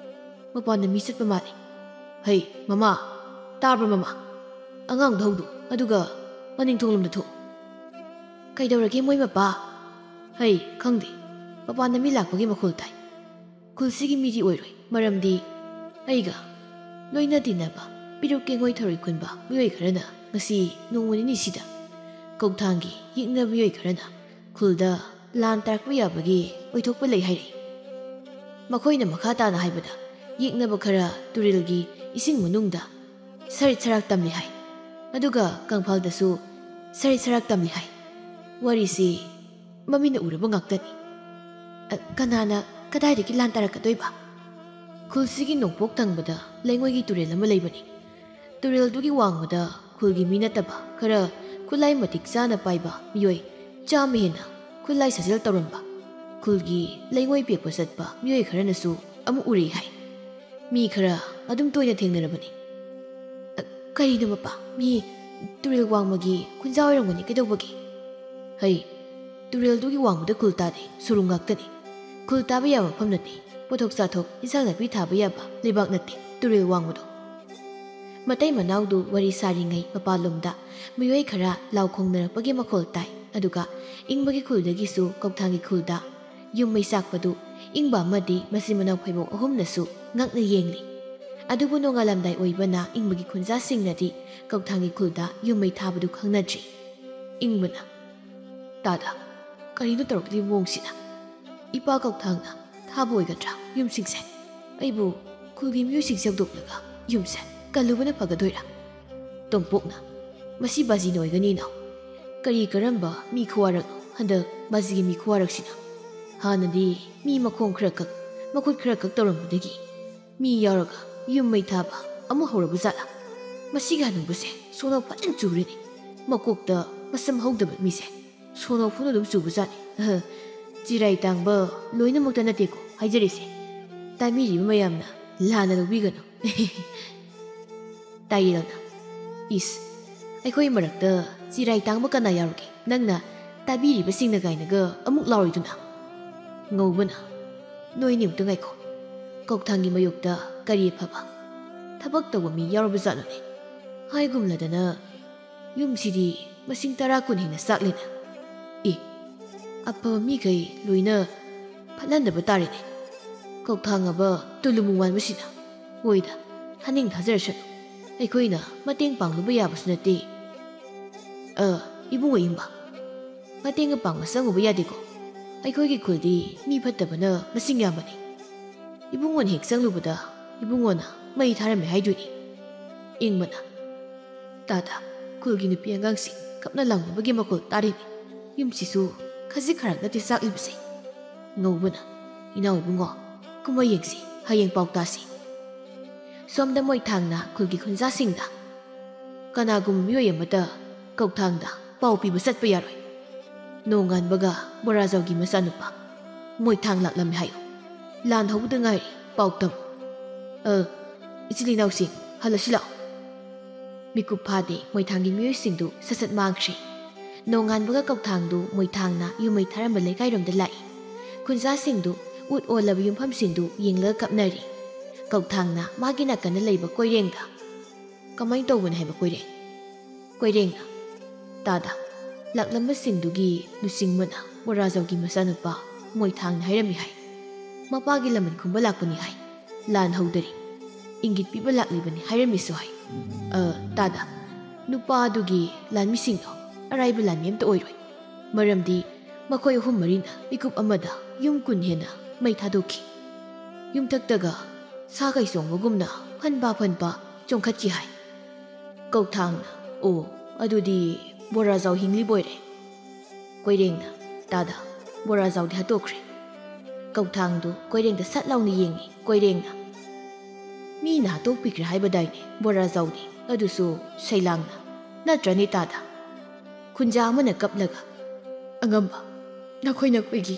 ꯃꯄꯥꯟꯗ ꯃꯤ ꯆꯠꯄ ꯃꯥꯜꯂꯤ꯫ ꯍꯩ, ꯃꯃꯥ, ꯇꯥꯕ꯭ꯔꯥ ꯃꯃꯥ? ꯑꯉꯥꯡꯗꯣ ꯍꯧꯗꯣꯛ, ꯑꯗꯨꯒ ꯃꯅꯤꯡ ꯊꯣꯡꯂꯣꯝꯗ ꯊꯣꯛ꯫" "ꯀꯩꯗꯧꯔꯒꯦ ꯃꯣꯏ ꯃꯄꯥ?" "ꯍꯩ, ꯈꯪꯗꯦ, ꯃꯄꯥꯟꯗ ꯃꯤ ꯂꯥꯛꯄꯒꯤ ꯃꯈꯣꯜ ꯇꯥꯏ꯫ ꯈꯨꯜꯁꯤꯒꯤ ꯃꯤꯗꯤ ꯑꯣꯏꯔꯣꯏ, ꯃꯔꯝꯗꯤ ꯑꯩꯒ ꯂꯣꯏꯅ ꯇꯤꯟꯅꯕ ꯄꯤꯔꯨꯛ ꯀꯦꯡꯉꯣꯏ ꯊꯔꯣꯏ ꯈꯨꯟꯕ ꯃꯤꯑꯣꯏ ꯈꯔꯅ ꯉꯁꯤ ꯅꯣꯡꯃ ꯅꯤꯅꯤꯁꯤꯗ ꯀꯧꯊꯥꯡꯒꯤ ꯌꯦꯛꯅꯕ ꯃꯤꯑꯣꯏ ꯈꯔꯅ ꯈꯨꯜꯗ ꯂꯥꯟ ꯇꯥꯔꯛꯄ ꯌꯥꯕꯒꯤ ꯑꯣꯏꯊꯣꯛꯄ ꯂꯩ ꯍꯥꯏꯔꯛꯏ꯫ ꯃꯈꯣꯏꯅ ꯃꯈꯥ ꯇꯥꯅ ꯍꯥꯏꯕꯗ, ꯌꯦꯛꯅꯕ ꯈꯔ ꯇꯨꯔꯦꯜꯒꯤ ꯏꯁꯤꯡ ꯃꯅꯨꯡꯗ ꯁꯔꯤꯠ ꯁꯔꯥꯛ ꯇꯝꯂꯤ ꯍꯥꯏ꯫ ꯑꯗꯨꯒ ꯀꯪꯐꯥꯜꯗꯁꯨ ꯁꯔꯤꯠ ꯁꯔꯥꯛ ꯇꯝꯂꯤ ꯍꯥꯏ꯫ ꯋꯥꯔꯤꯁꯤ ꯃꯃꯤꯠꯅ ꯎꯔꯕ ꯉꯥꯛꯇꯅꯤ꯫ ꯑ, ꯀꯅꯥꯅ, ꯀꯗꯥꯏꯗꯒꯤ ꯂꯥꯟ ꯇꯥꯔꯛꯀꯗꯣꯏꯕ? ꯈꯨꯜꯁꯤꯒꯤ ꯅꯣꯡꯄꯣꯛ ꯊꯪꯕꯗ ꯂꯩꯉꯣꯏꯒꯤ ꯇꯨꯔꯦꯜ ꯑꯃ ꯂꯩꯕꯅꯤ꯫ ꯇꯨꯔꯦꯜꯗꯨꯒꯤ ꯋꯥꯡꯃꯗ ꯈꯨꯜꯒꯤ ꯃꯤ ꯅꯠꯇꯕ ꯈꯔ ꯈꯨꯠꯂꯥꯏ ꯃꯇꯤꯛ ꯆꯥꯅ ꯄꯥꯏꯕ ꯃꯤꯑꯣꯏ ꯆꯥꯝꯃ ꯍꯦꯟꯅ ꯈꯨꯠꯂꯥꯏ ꯁꯥꯖꯦꯜ ꯇꯧꯔꯝꯕ ꯈꯨꯜꯒꯤ ꯂꯩꯉꯣꯏ ꯄꯦꯛꯄ ꯆꯠꯄ ꯃꯤꯑꯣꯏ ꯈꯔꯅꯁꯨ ꯑꯃꯨꯛ ꯎꯔꯦ ꯍꯥꯏ꯫ ꯃꯤ ꯈꯔ ꯑꯗꯨꯝ ꯇꯣꯏꯅ ꯊꯦꯡꯅꯔꯕꯅꯤ꯫ "ꯑ, ꯀꯔꯤꯅꯣ ꯃꯄꯥ? ꯃꯤ ꯇꯨꯔꯦꯜ ꯋꯥꯡꯃꯒꯤ ꯈꯨꯟꯖꯥ ꯑꯣꯏꯔꯝꯒꯅꯤ, ꯀꯩꯗꯧꯕꯒꯦ?" "ꯍꯩ, ꯇꯨꯔꯦꯜꯗꯨꯒꯤ ꯋꯥꯡꯃꯗ ꯈꯨꯜ ꯇꯥꯗꯦ, ꯁꯨꯔꯨꯡ ꯉꯥꯛꯇꯅꯤ꯫ ꯈꯨꯜ ꯇꯥꯕ ꯌꯥꯕ ꯃꯐꯝ ꯅꯠꯇꯦ꯫ ꯄꯣꯠꯊꯣꯛ ꯆꯥꯊꯣꯛ, ꯏꯟꯁꯥꯡ ꯅꯥꯄꯤ ꯊꯥꯕ ꯌꯥꯕ ꯂꯩꯕꯥꯛ ꯅꯠꯇꯦ ꯇꯨꯔꯦꯜ ꯋꯥꯡꯃꯗꯣ꯫" ꯃꯇꯩ ꯃꯅꯥꯎꯗꯨ ꯋꯥꯔꯤ ꯁꯥꯔꯤꯉꯩ ꯃꯄꯥꯟꯂꯣꯝꯗ ꯃꯤꯑꯣꯏ ꯈꯔ ꯂꯥꯎ ꯈꯣꯡꯅꯔꯛꯄꯒꯤ ꯃꯈꯣꯜ ꯇꯥꯏ꯫ ꯑꯗꯨꯒ ꯏꯪꯕꯒꯤ ꯈꯨꯜꯗꯒꯤꯁꯨ ꯀꯧꯊꯥꯡꯒꯤ ꯈꯨꯜꯗ ꯌꯨꯝ ꯃꯩ ꯆꯥꯛꯄꯗꯨ ꯏꯪꯕ ꯑꯃꯗꯤ ꯃꯆꯤꯟ ꯃꯅꯥꯎ ꯐꯩꯕꯣꯛ ꯑꯍꯨꯝꯅꯁꯨ ꯉꯛꯅ ꯌꯦꯡꯂꯤ꯫ ꯑꯗꯨꯕꯨ ꯅꯣꯡꯉꯥꯜꯂꯝꯗꯥꯏ ꯑꯣꯏꯕꯅ ꯏꯪꯕꯒꯤ ꯈꯨꯟꯖꯥꯁꯤꯡꯅꯗꯤ ꯀꯧꯊꯥꯡꯒꯤ ꯈꯨꯜꯗ ꯌꯨꯝ ꯃꯩ ꯊꯥꯕꯗꯨ ꯈꯪꯅꯗ꯭ꯔꯤ꯫ ꯏꯪꯕꯅ, "ꯇꯥꯗ, ꯀꯔꯤꯅꯣ ꯇꯧꯔꯛꯂꯤꯕ ꯃꯑꯣꯡꯁꯤꯅ? ꯏꯄꯥ ꯀꯧꯊꯥꯡꯅ ꯊꯥꯕ ꯑꯣꯏꯒꯗ꯭ꯔꯥ ꯌꯨꯝꯁꯤꯡꯁꯦ? ꯑꯩꯕꯨ ꯈꯨꯜꯒꯤ ꯃꯤꯑꯣꯏꯁꯤꯡꯁꯦ ꯍꯧꯗꯣꯛꯂꯒ ꯌꯨꯝꯁꯦ ꯀꯜꯂꯨꯕꯅ ꯐꯒꯗꯣꯏꯔꯥ?" ꯇꯣꯝꯄꯣꯛꯅ, "ꯃꯁꯤ ꯕꯥꯖꯤꯅ ꯑꯣꯏꯒꯅꯤꯅ꯫ ꯀꯔꯤ ꯀꯔꯝꯕ ꯃꯤ ꯈꯨꯋꯥꯔꯛꯅꯣ ꯍꯟꯗꯛ ꯕꯥꯖꯤꯒꯤ ꯃꯤ ꯈꯨꯋꯥꯔꯛꯁꯤꯅ? ꯍꯥꯟꯅꯗꯤ ꯃꯤ ꯃꯈꯣꯡ ꯈꯔ ꯀꯛ, ꯃꯈꯨꯠ ꯈꯔ ꯀꯛ ꯇꯧꯔꯝꯕꯗꯒꯤ ꯃꯤ ꯌꯥꯎꯔꯒ ꯌꯨꯝ ꯃꯩ ꯊꯥꯕ ꯑꯃꯨꯛ ꯍꯧꯔꯕ ꯖꯥꯠꯂꯥ? ꯃꯁꯤꯒꯤ ꯍꯅꯨꯕꯁꯦ ꯁꯣꯅꯣ ꯐꯖꯅ ꯆꯨꯔꯦꯅꯦ꯫ ꯃꯀꯣꯛꯇ ꯃꯁꯝ ꯍꯧꯗꯕ ꯃꯤꯁꯦ ꯁꯣꯅꯣ ꯐꯨꯅꯣ ꯑꯗꯨꯝ ꯆꯨꯕ ꯖꯥꯠꯅꯤ꯫ ꯑꯍ, ꯆꯤꯔꯥꯏ ꯇꯥꯡꯕ ꯂꯣꯏꯅꯃꯛꯇ ꯅꯠꯇꯦꯀꯣ ꯍꯥꯏꯖꯔꯤꯁꯦ꯫ ꯇꯥꯕꯤꯔꯤꯕ ꯃꯌꯥꯝꯅ ꯂꯥꯟꯅ ꯂꯧꯕꯤꯒꯅꯨ꯫" ꯇꯥꯌꯦꯜꯅ, "ꯏꯁ, ꯑꯩꯈꯣꯏ ꯃꯔꯛꯇ ꯆꯤꯔꯥꯏ ꯇꯥꯡꯕ ꯀꯅꯥ ꯌꯥꯎꯔꯒꯦ? ꯅꯪꯅ ꯇꯥꯕꯤꯔꯤꯕꯁꯤꯡꯅ ꯀꯥꯏꯅꯒ ꯑꯃꯨꯛ ꯂꯥꯎꯔꯤꯗꯨꯅ?" ꯉꯧꯕꯅ, "ꯅꯣꯏꯅꯤ ꯑꯃꯨꯛꯇ ꯉꯥꯏꯈꯣ꯫ ꯀꯧꯊꯥꯡꯒꯤ ꯃꯌꯣꯛꯇ ꯀꯔꯤ ꯑꯐꯕ ꯊꯕꯛ ꯇꯧꯕ ꯃꯤ ꯌꯥꯎꯔꯕ ꯖꯥꯠꯅꯣꯅꯦ? ꯍꯥꯏꯒꯨꯝꯂꯗꯅ ꯌꯨꯝꯁꯤꯗꯤ ꯃꯁꯤꯡ ꯇꯔꯥ ꯀꯨꯟ ꯍꯦꯟꯅ ꯆꯥꯛꯂꯦꯅꯦ꯫ ꯑꯦ, ꯑꯐꯕ ꯃꯤꯈꯩ ꯂꯣꯏꯅ ꯐꯠꯍꯟꯗꯕ ꯇꯥꯔꯦꯅꯦ꯫ ꯀꯧꯊꯥꯡꯉꯕ ꯇꯨꯂꯨ ꯃꯨꯃꯥꯟꯕꯁꯤꯅ꯫ ꯍꯣꯏꯗ, ꯍꯥꯅꯤꯡ ꯊꯥꯖꯔꯁꯅꯨ꯫ ꯑꯩꯈꯣꯏꯅ ꯃꯇꯦꯡ ꯄꯥꯡꯂꯨꯕ ꯌꯥꯕꯁꯨ ꯅꯠꯇꯦ꯫ ꯑ, ꯏꯕꯨꯡꯉꯣ ꯏꯪꯕ, ꯃꯇꯦꯡꯒ ꯄꯥꯡꯕ ꯆꯪꯉꯨꯕ ꯌꯥꯗꯦꯀꯣ꯫ ꯑꯩꯈꯣꯏꯒꯤ ꯈꯨꯜꯗꯤ ꯃꯤ ꯐꯠꯇꯕꯅ ꯃꯁꯤꯡ ꯌꯥꯝꯕꯅꯤ꯫ ꯏꯕꯨꯡꯉꯣꯅ ꯍꯦꯛ ꯆꯪꯂꯨꯕꯗ ꯏꯕꯨꯡꯉꯣꯅ ꯃꯩ ꯊꯥꯔꯝꯃꯦ ꯍꯥꯏꯗꯣꯏꯅꯤ꯫" ꯏꯪꯕꯅ, "ꯇꯥꯗ, ꯈꯨꯜꯒꯤ ꯅꯨꯄꯤ ꯑꯉꯥꯡꯁꯤꯡ ꯀꯞꯅ ꯂꯥꯎꯅꯕꯒꯤ ꯃꯈꯣꯜ ꯇꯥꯔꯤꯅꯤ꯫ ꯌꯨꯝꯁꯤꯁꯨ ꯈꯖꯤꯛ ꯈꯔꯥꯛ ꯅꯠꯇꯦ ꯆꯥꯛꯂꯤꯕꯁꯦ꯫" ꯉꯧꯕꯅ, "ꯏꯅꯥꯎ ꯏꯕꯨꯡꯉꯣ, ꯀꯨꯝꯍꯩ ꯌꯦꯡꯁꯤ, ꯍꯌꯦꯡ ꯄꯥꯎ ꯇꯥꯁꯤ"꯫ ꯁꯣꯝꯗ ꯃꯣꯏꯊꯥꯡꯅ ꯈꯨꯜꯒꯤ ꯈꯨꯟꯖꯥꯁꯤꯡꯗ, "ꯀꯅꯥꯒꯨꯝꯕ ꯃꯤꯑꯣꯏ ꯑꯃꯗ ꯀꯧꯊꯥꯡꯗ ꯄꯥꯎ ꯄꯤꯕ ꯆꯠꯄ ꯌꯥꯔꯣꯏ꯫ ꯅꯣꯡꯉꯥꯟꯕꯒ ꯕꯣꯔꯥꯖꯥꯎꯒꯤ ꯃꯆꯥꯅꯨꯄꯥ ꯃꯣꯏꯊꯥꯡ ꯂꯥꯛꯂꯝꯃꯤ ꯍꯥꯏꯌꯨ꯫ ꯂꯥꯟ ꯍꯧꯕꯗ ꯉꯥꯏꯔꯤ, ꯄꯥꯎ ꯇꯝꯃꯨ꯫ ꯑ, ꯏꯆꯤꯜ ꯏꯅꯥꯎꯁꯤꯡ, ꯍꯜꯂꯁꯤ ꯂꯥꯛꯑꯣ"꯫ ꯃꯤꯀꯨꯞ ꯐꯥꯗꯦ, ꯃꯣꯏꯊꯥꯡꯒꯤ ꯃꯤꯑꯣꯏꯁꯤꯡꯗꯨ ꯁꯠ ꯁꯠ ꯃꯥꯡꯈ꯭ꯔꯦ꯫ ꯅꯣꯡꯉꯥꯟꯕꯒ ꯀꯧꯊꯥꯡꯗꯨ ꯃꯣꯏꯊꯥꯡꯅ ꯌꯨꯝꯃꯩ ꯊꯥꯔꯝꯕ ꯂꯩꯀꯥꯏꯔꯣꯝꯗ ꯂꯥꯛꯏ꯫ ꯈꯨꯟꯖꯥꯁꯤꯡꯗꯨ ꯎꯠ ꯑꯣꯜꯂꯕ ꯌꯨꯝꯐꯝꯁꯤꯡꯗꯨ ꯌꯦꯡꯂꯒ ꯀꯞꯅꯔꯤ꯫ ꯀꯧꯊꯥꯡꯅ ꯃꯥꯒꯤ ꯅꯥꯀꯟꯗ ꯂꯩꯕ ꯀꯣꯏꯔꯦꯡꯗ, "ꯀꯃꯥꯏꯅ ꯇꯧꯕꯅꯣ ꯍꯥꯏꯕ ꯀꯣꯏꯔꯦꯡ?" ꯀꯣꯏꯔꯦꯡꯅ, "ꯇꯥꯗ, ꯂꯥꯛꯂꯝꯕꯁꯤꯡꯗꯨꯒꯤ ꯂꯨꯆꯤꯡꯕꯅ ꯕꯣꯔꯥꯖꯥꯎꯒꯤ ꯃꯆꯥꯅꯨꯄꯥ ꯃꯣꯏꯊꯥꯡꯅ ꯍꯥꯏꯔꯝꯃꯤ ꯍꯥꯏ꯫ ꯃꯄꯥꯒꯤ ꯂꯃꯟ ꯈꯨꯝꯕ ꯂꯥꯛꯄꯅꯤ ꯍꯥꯏ꯫ ꯂꯥꯟ ꯍꯧꯗꯔꯤ, ꯏꯪꯒꯤꯠ ꯄꯤꯕ ꯂꯥꯛꯂꯤꯕꯅꯤ ꯍꯥꯏꯔꯝꯃꯤꯁꯨ ꯍꯥꯏ꯫ ꯑ, ꯇꯥꯗ, ꯅꯨꯄꯥ ꯑꯗꯨꯒꯤ ꯂꯥꯟꯃꯤꯁꯤꯡꯗꯣ ꯑꯔꯥꯏꯕ ꯂꯥꯟꯃꯤ ꯑꯝꯇ ꯑꯣꯏꯔꯣꯏ꯫ ꯃꯔꯝꯗꯤ ꯃꯈꯣꯏ ꯑꯍꯨꯝ ꯃꯔꯤꯅ ꯃꯤꯀꯨꯞ ꯑꯃꯗ ꯌꯨꯝ ꯀꯨꯟ ꯍꯦꯟꯅ ꯃꯩ ꯊꯥꯗꯣꯛꯈꯤ꯫ ꯌꯨꯝꯊꯛꯇꯒ ꯁꯥ ꯀꯩ ꯆꯣꯡꯕꯒꯨꯝꯅ ꯐꯟꯕ ꯐꯟꯕ ꯆꯣꯡꯈꯠꯈꯤ ꯍꯥꯏ"꯫ ꯀꯧꯊꯥꯡꯅ, "ꯑꯣ, ꯑꯗꯨꯗꯤ ꯕꯣꯔꯥꯖꯥꯎ ꯍꯤꯡꯂꯤꯕꯣꯏꯔꯦ"꯫ ꯀꯣꯏꯔꯦꯡꯅ, "ꯇꯥꯗ, ꯕꯣꯔꯥꯖꯥꯎꯗꯤ ꯍꯥꯠꯇꯣꯛꯈ꯭ꯔꯦ"꯫ ꯀꯧꯊꯥꯡꯗꯨ ꯀꯣꯏꯔꯦꯡꯗ ꯁꯠ ꯂꯥꯎꯅ ꯌꯦꯡꯉꯤ꯫ ꯀꯣꯏꯔꯦꯡꯅ, "ꯃꯤꯅ ꯍꯥꯠꯇꯣꯛꯄꯤꯈ꯭ꯔꯦ ꯍꯥꯏꯕꯗꯥꯏꯅꯦ ꯕꯣꯔꯥꯖꯥꯎꯗꯤ, ꯑꯗꯨꯁꯨ ꯁꯩꯂꯥꯡꯅ, ꯅꯠꯇ꯭ꯔꯅꯦ ꯇꯥꯗ?" ꯈꯨꯟꯖꯥ ꯑꯃꯅ ꯀꯞꯂꯒ, "ꯑꯉꯝꯕ, ꯅꯈꯣꯏ ꯅꯈꯣꯏꯒꯤ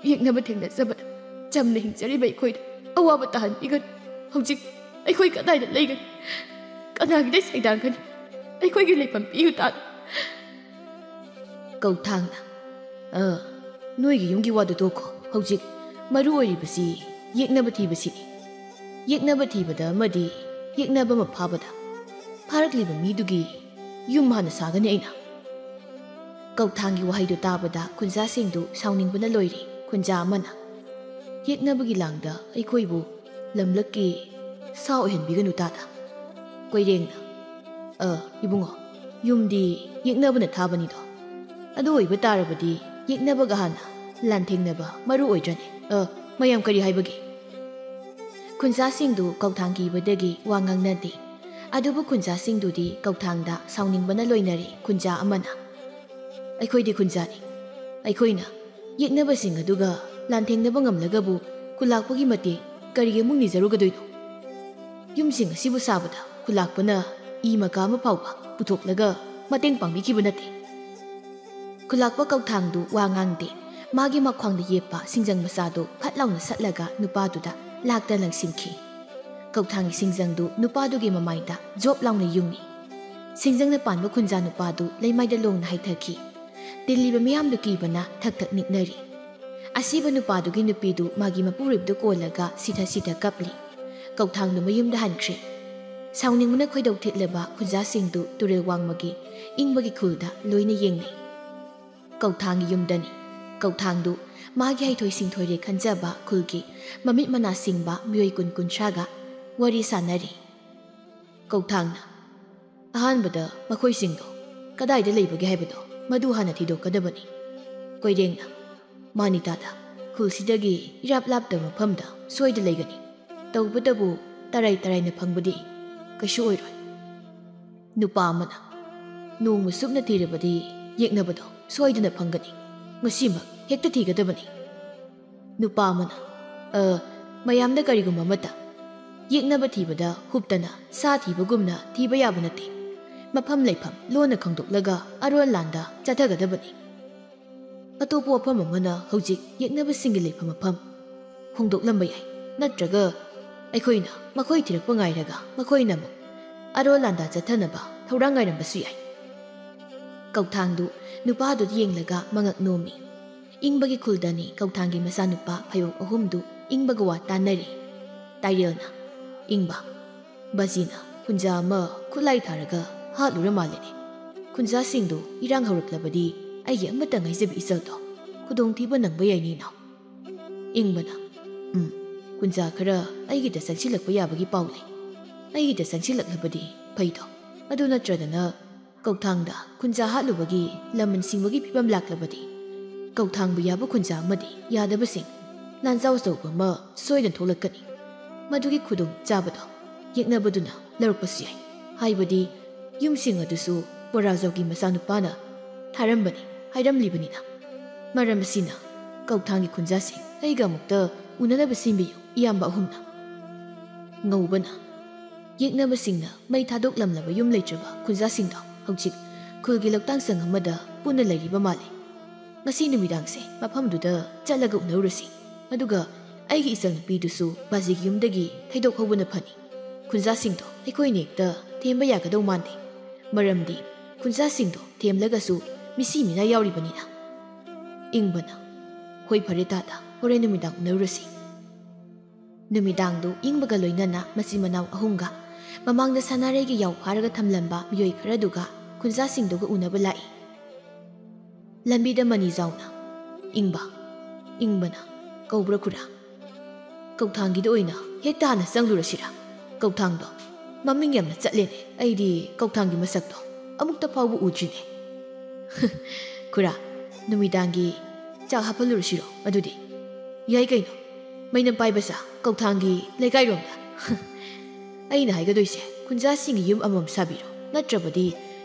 ꯌꯦꯛꯅꯕ ꯊꯦꯡꯅꯖꯕꯗ ꯆꯝꯅ ꯍꯤꯡꯖꯔꯤꯕ ꯑꯩꯈꯣꯏꯗ ꯑꯋꯥꯕ ꯇꯥꯍꯟꯕꯤꯒꯅꯨ꯫ ꯍꯧꯖꯤꯛ ꯑꯩꯈꯣꯏ ꯀꯗꯥꯏꯗ ꯂꯩꯒꯅꯤ? ꯀꯅꯥꯒꯤꯗ ꯁꯩꯗꯥꯡꯒꯅꯤ? ꯑꯩꯈꯣꯏꯒꯤ ꯂꯩꯐꯝ ꯄꯤꯌꯨ ꯇꯥꯗ"꯫ ꯀꯧꯊꯥꯡꯅ, "ꯑ, ꯅꯣꯏꯒꯤ ꯌꯨꯝꯒꯤ ꯋꯥꯗꯨ ꯇꯣꯛꯈꯣ꯫ ꯍꯧꯖꯤꯛ ꯃꯔꯨ ꯑꯣꯏꯔꯤꯕꯁꯤ ꯌꯦꯛꯅꯕ ꯊꯤꯕꯁꯤꯅꯤ꯫ ꯌꯦꯛꯅꯕ ꯊꯤꯕꯗ ꯑꯃꯗꯤ ꯌꯦꯛꯅꯕ ꯑꯃ ꯐꯥꯕꯗ ꯐꯥꯔꯛꯂꯤꯕ ꯃꯤꯗꯨꯒꯤ ꯌꯨꯝ ꯍꯥꯟꯅ ꯁꯥꯒꯅꯤ ꯑꯩꯅ"꯫ ꯀꯧꯊꯥꯡꯒꯤ ꯋꯥꯍꯩꯗꯨ ꯇꯥꯕꯗ ꯈꯨꯟꯖꯥꯁꯤꯡꯗꯨ ꯁꯥꯎꯅꯤꯡꯕꯅ ꯂꯣꯏꯔꯦ꯫ ꯈꯨꯟꯖꯥ ꯑꯃꯅ, "ꯌꯦꯛꯅꯕꯒꯤ ꯂꯥꯡꯗ ꯑꯩꯈꯣꯏꯕꯨ ꯂꯝꯂꯛꯀꯤ ꯁꯥ ꯑꯣꯏꯍꯟꯕꯤꯒꯅꯨ ꯇꯥꯗ"꯫ ꯀꯣꯏꯔꯦꯡꯅ, "ꯑ, ꯏꯕꯨꯡꯉꯣ, ꯌꯨꯝꯗꯤ ꯌꯦꯛꯅꯕꯅ ꯊꯥꯕꯅꯤꯗꯣ꯫ ꯑꯗꯨ ꯑꯣꯏꯕ ꯇꯥꯔꯕꯗꯤ ꯌꯦꯛꯅꯕꯒ ꯍꯥꯟꯅ ꯂꯥꯟꯊꯦꯡꯅꯕ ꯃꯔꯨ ꯑꯣꯏꯗ꯭ꯔꯅꯦ? ꯑ, ꯃꯌꯥꯝ ꯀꯔꯤ ꯍꯥꯏꯕꯒꯦ?" ꯈꯨꯟꯖꯥꯁꯤꯡꯗꯨ ꯀꯧꯊꯥꯡ ꯀꯤꯕꯗꯒꯤ ꯋꯥ ꯉꯥꯡꯅꯗꯦ꯫ ꯑꯗꯨꯕꯨ ꯈꯨꯟꯖꯥꯁꯤꯡꯗꯨꯗꯤ ꯀꯧꯊꯥꯡꯗ ꯁꯥꯎꯅꯤꯡꯕꯅ ꯂꯣꯏꯅꯔꯦ꯫ ꯈꯨꯟꯖꯥ ꯑꯃꯅ, "ꯑꯩꯈꯣꯏꯗꯤ ꯈꯨꯟꯖꯥꯅꯤ꯫ ꯑꯩꯈꯣꯏꯅ ꯌꯦꯛꯅꯕꯁꯤꯡ ꯑꯗꯨꯒ ꯂꯥꯟꯊꯦꯡꯅꯕ ꯉꯝꯂꯒꯕꯨ ꯈꯨꯂꯥꯛꯄꯒꯤ ꯃꯇꯦꯡ ꯀꯔꯤꯒꯤ ꯑꯃꯨꯛ ꯅꯤꯖꯔꯨꯒꯗꯣꯏꯅꯣ? ꯌꯨꯝꯁꯤꯡ ꯑꯁꯤꯕꯨ ꯁꯥꯕꯗ ꯈꯨꯂꯥꯛꯄꯅ ꯏ ꯃꯀꯥ ꯑꯃ ꯐꯥꯎꯕ ꯄꯨꯊꯣꯛꯂꯒ ꯃꯇꯦꯡ ꯄꯥꯡꯕꯤꯈꯤꯕ ꯅꯠꯇꯦ꯫ ꯈꯨꯂꯥꯛꯄ ꯀꯧꯊꯥꯡꯗꯨ ꯋꯥ ꯉꯥꯡꯗꯦ꯫ ꯃꯥꯒꯤ ꯃꯈ꯭ꯋꯥꯡꯗ ꯌꯦꯞꯄ ꯁꯤꯡꯖꯪ ꯃꯆꯥꯗꯨ ꯐꯠ ꯂꯥꯎꯅ ꯁꯠꯂꯒ ꯅꯨꯄꯥꯗꯨꯗ ꯂꯥꯛꯇ ꯂꯪꯁꯤꯟꯈꯤ꯫ ꯀꯧꯊꯥꯡꯒꯤ ꯁꯤꯡꯖꯪꯗꯨ ꯅꯨꯄꯥꯗꯨꯒꯤ ꯃꯃꯥꯏꯗ ꯖꯣꯞ ꯂꯥꯎꯅ ꯌꯨꯡꯉꯤ꯫ ꯁꯤꯡꯖꯪꯅ ꯄꯥꯟꯕ ꯈꯨꯟꯖꯥ ꯅꯨꯄꯥꯗꯨ ꯂꯩꯃꯥꯏꯗ ꯂꯣꯡꯅ ꯍꯥꯏꯊꯈꯤ꯫ ꯇꯤꯜꯂꯤꯕ ꯃꯤꯌꯥꯝꯗꯨ ꯀꯤꯕꯅ ꯊꯛ ꯊꯛ ꯅꯤꯛꯅꯔꯤ꯫ ꯑꯁꯤꯕ ꯅꯨꯄꯥꯗꯨꯒꯤ ꯅꯨꯄꯤꯗꯨ ꯃꯥꯒꯤ ꯃꯄꯨꯔꯣꯏꯕꯗꯨ ꯀꯣꯜꯂꯒ ꯁꯤꯊ ꯁꯤꯊ ꯀꯞꯂꯤ꯫ ꯀꯧꯊꯥꯡꯗꯨ ꯃꯌꯨꯝꯗ ꯍꯟꯈ꯭ꯔꯦ꯫ ꯁꯥꯎꯅꯤꯡꯕꯅ ꯈꯣꯏꯗꯧ ꯊꯤꯠꯂꯕ ꯈꯨꯟꯖꯥꯁꯤꯡꯗꯨ ꯇꯨꯔꯦꯜ ꯋꯥꯡꯃꯒꯤ ꯏꯪꯕꯒꯤ ꯈꯨꯜꯗ ꯂꯣꯏꯅ ꯌꯦꯡꯅꯩ꯫ ꯀꯧꯊꯥꯡꯒꯤ ꯌꯨꯝꯗꯅꯤ꯫ ꯀꯧꯊꯥꯡꯗꯨ ꯃꯥꯒꯤ ꯍꯩꯊꯣꯏ ꯁꯤꯡꯊꯣꯏꯔꯦ ꯈꯟꯖꯕ ꯈꯨꯜꯒꯤ ꯃꯃꯤꯠ ꯃꯅꯥ ꯁꯤꯡꯕ ꯃꯤꯑꯣꯏ ꯀꯨꯟ ꯀꯨꯟꯊ꯭ꯔꯥꯒ ꯋꯥꯔꯤ ꯁꯥꯟꯅꯔꯤ꯫ ꯀꯧꯊꯥꯡꯅ, "ꯑꯍꯥꯟꯕꯗ ꯃꯈꯣꯏꯁꯤꯡꯗꯣ ꯀꯗꯥꯏꯗ ꯂꯩꯕꯒꯦ ꯍꯥꯏꯕꯗꯣ ꯃꯗꯨ ꯍꯥꯟꯅ ꯊꯤꯗꯣꯛꯀꯗꯕꯅꯤ꯫" ꯀꯣꯏꯔꯦꯡꯅ, "ꯃꯥꯅꯤ ꯇꯥꯗ, ꯈꯨꯜꯁꯤꯗꯒꯤ ꯏꯔꯥꯞ ꯂꯥꯞꯇꯕ ꯃꯐꯝꯗ ꯁꯣꯏꯗ ꯂꯩꯒꯅꯤ꯫ ꯇꯧꯕꯇꯕꯨ ꯇꯔꯥꯏ ꯇꯔꯥꯏꯅ ꯐꯪꯕꯗꯤ ꯀꯩꯁꯨ ꯑꯣꯏꯔꯣꯏ꯫" ꯅꯨꯄꯥ ꯑꯃꯅ, "ꯅꯣꯡꯃ ꯆꯨꯞꯅ ꯊꯤꯔꯕꯗꯤ ꯌꯦꯛꯅꯕꯗꯣ ꯁꯣꯏꯗꯅ ꯐꯪꯒꯅꯤ꯫ ꯉꯁꯤꯃꯛ ꯍꯦꯛꯇ ꯊꯤꯒꯗꯕꯅꯤ꯫" ꯅꯨꯄꯥ ꯑꯃꯅ, "ꯑ, ꯃꯌꯥꯝꯗ ꯀꯔꯤꯒꯨꯝꯕ ꯑꯃꯠꯇ ꯌꯦꯛꯅꯕ ꯊꯤꯕꯗ ꯍꯨꯞꯇꯅ ꯁꯥ ꯊꯤꯕꯒꯨꯝꯅ ꯊꯤꯕ ꯌꯥꯕ ꯅꯠꯇꯦ꯫ ꯃꯐꯝ ꯂꯩꯐꯝ ꯂꯣꯟꯅ ꯈꯪꯗꯣꯛꯂꯒ ꯑꯔꯣꯟ ꯂꯥꯟꯗ ꯆꯠꯊꯒꯗꯕꯅꯤ꯫" ꯑꯇꯣꯞꯄ ꯋꯥꯐꯝ ꯑꯃꯅ ꯍꯧꯖꯤꯛ ꯌꯦꯛꯅꯕꯁꯤꯡꯒꯤ ꯂꯩꯐꯝ ꯃꯐꯝ ꯍꯣꯡꯗꯣꯛꯂꯝꯕ ꯌꯥꯏ, ꯅꯠꯇ꯭ꯔꯒ ꯑꯩꯈꯣꯏꯅ ꯃꯈꯣꯏ ꯊꯤꯔꯛꯄ ꯉꯥꯏꯔꯒ ꯃꯈꯣꯏꯅ ꯑꯃꯨꯛ ꯑꯔꯣꯟ ꯂꯥꯟꯗ ꯆꯠꯊꯅꯕ ꯊꯧꯔꯥꯡ ꯉꯥꯏꯔꯝꯕꯁꯨ ꯌꯥꯏ꯫ ꯀꯧꯊꯥꯡꯗꯨ ꯅꯨꯄꯥꯗꯨꯗ ꯌꯦꯡꯂꯒ ꯃꯉꯛ ꯅꯣꯝꯃꯤ꯫ ꯏꯪꯕꯒꯤ ꯈꯨꯜꯗꯅꯤ ꯀꯧꯊꯥꯡꯒꯤ ꯃꯆꯥꯅꯨꯄꯥ ꯐꯩꯔꯣꯛ ꯑꯍꯨꯝꯗꯨ ꯏꯪꯕꯒ ꯋꯥ ꯇꯥꯟꯅꯔꯤ꯫ ꯇꯥꯏꯔꯦꯜꯅ, "ꯏꯪꯕ, ꯕꯥꯖꯤꯅ ꯈꯨꯟꯖꯥ ꯑꯃ ꯈꯨꯠꯂꯥꯏ ꯊꯥꯔꯒ ꯍꯥꯠꯂꯨꯔ ꯃꯥꯜꯂꯦꯅꯦ꯫ ꯈꯨꯟꯖꯥꯁꯤꯡꯗꯨ ꯏꯔꯥꯡ ꯍꯧꯔꯛꯂꯕꯗꯤ ꯑꯩꯒꯤ ꯑꯃꯠꯇ ꯉꯥꯏꯖꯕꯤ ꯏꯆꯜꯗꯣ ꯈꯨꯗꯣꯡꯊꯤꯕ ꯅꯪꯕ ꯌꯥꯏꯅꯦ ꯏꯅꯥꯎ꯫" ꯏꯪꯕꯅ, "ꯎꯝ, ꯈꯨꯟꯖꯥ ꯈꯔ ꯑꯩꯒꯤꯗ ꯆꯪꯁꯤꯜꯂꯛꯄ ꯌꯥꯕꯒꯤ ꯄꯥꯎ ꯂꯩ꯫ ꯑꯩꯒꯤꯗ ꯆꯪꯁꯤꯜꯂꯛꯂꯕꯗꯤ ꯐꯩꯗꯣ꯫ ꯑꯗꯨ ꯅꯠꯇ꯭ꯔꯗꯅ ꯀꯧꯊꯥꯡꯗ ꯈꯨꯟꯖꯥ ꯍꯥꯠꯂꯨꯕꯒꯤ ꯂꯃꯟ ꯁꯤꯡꯕꯒꯤ ꯐꯤꯕꯝ ꯂꯥꯛꯂꯕꯗꯤ ꯀꯧꯊꯥꯡꯕꯨ ꯌꯥꯕ ꯈꯨꯟꯖꯥ ꯑꯃꯗꯤ ꯌꯥꯗꯕꯁꯤꯡ ꯂꯥꯟꯖꯥꯎ ꯑꯆꯧꯕ ꯑꯃ ꯁꯣꯏꯗꯅ ꯊꯣꯛꯂꯛꯀꯅꯤ꯫ ꯃꯗꯨꯒꯤ ꯈꯨꯗꯣꯡ ꯆꯥꯕꯗꯣ ꯌꯦꯛꯅꯕꯗꯨꯅ ꯂꯧꯔꯛꯄꯁꯨ ꯌꯥꯏ꯫ ꯍꯥꯏꯕꯗꯤ ꯌꯨꯝꯁꯤꯡ ꯑꯗꯨꯁꯨ ꯕꯣꯔꯥꯖꯥꯎꯒꯤ ꯃꯆꯥꯅꯨꯄꯥꯅ ꯊꯥꯔꯝꯕꯅꯤ ꯍꯥꯏꯔꯝꯂꯤꯕꯅꯤꯅ꯫ ꯃꯔꯝ ꯑꯁꯤꯅ ꯀꯧꯊꯥꯡꯒꯤ ꯈꯨꯟꯖꯥꯁꯤꯡ, ꯑꯩꯒ ꯑꯃꯨꯛꯇ ꯎꯅꯅꯕ ꯁꯤꯟꯕꯤꯌꯨ, ꯏꯌꯥꯝꯕ ꯑꯍꯨꯝꯅ꯫ ꯉꯧꯕꯅ, ꯌꯦꯛꯅꯕꯁꯤꯡꯅ ꯃꯩ ꯊꯥꯗꯣꯛꯂꯝꯂꯕ ꯌꯨꯝ ꯂꯩꯇ꯭ꯔꯕ ꯈꯨꯟꯖꯥꯁꯤꯡꯗꯣ ꯍꯧꯖꯤꯛ ꯈꯨꯜꯒꯤ ꯂꯧꯇꯥꯡ ꯁꯪ ꯑꯃꯗ ꯄꯨꯟꯅ ꯂꯩꯔꯤꯕ ꯃꯥꯜꯂꯤ꯫ ꯉꯁꯤ ꯅꯨꯃꯤꯗꯥꯡꯁꯦ ꯃꯐꯝꯗꯨꯗ ꯆꯠꯂꯒ ꯎꯅꯔꯨꯔꯁꯤ꯫ ꯑꯗꯨꯒ ꯑꯩꯒꯤ ꯏꯆꯜꯅꯨꯄꯤꯗꯨꯁꯨ ꯕꯥꯖꯤꯒꯤ ꯌꯨꯝꯗꯒꯤ ꯊꯩꯗꯣꯛꯍꯧꯕꯅ ꯐꯅꯤ꯫ ꯈꯨꯟꯖꯥꯁꯤꯡꯗꯣ ꯑꯩꯈꯣꯏꯅ ꯍꯦꯛꯇ ꯊꯦꯝꯕ ꯌꯥꯒꯗꯧ ꯃꯥꯟꯗꯦ꯫ ꯃꯔꯝꯗꯤ ꯈꯨꯟꯖꯥꯁꯤꯡꯗꯣ ꯊꯦꯝꯂꯒꯁꯨ ꯃꯤꯁꯤ ꯃꯤꯅꯥ ꯌꯥꯎꯔꯤꯕꯅꯤꯅ꯫ ꯏꯪꯕꯅ, ꯍꯣꯏ, ꯐꯔꯦ ꯇꯥꯗ, ꯍꯣꯔꯦꯟ ꯅꯨꯃꯤꯗꯥꯡ ꯎꯅꯔꯨꯔꯁꯤ꯫ ꯅꯨꯃꯤꯗꯥꯡꯗꯨ ꯏꯪꯕꯒ ꯂꯣꯏꯅꯅ ꯃꯆꯤꯟ ꯃꯅꯥꯎ ꯑꯍꯨꯝꯒ ꯃꯃꯥꯡꯗ ꯁꯅꯥꯔꯩꯒꯤ ꯌꯥꯎ ꯐꯥꯔꯒ ꯊꯝꯂꯝꯕ ꯃꯤꯑꯣꯏ ꯈꯔꯗꯨꯒ ꯈꯨꯟꯖꯥꯁꯤꯡꯗꯨꯒ ꯎꯅꯕ ꯂꯥꯛꯏ꯫ ꯂꯝꯕꯤꯗ ꯃꯅꯤ ꯖꯥꯎꯅ, "ꯏꯪꯕ, ꯏꯪꯕꯅ ꯀꯧꯕ꯭ꯔꯥ ꯈꯨꯔꯥ? ꯀꯧꯊꯥꯡꯒꯤꯗ ꯑꯣꯏꯅ ꯍꯦꯛꯇ ꯍꯥꯟꯅ ꯆꯪꯂꯨꯔꯁꯤꯔꯥ? ꯀꯧꯊꯥꯡꯗꯣ ꯃꯃꯤꯡ ꯌꯥꯝꯅ ꯆꯠꯂꯦꯅꯦ꯫ ꯑꯩꯗꯤ ꯀꯧꯊꯥꯡꯒꯤ ꯃꯁꯛꯇꯣ ꯑꯃꯨꯛꯇ ꯐꯥꯎꯕ ꯎꯗ꯭ꯔꯤꯅꯦ꯫" "ꯈꯨꯔꯥ, ꯅꯨꯃꯤꯗꯥꯡꯒꯤ ꯆꯥꯛ ꯍꯥꯞꯍꯜꯂꯨꯔꯁꯤꯔꯣ ꯑꯗꯨꯗꯤ?" "ꯌꯥꯏ ꯀꯩꯅꯣ, ꯃꯩꯅꯝ ꯄꯥꯏꯕ ꯆꯥ, ꯀꯧꯊꯥꯡꯒꯤ ꯂꯩꯀꯥꯏꯔꯣꯝꯗ꯫" "ꯑꯩꯅ ꯍꯥꯏꯒꯗꯣꯏꯁꯦ, ꯈꯨꯟꯖꯥꯁꯤꯡꯒꯤ ꯌꯨꯝ ꯑꯃꯃꯝ ꯁꯥꯕꯤꯔꯣ, ꯅꯠꯇ꯭ꯔꯕꯗꯤ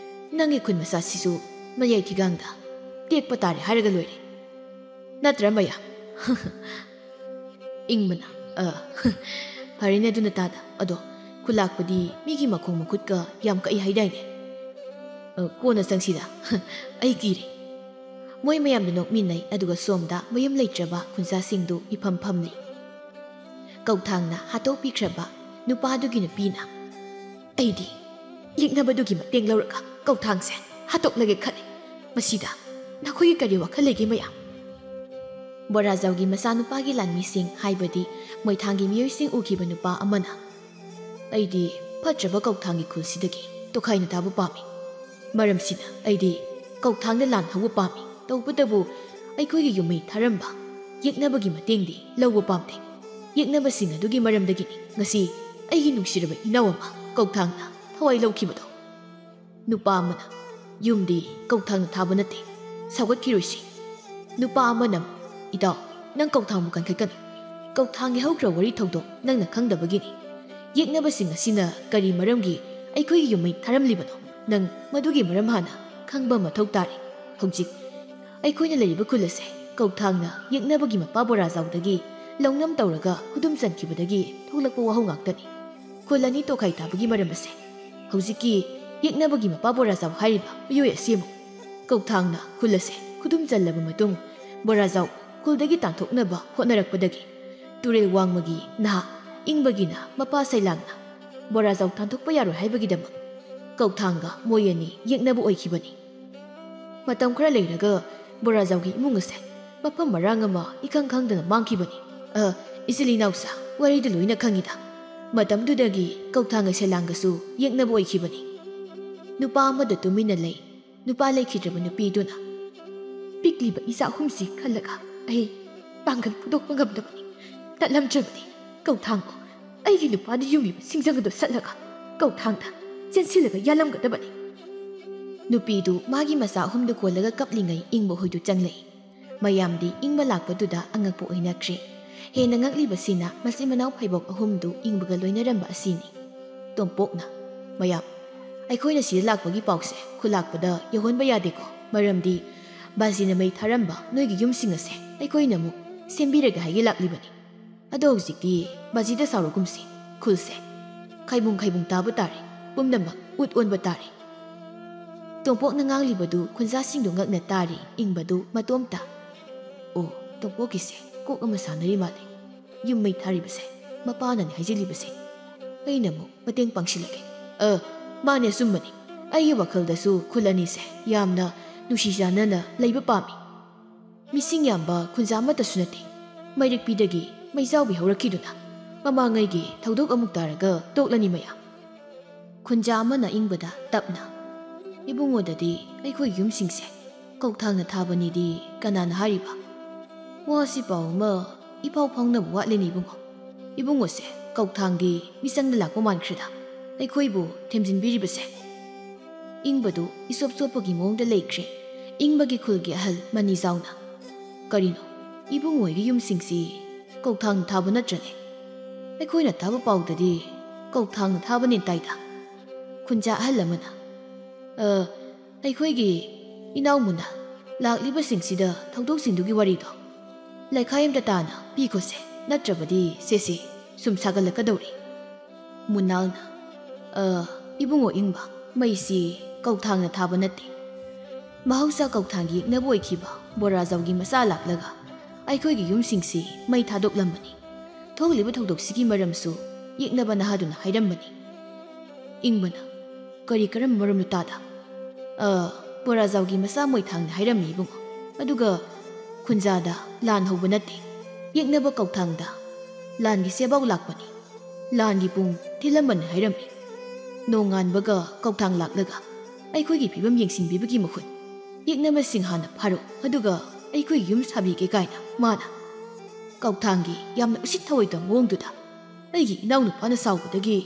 ꯅꯪꯒꯤ ꯈꯨꯟ ꯃꯆꯥꯁꯤꯁꯨ ꯃꯌꯥꯏ ꯊꯤꯒꯥꯡꯗ ꯇꯦꯛꯄ ꯇꯥꯔꯦ ꯍꯥꯏꯔꯒ ꯂꯣꯏꯔꯦ꯫ ꯅꯠꯇ꯭ꯔꯥ ꯃꯌꯥ?" ꯏꯪꯕꯅ, "ꯑ, ꯐꯔꯦꯅꯦ ꯑꯗꯨꯅ ꯇꯥꯗ꯫ ꯑꯗꯣ ꯈꯨꯂꯥꯛꯄꯗꯤ ꯃꯤꯒꯤ ꯃꯈꯣꯡ ꯃꯈꯨꯠꯀ ꯌꯥꯝ ꯀꯛꯏ ꯍꯥꯏꯗꯥꯏꯅꯦ?" "ꯑ, ꯀꯣꯟꯅ ꯆꯪꯁꯤꯗ꯫ ꯑꯩ ꯀꯤꯔꯦ꯫" ꯃꯣꯏ ꯃꯌꯥꯝꯗꯨ ꯅꯣꯛꯃꯤꯟꯅꯩ, ꯑꯗꯨꯒ ꯁꯣꯝꯗ ꯃꯌꯨꯝ ꯂꯩꯇ꯭ꯔꯕ ꯈꯨꯟꯖꯥꯁꯤꯡꯗꯨ ꯏꯐꯝ ꯐꯝꯂꯤ꯫ ꯀꯧꯊꯥꯡꯅ ꯍꯥꯠꯇꯣꯛꯄꯤꯈ꯭ꯔꯕ ꯅꯨꯄꯥꯗꯨꯒꯤ ꯅꯨꯄꯤꯅ, "ꯑꯩꯗꯤ ꯌꯦꯛꯅꯕꯗꯨꯒꯤ ꯃꯇꯦꯡ ꯂꯧꯔꯒ ꯀꯧꯊꯥꯡꯁꯦ ꯍꯥꯠꯇꯣꯛꯂꯒꯦ ꯈꯜꯂꯤ꯫ ꯃꯁꯤꯗ ꯅꯈꯣꯏꯒꯤ ꯀꯔꯤ ꯋꯥꯈꯜ ꯂꯩꯒꯦ ꯃꯌꯥꯝ?" ꯕꯣꯔꯥꯖꯥꯎꯒꯤ ꯃꯆꯥꯅꯨꯄꯥꯒꯤ ꯂꯥꯟꯃꯤꯁꯤꯡ, ꯍꯥꯏꯕꯗꯤ ꯃꯣꯏꯊꯥꯡꯒꯤ ꯃꯤꯑꯣꯏꯁꯤꯡ ꯎꯈꯤꯕ ꯅꯨꯄꯥ ꯑꯃꯅ, "ꯑꯩꯗꯤ ꯐꯠꯇ꯭ꯔꯕ ꯀꯧꯊꯥꯡꯒꯤ ꯈꯨꯜꯁꯤꯗꯒꯤ ꯇꯣꯈꯥꯏꯅ ꯇꯥꯕ ꯄꯥꯝꯃꯤ꯫ ꯃꯔꯝꯁꯤꯅ ꯑꯩꯗꯤ ꯀꯧꯊꯥꯡꯗ ꯂꯥꯟ ꯍꯧꯕ ꯄꯥꯝꯃꯤ꯫ ꯇꯧꯕꯇꯕꯨ ꯑꯩꯈꯣꯏꯒꯤ ꯌꯨꯝꯃꯩ ꯊꯥꯔꯝꯕ ꯌꯦꯛꯅꯕꯒꯤ ꯃꯇꯦꯡꯗꯤ ꯂꯧꯕ ꯄꯥꯝꯗꯦ꯫ ꯌꯦꯛꯅꯕꯁꯤꯡ ꯑꯗꯨꯒꯤ ꯃꯔꯝꯗꯒꯤꯅꯤ ꯉꯁꯤ ꯑꯩꯒꯤ ꯅꯨꯡꯁꯤꯔꯕ ꯏꯅꯥꯎ ꯑꯃ ꯀꯧꯊꯥꯡꯅ ꯊꯋꯥꯏ ꯂꯧꯈꯤꯕꯗꯣ꯫" ꯅꯨꯄꯥ ꯑꯃꯅ, "ꯌꯨꯝꯗꯤ ꯀꯧꯊꯥꯡꯅ ꯊꯥꯕ ꯅꯠꯇꯦ, ꯁꯧꯒꯠꯈꯤꯔꯣꯏꯁꯤ꯫" ꯅꯨꯄꯥ ꯑꯃꯅ ꯑꯃꯨꯛ, "ꯏꯇꯥꯎ, ꯅꯪ ꯀꯧꯊꯥꯡꯕꯨ ꯀꯟꯈꯠꯀꯅꯨ꯫ ꯀꯧꯊꯥꯡꯒꯤ ꯍꯧꯈ꯭ꯔ ꯋꯥꯔꯤ ꯊꯧꯗꯣꯛ ꯅꯪꯅ ꯈꯪꯗꯕꯒꯤꯅꯤ꯫ ꯌꯦꯛꯅꯕꯁꯤꯡ ꯑꯁꯤꯅ ꯀꯔꯤ ꯃꯔꯝꯒꯤ ꯑꯩꯈꯣꯏꯒꯤ ꯌꯨꯝꯃꯩ ꯊꯥꯔꯝꯂꯤꯕꯅꯣ? ꯅꯪ ꯃꯗꯨꯒꯤ ꯃꯔꯝ ꯍꯥꯟꯅ ꯈꯪꯕ ꯃꯊꯧ ꯇꯥꯔꯦ꯫ ꯍꯧꯖꯤꯛ ꯑꯩꯈꯣꯏꯅ ꯂꯩꯔꯤꯕ ꯈꯨꯜ ꯑꯁꯦ ꯀꯧꯊꯥꯡꯅ ꯌꯦꯛꯅꯕꯒꯤ ꯃꯄꯥ ꯕꯣꯔꯥꯖꯥꯎꯗꯒꯤ ꯂꯧꯅꯝ ꯇꯧꯔꯒ ꯈꯨꯗꯨꯝ ꯆꯟꯈꯤꯕꯗꯒꯤ ꯊꯣꯛꯂꯛꯄ ꯋꯥꯍꯧ ꯉꯥꯛꯇꯅꯤ꯫ ꯈꯨꯜ ꯑꯅꯤ ꯇꯣꯈꯥꯏ ꯇꯥꯕꯒꯤ ꯃꯔꯝ ꯑꯁꯦ ꯍꯧꯖꯤꯛꯀꯤ ꯌꯦꯛꯅꯕꯒꯤ ꯃꯄꯥ ꯕꯣꯔꯥꯖꯥꯎ ꯍꯥꯏꯔꯤꯕ ꯃꯤꯑꯣꯏ ꯑꯁꯤ ꯑꯃꯨꯛ ꯀꯧꯊꯥꯡꯅ ꯈꯨꯜ ꯑꯁꯦ ꯈꯨꯗꯨꯝ ꯆꯜꯂꯕ ꯃꯇꯨꯡ ꯕꯣꯔꯥꯖꯥꯎ ꯈꯨꯜꯗꯒꯤ ꯇꯥꯟꯊꯣꯛꯅꯕ ꯍꯣꯠꯅꯔꯛꯄꯗꯒꯤ ꯇꯨꯔꯦꯜ ꯋꯥꯡꯃꯒꯤ ꯅꯍꯥ ꯏꯪꯕꯒꯤꯅ ꯃꯄꯥ ꯁꯩꯂꯥꯡꯅ ꯕꯣꯔꯥꯖꯥꯎ ꯇꯥꯟꯊꯣꯛꯄ ꯌꯥꯔꯣꯏ ꯍꯥꯏꯕꯒꯤꯗꯃꯛ ꯀꯧꯊꯥꯡꯒ ꯃꯣꯏ ꯑꯅꯤ ꯌꯦꯛꯅꯕ ꯑꯣꯏꯈꯤꯕꯅꯤ꯫ ꯃꯇꯝ ꯈꯔ ꯂꯩꯔꯒ ꯕꯣꯔꯥꯖꯥꯎꯒꯤ ꯏꯃꯨꯡ ꯑꯁꯦ ꯃꯐꯝ ꯃꯔꯥꯡ ꯑꯃ ꯏꯈꯪ ꯈꯪꯗꯅ ꯃꯥꯡꯈꯤꯕꯅꯤ꯫ ꯑ, ꯏꯆꯤꯜ ꯏꯅꯥꯎꯁꯥ, ꯋꯥꯔꯤꯗ ꯂꯣꯏꯅ ꯈꯪꯉꯤꯗ꯫ ꯃꯇꯝꯗꯨꯗꯒꯤ ꯀꯧꯊꯥꯡꯒ ꯁꯩꯂꯥꯡꯒꯁꯨ ꯌꯦꯛꯅꯕ ꯑꯣꯏꯈꯤꯕꯅꯤ꯫ ꯅꯨꯄꯥ ꯑꯃꯗ ꯇꯨꯃꯤꯟꯅ ꯂꯩ꯫ ꯅꯨꯄꯥ ꯂꯩꯈꯤꯗ꯭ꯔꯕ ꯅꯨꯄꯤꯗꯨꯅ, "ꯄꯤꯛꯂꯤꯕ ꯏꯆꯥ ꯑꯍꯨꯝꯁꯤ ꯈꯜꯂꯒ ꯑꯩ ꯄꯥꯡꯒꯜ ꯐꯨꯗꯣꯛꯄ ꯉꯝꯗꯕꯅꯤ꯫ ꯇꯠꯂꯝꯗ꯭ꯔꯕꯗꯤ ꯀꯧꯊꯥꯡꯕꯨ ꯑꯩꯒꯤ ꯅꯨꯄꯥꯅ ꯌꯨꯡꯂꯤꯕ ꯁꯤꯡꯖꯪ ꯑꯗꯨ ꯁꯠꯂꯒ ꯀꯧꯊꯥꯡꯗ ꯆꯦꯟꯁꯤꯜꯂꯒ ꯌꯥꯜꯂꯝꯒꯗꯕꯅꯤ꯫" ꯅꯨꯄꯤꯗꯨ ꯃꯥꯒꯤ ꯃꯆꯥ ꯑꯍꯨꯝꯗꯨ ꯀꯣꯜꯂꯒ ꯀꯞꯂꯤꯉꯩ ꯏꯪꯕ ꯍꯣꯏꯗꯨ ꯆꯪꯂꯛꯏ꯫ ꯃꯌꯥꯝꯗꯤ ꯏꯪꯕ ꯂꯥꯛꯄꯗꯨꯗ ꯑꯉꯛꯄ ꯑꯣꯏꯅꯈ꯭ꯔꯦ꯫ ꯍꯦꯟꯅ ꯉꯛꯂꯤꯕꯁꯤꯅ ꯃꯆꯤꯟ ꯃꯅꯥꯎ ꯐꯩꯕꯣꯛ ꯑꯍꯨꯝꯗꯨ ꯏꯪꯕꯒ ꯂꯣꯏꯅꯔꯝꯕ ꯑꯁꯤꯅꯤ꯫ ꯇꯣꯝꯄꯣꯛꯅ, "ꯃꯌꯥꯝ, ꯑꯩꯈꯣꯏꯅ ꯁꯤꯗ ꯂꯥꯛꯄꯒꯤ ꯄꯥꯎꯁꯦ ꯈꯨꯂꯥꯛꯄꯗ ꯌꯧꯍꯟꯕ ꯌꯥꯗꯦꯀꯣ, ꯃꯔꯝꯗꯤ ꯕꯥꯖꯤꯅ ꯃꯩ ꯊꯥꯔꯝꯕ ꯅꯣꯏꯒꯤ ꯌꯨꯝꯁꯤꯡ ꯑꯁꯦ ꯑꯩꯈꯣꯏꯅ ꯑꯃꯨꯛ ꯁꯦꯝꯕꯤꯔꯒꯦ ꯍꯥꯏꯒꯦ ꯂꯥꯛꯂꯤꯕꯅꯤ꯫ ꯑꯗꯣ ꯍꯧꯖꯤꯛꯇꯤ ꯕꯥꯖꯤꯗ ꯁꯥꯎꯔꯒꯨꯝꯁꯤ, ꯈꯨꯜꯁꯦ ꯈꯥꯏꯕꯨꯡ ꯈꯥꯏꯕꯨꯡ ꯇꯥꯕ ꯇꯥꯔꯦ, ꯄꯨꯝꯅꯃꯛ ꯎꯠ ꯑꯣꯟꯕ ꯇꯥꯔꯦ꯫" ꯇꯣꯝꯄꯣꯛꯅ ꯉꯥꯡꯂꯤꯕꯗꯨ ꯈꯨꯟꯖꯥꯁꯤꯡꯗꯨ ꯉꯛꯅ ꯇꯥꯔꯤ, ꯏꯪꯕꯗꯨ ꯃꯇꯣꯝꯇ꯫ ꯑꯣ, ꯇꯣꯝꯄꯣꯛꯀꯤꯁꯦ ꯀꯣꯛ ꯑꯃ ꯁꯥꯟꯅꯔꯤ ꯃꯥꯜꯂꯦ꯫ ꯌꯨꯝ ꯃꯩ ꯊꯥꯔꯤꯕꯁꯦ ꯃꯄꯥꯅꯅꯤ ꯍꯥꯏꯖꯤꯜꯂꯤꯕꯁꯦ꯫ ꯑꯩꯅ ꯑꯃꯨꯛ ꯃꯇꯦꯡ ꯄꯥꯡꯁꯤꯜꯂꯒꯦ꯫ ꯑ, ꯃꯥꯅꯦ, ꯑꯆꯨꯝꯕꯅꯤ꯫ ꯑꯩꯒꯤ ꯋꯥꯈꯜꯗꯁꯨ ꯈꯨꯜ ꯑꯅꯤꯁꯦ ꯌꯥꯝꯅ ꯅꯨꯡꯁꯤ ꯆꯥꯟꯅꯅ ꯂꯩꯕ ꯄꯥꯝꯃꯤ꯫ ꯃꯤꯁꯤꯡ ꯌꯥꯝꯕ ꯈꯨꯟꯖꯥ ꯑꯃꯠꯇꯁꯨ ꯅꯠꯇꯦ꯫ ꯃꯩꯔꯛꯄꯤꯗꯒꯤ ꯃꯩꯖꯥꯎꯕꯤ ꯍꯧꯔꯛꯈꯤꯗꯨꯅ ꯃꯃꯥꯡꯉꯩꯒꯤ ꯊꯧꯗꯣꯛ ꯑꯃꯨꯛ ꯇꯥꯔꯒ ꯇꯣꯛꯂꯅꯤ ꯃꯌꯥꯝ꯫ ꯈꯨꯟꯖꯥ ꯑꯃꯅ ꯏꯪꯕꯗ ꯇꯞꯅ, "ꯏꯕꯨꯡꯉꯣꯗꯗꯤ ꯑꯩꯈꯣꯏ ꯌꯨꯝꯁꯤꯡꯁꯦ ꯀꯧꯊꯥꯡꯅ ꯊꯥꯕꯅꯤꯗꯤ ꯀꯅꯥꯅ ꯍꯥꯏꯔꯤꯕ? ꯋꯥꯁꯤ ꯄꯥꯎ ꯑꯃ ꯏꯐꯥꯎ ꯐꯥꯎꯅꯕ ꯋꯥꯠꯂꯤꯅꯦ ꯏꯕꯨꯡꯉꯣ꯫ ꯏꯕꯨꯡꯉꯣꯁꯦ ꯀꯧꯊꯥꯡꯒꯤ ꯃꯤꯆꯪꯗ ꯂꯥꯛꯄ ꯃꯥꯟꯈ꯭ꯔꯦꯗ, ꯑꯩꯈꯣꯏꯕꯨ ꯊꯦꯝꯖꯤꯟꯕꯤꯔꯤꯕꯁꯦ꯫" ꯏꯪꯕꯗꯨ ꯏꯆꯣꯞ ꯆꯣꯞꯄꯒꯤ ꯃꯑꯣꯡꯗ ꯂꯩꯈ꯭ꯔꯦ꯫ ꯏꯪꯕꯒꯤ ꯈꯨꯜꯒꯤ ꯑꯍꯜ ꯃꯅꯤꯖꯥꯎꯅ, "ꯀꯔꯤꯅꯣ, ꯏꯕꯨꯡꯉꯣ ꯍꯣꯏꯒꯤ ꯌꯨꯝꯁꯤꯡꯁꯤ ꯀꯧꯊꯥꯡꯅ ꯊꯥꯕ ꯅꯠꯇ꯭ꯔꯅꯦ? ꯑꯩꯈꯣꯏꯅ ꯇꯥꯕ ꯄꯥꯎꯗꯗꯤ ꯀꯧꯊꯥꯡꯅ ꯊꯥꯕꯅꯦ ꯇꯥꯏꯗ꯫" ꯈꯨꯟꯖꯥ ꯑꯍꯜ ꯑꯃꯅ, "ꯑ, ꯑꯩꯈꯣꯏꯒꯤ ꯏꯅꯥꯎ ꯃꯨꯅꯥ, ꯂꯥꯛꯂꯤꯕꯁꯤꯡꯁꯤꯗ ꯊꯧꯗꯣꯛꯁꯤꯡꯗꯨꯒꯤ ꯋꯥꯔꯤꯗꯣ ꯂꯩꯈꯥꯏ ꯑꯃꯗ ꯇꯥꯅ ꯄꯤꯈꯣꯁꯦ, ꯅꯠꯇ꯭ꯔꯕꯗꯤ ꯁꯦꯁꯦ ꯁꯨꯝ ꯁꯥꯒꯠꯂꯛꯀꯗꯧꯔꯤ꯫ ꯃꯨꯅꯥꯜꯅ, "ꯑ, ꯏꯕꯨꯡꯉꯣ ꯏꯪꯕ, ꯃꯩꯁꯤ ꯀꯧꯊꯥꯡꯅ ꯊꯥꯕ ꯅꯠꯇꯦ꯫ ꯃꯍꯧꯁꯥ ꯀꯧꯊꯥꯡꯒꯤ ꯌꯦꯛꯅꯕ ꯑꯣꯏꯈꯤꯕ ꯕꯣꯔꯥꯖꯥꯎꯒꯤ ꯃꯆꯥ ꯂꯥꯛꯂꯒ ꯑꯩꯈꯣꯏꯒꯤ ꯌꯨꯝꯁꯤꯡꯁꯤ ꯃꯩ ꯊꯥꯗꯣꯛꯂꯝꯕꯅꯤ꯫ ꯊꯣꯛꯂꯤꯕ ꯊꯧꯗꯣꯛꯁꯤꯒꯤ ꯃꯔꯝꯁꯨ ꯌꯦꯛꯅꯕ ꯅꯍꯥꯗꯨꯅ ꯍꯥꯏꯔꯝꯕꯅꯤ꯫" ꯏꯪꯕꯅ, "ꯀꯔꯤ ꯀꯔꯝꯕ ꯃꯔꯝꯅꯣ ꯇꯥꯗ?" "ꯑ, ꯕꯣꯔꯥꯖꯥꯎꯒꯤ ꯃꯆꯥ ꯃꯣꯏꯊꯥꯡꯅ ꯍꯥꯏꯔꯝꯃꯤ ꯏꯕꯨꯡꯉꯣ꯫ ꯑꯗꯨꯒ ꯈꯨꯟꯖꯥꯗ ꯂꯥꯟ ꯍꯧꯕ ꯅꯠꯇꯦ꯫ ꯌꯦꯛꯅꯕ ꯀꯧꯊꯥꯡꯗ ꯂꯥꯟꯒꯤ ꯆꯦꯕꯥꯎ ꯂꯥꯛꯄꯅꯤ꯫ ꯂꯥꯟꯒꯤ ꯄꯨꯡ ꯊꯤꯜꯂꯝꯕꯅ ꯍꯥꯏꯔꯝꯃꯤ꯫ ꯅꯣꯡꯉꯥꯟꯕꯒ ꯀꯧꯊꯥꯡ ꯂꯥꯛꯂꯒ ꯑꯩꯈꯣꯏꯒꯤ ꯐꯤꯕꯝ ꯌꯦꯡꯁꯤꯟꯕꯤꯕꯒꯤ ꯃꯍꯨꯠ ꯌꯦꯛꯅꯕꯁꯤꯡ ꯍꯥꯟꯅ ꯐꯥꯔꯣ, ꯑꯗꯨꯒ ꯑꯩꯈꯣꯏꯒꯤ ꯌꯨꯝ ꯁꯥꯕꯤꯒꯦ ꯀꯥꯏꯅ ꯃꯥꯅ ꯀꯧꯊꯥꯡꯒꯤ ꯌꯥꯝꯅ ꯎꯁꯤꯠ ꯊꯑꯣꯏꯗꯕ ꯃꯑꯣꯡꯗꯨꯗ ꯑꯩꯒꯤ ꯏꯅꯥꯎꯅꯨꯄꯥꯅ ꯁꯥꯎꯕꯗꯒꯤ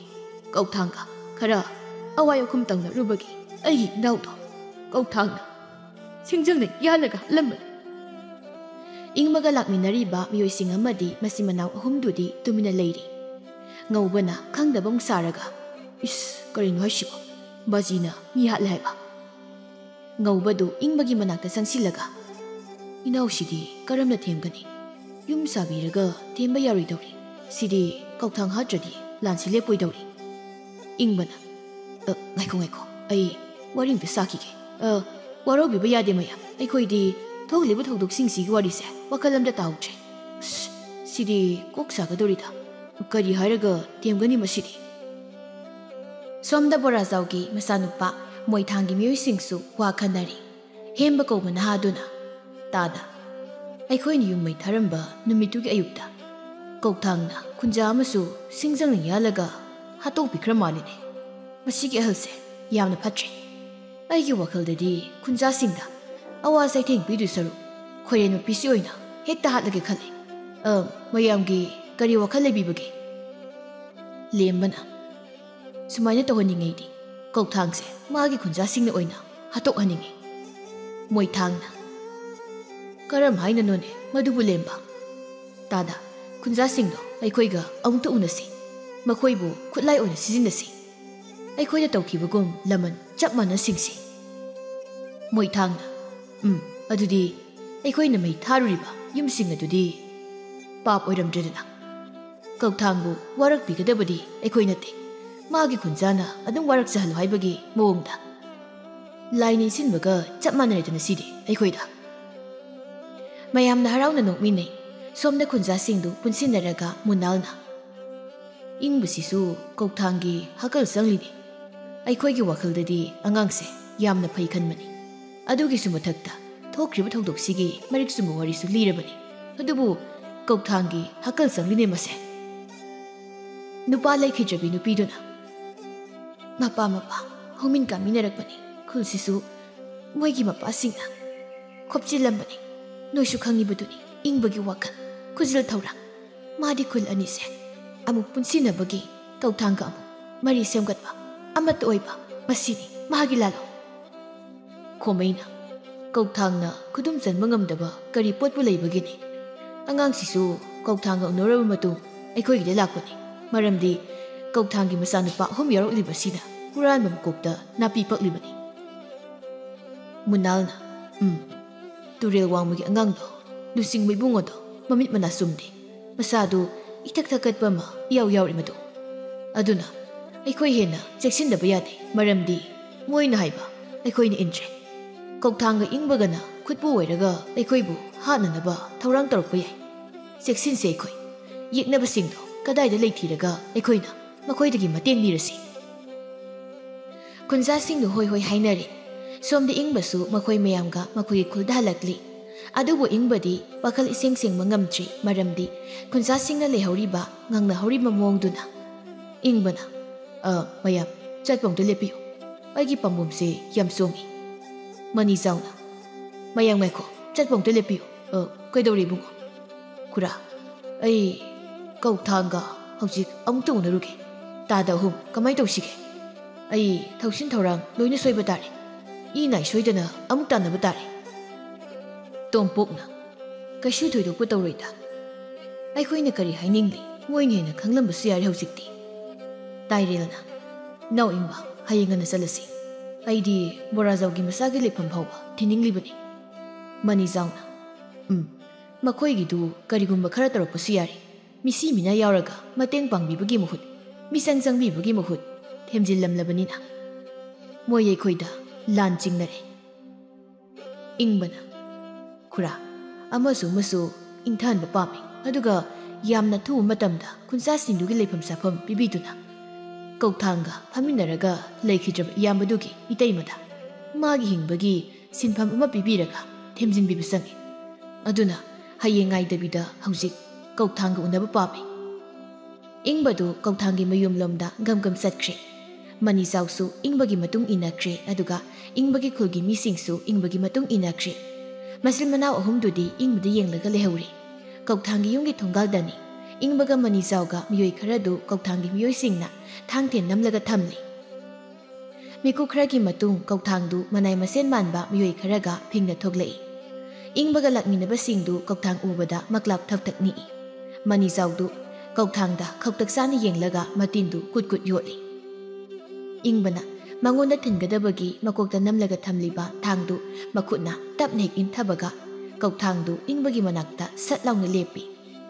ꯀꯧꯊꯥꯡꯒ ꯈꯔ ꯑꯋꯥꯏ ꯑꯈꯨꯝ ꯇꯧꯅꯔꯨꯕꯒꯤ ꯑꯩꯒꯤ ꯏꯅꯥꯎꯗꯣ ꯀꯧꯊꯥꯡꯅ ꯁꯤꯡꯖꯪꯅ ꯌꯥꯜꯂꯒ ꯍꯥꯠꯂꯝꯕꯅꯤ꯫" ꯏꯪꯕꯒ ꯂꯥꯛꯃꯤꯟꯅꯔꯤꯕ ꯃꯤꯑꯣꯏꯁꯤꯡ ꯑꯃꯗꯤ ꯃꯆꯤꯟ ꯃꯅꯥꯎ ꯑꯍꯨꯝꯗꯨꯗꯤ ꯇꯨꯃꯤꯟꯅ ꯂꯩꯔꯤ꯫ ꯉꯧꯕꯅ ꯈꯪꯗꯕ ꯑꯃꯨꯛ ꯁꯥꯔꯒ, "ꯏꯁ, ꯀꯔꯤꯅꯣ ꯍꯥꯏꯁꯤꯕꯣ? ꯕꯥꯖꯤꯅ ꯃꯤ ꯍꯥꯠꯂꯦ ꯍꯥꯏꯕ?" ꯉꯧꯕꯗꯨ ꯏꯪꯕꯒꯤ ꯃꯅꯥꯛꯇ ꯆꯪꯁꯤꯜꯂꯒ, "ꯏꯅꯥꯎꯁꯤꯗꯤ ꯀꯔꯝꯅ ꯊꯦꯝꯒꯅꯤ? ꯌꯨꯝ ꯁꯥꯕꯤꯔꯒ ꯊꯦꯝꯕ ꯌꯥꯔꯣꯏꯗꯧꯔꯤ꯫ ꯁꯤꯗꯤ ꯀꯧꯊꯥꯡ ꯍꯥꯠꯇ꯭ꯔꯗꯤ ꯂꯥꯟꯁꯤ ꯂꯦꯞꯄꯣꯏꯗꯧꯔꯤ꯫" ꯏꯪꯕꯅ, "ꯑ, ꯉꯥꯏꯈꯣ, ꯉꯥꯏꯈꯣ, ꯑꯩ ꯋꯥꯔꯤ ꯑꯝꯇ ꯁꯥꯈꯤꯒꯦ꯫ ꯑ, ꯋꯥꯔꯧꯕꯤꯕ ꯌꯥꯗꯦ ꯃꯌꯥꯝ, ꯑꯩꯈꯣꯏꯗꯤ ꯊꯣꯛꯂꯤꯕ ꯊꯧꯗꯣꯛꯁꯤꯡꯁꯤꯒꯤ ꯋꯥꯔꯤꯁꯦ ꯋꯥꯈꯜ ꯑꯝꯇ ꯇꯥꯍꯧꯗ꯭ꯔꯦ꯫ ꯑꯁ, ꯁꯤꯗꯤ ꯀꯣꯛ ꯁꯥꯒꯗꯧꯔꯤꯗ꯫ ꯀꯔꯤ ꯍꯥꯏꯔꯒ ꯊꯦꯝꯒꯅꯤ ꯃꯁꯤꯗꯤ?" ꯁꯣꯝꯗ ꯕꯣꯔꯥꯖꯥꯎꯒꯤ ꯃꯆꯥꯅꯨꯄꯥ ꯃꯣꯏꯊꯥꯡꯒꯤ ꯃꯤꯑꯣꯏꯁꯤꯡꯁꯨ ꯋꯥ ꯈꯟꯅꯔꯤ꯫ ꯍꯦꯝꯕ ꯀꯧꯕ ꯅꯍꯥꯗꯨꯅ, "ꯇꯥꯗ, ꯑꯩꯈꯣꯏꯅ ꯌꯨꯝ ꯃꯩ ꯊꯥꯔꯝꯕ ꯅꯨꯃꯤꯠꯇꯨꯒꯤ ꯑꯌꯨꯛꯇ ꯀꯧꯊꯥꯡꯅ ꯈꯨꯟꯖꯥ ꯑꯃꯁꯨ ꯁꯤꯡꯖꯪꯅ ꯌꯥꯜꯂꯒ ꯍꯥꯠꯇꯣꯛꯄꯤꯈ꯭ꯔ ꯃꯥꯜꯂꯤꯅꯦ꯫ ꯃꯁꯤꯒꯤ ꯑꯍꯜꯁꯦ ꯌꯥꯝꯅ ꯐꯠꯇ꯭ꯔꯦ꯫ ꯑꯩꯒꯤ ꯋꯥꯈꯜꯗꯗꯤ ꯈꯨꯟꯖꯥꯁꯤꯡꯗ ꯑꯋꯥ ꯆꯩꯊꯦꯡ ꯄꯤꯗꯣꯏ ꯁꯔꯨꯛ ꯈꯣꯏꯔꯦꯟ ꯃꯄꯤꯁꯤ ꯑꯣꯏꯅ ꯍꯦꯛꯇ ꯍꯥꯠꯂꯒꯦ ꯈꯜꯂꯦ꯫ ꯑ, ꯃꯌꯥꯝꯒꯤ ꯀꯔꯤ ꯋꯥꯈꯜ ꯂꯩꯕꯤꯕꯒꯦ?" ꯂꯦꯝꯕꯅ, "ꯁꯨꯃꯥꯏꯅ ꯇꯧꯍꯟꯅꯤꯡꯉꯩꯗꯤ ꯀꯧꯊꯥꯡꯁꯦ ꯃꯥꯒꯤ ꯈꯨꯟꯖꯥꯁꯤꯡꯅ ꯑꯣꯏꯅ ꯍꯥꯠꯇꯣꯛꯍꯟꯅꯤꯡꯉꯤ꯫" ꯃꯣꯏꯊꯥꯡꯅ, "ꯀꯔꯝ ꯍꯥꯏꯅꯅꯣꯅꯦ ꯃꯗꯨꯕꯨ ꯂꯦꯝꯕ? ꯇꯥꯗ, ꯈꯨꯟꯖꯥꯁꯤꯡꯗꯣ ꯑꯩꯈꯣꯏꯒ ꯑꯃꯨꯛꯇ ꯎꯅꯁꯤ꯫ ꯃꯈꯣꯏꯕꯨ ꯈꯨꯠꯂꯥꯏ ꯑꯣꯏꯅ ꯁꯤꯖꯤꯟꯅꯁꯤ꯫ ꯑꯩꯈꯣꯏꯅ ꯇꯧꯈꯤꯕꯒꯨꯝ ꯂꯃꯟ ꯆꯞ ꯃꯥꯟꯅꯁꯤꯡꯁꯤ꯫" ꯃꯣꯏꯊꯥꯡꯅ, "ꯎꯝ, ꯑꯗꯨꯗꯤ ꯑꯩꯈꯣꯏꯅ ꯃꯩ ꯊꯥꯔꯨꯔꯤꯕ ꯌꯨꯝꯁꯤꯡ ꯑꯗꯨꯗꯤ ꯄꯥꯞ ꯑꯣꯏꯔꯝꯗ꯭ꯔꯦꯗꯅ? ꯀꯧꯊꯥꯡꯕꯨ ꯋꯥꯔꯛꯄꯤꯒꯗꯕꯗꯤ ꯑꯩꯈꯣꯏ ꯅꯠꯇꯦ꯫ ꯃꯥꯒꯤ ꯈꯨꯟꯖꯥꯅ ꯑꯗꯨꯝ ꯋꯥꯔꯛꯆꯍꯜꯂꯨ ꯍꯥꯏꯕꯒꯤ ꯃꯑꯣꯡꯗ꯫ ꯂꯥꯏ ꯅꯤꯡꯁꯤꯟꯕꯒ ꯆꯞ ꯃꯥꯟꯅꯔꯦꯗꯅ ꯁꯤꯗꯤ ꯑꯩꯈꯣꯏꯗ꯫ ꯃꯌꯥꯝꯅ ꯍꯔꯥꯎꯅ ꯅꯣꯛꯃꯤꯟꯅꯩ꯫ ꯁꯣꯝꯗ ꯈꯨꯟꯖꯥꯁꯤꯡꯗꯨ ꯄꯨꯟꯁꯤꯟꯅꯔꯒ ꯃꯨꯅꯥꯜꯅ, "ꯏꯪꯕꯁꯤꯁꯨ ꯀꯧꯊꯥꯡꯒꯤ ꯍꯀꯜ ꯆꯪꯂꯤꯅꯤ꯫ ꯑꯩꯈꯣꯏꯒꯤ ꯋꯥꯈꯜꯗꯗꯤ ꯑꯉꯥꯡꯁꯦ ꯌꯥꯝꯅ ꯐꯩ ꯈꯟꯕꯅꯤ꯫ ꯑꯗꯨꯒꯤꯁꯨ ꯃꯊꯛꯇ ꯊꯣꯛꯈ꯭ꯔꯤꯕ ꯊꯧꯗꯣꯛꯁꯤꯒꯤ ꯃꯔꯤꯛ ꯆꯨꯝꯕ ꯋꯥꯔꯤꯁꯨ ꯂꯤꯔꯕꯅꯤ꯫ ꯑꯗꯨꯕꯨ ꯀꯧꯊꯥꯡꯒꯤ ꯍꯀꯜ ꯆꯪꯂꯤꯅꯦ ꯃꯁꯦ꯫" ꯅꯨꯄꯥ ꯂꯩꯈꯤꯗ꯭ꯔꯕꯤ ꯅꯨꯄꯤꯗꯨꯅ, "ꯃꯄꯥ ꯃꯄꯥ ꯍꯧꯃꯤꯟ ꯀꯥꯃꯤꯟꯅꯔꯛꯄꯅꯤ꯫ ꯈꯨꯜꯁꯤꯁꯨ ꯃꯣꯏꯒꯤ ꯃꯄꯥꯁꯤꯡꯅ ꯈꯣꯞꯆꯤꯜꯂꯝꯕꯅꯤ꯫ ꯅꯣꯏꯁꯨ ꯈꯪꯉꯤꯕꯗꯨꯅꯤ, ꯏꯪꯕꯒꯤ ꯋꯥꯈꯜ, ꯈꯨꯖꯤꯜ ꯊꯧꯔꯥꯡ꯫ ꯃꯥꯗꯤ ꯈꯨꯜ ꯑꯅꯤꯁꯦ ꯑꯃꯨꯛ ꯄꯨꯟꯁꯤꯟꯅꯕꯒꯤ ꯀꯧꯊꯥꯡꯒ ꯑꯃꯨꯛ ꯃꯔꯤ ꯁꯦꯝꯒꯠꯄ, ꯑꯃꯠꯇ ꯑꯣꯏꯕ, ꯃꯁꯤꯅꯤ ꯃꯥꯒꯤ ꯂꯥꯂꯣꯡ꯫" ꯈꯣꯃꯩꯅ, "ꯀꯧꯊꯥꯡꯅ ꯈꯨꯗꯨꯝ ꯆꯟꯕ ꯉꯝꯗꯕ ꯀꯔꯤ ꯄꯣꯠꯄꯨ ꯂꯩꯕꯒꯦꯅꯦ? ꯑꯉꯥꯡꯁꯤꯁꯨ ꯀꯧꯊꯥꯡꯒ ꯎꯅꯔꯕ ꯃꯇꯨꯡ ꯑꯩꯈꯣꯏꯒꯤꯗ ꯂꯥꯛꯄꯅꯤ꯫ ꯃꯔꯝꯗꯤ ꯀꯧꯊꯥꯡꯒꯤ ꯃꯆꯥꯅꯨꯄꯥ ꯑꯍꯨꯝ ꯌꯥꯎꯔꯛꯂꯤꯕꯁꯤꯅ ꯍꯨꯔꯥꯟꯕ ꯃꯀꯣꯛꯇ ꯅꯥꯄꯤ ꯄꯛꯂꯤꯕꯅꯤ꯫" ꯃꯨꯅꯥꯜꯅ, "ꯎꯝ, ꯇꯨꯔꯦꯜ ꯋꯥꯡꯃꯒꯤ ꯑꯉꯥꯡꯗꯣ, ꯂꯨꯆꯤꯡꯕ ꯏꯕꯨꯡꯉꯣꯗꯣ ꯃꯃꯤꯠ ꯃꯅꯥ ꯆꯨꯝꯗꯦ꯫ ꯃꯁꯥꯗꯨ ꯏꯊꯛ ꯊꯛꯀꯠꯄ ꯑꯃ ꯏꯌꯥꯎ ꯌꯥꯎꯔꯤ ꯃꯗꯨ꯫ ꯑꯗꯨꯅ ꯑꯩꯈꯣꯏ ꯍꯦꯟꯅ ꯆꯦꯛꯁꯤꯟꯗꯕ ꯌꯥꯗꯦ, ꯃꯔꯝꯗꯤ ꯃꯣꯏꯅ ꯍꯥꯏꯕ ꯑꯩꯈꯣꯏꯅ ꯏꯟꯗ꯭ꯔꯦ꯫ ꯀꯧꯊꯥꯡꯒ ꯏꯪꯕꯒꯅ ꯈꯨꯠꯄꯨ ꯑꯣꯏꯔꯒ ꯑꯩꯈꯣꯏꯕꯨ ꯍꯥꯠꯅꯅꯕ ꯊꯧꯔꯥꯡ ꯇꯧꯔꯛꯄ ꯌꯥꯏ꯫ ꯆꯦꯛꯁꯤꯟꯁꯦ ꯑꯩꯈꯣꯏ꯫ ꯌꯦꯛꯅꯕꯁꯤꯡꯗꯣ ꯀꯗꯥꯏꯗ ꯂꯩꯊꯤꯔꯒ ꯑꯩꯈꯣꯏꯅ ꯃꯈꯣꯏꯗꯒꯤ ꯃꯇꯦꯡ ꯅꯤꯔꯁꯤ꯫" ꯈꯨꯟꯖꯥꯁꯤꯡꯗꯨ ꯍꯣꯏ ꯍꯣꯏ ꯍꯥꯏꯅꯔꯦ꯫ ꯁꯣꯝꯗ ꯏꯪꯕꯁꯨ ꯃꯈꯣꯏ ꯃꯌꯥꯝꯒ ꯃꯈꯣꯏꯒꯤ ꯈꯨꯜꯗ ꯍꯜꯂꯛꯂꯤ꯫ ꯑꯗꯨꯕꯨ ꯏꯪꯕꯗꯤ ꯋꯥꯈꯜ ꯏꯁꯦꯡ ꯁꯦꯡꯕ ꯉꯝꯗ꯭ꯔꯤ, ꯃꯔꯝꯗꯤ ꯈꯨꯟꯖꯥꯁꯤꯡꯅ ꯂꯩꯍꯧꯔꯤꯕ ꯉꯪꯅꯍꯧꯔꯤꯕ ꯃꯑꯣꯡꯗꯨꯅ꯫ ꯏꯪꯕꯅ, "ꯑ, ꯃꯌꯥꯝ, ꯆꯠꯄ ꯑꯝꯇ ꯂꯦꯞꯄꯤꯌꯨ꯫ ꯑꯩꯒꯤ ꯄꯥꯝꯕꯣꯝꯁꯦ ꯌꯥꯝ ꯆꯣꯡꯉꯤ꯫" ꯃꯅꯤ ꯆꯥꯎꯅ, "ꯃꯌꯥꯝ ꯉꯥꯏꯈꯣ, ꯆꯠꯄ ꯑꯝꯇ ꯂꯦꯞꯄꯤꯌꯨ꯫" "ꯑ, ꯀꯩꯗꯧꯔꯦ ꯏꯕꯨꯡꯉꯣ?" "ꯈꯨꯔꯥ, ꯑꯩ ꯀꯧꯊꯥꯡꯒ ꯍꯧꯖꯤꯛ ꯑꯃꯨꯛꯇ ꯎꯅꯔꯨꯒꯦ꯫ ꯇꯥꯗ ꯑꯍꯨꯝ ꯀꯃꯥꯏꯅ ꯇꯧꯁꯤꯒꯦ? ꯑꯩ ꯊꯧꯁꯤꯟ ꯊꯧꯔꯥꯡ ꯂꯣꯏꯅ ꯁꯣꯏꯕ ꯇꯥꯔꯦ꯫ ꯏ ꯅꯥꯏ ꯁꯣꯏꯗꯅ ꯑꯃꯨꯛ ꯇꯥꯟꯅꯕ ꯇꯥꯔꯦ꯫" ꯇꯣꯝꯄꯣꯛꯅ, "ꯀꯩꯁꯨ ꯊꯣꯏꯗꯣꯛꯄ ꯇꯧꯔꯣꯏꯗ꯫ ꯑꯩꯈꯣꯏꯅ ꯀꯔꯤ ꯍꯥꯏꯅꯤꯡꯂꯤ ꯃꯣꯏꯅ ꯍꯦꯟꯅ ꯈꯪꯂꯝꯕꯁꯨ ꯌꯥꯔꯦ ꯍꯧꯖꯤꯛꯇꯤ꯫" ꯇꯥꯏꯔꯦꯜꯅ, "ꯅꯥꯎ ꯏꯪꯕ, ꯍꯌꯦꯡ ꯉꯟꯅ ꯆꯠꯂꯁꯤ꯫ ꯑꯩꯗꯤ ꯕꯣꯔꯥꯖꯥꯎꯒꯤ ꯃꯆꯥꯒꯤ ꯂꯩꯐꯝ ꯐꯥꯎꯕ ꯊꯤꯅꯤꯡꯂꯤꯕꯅꯤ꯫" ꯃꯅꯤꯖꯥꯎꯅ, "ꯎꯝ, ꯃꯈꯣꯏꯒꯤꯗꯨ ꯀꯔꯤꯒꯨꯝꯕ ꯈꯔ ꯇꯧꯔꯛꯄꯁꯨ ꯌꯥꯔꯤ꯫ ꯃꯤꯁꯤ ꯃꯤꯅꯥ ꯌꯥꯎꯔꯒ ꯃꯇꯦꯡ ꯄꯥꯡꯕꯤꯕꯒꯤ ꯃꯍꯨꯠ, ꯃꯤꯆꯪ ꯆꯪꯕꯤꯕꯒꯤ ꯃꯍꯨꯠ, ꯊꯦꯝꯖꯤꯜꯂꯝꯂꯕꯅꯤꯅ ꯃꯣꯏ ꯑꯩꯈꯣꯏꯗ ꯂꯥꯟ ꯆꯤꯡꯅꯔꯦ꯫" ꯏꯪꯕꯅ, "ꯈꯨꯔꯥ, ꯑꯃꯁꯨ ꯑꯃꯁꯨ ꯏꯪꯊꯍꯟꯕ ꯄꯥꯝꯃꯤ, ꯑꯗꯨꯒ ꯌꯥꯝꯅ ꯑꯊꯨꯕ ꯃꯇꯝꯗ ꯈꯨꯟꯁꯥꯁꯤꯡꯗꯨꯒꯤ ꯂꯩꯐꯝ ꯆꯥꯐꯝ ꯄꯤꯕꯤꯗꯨꯅ ꯀꯧꯊꯥꯡꯒ ꯐꯝꯃꯤꯟꯅꯔꯒ ꯂꯩꯈꯤꯗ꯭ꯔꯕ ꯏꯌꯥꯝꯕꯗꯨꯒꯤ ꯏꯇꯩꯃꯗ ꯃꯥꯒꯤ ꯍꯤꯡꯕꯒꯤ ꯁꯤꯟꯐꯝ ꯑꯃ ꯄꯤꯕꯤꯔꯒ ꯊꯦꯝꯖꯤꯟꯕꯤꯕ ꯆꯪꯏ꯫ ꯑꯗꯨꯅ ꯍꯌꯦꯡ ꯉꯥꯏꯗꯕꯤꯗ ꯍꯧꯖꯤꯛ ꯀꯧꯊꯥꯡꯒ ꯎꯅꯕ ꯄꯥꯝꯃꯤ꯫" ꯏꯪꯕꯗꯨ ꯀꯧꯊꯥꯡꯒꯤ ꯃꯌꯨꯝꯂꯣꯝꯗ ꯒꯝ ꯒꯝ ꯆꯠꯈ꯭ꯔꯦ꯫ ꯃꯅꯤꯆꯥꯎꯁꯨ ꯏꯪꯕꯒꯤ ꯃꯇꯨꯡ ꯏꯟꯅꯈ꯭ꯔꯦ, ꯑꯗꯨꯒ ꯏꯪꯕꯒꯤ ꯈꯨꯜꯒꯤ ꯃꯤꯁꯤꯡꯁꯨ ꯏꯪꯕꯒꯤ ꯃꯇꯨꯡ ꯏꯟꯅꯈ꯭ꯔꯦ꯫ ꯃꯆꯤꯟ ꯃꯅꯥꯎ ꯑꯍꯨꯝꯗꯨꯗꯤ ꯏꯪꯕꯗ ꯌꯦꯡꯂꯒ ꯂꯩꯍꯧꯔꯦ꯫ ꯀꯧꯊꯥꯡꯒꯤ ꯌꯨꯝꯒꯤ ꯊꯣꯡꯒꯥꯜꯗꯅꯤ ꯏꯪꯕꯒ ꯃꯅꯤꯆꯥꯎꯒ ꯃꯤꯑꯣꯏ ꯈꯔꯗꯨ ꯀꯧꯊꯥꯡꯒꯤ ꯃꯤꯑꯣꯏꯁꯤꯡꯅ ꯊꯥꯡ ꯊꯦꯟ ꯅꯝꯂꯒ ꯊꯝꯂꯤ꯫ ꯃꯤꯀꯨꯞ ꯈꯔꯒꯤ ꯃꯇꯨꯡ ꯀꯧꯊꯥꯡꯗꯨ ꯃꯅꯥꯏ ꯃꯁꯦꯟ ꯃꯥꯟꯕ ꯃꯤꯑꯣꯏ ꯈꯔꯒ ꯐꯤꯡꯅ ꯊꯣꯛꯂꯛꯏ꯫ ꯏꯪꯕꯒ ꯂꯥꯛꯃꯤꯟꯅꯕꯁꯤꯡꯗꯨ ꯀꯧꯊꯥꯡ ꯎꯕꯗ ꯃꯀ꯭ꯂꯥꯞ ꯊꯛ ꯊꯛ ꯅꯤꯛꯏ꯫ ꯃꯅꯤꯆꯥꯎꯗꯨ ꯀꯧꯊꯥꯡꯗ ꯈꯧꯇꯛ ꯆꯥꯅ ꯌꯦꯡꯂꯒ ꯃꯇꯤꯟꯗꯨ ꯀꯨꯠ ꯀꯨꯠ ꯌꯣꯠꯂꯤ꯫ ꯏꯪꯕꯅ ꯃꯉꯣꯟꯗ ꯊꯤꯟꯒꯗꯕꯒꯤ ꯃꯀꯣꯛꯇ ꯅꯝꯂꯒ ꯊꯝꯂꯤꯕ ꯊꯥꯡꯗꯨ ꯃꯈꯨꯠꯅ ꯇꯞꯅ ꯍꯦꯛ ꯏꯟꯊꯕꯒ ꯀꯧꯊꯥꯡꯗꯨ ꯏꯪꯕꯒꯤ ꯃꯅꯥꯛꯇ ꯁꯠ ꯂꯥꯎꯅ ꯂꯦꯞꯄꯤ꯫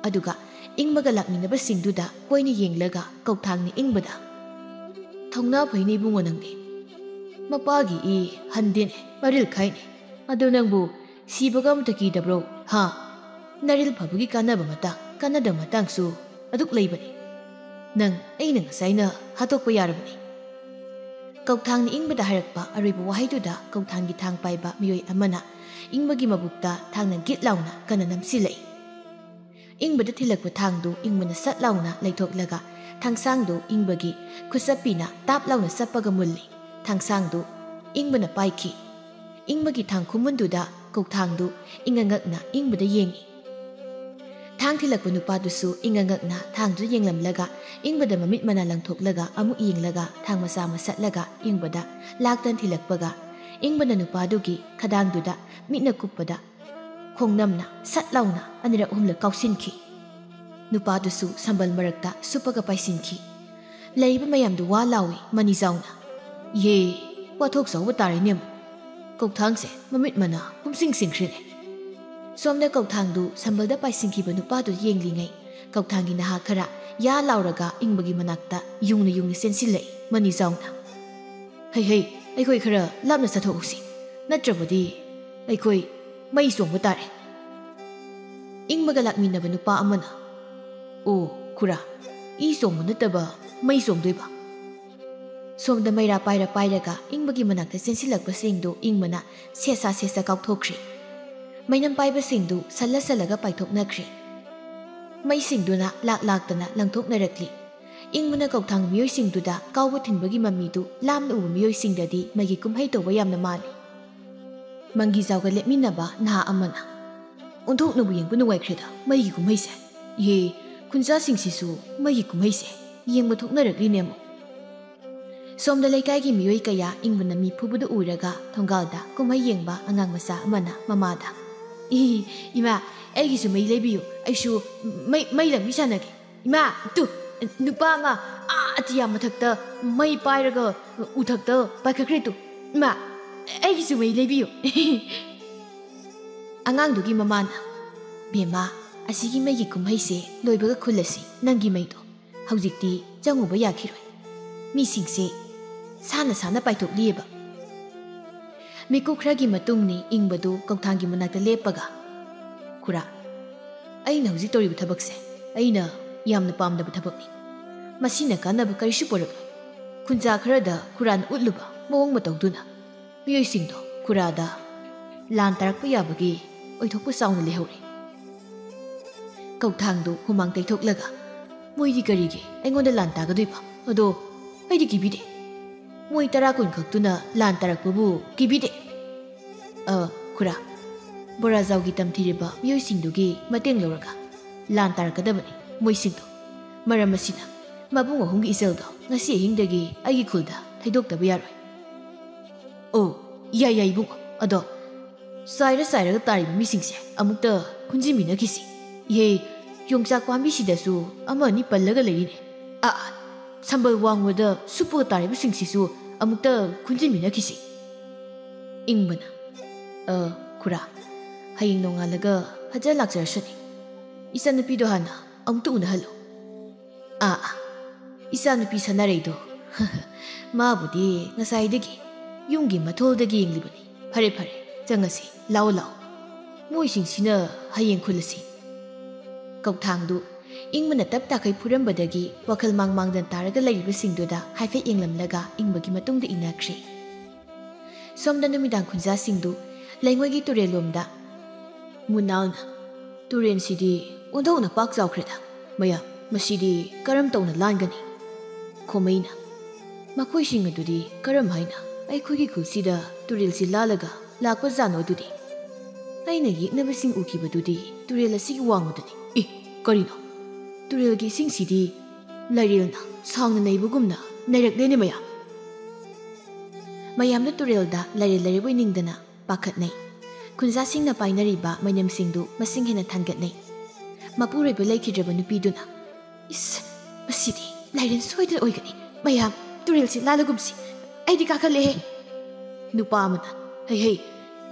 ꯑꯗꯨꯒ ꯏꯪꯕꯒ ꯂꯥꯛꯃꯤꯟꯅꯕꯁꯤꯡꯗꯨꯗ ꯀꯣꯏꯅ ꯌꯦꯡꯂꯒ ꯀꯧꯊꯥꯡꯅ ꯏꯪꯕꯗ, "ꯊꯧꯅꯥ ꯐꯩꯅꯦ ꯏꯕꯨꯡꯉꯣ ꯅꯪꯗꯤ꯫ ꯃꯄꯥꯒꯤ ꯏ ꯍꯟꯗꯦꯅꯦ, ꯃꯔꯤꯜ ꯈꯥꯏꯅꯦ꯫ ꯑꯗꯣ ꯅꯪꯕꯨ ꯁꯤꯕꯒ ꯑꯃꯇ ꯀꯤꯗꯕ꯭ꯔꯣ? ꯍꯥ? ꯅꯔꯤꯜ ꯐꯕꯒꯤ ꯀꯥꯟꯅꯕ ꯃꯇꯥꯡ, ꯀꯥꯟꯅꯗꯕ ꯃꯇꯥꯡꯁꯨ ꯑꯗꯨꯛ ꯂꯩꯕꯅꯤ꯫ ꯅꯪ ꯑꯩꯅ ꯉꯁꯥꯏꯅ ꯍꯥꯠꯇꯣꯛꯄ ꯌꯥꯔꯕꯅꯤ꯫" ꯀꯧꯊꯥꯡꯅ ꯏꯪꯕꯗ ꯍꯥꯏꯔꯛꯄ ꯑꯔꯣꯏꯕ ꯋꯥꯍꯩꯗꯨꯗ ꯀꯧꯊꯥꯡꯒꯤ ꯊꯥꯡ ꯄꯥꯏꯕ ꯃꯤꯑꯣꯏ ꯑꯃꯅ ꯏꯪꯕꯒꯤ ꯃꯕꯨꯛꯇ ꯊꯥꯡꯅ ꯒꯤꯠ ꯂꯥꯎꯅ ꯀꯟꯅ ꯅꯝꯁꯤꯜꯂꯛꯏ꯫ ꯏꯪꯕꯗ ꯊꯤꯜꯂꯛꯄ ꯊꯥꯡꯗꯨ ꯏꯪꯕꯅ ꯁꯠ ꯂꯥꯎꯅ ꯂꯩꯊꯣꯛꯂꯒ ꯊꯥꯡꯁꯥꯡꯗꯨ ꯏꯪꯕꯒꯤ ꯈꯨꯠꯆꯞꯄꯤꯅ ꯇꯥꯞ ꯂꯥꯎꯅ ꯆꯞꯄꯒ ꯃꯨꯜꯂꯤ꯫ ꯊꯥꯡꯁꯥꯡꯗꯨ ꯏꯪꯕꯅ ꯄꯥꯏꯈꯤ꯫ ꯏꯪꯕꯒꯤ ꯊꯥꯡ ꯈꯨꯃꯨꯟꯗꯨꯗ ꯀꯧꯊꯥꯡꯗꯨ ꯏꯪꯉꯉꯛꯅ ꯏꯪꯕꯗ ꯌꯦꯡꯉꯤ꯫ ꯊꯥꯡ ꯊꯤꯜꯂꯛꯄ ꯅꯨꯄꯥꯗꯨꯁꯨ ꯏꯪꯉꯉꯛꯅ ꯊꯥꯡꯗꯨ ꯌꯦꯡꯂꯝꯂꯒ ꯏꯪꯕꯗ ꯃꯃꯤꯠ ꯃꯅꯥ ꯂꯪꯊꯣꯛꯂꯒ ꯑꯃꯨꯛ ꯌꯦꯡꯂꯒ ꯊꯥꯡ ꯃꯆꯥ ꯑꯃ ꯁꯠꯂꯒ ꯏꯪꯕꯗ ꯂꯥꯛꯇꯅ ꯊꯤꯜꯂꯛꯄꯒ ꯏꯪꯕꯅ ꯅꯨꯄꯥꯗꯨꯒꯤ ꯈꯗꯥꯡꯗꯨꯗ ꯃꯤꯠꯅ ꯀꯨꯞꯄꯗ ꯈꯣꯡꯅꯝꯅ ꯁꯠ ꯂꯥꯎꯅ ꯑꯅꯤꯔꯛ ꯑꯍꯨꯝꯂꯛ ꯀꯥꯎꯁꯤꯟꯈꯤ꯫ ꯅꯨꯄꯥꯗꯨꯁꯨ ꯁꯝꯕꯜ ꯃꯔꯛꯇ ꯁꯨꯞꯄꯒ ꯄꯥꯏꯁꯤꯟꯈꯤ꯫ ꯂꯩꯔꯤꯕ ꯃꯌꯥꯝꯗꯨ ꯋꯥ ꯂꯥꯎꯏ ꯃꯅꯤꯖꯥꯎꯅ꯫ "ꯌꯦ, ꯋꯥꯊꯣꯛ ꯆꯥꯎꯕ ꯇꯥꯔꯦꯅꯦ ꯑꯃꯨꯛ꯫ ꯀꯧꯊꯥꯡꯁꯦ ꯃꯃꯤꯠ ꯃꯅꯥ ꯄꯨꯝꯁꯤꯡ ꯁꯤꯡꯈ꯭ꯔꯤꯅꯦ꯫ ꯁꯣꯝꯗ ꯀꯧꯊꯥꯡꯗꯨ ꯁꯝꯕꯜꯗ ꯄꯥꯏꯁꯤꯟꯈꯤꯕ ꯅꯨꯄꯥꯗꯨ ꯌꯦꯡꯂꯤꯉꯩ, ꯀꯧꯊꯥꯡꯒꯤ ꯅꯍꯥ ꯈꯔ ꯌꯥ ꯂꯥꯎꯔꯒ ꯏꯪꯕꯒꯤ ꯃꯅꯥꯛꯇ ꯌꯨꯡꯅ ꯌꯨꯡꯅ ꯆꯦꯟꯁꯤꯜꯂꯛꯏ ꯃꯅꯤꯖꯥꯎꯅ꯫ "ꯍꯩ ꯍꯩ, ꯑꯩꯈꯣꯏ ꯈꯔ ꯂꯥꯞꯅ ꯆꯠꯊꯣꯛꯍꯧꯁꯤ, ꯅꯠꯇ꯭ꯔꯕꯗꯤ ꯑꯩꯈꯣꯏ ꯃꯩ ꯆꯣꯡꯕ ꯇꯥꯔꯦ꯫" ꯏꯪꯕꯒ ꯂꯥꯛꯃꯤꯟꯅꯕ ꯅꯨꯄꯥ ꯑꯃꯅ, "ꯑꯣ ꯈꯨꯔꯥ, ꯏ ꯆꯣꯡꯕ ꯅꯠꯇꯕ ꯃꯩ ꯆꯣꯡꯗꯣꯏꯕ?" ꯁꯣꯝꯗ ꯃꯩꯔꯥ ꯄꯥꯏꯔ ꯄꯥꯏꯔꯒ ꯏꯪꯕꯒꯤ ꯃꯅꯥꯛꯇ ꯆꯦꯟꯁꯤꯜꯂꯛꯄꯁꯤꯡꯗꯨ ꯏꯪꯕꯅ ꯁꯦꯁꯥ ꯁꯦꯁꯥ ꯀꯥꯎꯊꯣꯛꯈ꯭ꯔꯤ꯫ ꯃꯩꯅꯝ ꯄꯥꯏꯕꯁꯤꯡꯗꯨ ꯁꯜꯂ ꯁꯜꯂꯒ ꯄꯥꯏꯊꯣꯛꯅꯈ꯭ꯔꯤ꯫ ꯃꯩꯁꯤꯡꯗꯨꯅ ꯂꯥꯛ ꯂꯥꯛꯇꯅ ꯂꯪꯊꯣꯛꯅꯔꯛꯂꯤ꯫ ꯏꯪꯕꯅ ꯀꯧꯊꯥꯡ ꯃꯤꯑꯣꯏꯁꯤꯡꯗꯨꯗ ꯀꯥꯎꯕ ꯊꯤꯟꯕꯒꯤ ꯃꯃꯤꯗꯨ ꯂꯥꯞꯅ ꯎꯕ ꯃꯤꯑꯣꯏꯁꯤꯡꯗꯗꯤ ꯃꯩꯒꯤ ꯀꯨꯝꯍꯩ ꯇꯧꯕ ꯌꯥꯝꯅ ꯃꯥꯜꯂꯤ꯫ ꯃꯪꯒꯤꯖꯥꯎꯒ ꯂꯦꯞꯃꯤꯟꯅꯕ ꯅꯍꯥ ꯑꯃꯅ, "ꯑꯣꯟꯊꯣꯛꯅꯕꯨ ꯌꯦꯡꯕ ꯅꯨꯡꯉꯥꯏꯈ꯭ꯔꯦꯗ ꯃꯩꯒꯤ ꯀꯨꯝꯍꯩꯁꯦ꯫ ꯏꯍꯦ, ꯈꯨꯟꯖꯥꯁꯤꯡꯁꯤꯁꯨ ꯃꯩꯒꯤ ꯀꯨꯝꯍꯩꯁꯦ ꯌꯦꯡꯕ ꯊꯣꯛꯅꯔꯛꯂꯤꯅꯦ ꯑꯃꯨꯛ꯫" ꯁꯣꯝꯗ ꯂꯩꯀꯥꯏꯒꯤ ꯃꯤꯑꯣꯏ ꯀꯌꯥ ꯏꯪꯕꯅ ꯃꯤ ꯐꯨꯕꯗꯨ ꯎꯔꯒ ꯊꯣꯡꯒꯥꯜꯗ ꯀꯨꯝꯍꯩ ꯌꯦꯡꯕ ꯑꯉꯥꯡ ꯃꯆꯥ ꯑꯃꯅ ꯃꯃꯥꯗ, "ꯏ, ꯏꯃꯥ, ꯑꯩꯒꯤꯁꯨ ꯃꯩ ꯂꯩꯕꯤꯌꯨ, ꯑꯩꯁꯨ ꯃꯩ, ꯃꯩ ꯂꯪꯕꯤ ꯁꯥꯟꯅꯒꯦ꯫ ꯏꯃꯥ, ꯇꯨ, ꯅꯨꯄꯥ ꯑꯃ ꯑꯥ ꯑꯇꯤꯌꯥ ꯃꯊꯛꯇ ꯃꯩ ꯄꯥꯏꯔꯒ ꯎꯊꯛꯇ ꯄꯥꯏꯈꯠꯈ꯭ꯔꯦ ꯇꯨ꯫ ꯏꯃꯥ, ꯑꯩꯒꯤꯁꯨ ꯃꯩ ꯂꯩꯕꯤꯌꯨ꯫" ꯑꯉꯥꯡꯗꯨꯒꯤ ꯃꯃꯥꯅ, "ꯕꯦꯝꯃ, ꯑꯁꯤꯒꯤ ꯃꯩꯒꯤ ꯀꯨꯝꯍꯩꯁꯦ ꯂꯣꯏꯕꯒ ꯈꯨꯜꯂꯁꯤ ꯅꯪꯒꯤ ꯃꯩꯗꯣ꯫ ꯍꯧꯖꯤꯛꯇꯤ ꯆꯪꯉꯨꯕ ꯌꯥꯈꯤꯔꯣꯏ꯫ ꯃꯤꯁꯤꯡꯁꯦ ꯁꯥꯟꯅ ꯁꯥꯟꯅ ꯄꯥꯏꯊꯣꯛꯂꯤꯑꯕ꯫" ꯃꯤꯀꯨꯞ ꯈꯔꯒꯤ ꯃꯇꯨꯡꯅꯤ ꯏꯪꯕꯗꯨ ꯀꯧꯊꯥꯡꯒꯤ ꯃꯅꯥꯛꯇ ꯂꯦꯞꯄꯒ, "ꯈꯨꯔꯥ, ꯑꯩꯅ ꯍꯧꯖꯤꯛ ꯇꯧꯔꯤꯕ ꯊꯕꯛꯁꯦ ꯑꯩꯅ ꯌꯥꯝꯅ ꯄꯥꯝꯗꯕ ꯊꯕꯛꯅꯤ꯫ ꯃꯁꯤꯅ ꯀꯥꯟꯅꯕ ꯀꯔꯤꯁꯨ ꯄꯨꯔꯛꯂꯣꯏ꯫" ꯈꯨꯟꯖꯥ ꯈꯔꯗ ꯈꯨꯔꯥꯅ ꯎꯠꯂꯨꯕ ꯃꯑꯣꯡ ꯃꯇꯧꯗꯨꯅ ꯃꯤꯑꯣꯏꯁꯤꯡꯗꯣ ꯈꯨꯔꯥꯗ ꯂꯥꯟ ꯇꯥꯔꯛꯄ ꯌꯥꯕꯒꯤ ꯑꯣꯏꯊꯣꯛꯄ ꯆꯥꯎꯅ ꯂꯩꯍꯧꯔꯤ꯫ ꯀꯧꯊꯥꯡꯗꯨ ꯍꯨꯃꯥꯡ ꯇꯩꯊꯣꯛꯂꯒ, "ꯃꯣꯏꯗꯤ ꯀꯔꯤꯒꯤ ꯑꯩꯉꯣꯟꯗ ꯂꯥꯟ ꯇꯥꯒꯗꯣꯏꯕ? ꯑꯗꯣ ꯑꯩꯗꯤ ꯀꯤꯕꯤꯗꯦ꯫ ꯃꯣꯏ ꯇꯔꯥ ꯀꯨꯟ ꯈꯛꯇꯨꯅ ꯂꯥꯟ ꯇꯥꯔꯛꯄꯕꯨ ꯀꯤꯕꯤꯗꯦ꯫" "ꯑ, ꯈꯨꯔꯥ, ꯕꯣꯔꯥꯖꯥꯎꯒꯤ ꯇꯝꯊꯤꯔꯤꯕ ꯃꯤꯑꯣꯏꯁꯤꯡꯗꯨꯒꯤ ꯃꯇꯦꯡ ꯂꯧꯔꯒ ꯂꯥꯟ ꯇꯥꯔꯛꯀꯗꯕꯅꯤ ꯃꯣꯏꯁꯤꯡꯗꯣ꯫ ꯃꯔꯝ ꯑꯁꯤꯅ ꯃꯕꯨꯡ ꯑꯍꯨꯝꯒꯤ ꯏꯆꯜꯗꯣ ꯉꯁꯤ ꯑꯍꯤꯡꯗꯒꯤ ꯑꯩꯒꯤ ꯈꯨꯜꯗ ꯊꯩꯗꯣꯛꯇꯕ ꯌꯥꯔꯣꯏ꯫" "ꯑꯣ, ꯌꯥꯏ ꯌꯥꯏ ꯏꯕꯨꯡꯉꯣ, ꯑꯗꯣ ꯆꯥꯏꯔ ꯆꯥꯏꯔꯒ ꯇꯥꯔꯤꯕ ꯃꯤꯁꯤꯡꯁꯦ ꯑꯃꯨꯛꯇ ꯈꯨꯟꯖꯤꯟꯃꯤꯟꯅꯈꯤꯁꯤ꯫ ꯏꯍꯦ, ꯌꯣꯡꯆꯥꯛ ꯄꯥꯝꯕꯤꯁꯤꯗꯁꯨ ꯑꯃ ꯑꯅꯤ ꯄꯜꯂꯒ ꯂꯩꯔꯤꯅꯦ꯫ ꯑꯥ, ꯁꯝꯕꯜ ꯋꯥꯡꯃꯗ ꯁꯨꯞꯄꯒ ꯇꯥꯔꯤꯕꯁꯤꯡꯁꯤꯁꯨ ꯑꯃꯨꯛꯇ ꯈꯨꯟꯖꯤꯟꯃꯤꯟꯅꯈꯤꯁꯤ꯫" ꯏꯪꯕꯅ, "ꯑ, ꯈꯨꯔꯥ, ꯍꯌꯦꯡ ꯅꯣꯡꯉꯥꯜꯂꯒ ꯐꯖꯅ ꯂꯥꯛꯆꯔꯁꯅꯤ꯫ ꯏꯆꯟꯅꯨꯄꯤꯗꯣ ꯍꯥꯟꯅ ꯑꯃꯨꯛꯇ ꯎꯅꯍꯜꯂꯨ꯫" "ꯑꯥ, ꯑꯥ, ꯏꯆꯥꯅꯨꯄꯤ ꯁꯅꯥꯔꯩꯗꯣ꯫ ꯃꯥꯕꯨꯗꯤ ꯉꯁꯥꯏꯗꯒꯤ ꯌꯨꯝꯒꯤ ꯃꯊꯣꯜꯗꯒꯤ ꯌꯦꯡꯂꯤꯕꯅꯤ꯫ ꯐꯔꯦ, ꯐꯔꯦ, ꯆꯪꯉꯁꯤ, ꯂꯥꯛꯑꯣ, ꯂꯥꯛꯑꯣ꯫ ꯃꯣꯏꯁꯤꯡꯁꯤꯅ ꯍꯌꯦꯡ ꯈꯨꯜꯂꯁꯤ꯫" ꯀꯧꯊꯥꯡꯗꯨ ꯏꯪꯕꯅ ꯇꯞ ꯇꯥꯈꯩ ꯐꯨꯔꯝꯕꯗꯒꯤ ꯋꯥꯈꯜ ꯃꯥꯡ ꯃꯥꯡꯗꯅ ꯇꯥꯔꯒ ꯂꯩꯔꯤꯕꯁꯤꯡꯗꯨꯗ ꯍꯥꯏꯐꯦꯠ ꯌꯦꯡꯂꯝꯂꯒ ꯏꯪꯕꯒꯤ ꯃꯇꯨꯡꯗ ꯏꯟꯅꯈ꯭ꯔꯦ꯫ ꯁꯣꯝꯗ ꯅꯨꯃꯤꯗꯥꯡ ꯈꯨꯟꯖꯥꯁꯤꯡꯗꯨ ꯂꯩꯉꯣꯏꯒꯤ ꯇꯨꯔꯦꯜꯂꯣꯝꯗ꯫ ꯃꯨꯅꯥꯜꯅ, "ꯇꯨꯔꯦꯜꯁꯤꯗꯤ ꯑꯣꯟꯊꯣꯛꯅ ꯄꯥꯛ ꯆꯥꯎꯈ꯭ꯔꯦꯗ꯫ ꯃꯌꯥꯝ, ꯃꯁꯤꯗꯤ ꯀꯔꯝ ꯇꯧꯅ ꯂꯥꯟꯒꯅꯤ?" ꯈꯣꯃꯩꯅ, "ꯃꯈꯣꯏꯁꯤꯡ ꯑꯗꯨꯗꯤ ꯀꯔꯝ ꯍꯥꯏꯅ ꯑꯩꯈꯣꯏꯒꯤ ꯈꯨꯜꯁꯤꯗ ꯇꯨꯔꯦꯜꯁꯤ ꯂꯥꯜꯂꯒ ꯂꯥꯛꯄ ꯖꯥꯠꯅꯣ ꯑꯗꯨꯗꯤ? ꯑꯩꯅ ꯌꯦꯛꯅꯕꯁꯤꯡ ꯎꯈꯤꯕꯗꯨꯗꯤ ꯇꯨꯔꯦꯜ ꯑꯁꯤꯒꯤ ꯋꯥꯡꯃꯗꯅꯤ꯫ ꯑꯦ, ꯀꯔꯤꯅꯣ? ꯇꯨꯔꯦꯜꯒꯤ ꯏꯁꯤꯡꯁꯤꯗꯤ ꯂꯥꯏꯔꯦꯜꯅ ꯁꯥꯡꯅ ꯅꯩꯕꯒꯨꯝꯅ ꯅꯩꯔꯛꯂꯦꯅꯦ ꯃꯌꯥꯝ꯫" ꯃꯌꯥꯝꯗ ꯇꯨꯔꯦꯜꯗ ꯂꯥꯏꯔꯦꯜ ꯂꯩꯔꯕꯣꯏ ꯅꯤꯡꯗꯅ ꯄꯥꯈꯠꯅꯩ꯫ ꯈꯨꯟꯖꯥꯁꯤꯡꯅ ꯄꯥꯏꯅꯔꯤꯕ ꯃꯩꯅꯝꯁꯤꯡꯗꯨ ꯃꯁꯤꯡ ꯍꯦꯟꯅ ꯊꯥꯡꯒꯠꯅꯩ꯫ ꯃꯄꯨꯔꯣꯏꯕ ꯂꯩꯈꯤꯗ꯭ꯔꯕ ꯅꯨꯄꯤꯗꯨꯅ, "ꯏꯁ, ꯃꯁꯤꯗꯤ ꯂꯥꯏꯔꯦꯟ ꯁꯣꯏꯗꯅ ꯑꯣꯏꯒꯅꯤ꯫ ꯃꯌꯥꯝ, ꯇꯨꯔꯦꯜꯁꯤ ꯂꯥꯜꯂꯒꯨꯝꯁꯤ꯫ ꯑꯩꯗꯤ ꯀꯥꯈꯠꯂꯦꯍꯦ꯫" ꯅꯨꯄꯥ ꯑꯃꯅ, "ꯍꯩ, ꯍꯩ,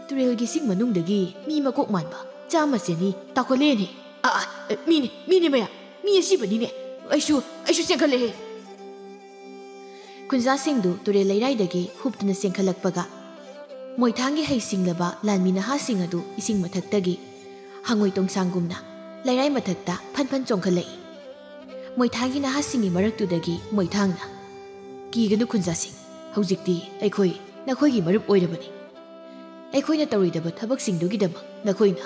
ꯇꯨꯔꯦꯜꯒꯤ ꯏꯁꯤꯡ ꯃꯅꯨꯡꯗꯒꯤ ꯃꯤ ꯃꯀꯣꯛ ꯃꯥꯟꯕ ꯆꯥꯝꯃ ꯆꯅꯤ ꯇꯥꯎꯈꯠꯂꯦꯅꯦ꯫ ꯑꯥ, ꯑꯥ, ꯃꯤꯅꯦ, ꯃꯤꯅꯦ ꯃꯌꯥꯝ, ꯃꯤ ꯑꯁꯤꯕꯅꯤꯅꯦ꯫ ꯑꯩꯁꯨ, ꯑꯩꯁꯨ ꯆꯦꯟꯈꯠꯂꯦꯍꯦ꯫" ꯈꯨꯟꯖꯥꯁꯤꯡꯗꯨ ꯇꯨꯔꯦꯜ ꯂꯩꯔꯥꯏꯗꯒꯤ ꯍꯨꯞꯇꯨꯅ ꯆꯦꯟꯈꯠꯂꯛꯄꯒ ꯃꯣꯏꯊꯥꯡꯒꯤ ꯍꯩꯁꯤꯡꯂꯕ ꯂꯥꯟꯃꯤ ꯅꯍꯥꯁꯤꯡ ꯑꯗꯨ ꯏꯁꯤꯡ ꯃꯊꯛꯇꯒꯤ ꯍꯪꯉꯣꯏ ꯇꯣꯡꯁꯥꯡꯒꯨꯝꯅ ꯂꯩꯔꯥꯏ ꯃꯊꯛꯇ ꯐꯟ ꯐꯟ ꯆꯣꯡꯈꯠꯂꯛꯏ꯫ ꯃꯣꯏꯊꯥꯡꯒꯤ ꯅꯍꯥꯁꯤꯡꯒꯤ ꯃꯔꯛꯇꯨꯗꯒꯤ ꯃꯣꯏꯊꯥꯡꯅ, "ꯀꯤꯒꯅꯨ ꯈꯨꯟꯖꯥꯁꯤꯡ, ꯍꯧꯖꯤꯛꯇꯤ ꯑꯩꯈꯣꯏ ꯅꯈꯣꯏꯒꯤ ꯃꯔꯨꯞ ꯑꯣꯏꯔꯕꯅꯤ꯫ ꯑꯩꯈꯣꯏꯅ ꯇꯧꯔꯣꯏꯗꯕ ꯊꯕꯛꯁꯤꯡꯗꯨꯒꯤꯗꯃꯛ ꯅꯈꯣꯏꯅ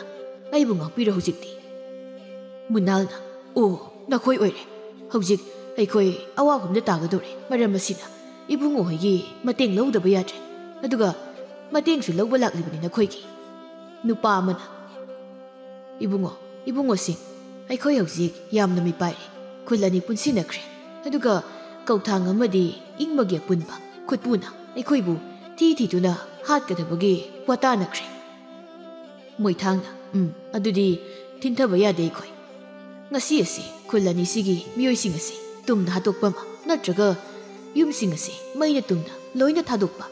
ꯑꯩꯕꯨ ꯉꯥꯛꯄꯤꯔꯣ ꯍꯧꯖꯤꯛꯇꯤ꯫" ꯃꯨꯅꯥꯜꯅ, "ꯑꯣ, ꯅꯈꯣꯏ ꯑꯣꯏꯔꯦ꯫ ꯍꯧꯖꯤꯛ ꯑꯩꯈꯣꯏ ꯑꯋꯥꯕ ꯑꯃꯗ ꯇꯥꯒꯗꯧꯔꯦ꯫ ꯃꯔꯝ ꯑꯁꯤꯅ ꯏꯕꯨꯡꯉꯣ ꯍꯣꯏꯒꯤ ꯃꯇꯦꯡ ꯂꯧꯗꯕ ꯌꯥꯗ꯭ꯔꯦ꯫ ꯑꯗꯨꯒ ꯃꯇꯦꯡꯁꯨ ꯂꯧꯕ ꯂꯥꯛꯂꯤꯕꯅꯤ ꯅꯈꯣꯏꯒꯤ꯫" ꯅꯨꯄꯥ ꯑꯃꯅ, "ꯏꯕꯨꯡꯉꯣ, ꯏꯕꯨꯡꯉꯣꯁꯤꯡ, ꯑꯩꯈꯣꯏ ꯍꯧꯖꯤꯛ ꯌꯥꯝꯅ ꯃꯤꯄꯥꯏꯔꯦ꯫ ꯈꯨꯜ ꯑꯅꯤ ꯄꯨꯟꯁꯤꯟꯅꯈ꯭ꯔꯦ꯫ ꯑꯗꯨꯒ ꯀꯧꯊꯥꯡ ꯑꯃꯗꯤ ꯏꯪꯕꯒꯤ ꯑꯄꯨꯟꯕ ꯈꯨꯠꯄꯨꯅ ꯑꯩꯈꯣꯏꯕꯨ ꯊꯤ ꯊꯤꯗꯨꯅ ꯍꯥꯠꯀꯗꯕꯒꯤ ꯋꯥꯇꯥꯅꯈ꯭ꯔꯦ꯫" ꯃꯣꯏꯊꯥꯡꯅ, "ꯎꯝ, ꯑꯗꯨꯗꯤ ꯊꯤꯟꯊꯕ ꯌꯥꯗꯦ ꯑꯩꯈꯣꯏ꯫ ꯉꯁꯤ ꯑꯁꯤ ꯈꯨꯜ ꯑꯅꯤꯁꯤꯒꯤ ꯃꯤꯑꯣꯏꯁꯤꯡ ꯑꯁꯤ ꯇꯨꯝꯅ ꯍꯥꯠꯇꯣꯛꯄ ꯑꯃ, ꯅꯠꯇ꯭ꯔꯒ ꯌꯨꯝꯁꯤꯡ ꯑꯁꯤ ꯃꯩꯅ ꯇꯨꯝꯅ ꯂꯣꯏꯅ ꯊꯥꯗꯣꯛꯄ,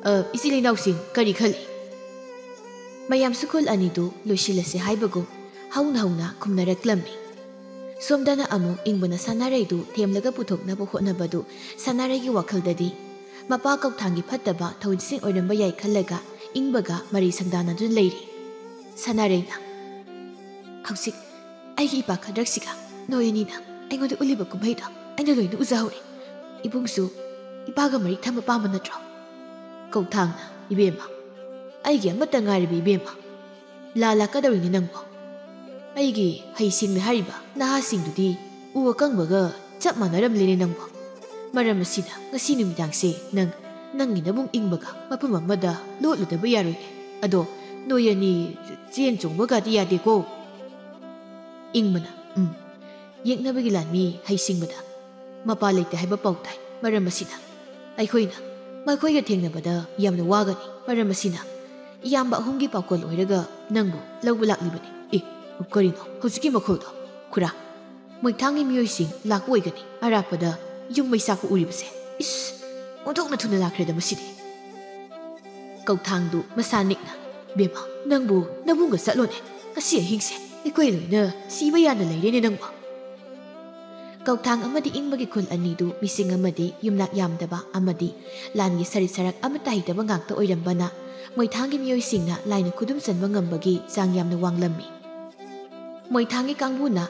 "ꯑ, ꯏꯆꯤꯜ ꯏꯅꯥꯎꯁꯤꯡ ꯀꯔꯤ ꯈꯜꯂꯤ?" ꯃꯌꯥꯝꯁꯨ ꯈꯨꯜ ꯑꯅꯤꯗꯨ ꯂꯣꯏꯁꯤꯜꯂꯁꯦ ꯍꯥꯏꯕꯒꯨꯝ ꯍꯧꯅ ꯍꯧꯅ ꯈꯨꯝꯅꯔꯛꯂꯝꯃꯤ꯫ ꯁꯣꯝꯗꯅ ꯑꯃꯨꯛ ꯏꯪꯕꯅ ꯁꯅꯥꯔꯩꯗꯨ ꯊꯦꯝꯂꯒ ꯄꯨꯊꯣꯛꯅꯕ ꯍꯣꯠꯅꯕꯗꯨ ꯁꯅꯥꯔꯩꯒꯤ ꯋꯥꯈꯜꯗꯗꯤ ꯃꯄꯥ ꯀꯧꯊꯥꯡꯒꯤ ꯐꯠꯇꯕ ꯊꯧꯑꯣꯏꯁꯤꯡ ꯑꯣꯏꯔꯝꯕ ꯌꯥꯏ ꯈꯜꯂꯒ ꯏꯪꯕꯒ ꯃꯔꯩ ꯁꯪꯗꯥꯅꯗꯨꯅ ꯂꯩꯔꯤ꯫ ꯁꯅꯥꯔꯩꯅ, "ꯍꯧꯖꯤꯛ ꯑꯩꯒꯤ ꯏꯄꯥ ꯈꯗ꯭ꯔꯛꯁꯤꯒ ꯅꯣꯏ ꯑꯅꯤꯅ ꯑꯩꯉꯣꯟꯗ ꯎꯠꯂꯤꯕ ꯀꯨꯝꯍꯩꯗꯣ ꯑꯩꯅ ꯂꯣꯏꯅ ꯎꯖꯍꯧꯔꯦ꯫ ꯏꯕꯨꯡꯁꯨ ꯏꯄꯥꯒ ꯃꯔꯤ ꯊꯝꯕ ꯄꯥꯝꯕ ꯅꯠꯇ꯭ꯔꯣ?" ꯀꯧꯊꯥꯡꯅ, "ꯏꯕꯦꯝꯃ, ꯑꯩꯒꯤ ꯑꯃꯠꯇ ꯉꯥꯏꯔꯕ ꯏꯕꯦꯝꯃ, ꯂꯥ ꯂꯥꯛꯀꯗꯧꯔꯤꯅꯤ ꯅꯪꯕꯣ꯫ ꯑꯩꯒꯤ ꯍꯩꯁꯤꯡꯅ ꯍꯥꯏꯔꯤꯕ ꯅꯍꯥꯁꯤꯡꯗꯨꯗꯤ ꯎ ꯑꯀꯪꯕꯒ ꯆꯞ ꯃꯥꯟꯅꯔꯝꯂꯦꯅꯦ ꯅꯪꯕꯣ꯫ ꯃꯔꯝ ꯑꯁꯤꯅ ꯉꯁꯤ ꯅꯨꯃꯤꯗꯥꯡꯁꯦ ꯅꯪ ꯅꯪꯒꯤ ꯅꯕꯨꯡ ꯏꯪꯕꯒ ꯃꯐꯝ ꯑꯃꯗ ꯂꯣꯠꯂꯨꯗꯕ ꯌꯥꯔꯣꯏꯅꯦ꯫ ꯑꯗꯣ ꯅꯣꯏ ꯑꯅꯤ ꯆꯦꯟ ꯆꯣꯡꯕꯒꯗꯤ ꯌꯥꯗꯦꯀꯣ꯫" ꯏꯪꯕꯅ, "ꯎꯝ, ꯌꯦꯛꯅꯕꯒꯤ ꯂꯥꯟꯃꯤ ꯍꯩꯁꯤꯡꯕꯗ ꯃꯄꯥ ꯂꯩꯇꯦ ꯍꯥꯏꯕ ꯄꯥꯎ ꯇꯥꯏ꯫ ꯃꯔꯝ ꯑꯁꯤꯅ ꯑꯩꯈꯣꯏꯅ ꯃꯈꯣꯏꯒ ꯊꯦꯡꯅꯕꯗ ꯌꯥꯝꯅ ꯋꯥꯒꯅꯤ꯫ ꯃꯔꯝ ꯑꯁꯤꯅ ꯏꯌꯥꯝꯕ ꯑꯍꯨꯝꯒꯤ ꯄꯥꯎꯀꯣꯜ ꯑꯣꯏꯔꯒ ꯅꯪꯕꯨ ꯂꯧꯕ ꯂꯥꯛꯂꯤꯕꯅꯤ꯫" "ꯑꯦ, ꯀꯔꯤꯅꯣ ꯍꯧꯖꯤꯛꯀꯤ ꯃꯈꯣꯜꯗꯣ?" "ꯈꯨꯔꯥ, ꯃꯣꯏꯊꯥꯡꯒꯤ ꯃꯤꯑꯣꯏꯁꯤꯡ ꯂꯥꯛꯄ ꯑꯣꯏꯒꯅꯤ꯫ ꯑꯔꯥꯞꯄꯗ ꯌꯨꯝ ꯃꯩ ꯆꯥꯛꯄ ꯎꯔꯤꯕꯁꯦ꯫ ꯏꯁ, ꯑꯣꯟꯊꯣꯛꯅ ꯊꯨꯅ ꯂꯥꯛꯈ꯭ꯔꯦꯗ ꯃꯁꯤꯗꯤ꯫" ꯀꯧꯊꯥꯡꯗꯨ ꯃꯁꯥ ꯅꯤꯛꯅ, "ꯕꯦꯝꯃ, ꯅꯪꯕꯨ ꯅꯕꯨꯡꯒ ꯆꯠꯂꯣꯅꯦ꯫ ꯉꯁꯤ ꯑꯍꯤꯡꯁꯦ ꯑꯩꯈꯣꯏ ꯂꯣꯏꯅ ꯁꯤꯕ ꯌꯥꯅ ꯂꯩꯔꯦꯅꯦ ꯅꯪꯕꯨ꯫" ꯀꯧꯊꯥꯡ ꯑꯃꯗꯤ ꯏꯪꯕꯒꯤ ꯈꯨꯜ ꯑꯅꯤꯗꯨ ꯃꯤꯁꯤꯡ ꯑꯃꯗꯤ ꯌꯨꯝꯅꯥꯛ ꯌꯥꯝꯗꯕ ꯑꯃꯗꯤ ꯂꯥꯟꯒꯤ ꯁꯔꯤꯠ ꯁꯔꯥꯛ ꯑꯃꯠꯇ ꯍꯩꯇꯕ ꯉꯥꯛꯇ ꯑꯣꯏꯔꯝꯕꯅ ꯃꯣꯏꯊꯥꯡꯒꯤ ꯃꯤꯑꯣꯏꯁꯤꯡꯅ ꯂꯥꯏꯅ ꯈꯨꯗꯨꯝ ꯆꯟꯕ ꯉꯝꯕꯒꯤ ꯆꯥꯡ ꯌꯥꯝꯅ ꯋꯥꯡꯂꯝꯃꯤ꯫ ꯃꯣꯏꯊꯥꯡꯒꯤ ꯀꯥꯡꯕꯨꯅ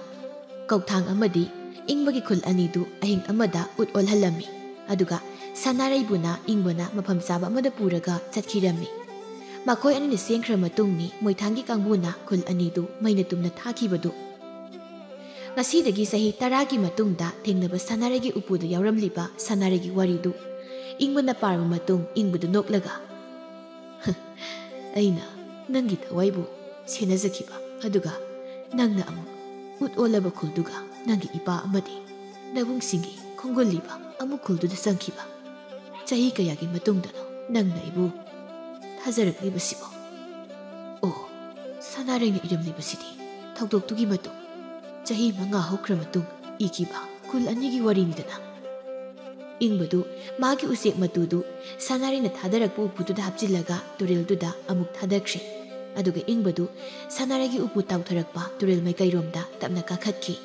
ꯀꯧꯊꯥꯡ ꯑꯃꯗꯤ ꯏꯪꯕꯒꯤ ꯈꯨꯜ ꯑꯅꯤꯗꯨ ꯑꯍꯤꯡ ꯑꯃꯗ ꯎꯠ ꯑꯣꯜꯍꯜꯂꯝꯃꯤ꯫ ꯑꯗꯨꯒ ꯁꯅꯥꯔꯩꯕꯨꯅ ꯏꯪꯕꯅ ꯃꯐꯝ ꯆꯥꯕ ꯑꯃꯗ ꯄꯨꯔꯒ ꯆꯠꯈꯤꯔꯝꯃꯤ꯫ ꯃꯈꯣꯏ ꯑꯅꯤꯅ ꯆꯦꯟꯈ꯭ꯔ ꯃꯇꯨꯡꯅꯤ ꯃꯣꯏꯊꯥꯡꯒꯤ ꯀꯥꯡꯕꯨꯅ ꯈꯨꯜ ꯑꯅꯤꯗꯨ ꯃꯩꯅ ꯇꯨꯝꯅ ꯊꯥꯈꯤꯕꯗꯨ꯫ ꯉꯁꯤꯗꯒꯤ ꯆꯍꯤ ꯇꯔꯥꯒꯤ ꯃꯇꯨꯡꯗ ꯊꯦꯡꯅꯕ ꯁꯅꯥꯔꯩꯒꯤ ꯎꯄꯨꯗ ꯌꯥꯎꯔꯝꯂꯤꯕ ꯁꯅꯥꯔꯩꯒꯤ ꯋꯥꯔꯤꯗꯨ ꯏꯪꯕꯅ ꯄꯥꯔꯕ ꯃꯇꯨꯡ ꯏꯪꯕꯗ ꯅꯣꯛꯂꯒ, "ꯑꯩꯅ ꯅꯪꯒꯤ ꯊꯋꯥꯏꯕꯨ ꯁꯦꯟꯅꯖꯈꯤꯕ, ꯑꯗꯨꯒ ꯅꯪꯅ ꯑꯃꯨꯛ ꯎꯠ ꯑꯣꯜꯂꯕ ꯈꯨꯜꯗꯨꯒ ꯅꯪꯒꯤ ꯏꯄꯥ ꯑꯃꯗꯤ ꯅꯕꯨꯡꯁꯤꯡꯒꯤ ꯈꯣꯡꯒꯨꯜꯂꯤꯕ ꯑꯃꯨꯛ ꯈꯨꯜꯗꯨꯗ ꯆꯪꯈꯤꯕ꯫ ꯆꯍꯤ ꯀꯌꯥꯒꯤ ꯃꯇꯨꯡꯗꯅꯣ ꯅꯪꯅ ꯑꯩꯕꯨ ꯊꯥꯖꯔꯛꯂꯤꯕꯁꯤꯕꯣ?" ꯑꯣ, ꯁꯅꯥꯔꯩꯅ ꯏꯔꯝꯂꯤꯕꯁꯤꯗꯤ ꯊꯧꯗꯣꯛꯇꯨꯒꯤ ꯃꯇꯨꯡ ꯆꯍꯤ ꯃꯉꯥ ꯍꯧꯈ꯭ꯔ ꯃꯇꯨꯡ ꯏꯈꯤꯕ ꯈꯨꯜ ꯑꯅꯤꯒꯤ ꯋꯥꯔꯤꯅꯤꯗꯅ꯫ ꯏꯪꯕꯗꯨ ꯃꯥꯒꯤ ꯎꯆꯦꯛ ꯃꯇꯨꯗꯨ ꯁꯅꯥꯔꯩꯅ ꯊꯥꯗꯔꯛꯄ ꯎꯄꯨꯗꯨꯗ ꯍꯥꯞꯆꯤꯜꯂꯒ ꯇꯨꯔꯦꯜꯗꯨꯗ ꯑꯃꯨꯛ ꯊꯥꯗꯈ꯭ꯔꯦ꯫ ꯑꯗꯨꯒ ꯏꯪꯕꯗꯨ ꯁꯅꯥꯔꯩꯒꯤ ꯎꯄꯨ ꯇꯥꯎꯊꯔꯛꯄ ꯇꯨꯔꯦꯜ ꯃꯥꯏꯀꯩꯔꯣꯝꯗ ꯇꯞꯅ ꯀꯥꯈꯠꯈꯤ꯫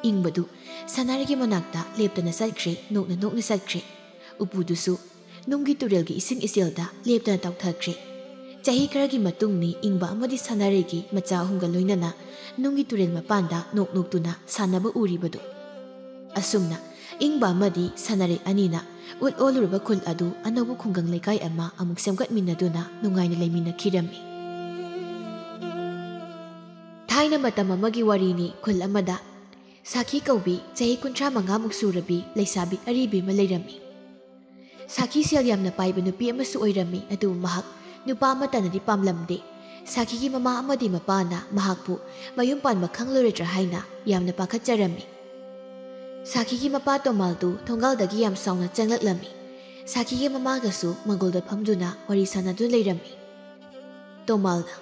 ꯏꯪꯕꯗꯨ ꯁꯅꯥꯔꯩꯒꯤ ꯃꯅꯥꯛꯇ ꯂꯦꯞꯇꯅ ꯆꯠꯈ꯭ꯔꯦ, ꯅꯣꯛꯅ ꯅꯣꯛꯅ ꯆꯠꯈ꯭ꯔꯦ꯫ ꯎꯄꯨꯗꯨꯁꯨ ꯅꯨꯡꯒꯤ ꯇꯨꯔꯦꯜꯒꯤ ꯏꯁꯤꯡ ꯏꯆꯦꯜꯗ ꯂꯦꯞꯇꯅ ꯇꯥꯎꯊꯈ꯭ꯔꯦ꯫ ꯆꯍꯤ ꯈꯔꯒꯤ ꯃꯇꯨꯡꯅꯤ ꯏꯪꯕ ꯑꯃꯗꯤ ꯁꯅꯥꯔꯩꯒꯤ ꯃꯆꯥ ꯑꯍꯨꯝꯒ ꯂꯣꯏꯅꯅ ꯅꯨꯡꯒꯤ ꯇꯨꯔꯦꯜ ꯃꯄꯥꯟꯗ ꯅꯣꯛ ꯅꯣꯛꯇꯨꯅ ꯁꯥꯟꯅꯕ ꯎꯔꯤꯕꯗꯨ꯫ ꯑꯁꯨꯝꯅ ꯏꯪꯕ ꯑꯃꯗꯤ ꯁꯅꯥꯔꯩ ꯑꯅꯤꯅ ꯎꯠ ꯑꯣꯜꯂꯨꯔꯕ ꯈꯨꯜ ꯑꯗꯨ ꯑꯅꯧꯕ ꯈꯨꯡꯒꯪ ꯂꯩꯀꯥꯏ ꯑꯃ ꯑꯃꯨꯛ ꯁꯦꯝꯒꯠꯃꯤꯟꯅꯗꯨꯅ ꯅꯨꯡꯉꯥꯏꯅ ꯂꯩꯃꯤꯟꯅꯈꯤꯔꯝꯃꯤ꯫ ꯊꯥꯏꯅ ꯃꯇꯝ ꯑꯃꯒꯤ ꯋꯥꯔꯤꯅꯤ꯫ ꯈꯨꯜ ꯑꯃꯗ ꯁꯥꯈꯤ ꯀꯧꯕꯤ ꯆꯍꯤ ꯀꯨꯟꯊ꯭ꯔꯥ ꯃꯉꯥꯃꯨꯛ ꯁꯨꯔꯕꯤ ꯂꯩꯁꯥꯕꯤ ꯑꯔꯤꯕꯤ ꯑꯃ ꯂꯩꯔꯝꯃꯤ꯫ ꯁꯥꯈꯤ ꯁꯦꯜ ꯌꯥꯝꯅ ꯄꯥꯏꯕ ꯅꯨꯄꯤ ꯑꯃꯁꯨ ꯑꯣꯏꯔꯝꯃꯤ, ꯑꯗꯨꯕꯨ ꯃꯍꯥꯛ ꯅꯨꯄꯥ ꯑꯃꯠꯇꯅꯗꯤ ꯄꯥꯝꯂꯝꯗꯦ꯫ ꯁꯥꯈꯤꯒꯤ ꯃꯃꯥ ꯑꯃꯗꯤ ꯃꯄꯥꯅ ꯃꯍꯥꯛꯄꯨ ꯃꯌꯨꯝ ꯄꯥꯟꯕ ꯈꯪꯂꯔꯣꯏꯗ꯭ꯔꯥ ꯍꯥꯏꯅ ꯌꯥꯝꯅ ꯄꯥꯈꯠꯆꯔꯝꯃꯤ꯫ ꯁꯥꯈꯤꯒꯤ ꯃꯄꯥ ꯇꯣꯃꯥꯜꯗꯨ ꯊꯣꯡꯒꯥꯜꯗꯒꯤ ꯌꯥꯝ ꯁꯥꯎꯅ ꯆꯪꯂꯛꯂꯝꯃꯤ꯫ ꯁꯥꯈꯤꯒꯤ ꯃꯃꯥꯒꯁꯨ ꯃꯪꯒꯣꯜꯗ ꯐꯝꯗꯨꯅ ꯋꯥꯔꯤ ꯁꯥꯟꯅꯗꯨꯅ ꯂꯩꯔꯝꯃꯤ꯫ ꯇꯣꯃꯥꯜꯅ,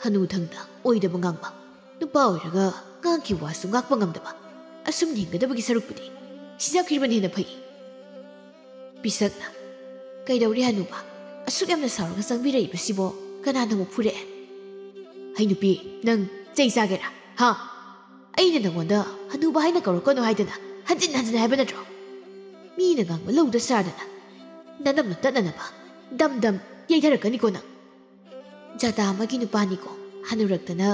"ꯍꯅꯨꯊꯪꯗ ꯑꯣꯏꯗꯕ ꯉꯥꯡꯕ꯫ ꯅꯨꯄꯥ ꯑꯣꯏꯔꯒ ꯉꯥꯡꯈꯤ ꯋꯥꯁꯨ ꯉꯥꯛꯄ ꯉꯝꯗꯕ꯫ ꯑꯁꯨꯝ ꯍꯤꯡꯒꯗꯕꯒꯤ ꯁꯔꯨꯛꯄꯨꯗꯤ ꯁꯤꯖꯈ꯭ꯔꯤꯕꯅ ꯍꯦꯟꯅ ꯐꯩ꯫" ꯄꯤꯁꯛꯅ, "ꯀꯩꯗꯧꯔꯦ ꯍꯅꯨꯕ? ꯑꯁꯨꯛ ꯌꯥꯝꯅ ꯁꯥꯎꯔꯒ ꯆꯪꯕꯤꯔꯛꯏꯕꯁꯤꯕꯣ? ꯀꯅꯥꯅ ꯑꯃꯨꯛ ꯐꯨꯔꯛꯑꯦ?" "ꯍꯩ ꯅꯨꯄꯤ, ꯅꯪ ꯆꯩ ꯆꯥꯒꯦꯔꯥ? ꯍꯥ? ꯑꯩꯅ ꯅꯪꯉꯣꯟꯗ ꯍꯅꯨꯕ ꯍꯥꯏꯅ ꯀꯧꯔꯛꯀꯅꯨ ꯍꯥꯏꯗꯅ ꯍꯟꯖꯤꯟ ꯍꯟꯖꯤꯟ ꯍꯥꯏꯕ ꯅꯠꯇ꯭ꯔꯣ? ꯃꯤꯅ ꯉꯥꯡꯕ ꯂꯧꯗ ꯁꯥꯗꯅ ꯅꯅꯝꯅ ꯇꯠꯅꯅꯕ ꯗꯝ ꯗꯝ ꯌꯩꯊꯔꯛꯀꯅꯤꯀꯣ ꯅꯪ꯫ ꯖꯥꯇꯥ ꯑꯃꯒꯤ ꯅꯨꯄꯥꯅꯤꯀꯣ, ꯍꯅꯨꯔꯛꯇꯅ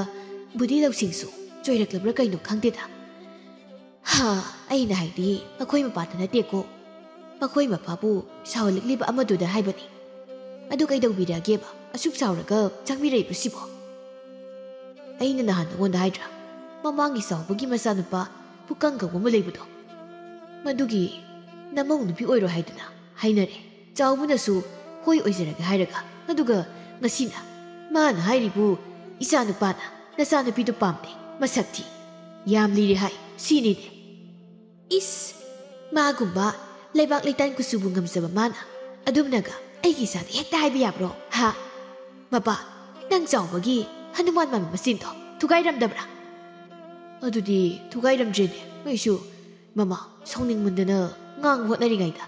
ꯕꯨꯙꯤ ꯂꯧꯁꯤꯡꯁꯨ ꯆꯣꯏꯔꯛꯂꯕ꯭ꯔꯥ ꯀꯩꯅꯣ ꯈꯪꯗꯦꯗ꯫ ꯍꯥ, ꯑꯩꯅ ꯍꯥꯏꯗꯤ ꯃꯈꯣꯏ ꯃꯄꯥꯗ ꯅꯠꯇꯦꯀꯣ, ꯃꯈꯣꯏ ꯃꯄꯥꯕꯨ ꯁꯥꯎꯍꯜꯂꯛꯂꯤꯕ ꯑꯃꯗꯨꯗ ꯍꯥꯏꯕꯅꯤ꯫ ꯑꯗꯨ ꯀꯩꯗꯧꯕꯤꯔꯒꯦꯕ ꯑꯁꯨꯛ ꯁꯥꯎꯔꯒ ꯆꯪꯕꯤꯔꯛꯏꯕꯁꯤꯕꯣ?" "ꯑꯩꯅ ꯅꯍꯥꯟ ꯅꯉꯣꯟꯗ ꯍꯥꯏꯗ꯭ꯔꯥ, ꯃꯃꯥꯡꯒꯤ ꯆꯥꯎꯕꯒꯤ ꯃꯆꯥꯅꯨꯄꯥ ꯄꯨꯀꯪ ꯀꯧꯕ ꯑꯃ ꯂꯩꯕꯗꯣ, ꯃꯗꯨꯒꯤ ꯅꯃꯧ ꯅꯨꯄꯤ ꯑꯣꯏꯔꯣ ꯍꯥꯏꯗꯅ ꯍꯥꯏꯅꯔꯦ꯫ ꯆꯥꯎꯕꯅꯁꯨ ꯍꯣꯏ ꯑꯣꯏꯖꯔꯒꯦ ꯍꯥꯏꯔꯒ, ꯑꯗꯨꯒ ꯉꯁꯤꯅ ꯃꯥꯅ ꯍꯥꯏꯔꯤꯕꯨ ꯏꯆꯥ ꯅꯨꯄꯥꯅ ꯅꯆꯥ ꯅꯨꯄꯤꯗꯨ ꯄꯥꯝꯗꯦ, ꯃꯁꯛ ꯊꯤ, ꯌꯥꯝ ꯂꯤꯔꯦ ꯍꯥꯏ, ꯁꯤꯅꯤꯅꯦ꯫ ꯏꯁ, ꯃꯥꯒꯨꯝꯕ ꯂꯩꯕꯥꯛ ꯂꯩꯇꯥꯟ ꯀꯨꯆꯨꯕꯨ ꯉꯝꯖꯕ ꯃꯥꯅ ꯑꯗꯨꯝꯅꯒ ꯑꯩꯒꯤ ꯏꯆꯥꯗ ꯍꯦꯛꯇ ꯍꯥꯏꯕ ꯌꯥꯕ꯭ꯔꯣ? ꯍꯥ? ꯃꯄꯥ, ꯅꯪ ꯆꯥꯎꯕꯒꯤ ꯍꯅꯨꯃꯥꯟ ꯃꯥꯟꯕ ꯃꯆꯤꯟꯗꯣ ꯊꯨꯒꯥꯏꯔꯝꯗꯕ꯭ꯔꯥ?" "ꯑꯗꯨꯗꯤ ꯊꯨꯒꯥꯏꯔꯝꯗ꯭ꯔꯦꯅꯦ, ꯑꯩꯁꯨ ꯃꯃꯥ ꯁꯥꯎꯅꯤꯡꯃꯟꯗꯅ ꯉꯥꯡ ꯍꯣꯠꯅꯔꯤꯉꯩꯗ꯫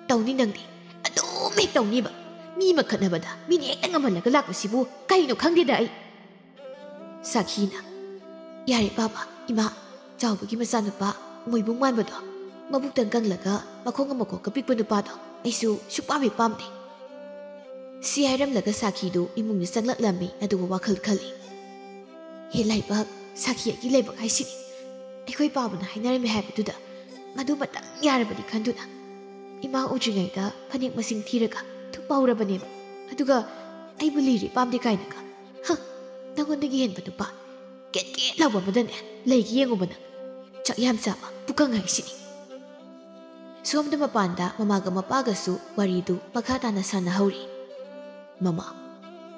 "ꯇꯧꯅꯤ ꯅꯪꯗꯤ, ꯑꯗꯨꯝ ꯍꯦꯛ ꯇꯧꯅꯤꯕ꯫ ꯃꯤ ꯑꯃ ꯈꯠꯅꯕꯗ ꯃꯤꯅ ꯍꯦꯛꯇ ꯉꯝꯍꯜꯂꯒ ꯂꯥꯛꯄꯁꯤꯕꯨ ꯀꯩꯅꯣ ꯈꯪꯗꯦꯗ ꯑꯩ"꯫ ꯁꯥꯈꯤꯅ, "ꯌꯥꯔꯦ ꯄꯥꯕ, ꯏꯃꯥ, ꯆꯥꯎꯕꯒꯤ ꯃꯆꯥꯅꯨꯄꯥ ꯃꯣꯏꯕꯨꯡ ꯃꯥꯟꯕꯗꯣ, ꯃꯕꯨꯛꯇꯪ ꯀꯪꯂꯒ ꯃꯈꯣꯡ ꯑꯃ ꯀꯣꯛꯀ ꯄꯤꯛꯄ ꯅꯨꯄꯥꯗꯣ ꯑꯩꯁꯨ ꯁꯨꯛꯄꯥꯝ ꯍꯦꯛ ꯄꯥꯝꯗꯦ"꯫ ꯁꯤ ꯍꯥꯏꯔꯝꯂꯒ ꯁꯥꯈꯤꯗꯨ ꯏꯃꯨꯡꯗ ꯆꯪꯂꯛꯂꯝꯃꯤ, ꯑꯗꯨꯒ ꯋꯥꯈꯜ ꯈꯜꯂꯤ꯫ "ꯍꯦ ꯂꯥꯏꯕꯛ, ꯁꯥꯈꯤ ꯑꯩꯒꯤ ꯂꯥꯏꯕꯛ ꯍꯥꯏꯁꯤꯅꯤ꯫ ꯑꯩꯈꯣꯏ ꯄꯥꯕꯅ ꯍꯥꯏꯅꯔꯝꯃꯤ ꯍꯥꯏꯕꯗꯨꯗ ꯃꯗꯨꯃꯇꯪ ꯌꯥꯔꯕꯗꯤ ꯈꯟꯗꯨꯅ ꯏꯃꯥ ꯎꯗ꯭ꯔꯤꯉꯩꯗ ꯐꯅꯦꯛ ꯃꯁꯤꯡ ꯊꯤꯔꯒ ꯊꯨꯞꯄ ꯍꯧꯔꯕꯅꯦꯕ꯫ ꯑꯗꯨꯒ ꯑꯩꯕꯨ ꯂꯤꯔꯦ ꯄꯥꯝꯗꯦ ꯀꯥꯏꯅꯒ꯫ ꯍ! ꯅꯉꯣꯟꯗꯒꯤ ꯍꯦꯟꯕ ꯅꯨꯄꯥ ꯀꯦꯠ ꯀꯦꯠ ꯂꯥꯎꯕ ꯑꯃꯗꯅꯦ ꯂꯩꯒꯦ ꯌꯦꯡꯉꯨꯕ ꯅꯪ꯫ ꯆꯥꯛ ꯌꯥꯝ ꯆꯥꯕ ꯄꯨꯀꯪ ꯍꯥꯏꯁꯤꯅꯤ"꯫ ꯁꯣꯝꯗ ꯃꯄꯥꯟꯗ ꯃꯃꯥꯒ ꯃꯄꯥꯒꯁꯨ ꯋꯥꯔꯤꯗꯨ ꯃꯈꯥ ꯇꯥꯅ ꯁꯥꯟꯅꯍꯧꯔꯤ꯫ "ꯃꯃꯥ,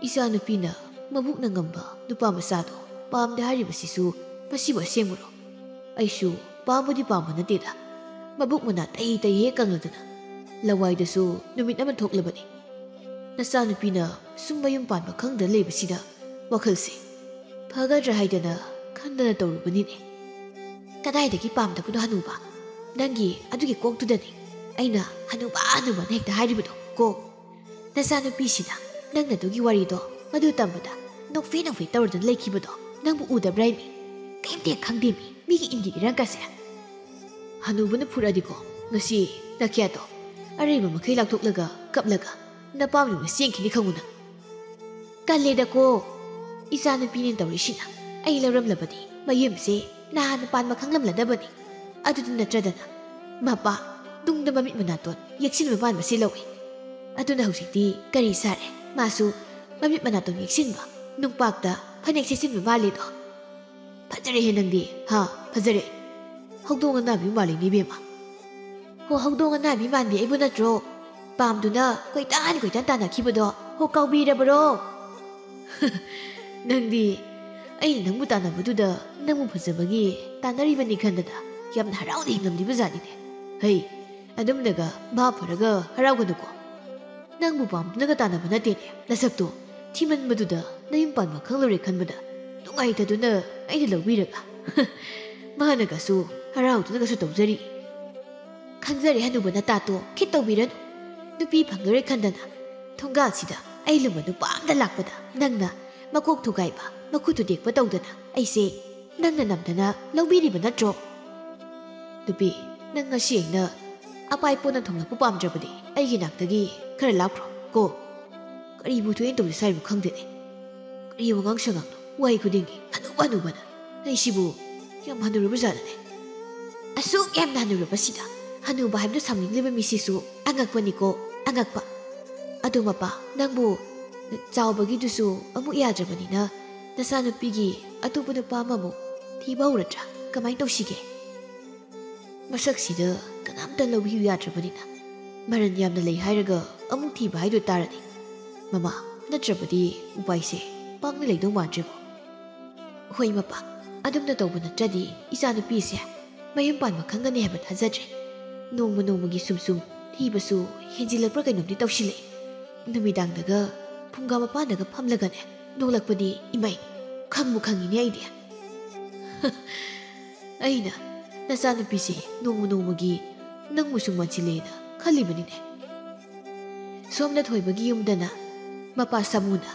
ꯏꯆꯥꯅꯨꯄꯤꯅ ꯃꯕꯨꯛꯅ ꯉꯝꯕ ꯅꯨꯄꯥ ꯃꯆꯥꯗꯣ ꯄꯥꯝꯗꯦ ꯍꯥꯏꯔꯤꯕꯁꯤꯁꯨ ꯃꯁꯤꯕꯨ ꯑꯁꯦꯡꯕꯔꯣ? ꯑꯩꯁꯨ ꯄꯥꯝꯕꯨꯗꯤ ꯄꯥꯝꯕ ꯅꯠꯇꯦꯗ꯫ ꯃꯕꯨꯛ ꯃꯅꯥ ꯇꯩ ꯇꯩ ꯍꯦꯛ ꯀꯪꯂꯗꯅ ꯂꯋꯥꯏꯗꯁꯨ ꯅꯨꯃꯤꯠ ꯑꯃ ꯊꯣꯛꯂꯕꯅꯤ꯫ ꯅꯆꯥꯅꯨꯄꯤꯅ ꯁꯨꯝ ꯃꯌꯨꯝ ꯄꯥꯟꯕ ꯈꯪꯗ ꯂꯩꯕꯁꯤꯗ ꯋꯥꯈꯜꯁꯦ ꯐꯒꯗ꯭ꯔꯥ ꯍꯥꯏꯗꯅ ꯈꯟꯗꯅ ꯇꯧꯔꯨꯕꯅꯤꯅꯦ"꯫ "ꯀꯗꯥꯏꯗꯒꯤ ꯄꯥꯝꯗꯕꯅꯣ ꯍꯅꯨꯕ? ꯅꯪꯒꯤ ꯑꯗꯨꯒꯤ ꯀꯣꯛꯇꯨꯗꯅꯤ ꯑꯩꯅ ꯍꯅꯨꯕ ꯍꯅꯨꯕꯅ ꯍꯦꯛꯇ ꯍꯥꯏꯔꯤꯕꯗꯣ ꯀꯣ꯫ ꯅꯆꯥꯅꯨꯄꯤꯁꯤꯅ ꯅꯪꯅ ꯑꯗꯨꯒꯤ ꯋꯥꯔꯤꯗꯣ ꯃꯗꯨ ꯇꯝꯕꯗ ꯅꯣꯛꯐꯦ ꯅꯣꯛꯐꯦ ꯇꯧꯔꯗꯨꯅ ꯂꯩꯈꯤꯕꯗꯣ ꯅꯪꯕꯨ ꯎꯗꯕ꯭ꯔꯥ ꯍꯥꯏꯃꯤ? ꯀꯩꯝꯇ ꯍꯦꯛ ꯈꯪꯗꯦꯃꯤ ꯃꯤꯒꯤ ꯏꯟꯒꯤ ꯏꯔꯪꯀꯁꯦ"꯫ ꯍꯅꯨꯕꯅ ꯐꯨꯔꯛꯑꯗꯤꯀꯣ, ꯉꯁꯤ ꯅꯈ꯭ꯌꯥꯠꯇꯣ ꯑꯔꯩꯕ ꯃꯈꯩ ꯂꯥꯎꯊꯣꯛꯂꯒ ꯀꯞꯂꯒ ꯅꯄꯥꯝ ꯌꯨꯝꯗ ꯆꯦꯟꯈꯤꯅꯤ ꯈꯪꯉꯨ ꯅꯪ꯫ ꯀꯜꯂꯦꯗꯀꯣ! ꯏꯆꯥꯅꯨꯄꯤꯅ ꯇꯧꯔꯤꯁꯤꯅ ꯑꯩ ꯂꯧꯔꯝꯂꯕꯗꯤ ꯃꯌꯨꯝꯁꯦ ꯅꯍꯥꯟꯅ ꯄꯥꯟꯕ ꯈꯪꯂꯝꯂꯗꯕꯅꯤ꯫ ꯑꯗꯨꯗꯤ ꯅꯠꯇ꯭ꯔꯗꯅ ꯃꯄꯥ ꯇꯨꯡꯗ ꯃꯃꯤꯠ ꯃꯅꯥꯇꯣꯟ ꯌꯦꯛꯁꯤꯟꯕ ꯃꯥꯟꯕꯁꯤ ꯂꯧꯏ꯫ ꯑꯗꯨꯅ ꯍꯧꯖꯤꯛꯇꯤ ꯀꯔꯤ ꯁꯥꯔꯦ? ꯃꯥꯁꯨ ꯃꯃꯤꯠ ꯃꯅꯥꯇꯣꯟ ꯌꯦꯛꯁꯤꯟꯕ, ꯅꯨꯡꯄꯥꯛꯇ ꯐꯅꯦꯛ ꯁꯦꯠꯆꯤꯟꯕ ꯃꯥꯜꯂꯦꯗꯣ꯫ ꯐꯖꯔꯦꯍꯦ ꯅꯪꯗꯤ, ꯍꯥ? ꯐꯖꯔꯦ꯫ ꯍꯧꯗꯣꯡ ꯑꯅꯥꯕꯤ ꯃꯥꯜꯂꯤꯅꯦ ꯏꯕꯦꯝꯃ꯫ ꯍꯣ, ꯍꯧꯗꯣꯡ ꯑꯅꯥꯕꯤ ꯃꯥꯟꯕꯤ ꯑꯩꯕꯨ ꯅꯠꯇ꯭ꯔꯣ? ꯄꯥꯝꯗꯨꯅ ꯀꯣꯏꯇꯥꯟ ꯀꯣꯏꯇꯥꯟ ꯇꯥꯟꯅꯈꯤꯕꯗꯣ, ꯍꯣ, ꯀꯥꯎꯕꯤꯔꯕꯔꯣ? ꯅꯪꯗꯤ ꯑꯩꯅ ꯅꯪꯕꯨ ꯇꯥꯟꯅꯕꯗꯨꯗ ꯅꯪꯕꯨ ꯐꯖꯕꯒꯤ ꯇꯥꯟꯅꯔꯤꯕꯅꯤ ꯈꯟꯗꯅ ꯌꯥꯝꯅ ꯍꯔꯥꯎꯅ ꯍꯤꯡꯂꯝꯂꯤꯕ ꯖꯥꯠꯅꯤꯅꯦ꯫ ꯍꯩ, ꯑꯗꯨꯝꯅꯒ ꯚꯥꯞ ꯐꯔꯒ ꯍꯔꯥꯎꯒꯅꯨꯀꯣ꯫ ꯅꯪꯕꯨ ꯄꯥꯝꯗꯨꯅꯒ ꯇꯥꯟꯅꯕ ꯅꯠꯇꯦꯅꯦ꯫ ꯅꯁꯛꯇꯣ ꯊꯤꯃꯟꯕꯗꯨꯗ ꯅꯌꯨꯝ ꯄꯥꯟꯕ ꯈꯪꯂꯨꯔꯦ ꯈꯟꯕꯗ ꯅꯨꯡꯉꯥꯏꯇꯗꯨꯅ ꯑꯩꯅ ꯂꯧꯕꯤꯔꯒ꯫ ꯃꯥꯅꯒꯁꯨ ꯍꯔꯥꯎꯗꯨꯅꯒꯁꯨ ꯇꯧꯖꯔꯤ꯫ ꯈꯪꯖꯔꯦ ꯍꯅꯨꯕ, ꯅꯇꯥꯇꯣ ꯈꯤꯠ ꯇꯧꯕꯤꯔꯅꯨ꯫ ꯅꯨꯄꯤ ꯐꯪꯂꯔꯣꯏ ꯈꯟꯗꯅ ꯊꯣꯡꯒꯥꯜꯁꯤꯗ ꯑꯩ ꯂꯨꯝꯕ ꯅꯨꯄꯥ ꯑꯝꯗ ꯂꯥꯛꯄꯗ ꯅꯪꯅ ꯃꯀꯣꯛ ꯊꯨꯒꯥꯏꯕ, ꯃꯈꯨꯠ ꯊꯨꯗꯦꯛꯄ ꯇꯧꯗꯅ ꯑꯩꯁꯦ ꯅꯪꯅ ꯅꯝꯗꯅ ꯂꯧꯕꯤꯔꯤꯕ ꯅꯠꯇ꯭ꯔꯣ? ꯅꯨꯄꯤ, ꯅꯪ ꯉꯁꯤ ꯑꯩꯅ ꯑꯄꯥꯏ ꯄꯣꯅ ꯊꯣꯡꯂꯛꯄ ꯄꯥꯝꯗ꯭ꯔꯕꯗꯤ ꯑꯩꯒꯤ ꯅꯥꯛꯇꯒꯤ ꯈꯔ ꯂꯥꯞꯈ꯭ꯔꯣ ꯀꯣ꯫ ꯀꯔꯤꯕꯨ ꯊꯣꯛꯑꯦꯅ ꯇꯧꯔꯤ ꯁꯥꯏꯕꯨ ꯈꯪꯗꯦꯅꯦ꯫ ꯀꯔꯤ ꯋꯥꯉꯥꯡ ꯁꯉꯥꯡꯅꯣ? ꯋꯥꯍꯩ ꯈꯨꯗꯤꯡꯒꯤ ꯍꯅꯨꯕ ꯍꯅꯨꯕꯅ꯫ ꯑꯩꯁꯤꯕꯨ ꯌꯥꯝ ꯍꯅꯨꯔꯕ ꯖꯥꯠꯅꯅꯦ꯫ ꯑꯁꯨꯛ ꯌꯥꯝꯅ ꯍꯅꯨꯔꯕꯁꯤꯗ ꯍꯅꯨꯕ ꯍꯥꯏꯕꯗꯨ ꯁꯥꯎꯅꯤꯡꯂꯤꯕ ꯃꯤꯁꯤꯁꯨ ꯑꯉꯛꯄꯅꯤꯀꯣ, ꯑꯉꯛꯄ꯫ ꯑꯗꯨ ꯃꯄꯥ, ꯅꯪꯕꯨ ꯆꯥꯎꯕꯒꯤꯗꯨꯁꯨ ꯑꯃꯨꯛ ꯌꯥꯗ꯭ꯔꯕꯅꯤꯅ ꯅꯆꯥꯅꯨꯄꯤꯒꯤ ꯑꯇꯣꯞꯄ ꯅꯨꯄꯥ ꯑꯃꯃꯨꯛ ꯊꯤꯕ ꯍꯧꯔꯗ꯭ꯔꯥ? ꯀꯃꯥꯏꯅ ꯇꯧꯁꯤꯒꯦ? ꯃꯁꯛꯁꯤꯗ ꯀꯅꯥꯝꯇ ꯂꯧꯕꯤꯌꯨ ꯌꯥꯗ꯭ꯔꯕꯅꯤꯅ ꯃꯔꯟ ꯌꯥꯝꯅ ꯂꯩ ꯍꯥꯏꯔꯒ ꯑꯃꯨꯛ ꯊꯤꯕ ꯍꯥꯏꯗꯨ ꯇꯥꯔꯗꯤ, ꯃꯃꯥ, ꯅꯠꯇ꯭ꯔꯕꯗꯤ ꯎꯄꯥꯏꯁꯦ ꯄꯥꯛꯅ ꯂꯩꯗꯧ ꯃꯥꯟꯗ꯭ꯔꯦꯕꯣ꯫ ꯍꯣꯏ ꯃꯄꯥ, ꯑꯗꯨꯝꯅ ꯇꯧꯕ ꯅꯠꯇ꯭ꯔꯗꯤ ꯏꯆꯥꯅꯨꯄꯤꯁꯦ ꯃꯌꯨꯝ ꯄꯥꯟꯕ ꯈꯪꯒꯅꯤ ꯍꯥꯏꯕ ꯊꯥꯖꯗ꯭ꯔꯦ꯫ ꯅꯣꯡꯃ ꯅꯣꯡꯃꯒꯤ ꯁꯨꯝ ꯁꯨꯝ ꯊꯤꯕꯁꯨ ꯍꯦꯟꯖꯤꯜꯂꯛꯄ꯭ꯔꯥ ꯀꯩꯅꯣꯝꯗꯤ ꯇꯧꯁꯤꯜꯂꯛꯑꯦ꯫ ꯅꯨꯃꯤꯗꯥꯡꯗꯒ ꯐꯨꯡꯒꯥ ꯃꯄꯥꯟꯗꯒ ꯐꯝꯂꯒꯅꯦ ꯅꯣꯛꯂꯛꯄꯗꯤ ꯏꯃꯩ, ꯈꯪꯕꯨ ꯈꯪꯉꯤꯅꯦ ꯑꯩꯗꯤ꯫ ꯑꯩꯅ ꯅꯆꯥꯅꯨꯄꯤꯁꯦ ꯅꯣꯡꯃ ꯅꯣꯡꯃꯒꯤ ꯅꯪꯕꯨ ꯁꯨꯝ ꯃꯥꯟꯁꯤꯜꯂꯦꯅ ꯈꯜꯂꯤꯕꯅꯤꯅꯦ꯫ ꯁꯣꯝꯗ ꯊꯣꯏꯕꯒꯤ ꯌꯨꯝꯗꯅ ꯃꯄꯥ ꯁꯥꯃꯨꯅ,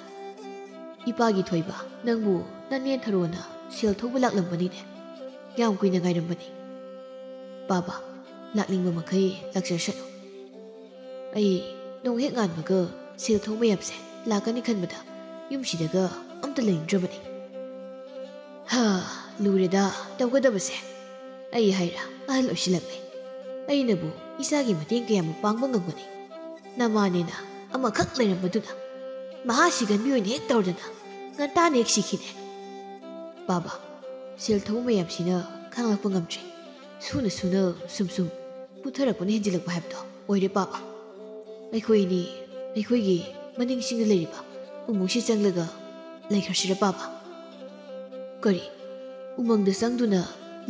"ꯏꯄꯥꯒꯤ ꯊꯣꯏꯕ, ꯅꯪꯕꯨ ꯅꯅꯦ ꯊꯔꯣꯅ ꯁꯦꯜ ꯊꯧꯕ ꯂꯥꯛꯂꯝꯕꯅꯤꯅꯦ꯫ ꯌꯥꯝ ꯀꯨꯏꯅ ꯉꯥꯏꯔꯝꯕꯅꯤ꯫ ꯄꯥꯕ, ꯂꯥꯛꯅꯤꯡꯕ ꯃꯈꯩ ꯂꯥꯛꯆꯔꯁꯅꯨ꯫ ꯑꯩ ꯅꯣꯡ ꯍꯦꯛ ꯉꯥꯟꯕꯒ ꯁꯦꯜ ꯊꯧ ꯃꯌꯥꯝꯁꯦ ꯂꯥꯛꯀꯅꯤ ꯈꯟꯕꯗ ꯌꯨꯝꯁꯤꯗꯒ ꯑꯝꯇ ꯂꯩꯅꯤꯡꯗ꯭ꯔꯕꯅꯤ꯫ ꯍꯥ, ꯂꯨꯔꯦꯗ ꯇꯧꯒꯗꯕꯁꯦ꯫ ꯑꯩ ꯍꯥꯏꯔ ꯑꯍꯜ ꯑꯣꯏꯁꯤꯜꯂꯛꯂꯦ꯫ ꯑꯩꯅꯕꯨ ꯏꯆꯥꯒꯤ ꯃꯇꯦꯡ ꯀꯌꯥꯃꯨꯛ ꯄꯥꯡꯕ ꯉꯝꯒꯅꯤ? ꯅꯃꯥꯅꯦꯅ ꯑꯃꯈꯛ ꯂꯩꯔꯝꯕꯗꯨꯅ ꯃꯍꯥ ꯁꯤꯒꯟꯕꯤ ꯑꯣꯏꯅ ꯍꯦꯛ ꯇꯧꯔꯗꯅ ꯉꯟꯇꯥꯅ ꯍꯦꯛ ꯁꯤꯈꯤꯅꯦ꯫ ꯄꯥꯕ, ꯁꯦꯜ ꯊꯧꯕ ꯃꯌꯥꯝꯁꯤꯅ ꯈꯥꯡꯂꯛꯄ ꯉꯝꯗ꯭ꯔꯦ꯫ ꯁꯨꯅ ꯁꯨꯅ ꯁꯨꯝ ꯁꯨꯝ ꯄꯨꯊꯔꯛꯄꯅ ꯍꯦꯟꯖꯤꯜꯂꯛꯄ ꯍꯥꯏꯕꯗꯣ ꯑꯣꯏꯔꯦ ꯄꯥꯕ꯫ ꯑꯩꯈꯣꯏꯅꯤ ꯑꯩꯈꯣꯏꯒꯤ ꯃꯅꯤꯡꯁꯤꯡꯗ ꯂꯩꯔꯤꯕ ꯎꯃꯪꯁꯤ ꯆꯪꯂꯒ ꯂꯩꯈ꯭ꯔꯁꯤꯔ ꯄꯥꯕ?" "ꯀꯔꯤ? ꯎꯃꯪꯗ ꯆꯪꯗꯨꯅ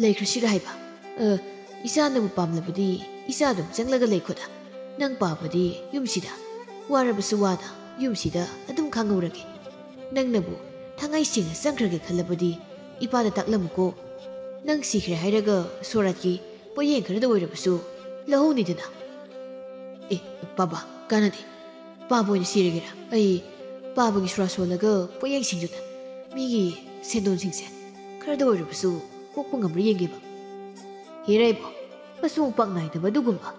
ꯂꯩꯈ꯭ꯔꯁꯤꯔ ꯍꯥꯏꯕ? ꯑ, ꯏꯆꯥꯅꯕꯨ ꯄꯥꯝꯂꯕꯗꯤ ꯏꯆꯥ ꯑꯗꯨꯝ ꯆꯪꯂꯒ ꯂꯩꯈꯣꯗ꯫ ꯅꯪ ꯄꯥꯕꯗꯤ ꯌꯨꯝꯁꯤꯗ, ꯋꯥꯔꯕꯁꯨ ꯋꯥꯅ ꯌꯨꯝꯁꯤꯗ ꯑꯗꯨꯝ ꯈꯥꯡꯍꯧꯔꯒꯦ꯫ ꯅꯪꯅꯕꯨ ꯊꯉꯩ ꯁꯦꯡꯅ ꯆꯪꯈ꯭ꯔꯒꯦ ꯈꯜꯂꯕꯗꯤ ꯏꯄꯥꯗ ꯇꯥꯛꯂꯝꯃꯨꯀꯣ꯫ ꯅꯪ ꯁꯤꯈ꯭ꯔꯦ ꯍꯥꯏꯔꯒ ꯁꯣꯔꯥꯠꯀꯤ ꯄꯣꯠꯌꯦꯡ ꯈꯔꯗ ꯑꯣꯏꯔꯕꯁꯨ ꯂꯧꯍꯧꯅꯤꯗꯅ꯫ ꯑꯦ, ꯄꯥꯕ, ꯀꯥꯟꯅꯗꯦ꯫ ꯄꯥꯕ ꯑꯣꯏꯅ ꯁꯤꯔꯒꯦꯔꯥ? ꯑꯩ ꯄꯥꯕꯒꯤ ꯁꯨꯔꯥ ꯁꯣꯜꯂꯒ ꯄꯣꯌꯦꯡ ꯁꯤꯡꯗꯨꯅ ꯃꯤꯒꯤ ꯁꯦꯟꯗꯣꯟꯁꯤꯡꯁꯦ ꯈꯔꯗ ꯑꯣꯏꯔꯕꯁꯨ ꯀꯣꯛꯄ ꯉꯝꯕ꯭ꯔꯥ ꯌꯦꯡꯒꯦꯕ꯫ ꯍꯦꯔꯥ ꯏꯕꯣ, ꯃꯁꯨ ꯃꯄꯥꯡ ꯅꯥꯏꯗꯕ ꯑꯗꯨꯒꯨꯝꯕ꯫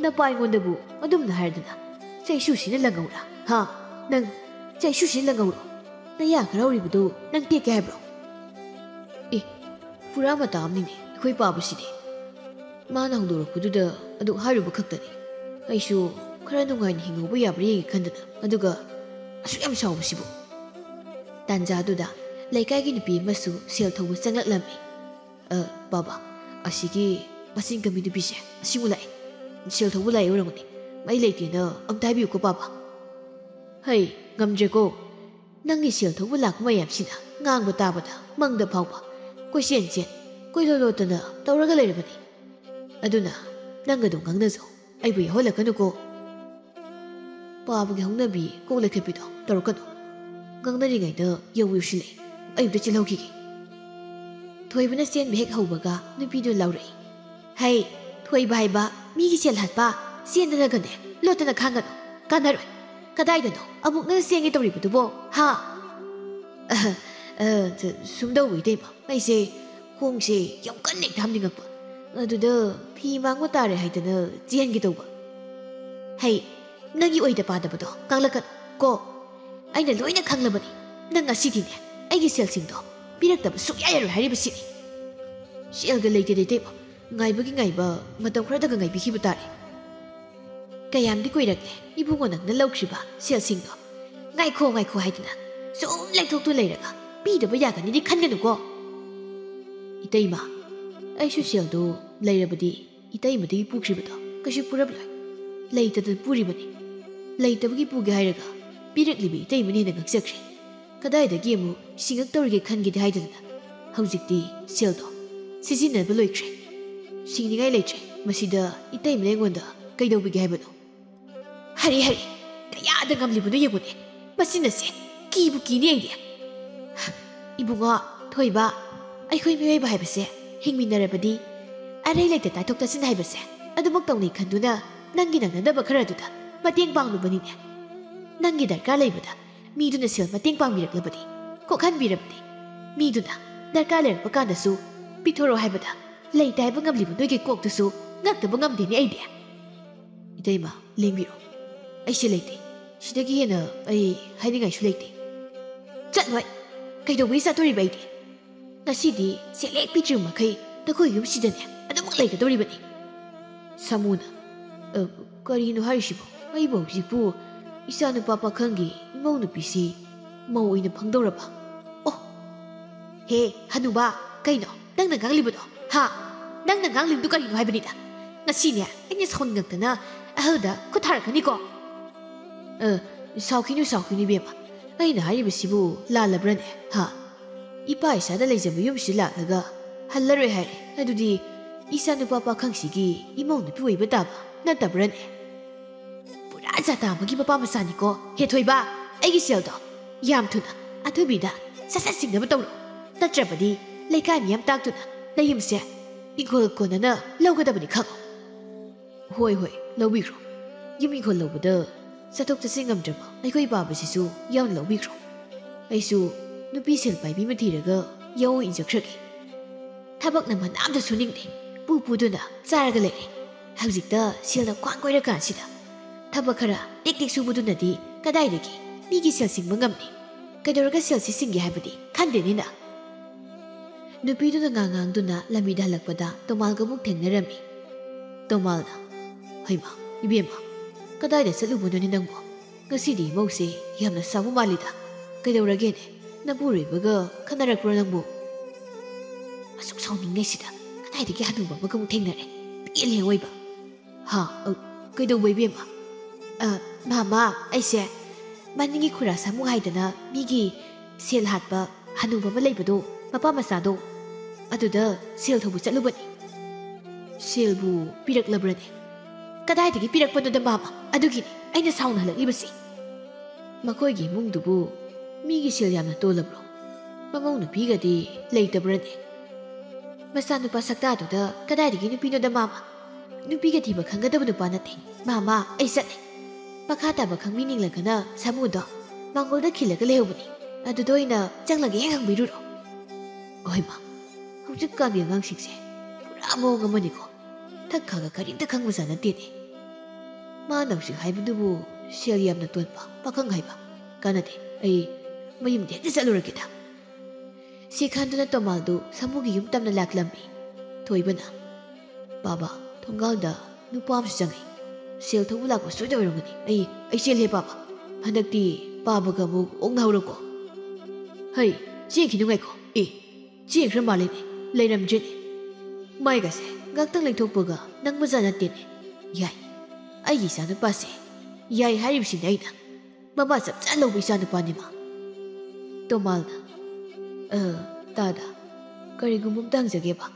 ꯅꯄꯥ ꯑꯩꯉꯣꯟꯗꯕꯨ ꯑꯗꯨꯝꯅ ꯍꯥꯏꯔꯗꯅ ꯆꯩꯁꯨꯁꯤꯅ ꯂꯪꯍꯧꯔꯥ? ꯍꯥ? ꯅꯪ ꯆꯩꯁꯨꯁꯤꯅ ꯂꯪꯍꯧꯔꯣ? ꯅꯌꯥ ꯈꯔ ꯍꯧꯔꯤꯕꯗꯨ ꯅꯪ ꯇꯦꯛꯀꯦ ꯍꯥꯏꯕ꯭ꯔꯣ? ꯑꯦ, ꯄꯨꯔꯥ ꯃꯇꯥ ꯑꯃꯅꯤꯅꯦ ꯑꯩꯈꯣꯏ ꯄꯥꯕꯁꯤꯗꯤ꯫ ꯃꯥꯅ ꯍꯧꯗꯣꯔꯛꯄꯗꯨꯗ ꯑꯗꯨ ꯍꯥꯏꯔꯨꯕ ꯈꯛꯇꯅꯤ꯫ ꯑꯩꯁꯨ ꯈꯔ ꯅꯨꯡꯉꯥꯏꯅ ꯍꯤꯡꯍꯧꯕ ꯌꯥꯕ꯭ꯔꯥ ꯌꯦꯡꯒꯦ ꯈꯟꯗꯅ, ꯑꯗꯨꯒ ꯑꯁꯨꯛ ꯌꯥꯝ ꯁꯥꯎꯕꯁꯤꯕꯨ꯫ ꯇꯥꯟꯖꯥꯗꯨꯗ ꯂꯩꯀꯥꯏꯒꯤ ꯅꯨꯄꯤ ꯑꯃꯁꯨ ꯁꯦꯜ ꯊꯧꯕ ꯆꯪꯂꯛꯂꯝꯃꯤ꯫ "ꯑ, ꯄꯥꯕ, ꯑꯁꯤꯒꯤ ꯃꯆꯤꯟ ꯀꯟꯕꯤ ꯅꯨꯄꯤꯁꯦ ꯑꯁꯤꯃꯨꯛ ꯂꯥꯛꯑꯦ꯫ ꯁꯦꯜ ꯊꯧꯕ ꯂꯥꯛꯑꯦ ꯑꯣꯏꯔꯝꯒꯅꯤ꯫ ꯃꯩ ꯂꯩꯇꯦꯅ ꯑꯝꯇ ꯍꯥꯏꯕꯤꯌꯨꯀꯣ, ꯄꯥꯕ꯫" "ꯍꯩ, ꯉꯝꯗ꯭ꯔꯦꯀꯣ꯫ ꯅꯪꯒꯤ ꯁꯦꯜ ꯊꯧꯕ ꯂꯥꯛꯄ ꯃꯌꯥꯝꯁꯤꯅ ꯉꯥꯡꯕ ꯇꯥꯕꯗ ꯃꯪꯗ ꯐꯥꯎꯕ ꯀꯣꯏꯆꯦꯟ ꯆꯦꯟ, ꯀꯣꯏꯂꯣꯠ ꯂꯣꯠꯇꯅ ꯇꯧꯔꯒ ꯂꯩꯔꯕꯅꯤ꯫ ꯑꯗꯨꯅ ꯅꯪꯒꯗꯣ ꯉꯥꯡꯅꯖꯧ, ꯑꯩꯕꯨ ꯌꯥꯎꯍꯜꯂꯛꯀꯅꯨꯀꯣ꯫" ꯄꯥꯕꯒꯤ ꯍꯧꯅꯕꯤ ꯀꯣꯛ ꯂꯩꯈꯠꯄꯤꯗꯣ ꯇꯧꯔꯛꯀꯅꯨ꯫ ꯉꯥꯡꯅꯔꯤꯉꯩꯗ ꯌꯧ ꯌꯧꯁꯤꯜꯂꯛꯑꯦ꯫ ꯑꯩ ꯑꯝꯇ ꯆꯦꯜꯍꯧꯈꯤꯒꯦ꯫ ꯊꯣꯏꯕꯅ ꯆꯦꯟꯕ ꯍꯦꯛ ꯍꯧꯕꯒ ꯅꯨꯄꯤꯗꯨ ꯂꯥꯎꯔꯛꯏ꯫ "ꯍꯩ, ꯊꯣꯏꯕ ꯍꯥꯏꯕ ꯃꯤꯒꯤ ꯁꯦꯜ ꯍꯥꯠꯄ, ꯆꯦꯟꯗꯅꯒꯅꯦ ꯂꯣꯠꯇꯅ ꯈꯥꯡꯒꯅꯨ꯫ ꯀꯥꯟꯅꯔꯣꯏ꯫ ꯀꯗꯥꯏꯗꯅꯣ ꯑꯃꯨꯛ ꯅꯪ ꯆꯦꯟꯒꯦ ꯇꯧꯔꯤꯕꯗꯨꯕꯣ, ꯍꯥ?" "ꯑꯍ, ꯑ, ꯁꯨꯝ ꯇꯧꯕ ꯏꯇꯩꯃ, ꯑꯩꯁꯦ ꯈꯣꯡꯁꯦ ꯌꯥꯝ ꯀꯟꯅ ꯍꯦꯛꯇ ꯍꯥꯝꯅꯤꯡꯉꯛꯄ꯫ ꯑꯗꯨꯗ ꯐꯤ ꯃꯥꯡꯕ ꯇꯥꯔꯦ ꯍꯥꯏꯗꯅ ꯆꯦꯟꯒꯦ ꯇꯧꯕ꯫" "ꯍꯩ, ꯅꯪꯒꯤ ꯑꯣꯏꯗ ꯄꯥꯗꯕꯗꯣ ꯉꯥꯡꯂꯛꯀꯅꯨ ꯀꯣ꯫ ꯑꯩꯅ ꯂꯣꯏꯅ ꯈꯪꯂꯕꯅꯤ꯫ ꯅꯪ ꯉꯁꯤꯗꯤꯅꯦ ꯑꯩꯒꯤ ꯁꯦꯜꯁꯤꯡꯗꯣ ꯄꯤꯔꯛꯇꯕ ꯁꯨꯛꯌꯥ ꯌꯥꯔꯣꯏ ꯍꯥꯏꯔꯤꯕꯁꯤꯅꯤ꯫" "ꯁꯦꯜꯒ ꯂꯩꯇꯦꯗ ꯏꯇꯩꯃ, ꯉꯥꯏꯕꯒꯤ ꯉꯥꯏꯕ ꯃꯇꯝ ꯈꯔꯗꯒ ꯉꯥꯏꯕꯤꯈꯤꯕ ꯇꯥꯔꯦ꯫" "ꯀꯌꯥꯝꯗꯤ ꯀꯨꯏꯔꯛꯂꯦ ꯏꯕꯨꯡꯉꯣ ꯅꯪꯅ ꯂꯧꯈ꯭ꯔꯤꯕ ꯁꯦꯜꯁꯤꯡꯗꯣ? ꯉꯥꯏꯈꯣ, ꯉꯥꯏꯈꯣ ꯍꯥꯏꯗꯅ ꯁꯨꯝ ꯂꯩꯊꯣꯛꯇꯨ ꯂꯩꯔꯒ ꯄꯤꯗꯕ ꯌꯥꯒꯅꯤꯗꯤ ꯈꯟꯒꯅꯨꯀꯣ꯫" "ꯏꯇꯩꯃ, ꯑꯩꯁꯨ ꯁꯦꯜꯗꯣ ꯂꯩꯔꯕꯗꯤ ꯏꯇꯩꯃꯗꯒꯤ ꯄꯨꯈ꯭ꯔꯤꯕꯗꯣ ꯀꯩꯁꯨ ꯄꯨꯔꯛꯂꯣꯏ꯫ ꯂꯩꯇꯗꯅ ꯄꯨꯔꯤꯕꯅꯤ꯫ ꯂꯩꯇꯕꯒꯤ ꯄꯨꯒꯦ ꯍꯥꯏꯔꯒ ꯄꯤꯔꯛꯂꯤꯕ ꯏꯇꯩꯃꯅ ꯍꯦꯟꯅ ꯉꯛꯆꯈ꯭ꯔꯦ꯫ ꯀꯗꯥꯏꯗꯒꯤ ꯑꯃꯨꯛ ꯁꯤꯡꯉꯛꯇꯧꯔꯤꯒꯦ ꯈꯟꯒꯦꯗꯤ ꯍꯥꯏꯗꯅ ꯍꯧꯖꯤꯛꯇꯤ ꯁꯦꯜꯗꯣ ꯁꯤꯖꯤꯟꯅꯕ ꯂꯣꯏꯈ꯭ꯔꯦ꯫ ꯁꯤꯡꯅꯤꯡꯉꯥꯏ ꯂꯩꯇ꯭ꯔꯦ꯫ ꯃꯁꯤꯗ ꯏꯇꯩꯃꯅ ꯑꯩꯉꯣꯟꯗ ꯀꯩꯗꯧꯕꯤꯒꯦ ꯍꯥꯏꯕꯅꯣ? ꯍꯔꯦ, ꯍꯔꯦ, ꯀꯌꯥꯗ ꯉꯝꯂꯤꯕꯅꯣ ꯌꯦꯡꯉꯨꯅꯦ꯫ ꯃꯁꯤꯅꯁꯦ ꯀꯤꯕꯨ ꯀꯤꯅꯦ ꯑꯩꯗꯤ꯫" "ꯏꯕꯨꯡꯉꯣ, ꯊꯣꯏꯕ, ꯑꯩꯈꯣꯏ ꯃꯤꯑꯣꯏꯕ ꯍꯥꯏꯕꯁꯦ ꯍꯤꯡꯃꯤꯟꯅꯔꯕꯗꯤ ꯑꯔꯩ ꯂꯩꯇ ꯇꯥꯊꯣꯛ ꯇꯥꯁꯤꯟ ꯍꯥꯏꯕꯁꯦ ꯑꯗꯨꯃꯛ ꯇꯧꯅꯩ ꯈꯟꯗꯨꯅ ꯅꯪꯒꯤ ꯅꯪꯅꯗꯕ ꯈꯔꯗꯨꯗ ꯃꯇꯦꯡ ꯄꯥꯡꯂꯨꯕꯅꯤꯅꯦ꯫ ꯅꯪꯒꯤ ꯗꯔꯀꯥꯔ ꯂꯩꯕꯗ ꯃꯤꯗꯨꯅ ꯁꯦꯜ ꯃꯇꯦꯡ ꯄꯥꯡꯕꯤꯔꯛꯂꯕꯗꯤ, ꯀꯣꯛꯍꯟꯕꯤꯔꯕꯗꯤ, ꯃꯤꯗꯨꯅ ꯗꯔꯀꯥꯔ ꯂꯩꯔꯛꯄ ꯀꯥꯟꯗꯁꯨ ꯄꯤꯊꯣꯔꯛꯑꯣ ꯍꯥꯏꯕꯗ ꯂꯩꯇꯦ ꯍꯥꯏꯕ ꯉꯝꯂꯤꯕ ꯅꯣꯏꯒꯤ ꯀꯣꯛꯇꯨꯁꯨ ꯉꯛꯇꯕ ꯉꯝꯗꯦꯅꯦ ꯑꯩꯗꯤ꯫ ꯏꯇꯩꯃ, ꯂꯦꯡꯕꯤꯔꯣ꯫ ꯑꯩꯁꯦ ꯂꯩꯇꯦ꯫ ꯁꯤꯗꯒꯤ ꯍꯦꯟꯅ ꯑꯩ ꯍꯥꯏꯅꯤꯡꯉꯥꯏꯁꯨ ꯂꯩꯇꯦ꯫ ꯆꯠꯂꯣꯏ꯫ ꯀꯩꯗꯧꯕꯩ ꯆꯠꯇꯣꯔꯤꯕ ꯑꯩꯗꯤ? ꯉꯁꯤꯗꯤ ꯁꯦꯜ ꯍꯦꯛ ꯄꯤꯗ꯭ꯔꯤꯕ ꯃꯈꯩ ꯅꯈꯣꯏ ꯌꯨꯝꯁꯤꯗꯅꯦ ꯑꯗꯨꯃꯛ ꯂꯩꯒꯗꯧꯔꯤꯕꯅꯤ꯫ ꯁꯥꯃꯨꯅ, "ꯑ, ꯀꯔꯤꯅꯣ ꯍꯥꯏꯔꯤꯁꯤꯕꯣ? ꯑꯩꯕꯨ ꯍꯧꯖꯤꯛꯄꯨ ꯏꯆꯥꯅꯨꯄꯥ ꯄꯥꯈꯪꯒꯤ ꯏꯃꯧ ꯅꯨꯄꯤꯁꯤ ꯃꯧ ꯑꯣꯏꯅ ꯐꯪꯗꯧꯔꯕ? ꯑꯣ, ꯍꯦ, ꯍꯅꯨꯕ, ꯀꯩꯅꯣ ꯅꯪꯅ ꯉꯥꯡꯂꯤꯕꯗꯣ? ꯍꯥ? ꯅꯪꯅ ꯉꯥꯡꯂꯤꯕꯗꯨ ꯀꯔꯤꯅꯣ ꯍꯥꯏꯕꯅꯤꯗ? ꯉꯁꯤꯅꯦ ꯑꯩꯅ ꯁꯥꯎꯅꯤꯡꯉꯛꯇꯅ ꯑꯍꯜꯗ ꯈꯨꯠ ꯊꯥꯔꯛꯀꯅꯤꯀꯣ꯫" "ꯑ, ꯁꯥꯎꯈꯤꯅꯨ, ꯁꯥꯎꯈꯤꯅꯨ ꯏꯕꯦꯝꯃ꯫ ꯑꯩꯅ ꯍꯥꯏꯔꯤꯕꯁꯤꯕꯨ ꯂꯥꯜꯂꯕ꯭ꯔꯅꯦ? ꯍꯥ? ꯏꯄꯥ ꯏꯆꯥꯗ ꯂꯩꯖꯕ ꯌꯨꯝꯁꯤ ꯂꯥꯛꯂꯒ ꯍꯜꯂꯔꯣꯏ ꯍꯥꯏꯔꯦ꯫ ꯑꯗꯨꯗꯤ ꯏꯆꯥꯅꯨꯄꯥ ꯄꯥꯈꯪꯁꯤꯒꯤ ꯏꯃꯧ ꯅꯨꯄꯤ ꯑꯣꯏꯕ ꯇꯥꯕ ꯅꯠꯇꯕ꯭ꯔꯅꯦ?" "ꯄꯨꯔꯥ ꯖꯥꯇꯥ ꯑꯃꯒꯤ ꯃꯄꯥ ꯃꯆꯥꯅꯤꯀꯣ꯫ ꯍꯦ ꯊꯣꯏꯕ, ꯑꯩꯒꯤ ꯁꯦꯜꯗꯣ ꯌꯥꯝ ꯊꯨꯅ ꯑꯊꯣꯏꯕꯤꯗ ꯁꯠ ꯁꯠ ꯁꯤꯡꯅꯕ ꯇꯧꯔꯣ꯫ ꯅꯠꯇ꯭ꯔꯕꯗꯤ ꯂꯩꯀꯥꯏ ꯃꯤꯌꯥꯝ ꯇꯥꯛꯇꯨꯅ ꯅꯌꯨꯝꯁꯦ ꯏꯪꯈꯣꯜ ꯀꯣꯟꯅꯅ ꯂꯧꯒꯗꯕꯅꯤ ꯈꯪꯉꯣ꯫" "ꯍꯣꯏ, ꯍꯣꯏ, ꯂꯧꯕꯤꯈ꯭ꯔꯣ꯫ ꯌꯨꯝ ꯏꯪꯈꯣꯜ ꯂꯧꯕꯗ ꯆꯠꯊꯣꯛ ꯆꯠꯁꯤꯟ ꯉꯝꯗ꯭ꯔꯕ ꯑꯩꯈꯣꯏ ꯄꯥꯕꯁꯤꯁꯨ ꯌꯥꯎꯅ ꯂꯧꯕꯤꯈ꯭ꯔꯣ꯫ ꯑꯩꯁꯨ ꯅꯨꯄꯤ ꯁꯦꯜ ꯄꯥꯏꯕꯤ ꯑꯃ ꯊꯤꯔꯒ ꯌꯥꯎ ꯏꯟꯖꯈ꯭ꯔꯒꯦ꯫ ꯊꯕꯛꯅ ꯃꯅꯥ ꯑꯝꯇ ꯁꯨꯅꯤꯡꯗꯦ꯫ ꯄꯨ ꯄꯨꯗꯨꯅ ꯆꯥꯔꯒ ꯂꯩꯔꯦ꯫ ꯍꯧꯖꯤꯛꯇ ꯁꯦꯜꯅ ꯈ꯭ꯋꯥꯡ ꯀꯣꯏꯔꯀꯥꯟꯁꯤꯗ ꯊꯕꯛ ꯈꯔ ꯇꯦꯛ ꯇꯦꯛ ꯁꯨꯕꯗꯨꯅꯗꯤ ꯀꯗꯥꯏꯗꯒꯤ ꯃꯤꯒꯤ ꯁꯦꯜ ꯁꯤꯡꯕ ꯉꯝꯅꯤ? ꯀꯩꯗꯧꯔꯒ ꯁꯦꯜꯁꯤ ꯁꯤꯡꯒꯦ ꯍꯥꯏꯕꯗꯤ ꯈꯟꯗꯦꯅꯤꯅ꯫" ꯅꯨꯄꯤꯗꯨꯅ ꯉꯥꯡ ꯉꯥꯡꯗꯨꯅ ꯂꯝꯕꯤꯗ ꯍꯜꯂꯛꯄꯗ ꯇꯣꯃꯥꯜꯒ ꯑꯃꯨꯛ ꯊꯦꯡꯅꯔꯝꯃꯤ꯫ ꯇꯣꯃꯥꯜꯅ, "ꯍꯩꯃꯥ, ꯏꯕꯦꯝꯃ, ꯀꯗꯥꯏꯗ ꯆꯠꯂꯨꯕꯅꯣꯅꯦ ꯅꯪꯕꯣ? ꯉꯁꯤꯗꯤ ꯏꯃꯧꯁꯦ ꯌꯥꯝꯅ ꯁꯥꯎꯕ ꯃꯥꯜꯂꯤꯗ꯫ ꯀꯩꯗꯧꯔꯒꯦꯅꯦ? ꯅꯄꯨꯔꯣꯏꯕꯒ ꯈꯟꯅꯔꯛꯄ꯭ꯔꯣ ꯅꯪꯕꯨ?" ꯑꯁꯨꯛ ꯁꯥꯎꯅꯤꯡꯉꯩꯁꯤꯗ ꯀꯗꯥꯏꯗꯒꯤ ꯍꯅꯨꯕ ꯑꯃꯒ ꯑꯃꯨꯛ ꯊꯦꯡꯅꯔꯦ? ꯄꯦꯜꯂꯦ ꯑꯋꯣꯏꯕ꯫ "ꯍꯥ? ꯑ, ꯀꯩꯗꯧꯕ ꯏꯕꯦꯝꯃ?" "ꯑ, ꯃꯥꯃ, ꯑꯩꯁꯦ ꯃꯅꯤꯡꯒꯤ ꯈꯨꯔꯥ ꯁꯥꯃꯨ ꯍꯥꯏꯗꯅ ꯃꯤꯒꯤ ꯁꯦꯜ ꯍꯥꯠꯄ ꯍꯅꯨꯕ ꯑꯃ ꯂꯩꯕꯗꯣ, ꯃꯄꯥ ꯃꯆꯥꯗꯣ, ꯑꯗꯨꯗ ꯁꯦꯜ ꯊꯧꯕ ꯆꯠꯂꯨꯕꯅꯤ꯫" "ꯁꯦꯜꯕꯨ ꯄꯤꯔꯛꯂꯕ꯭ꯔꯅꯦ?" "ꯀꯗꯥꯏꯗꯒꯤ ꯄꯤꯔꯛꯄꯅꯣꯗ ꯃꯥꯃ, ꯑꯗꯨꯒꯤꯅꯤ ꯑꯩꯅ ꯁꯥꯎꯅ ꯍꯜꯂꯛꯂꯤꯕꯁꯤ꯫" "ꯃꯈꯣꯏꯒꯤ ꯏꯃꯨꯡꯗꯨꯕꯨ ꯃꯤꯒꯤ ꯁꯦꯜ ꯌꯥꯝꯅ ꯇꯣꯜꯂꯕ꯭ꯔꯣ? ꯃꯃꯧ ꯅꯨꯄꯤꯒꯗꯤ ꯂꯩꯇꯕ꯭ꯔꯅꯦ?" "ꯃꯆꯥꯅꯨꯄꯥ ꯁꯛꯇꯥꯗꯨꯗ ꯀꯗꯥꯏꯗꯒꯤ ꯅꯨꯄꯤꯅꯣꯗ ꯃꯥꯃ?" ꯅꯨꯄꯤꯒ ꯊꯤꯕ ꯈꯪꯒꯗꯕ ꯅꯨꯄꯥ ꯅꯠꯇꯦ꯫ ꯃꯥ, ꯃꯥ, ꯑꯩ ꯆꯠꯂꯦ꯫ ꯃꯈꯥ ꯇꯥꯕ ꯈꯪꯕꯤꯅꯤꯡꯂꯒꯅ ꯁꯥꯃꯨꯗꯣ ꯃꯥꯡꯒꯣꯜꯗ ꯈꯤꯜꯂꯒ ꯂꯩꯍꯧꯕꯅꯤ꯫ ꯑꯗꯨꯗ ꯑꯣꯏꯅ ꯆꯪꯂꯒ ꯍꯦꯛ ꯍꯪꯕꯤꯔꯨꯔꯣ꯫ ꯍꯣꯏ ꯃꯥ, ꯍꯧꯖꯤꯛꯀꯥꯟꯒꯤ ꯑꯉꯥꯡꯁꯤꯡꯁꯦ ꯄꯨꯔꯥ ꯃꯑꯣꯡ ꯑꯃꯅꯤꯀꯣ꯫ ꯊꯛ ꯈꯥꯒ ꯀꯔꯤꯝꯇ ꯈꯪꯕꯖꯥꯠ ꯅꯠꯇꯦꯅꯦ꯫ ꯃꯥꯅ ꯍꯧꯖꯤꯛ ꯍꯥꯏꯕꯗꯨꯕꯨ ꯁꯦꯜ ꯌꯥꯝꯅ ꯇꯣꯟꯕ ꯄꯥꯈꯪ ꯍꯥꯏꯕ꯫ ꯀꯥꯟꯅꯗꯦ, ꯑꯩ ꯃꯌꯨꯝꯗ ꯍꯦꯛꯇ ꯆꯠꯂꯨꯔꯒꯦꯗ꯫ ꯁꯤꯈꯥꯟꯗꯨꯅ ꯇꯣꯃꯥꯜꯗꯨ ꯁꯥꯃꯨꯒꯤ ꯌꯨꯝ ꯇꯝꯅ ꯂꯥꯛꯂꯝꯃꯤ꯫ ꯊꯣꯏꯕꯅ, "ꯕꯥꯕꯥ, ꯊꯣꯡꯒꯥꯜꯗ ꯅꯨꯄꯥ ꯑꯃꯁꯨ ꯆꯪꯉꯤ꯫ ꯁꯦꯜ ꯊꯧꯕ ꯂꯥꯛꯄ ꯁꯣꯏꯗꯅ ꯑꯣꯏꯔꯝꯒꯅꯤ꯫ ꯑꯩ, ꯑꯩ ꯆꯦꯜꯂꯦ ꯕꯥꯕꯥ꯫ ꯍꯟꯗꯛꯇꯤ ꯄꯥꯕꯒ ꯑꯃꯨꯛ ꯑꯣꯛꯅꯍꯧꯔꯣꯀꯣ꯫ ꯍꯩ, ꯆꯦꯟꯈꯤꯅꯨ ꯉꯥꯏꯈꯣ꯫ ꯑꯦ, ꯆꯦꯟꯈ꯭ꯔ ꯃꯥꯜꯂꯦꯅꯦ, ꯂꯩꯔꯝꯗ꯭ꯔꯦꯅꯦ꯫ ꯃꯥꯏꯒꯁꯦ ꯉꯥꯛꯇꯪ ꯂꯩꯊꯣꯛꯄꯒ ꯅꯪꯕꯖꯥꯠ ꯅꯠꯇꯦꯅꯦ꯫ ꯌꯥꯏ, ꯑꯩꯒꯤ ꯏꯆꯥꯅꯨꯄꯥꯁꯦ ꯌꯥꯏ ꯍꯥꯏꯔꯤꯕꯁꯤꯅꯦ ꯑꯩꯅ꯫ ꯃꯃꯥ ꯆꯞ ꯆꯥꯅ ꯂꯧꯕ ꯏꯆꯥꯅꯨꯄꯥꯅꯤ ꯃꯥ꯫" ꯇꯣꯃꯥꯜꯅ, "ꯑ, ꯇꯥꯗ, ꯀꯔꯤꯒꯨꯝꯕ ꯑꯝꯇ ꯍꯪꯖꯒꯦꯕ꯫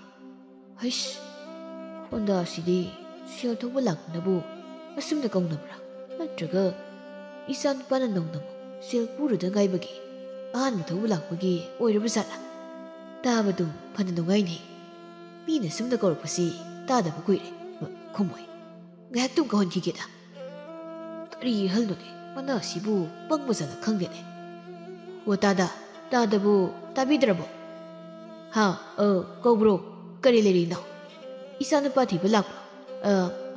ꯍꯩꯁ, ꯈꯣꯟꯗꯥ ꯑꯁꯤꯗꯤ ꯁꯦꯜ ꯊꯧꯕ ꯂꯥꯛꯄꯅꯕꯨ ꯑꯁꯨꯝꯅ ꯀꯧꯅꯕ꯭ꯔꯥ? ꯅꯠꯇ꯭ꯔꯒ ꯏꯆꯥꯅꯨꯄꯥꯅ ꯅꯧꯅ ꯁꯦꯜ ꯄꯨꯔꯨꯗ ꯉꯥꯏꯕꯒꯤ ꯑꯍꯥꯟꯕ ꯊꯧꯕ ꯂꯥꯛꯄꯒꯤ ꯑꯣꯏꯔꯕ ꯖꯥꯠꯂꯥ?" ꯇꯥꯕꯗꯨ ꯐꯅ ꯅꯨꯡꯉꯥꯏꯅꯦ꯫ ꯃꯤꯅ ꯁꯨꯝꯅ ꯀꯧꯔꯛꯄꯁꯤ ꯇꯥꯗꯕ ꯀꯨꯏꯔꯦ꯫ ꯈꯨꯝꯃꯣꯏ꯫ ꯉꯥꯏꯍꯥꯛꯇꯨꯝ ꯀꯧꯍꯟꯈꯤꯒꯦꯗ꯫ ꯀꯔꯤ ꯑꯍꯜꯅꯣꯅꯦ? ꯃꯅꯥ ꯑꯁꯤꯕꯨ ꯄꯪꯕ ꯖꯥꯠꯂ ꯈꯪꯗꯦꯅꯦ꯫ "ꯑꯣ ꯇꯥꯗ, ꯇꯥꯗꯕꯨ ꯇꯥꯕꯤꯗ꯭ꯔꯕꯣ?" "ꯍꯥ, ꯑ, ꯀꯧꯕ꯭ꯔꯣ? ꯀꯔꯤ ꯂꯩꯔꯤꯅꯣ? ꯏꯆꯥꯅꯨꯄꯥ ꯊꯤꯕ ꯂꯥꯛꯄ꯭ꯔꯣ? ꯑ,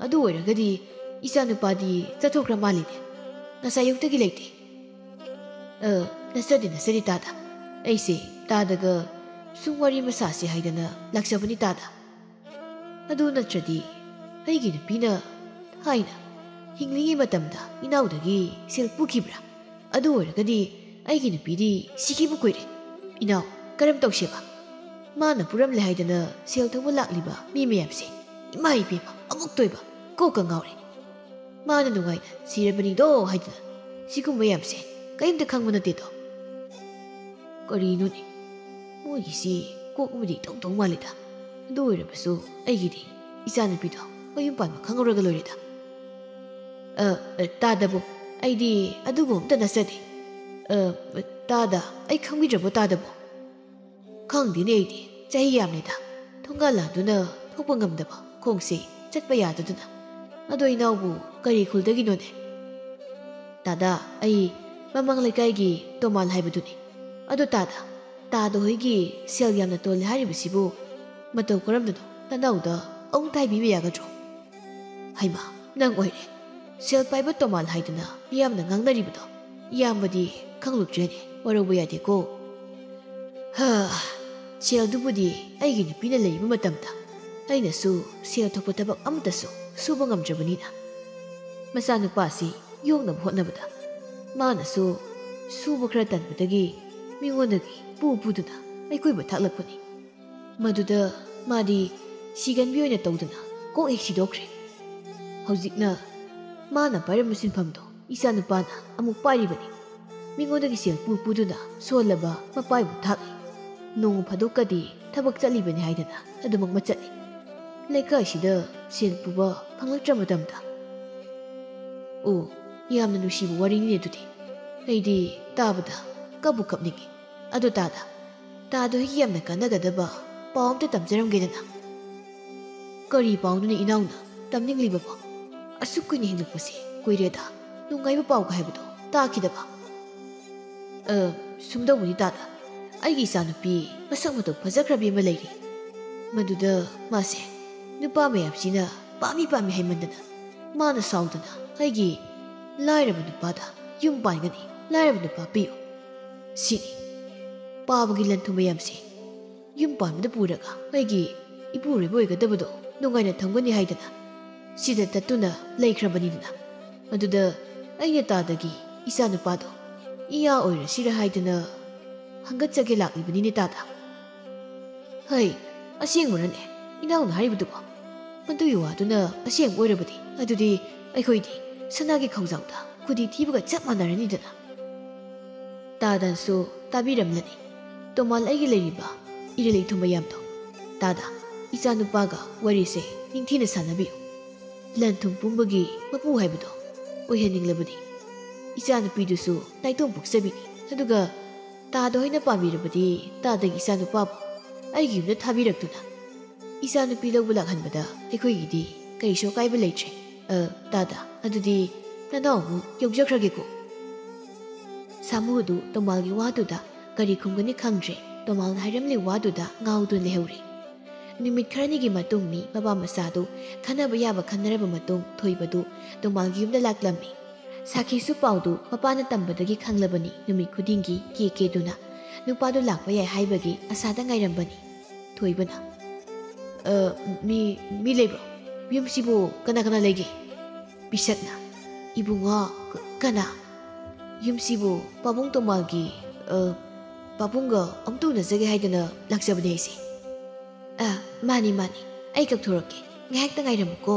ꯑꯗꯨ ꯑꯣꯏꯔꯒꯗꯤ ꯏꯆꯥꯅꯨꯄꯥꯗꯤ ꯆꯠꯊꯣꯛꯈ꯭ꯔ ꯃꯥꯜꯂꯤꯅꯦ꯫ ꯉꯁꯥꯏ ꯑꯌꯨꯛꯇꯒꯤ ꯂꯩꯇꯦ꯫" "ꯑ, ꯅꯠꯆꯗꯦ, ꯅꯠꯆꯗꯦ ꯇꯥꯗ꯫ ꯑꯩꯁꯦ ꯇꯥꯗꯒ ꯁꯨꯝ ꯋꯥꯔꯤ ꯃꯁꯥꯁꯦ ꯍꯥꯏꯗꯅ ꯂꯥꯛꯆꯕꯅꯤ ꯇꯥꯗ꯫ ꯑꯗꯨ ꯅꯠꯇ꯭ꯔꯗꯤ ꯑꯩꯒꯤ ꯅꯨꯄꯤꯅ ꯊꯥꯏꯅ ꯍꯤꯡꯂꯤꯉꯩ ꯃꯇꯝꯗ ꯏꯅꯥꯎꯗꯒꯤ ꯁꯦꯜ ꯄꯨꯈꯤꯕ꯭ꯔꯥ? ꯑꯗꯨ ꯑꯣꯏꯔꯒꯗꯤ ꯑꯩꯒꯤ ꯅꯨꯄꯤꯗꯤ ꯁꯤꯈꯤꯕ ꯀꯨꯏꯔꯦ꯫ ꯏꯅꯥꯎ, ꯀꯔꯝ ꯇꯧꯁꯦꯕ? ꯃꯥꯅ ꯄꯨꯔꯝꯂꯦ ꯍꯥꯏꯗꯅ ꯁꯦꯜ ꯊꯧꯕ ꯂꯥꯛꯂꯤꯕ ꯃꯤ ꯃꯌꯥꯝꯁꯦ, ꯏꯃꯥ ꯏꯕꯦꯝꯃ, ꯑꯃꯨꯛꯇꯣꯏꯕ, ꯀꯣꯛꯀ ꯉꯥꯎꯔꯦ꯫ ꯃꯥꯅ ꯅꯨꯡꯉꯥꯏꯅ ꯁꯤꯔꯕꯅꯤꯗꯣ ꯍꯥꯏꯗꯅ ꯁꯤꯒꯨꯝꯕ ꯌꯥꯝꯁꯦ ꯀꯔꯤꯝꯇ ꯈꯪꯕ ꯅꯠꯇꯦꯗꯣ꯫" ꯀꯔꯤꯅꯣꯅꯦ? ꯃꯣꯏꯒꯤꯁꯤ ꯀꯣꯛ ꯑꯃꯗꯤ ꯏꯇꯧ ꯇꯧ ꯃꯥꯜꯂꯤꯗ꯫ ꯑꯗꯨ ꯑꯣꯏꯔꯕꯁꯨ ꯑꯩꯒꯤꯗꯤ ꯏꯆꯥꯅꯨꯄꯤꯗꯣ ꯃꯌꯨꯝ ꯄꯥꯟꯕ ꯈꯪꯍꯧꯔꯒ ꯂꯣꯏꯔꯦꯗ꯫ "ꯑ, ꯑ, ꯇꯥꯗꯕꯣ, ꯑꯩꯗꯤ ꯑꯗꯨꯒꯨꯝꯕ ꯑꯝꯇ ꯅꯠꯆꯗꯦ꯫" "ꯑ, ꯇꯥꯗ, ꯑꯩ ꯈꯪꯕꯤꯗ꯭ꯔꯕꯣ ꯇꯥꯗꯕꯣ?" "ꯈꯪꯗꯦꯅꯦ ꯑꯩꯗꯤ, ꯆꯍꯤ ꯌꯥꯝꯂꯦꯗ꯫ ꯊꯣꯡꯒꯥꯜ ꯂꯥꯟꯗꯨꯅ ꯊꯣꯛꯄ ꯉꯝꯗꯕ ꯈꯣꯡꯁꯦ ꯆꯠꯄ ꯌꯥꯗꯗꯨꯅ꯫ ꯑꯗꯣ ꯏꯅꯥꯎꯕꯨ ꯀꯔꯤ ꯈꯨꯜꯗꯒꯤꯅꯣꯅꯦ? ꯇꯥꯗ, ꯑꯩ ꯃꯃꯥꯡ ꯂꯩꯀꯥꯏꯒꯤ ꯇꯣꯃꯥꯜ ꯍꯥꯏꯕꯗꯨꯅꯤ꯫ ꯑꯗꯣ ꯇꯥꯗ, ꯇꯥꯗ ꯍꯣꯏꯒꯤ ꯁꯦꯜ ꯌꯥꯝꯅ ꯇꯣꯜꯂꯦ ꯍꯥꯏꯔꯤꯕꯁꯤꯕꯨ ꯃꯇꯧ ꯀꯔꯝꯅꯅꯣ? ꯅꯅꯥꯎꯗ ꯑꯃꯨꯛꯇ ꯍꯥꯏꯕꯤꯕ ꯌꯥꯒꯗ꯭ꯔꯣ? ꯍꯩꯃꯥ, ꯅꯪ ꯑꯣꯏꯔꯦ꯫ ꯁꯦꯜ ꯄꯥꯏꯕ ꯇꯣꯃꯥꯜ ꯍꯥꯏꯗꯅ ꯃꯤꯌꯥꯝꯅ ꯉꯥꯡꯅꯔꯤꯕꯗꯣ ꯏꯌꯥꯝꯕꯗꯤ ꯈꯪꯂꯨꯗ꯭ꯔꯦꯅꯦ꯫ ꯋꯥꯔꯧꯕ ꯌꯥꯗꯦꯀꯣ꯫ ꯍꯥ, ꯁꯦꯜꯗꯨꯕꯨꯗꯤ ꯑꯩꯒꯤ ꯅꯨꯄꯤꯅ ꯂꯩꯔꯤꯕ ꯃꯇꯝꯗ ꯑꯩꯅꯁꯨ ꯁꯦꯜ ꯊꯣꯛꯄ ꯊꯕꯛ ꯑꯃꯠꯇꯁꯨ ꯁꯨꯕ ꯉꯝꯗ꯭ꯔꯕꯅꯤꯅ꯫ ꯃꯆꯥꯅꯨꯄꯥꯁꯤ ꯌꯣꯛꯅꯕ ꯍꯣꯠꯅꯕꯗ ꯃꯥꯅꯁꯨ ꯁꯨꯕ ꯈꯔ ꯇꯟꯕꯗꯒꯤ ꯃꯤꯉꯣꯟꯗꯒꯤ ꯄꯨ ꯄꯨꯗꯨꯅ ꯑꯩꯈꯣꯏꯕꯨ ꯊꯥꯛꯂꯛꯄꯅꯤ꯫ ꯃꯗꯨꯗ ꯃꯥꯗꯤ ꯁꯤꯒꯟꯕꯤ ꯑꯣꯏꯅ ꯇꯧꯗꯅ ꯀꯣꯛ ꯍꯦꯛ ꯁꯤꯗꯣꯛꯈ꯭ꯔꯦ꯫ ꯍꯧꯖꯤꯛꯅ ꯃꯥꯅ ꯄꯥꯏꯔꯝꯕ ꯁꯤꯟꯐꯝꯗꯣ ꯏꯆꯥꯅꯨꯄꯥꯅ ꯑꯃꯨꯛ ꯄꯥꯏꯔꯤꯕꯅꯤ꯫ ꯃꯤꯉꯣꯟꯗꯒꯤ ꯁꯦꯜ ꯄꯨ ꯄꯨꯗꯨꯅ ꯁꯣꯜꯂꯕ ꯃꯄꯥꯏꯕꯨ ꯊꯥꯛꯂꯤ꯫ ꯅꯣꯡꯃ ꯐꯥꯗꯣꯛꯀꯗꯤ ꯊꯕꯛ ꯆꯠꯂꯤꯕꯅꯤ ꯍꯥꯏꯗꯅ ꯑꯗꯨꯃꯛ ꯃꯆꯠꯂꯤ꯫ ꯂꯩꯀꯥꯏꯁꯤꯗ ꯁꯦꯜ ꯄꯨꯕ ꯐꯪꯂꯛꯇ꯭ꯔ ꯃꯇꯝꯗ꯫ ꯑꯣ, ꯌꯥꯝꯅ ꯅꯨꯡꯁꯤꯕ ꯋꯥꯔꯤꯅꯤꯅꯦ ꯑꯗꯨꯗꯤ꯫ ꯑꯩꯗꯤ ꯇꯥꯕꯗ ꯀꯞꯄꯨ ꯀꯞꯅꯤꯡꯉꯤ꯫ ꯑꯗꯨ ꯇꯥꯗ, ꯇꯥꯗ ꯍꯣꯏꯒꯤ ꯌꯥꯝꯅ ꯀꯥꯟꯅꯒꯗꯕ ꯄꯥꯎ ꯑꯝꯇ ꯇꯝꯖꯔꯝꯒꯦꯗꯅ꯫ ꯀꯔꯤ ꯄꯥꯎꯅꯣꯅꯦ ꯏꯅꯥꯎꯅ ꯇꯝꯅꯤꯡꯂꯤꯕꯕꯣ? ꯑꯁꯨꯛ ꯀꯨꯏꯅ ꯍꯤꯡꯂꯛꯄꯁꯦ ꯀꯨꯏꯔꯦꯗ, ꯅꯨꯡꯉꯥꯏꯕ ꯄꯥꯎꯒ ꯍꯥꯏꯕꯗꯣ ꯇꯥꯈꯤꯗꯕ꯫ ꯑ, ꯁꯨꯝꯗꯧꯕꯅꯤ ꯇꯥꯗ, ꯑꯩꯒꯤ ꯏꯆꯥꯅꯨꯄꯤ ꯃꯁꯛ ꯃꯇꯧ ꯐꯖꯈ꯭ꯔꯕꯤ ꯑꯃ ꯂꯩꯔꯤ꯫ ꯃꯗꯨꯗ ꯃꯥꯁꯦ ꯅꯨꯄꯥ ꯃꯌꯥꯝꯁꯤꯅ ꯄꯥꯝꯃꯤ ꯄꯥꯝꯃꯤ ꯍꯥꯏꯃꯟꯗꯅ ꯃꯥꯅ ꯁꯥꯎꯗꯅ ꯑꯩꯒꯤ ꯂꯥꯏꯔꯕ ꯅꯨꯄꯥꯗ ꯌꯨꯝ ꯄꯥꯟꯒꯅꯤ, ꯂꯥꯏꯔꯕ ꯅꯨꯄꯥ ꯄꯤꯌꯨ꯫ ꯁꯤꯅꯤ ꯄꯥꯕꯒꯤ ꯂꯟ ꯊꯨꯝ ꯃꯌꯥꯝꯁꯦ ꯌꯨꯝ ꯄꯥꯟꯕꯗ ꯄꯨꯔꯒ ꯑꯩꯒꯤ ꯏꯄꯨꯔꯣꯏꯕ ꯑꯣꯏꯒꯗꯕꯗꯣ ꯅꯨꯡꯉꯥꯏꯅ ꯊꯝꯒꯅꯤ ꯍꯥꯏꯗꯅ ꯁꯤꯗ ꯇꯠꯇꯨꯅ ꯂꯩꯈ꯭ꯔꯕꯅꯤꯗꯅ꯫ ꯑꯗꯨꯗ ꯑꯩꯅ ꯇꯥꯗꯒꯤ ꯏꯆꯥ ꯅꯨꯄꯥꯗꯣ ꯏꯌꯥ ꯑꯣꯏꯔꯁꯤꯔ ꯍꯥꯏꯗꯅ ꯍꯪꯒꯠꯆꯒꯦ ꯂꯥꯛꯂꯤꯕꯅꯤꯅꯦ ꯇꯥꯗ꯫ ꯍꯩ, ꯑꯁꯦꯡꯕꯔꯅꯦ ꯏꯅꯥꯎꯅ ꯍꯥꯏꯔꯤꯕꯗꯨꯕꯣ? ꯃꯗꯨꯒꯤ ꯋꯥꯗꯨꯅ ꯑꯁꯦꯡꯕ ꯑꯣꯏꯔꯕꯗꯤ ꯑꯗꯨꯗꯤ ꯑꯩꯈꯣꯏꯗꯤ ꯁꯅꯥꯒꯤ ꯈꯧꯖꯥꯎꯗ ꯈꯨꯗꯤ ꯊꯤꯕꯒ ꯆꯞ ꯃꯥꯟꯅꯔꯅꯤꯗꯅ꯫ ꯇꯥꯗꯟꯁꯨ ꯇꯥꯕꯤꯔꯝꯂꯅꯤ꯫ ꯇꯣꯃꯥꯜ ꯑꯩꯒꯤ ꯂꯩꯔꯤꯕ ꯏꯔꯩ ꯂꯩꯊꯨꯝ ꯃꯌꯥꯝꯗꯣ꯫ ꯇꯥꯗ, ꯏꯆꯥꯅꯨꯄꯥꯒ ꯋꯥꯔꯤꯁꯦ ꯅꯤꯡꯊꯤꯅ ꯁꯥꯟꯅꯕꯤꯌꯨ꯫ ꯂꯟ ꯊꯨꯝ ꯄꯨꯝꯕꯒꯤ ꯃꯄꯨ ꯍꯥꯏꯕꯗꯣ ꯑꯣꯏꯍꯟꯅꯤꯡꯂꯕꯗꯤ ꯏꯆꯥꯅꯨꯄꯤꯗꯨꯁꯨ ꯅꯥꯏꯇꯣꯝ ꯄꯣꯛꯆꯕꯤꯅꯤ꯫ ꯑꯗꯨꯒ ꯇꯥꯗ ꯍꯣꯏꯅ ꯄꯥꯝꯕꯤꯔꯕꯗꯤ ꯇꯥꯗꯒꯤ ꯏꯆꯥꯅꯨꯄꯥꯕꯨ ꯑꯩꯒꯤ ꯌꯨꯝꯗ ꯊꯥꯕꯤꯔꯛꯇꯨꯅ ꯏꯆꯥꯅꯨꯄꯤ ꯂꯧꯕ ꯂꯥꯛꯍꯟꯕꯗ ꯑꯩꯈꯣꯏꯒꯤꯗꯤ "ꯀꯩꯁꯨ ꯑꯀꯥꯏꯕ ꯂꯩꯇ꯭ꯔꯦ꯫ ꯑ, ꯇꯥꯗ, ꯑꯗꯨꯗꯤ ꯅꯅꯥꯎ ꯑꯃꯨꯛ ꯌꯧꯖꯈ꯭ꯔꯒꯦꯀꯣ"꯫ ꯁꯥꯃꯨ ꯑꯗꯨ ꯇꯣꯃꯥꯜꯒꯤ ꯋꯥꯗꯨꯗ ꯀꯔꯤ ꯈꯨꯝꯒꯅꯤ ꯈꯪꯗ꯭ꯔꯦ꯫ ꯇꯣꯃꯥꯜꯅ ꯍꯥꯏꯔꯝꯂꯤ ꯋꯥꯗꯨꯗ ꯉꯥꯎꯗꯨꯅ ꯂꯩꯍꯧꯔꯦ꯫ ꯅꯨꯃꯤꯠ ꯈꯔꯅꯤꯒꯤ ꯃꯇꯨꯡ ꯃꯤ ꯃꯄꯥ ꯃꯆꯥꯗꯨ ꯈꯟꯅꯕ ꯌꯥꯕ ꯈꯟꯅꯔꯕ ꯃꯇꯨꯡ ꯊꯣꯏꯕꯗꯨ ꯇꯣꯃꯥꯜꯒꯤ ꯌꯨꯝꯗ ꯂꯥꯛꯂꯝꯃꯤ꯫ ꯁꯥꯈꯤꯁꯨ ꯄꯥꯎꯗꯨ ꯃꯄꯥꯅ ꯇꯝꯕꯗꯒꯤ ꯈꯪꯂꯕꯅꯤ꯫ ꯅꯨꯃꯤꯠ ꯈꯨꯗꯤꯡꯒꯤ ꯀꯦ ꯀꯦꯗꯨꯅ ꯅꯨꯄꯥꯗꯨ ꯂꯥꯛꯄ ꯌꯥꯏ ꯍꯥꯏꯕꯒꯤ ꯑꯁꯥꯗ ꯉꯥꯏꯔꯝꯕꯅꯤ꯫ ꯊꯣꯏꯕꯅ, "ꯑ, ꯃꯤ, ꯃꯤ ꯂꯩꯕ꯭ꯔꯣ? ꯌꯨꯝꯁꯤꯕꯨ ꯀꯅꯥ ꯀꯅꯥ ꯂꯩꯒꯦ?" ꯄꯤꯁꯛꯅ, "ꯏꯕꯨꯡꯉꯣ, ꯀ-, ꯀꯅꯥ? ꯌꯨꯝꯁꯤꯕꯨ ꯄꯥꯕꯨꯡ ꯇꯣꯃꯥꯜꯒꯤ, ꯑ, ꯄꯥꯕꯨꯡꯒ ꯑꯃꯨꯛꯇ ꯎꯅꯖꯒꯦ ꯍꯥꯏꯗꯅ ꯂꯥꯛꯆꯕꯅꯦ ꯑꯩꯁꯦ"꯫ "ꯑ, ꯃꯥꯅꯤ, ꯃꯥꯅꯤ, ꯑꯩ ꯀꯧꯊꯣꯔꯛꯀꯦ, ꯉꯥꯏꯍꯥꯛꯇ ꯉꯥꯏꯔꯝꯃꯨꯀꯣ꯫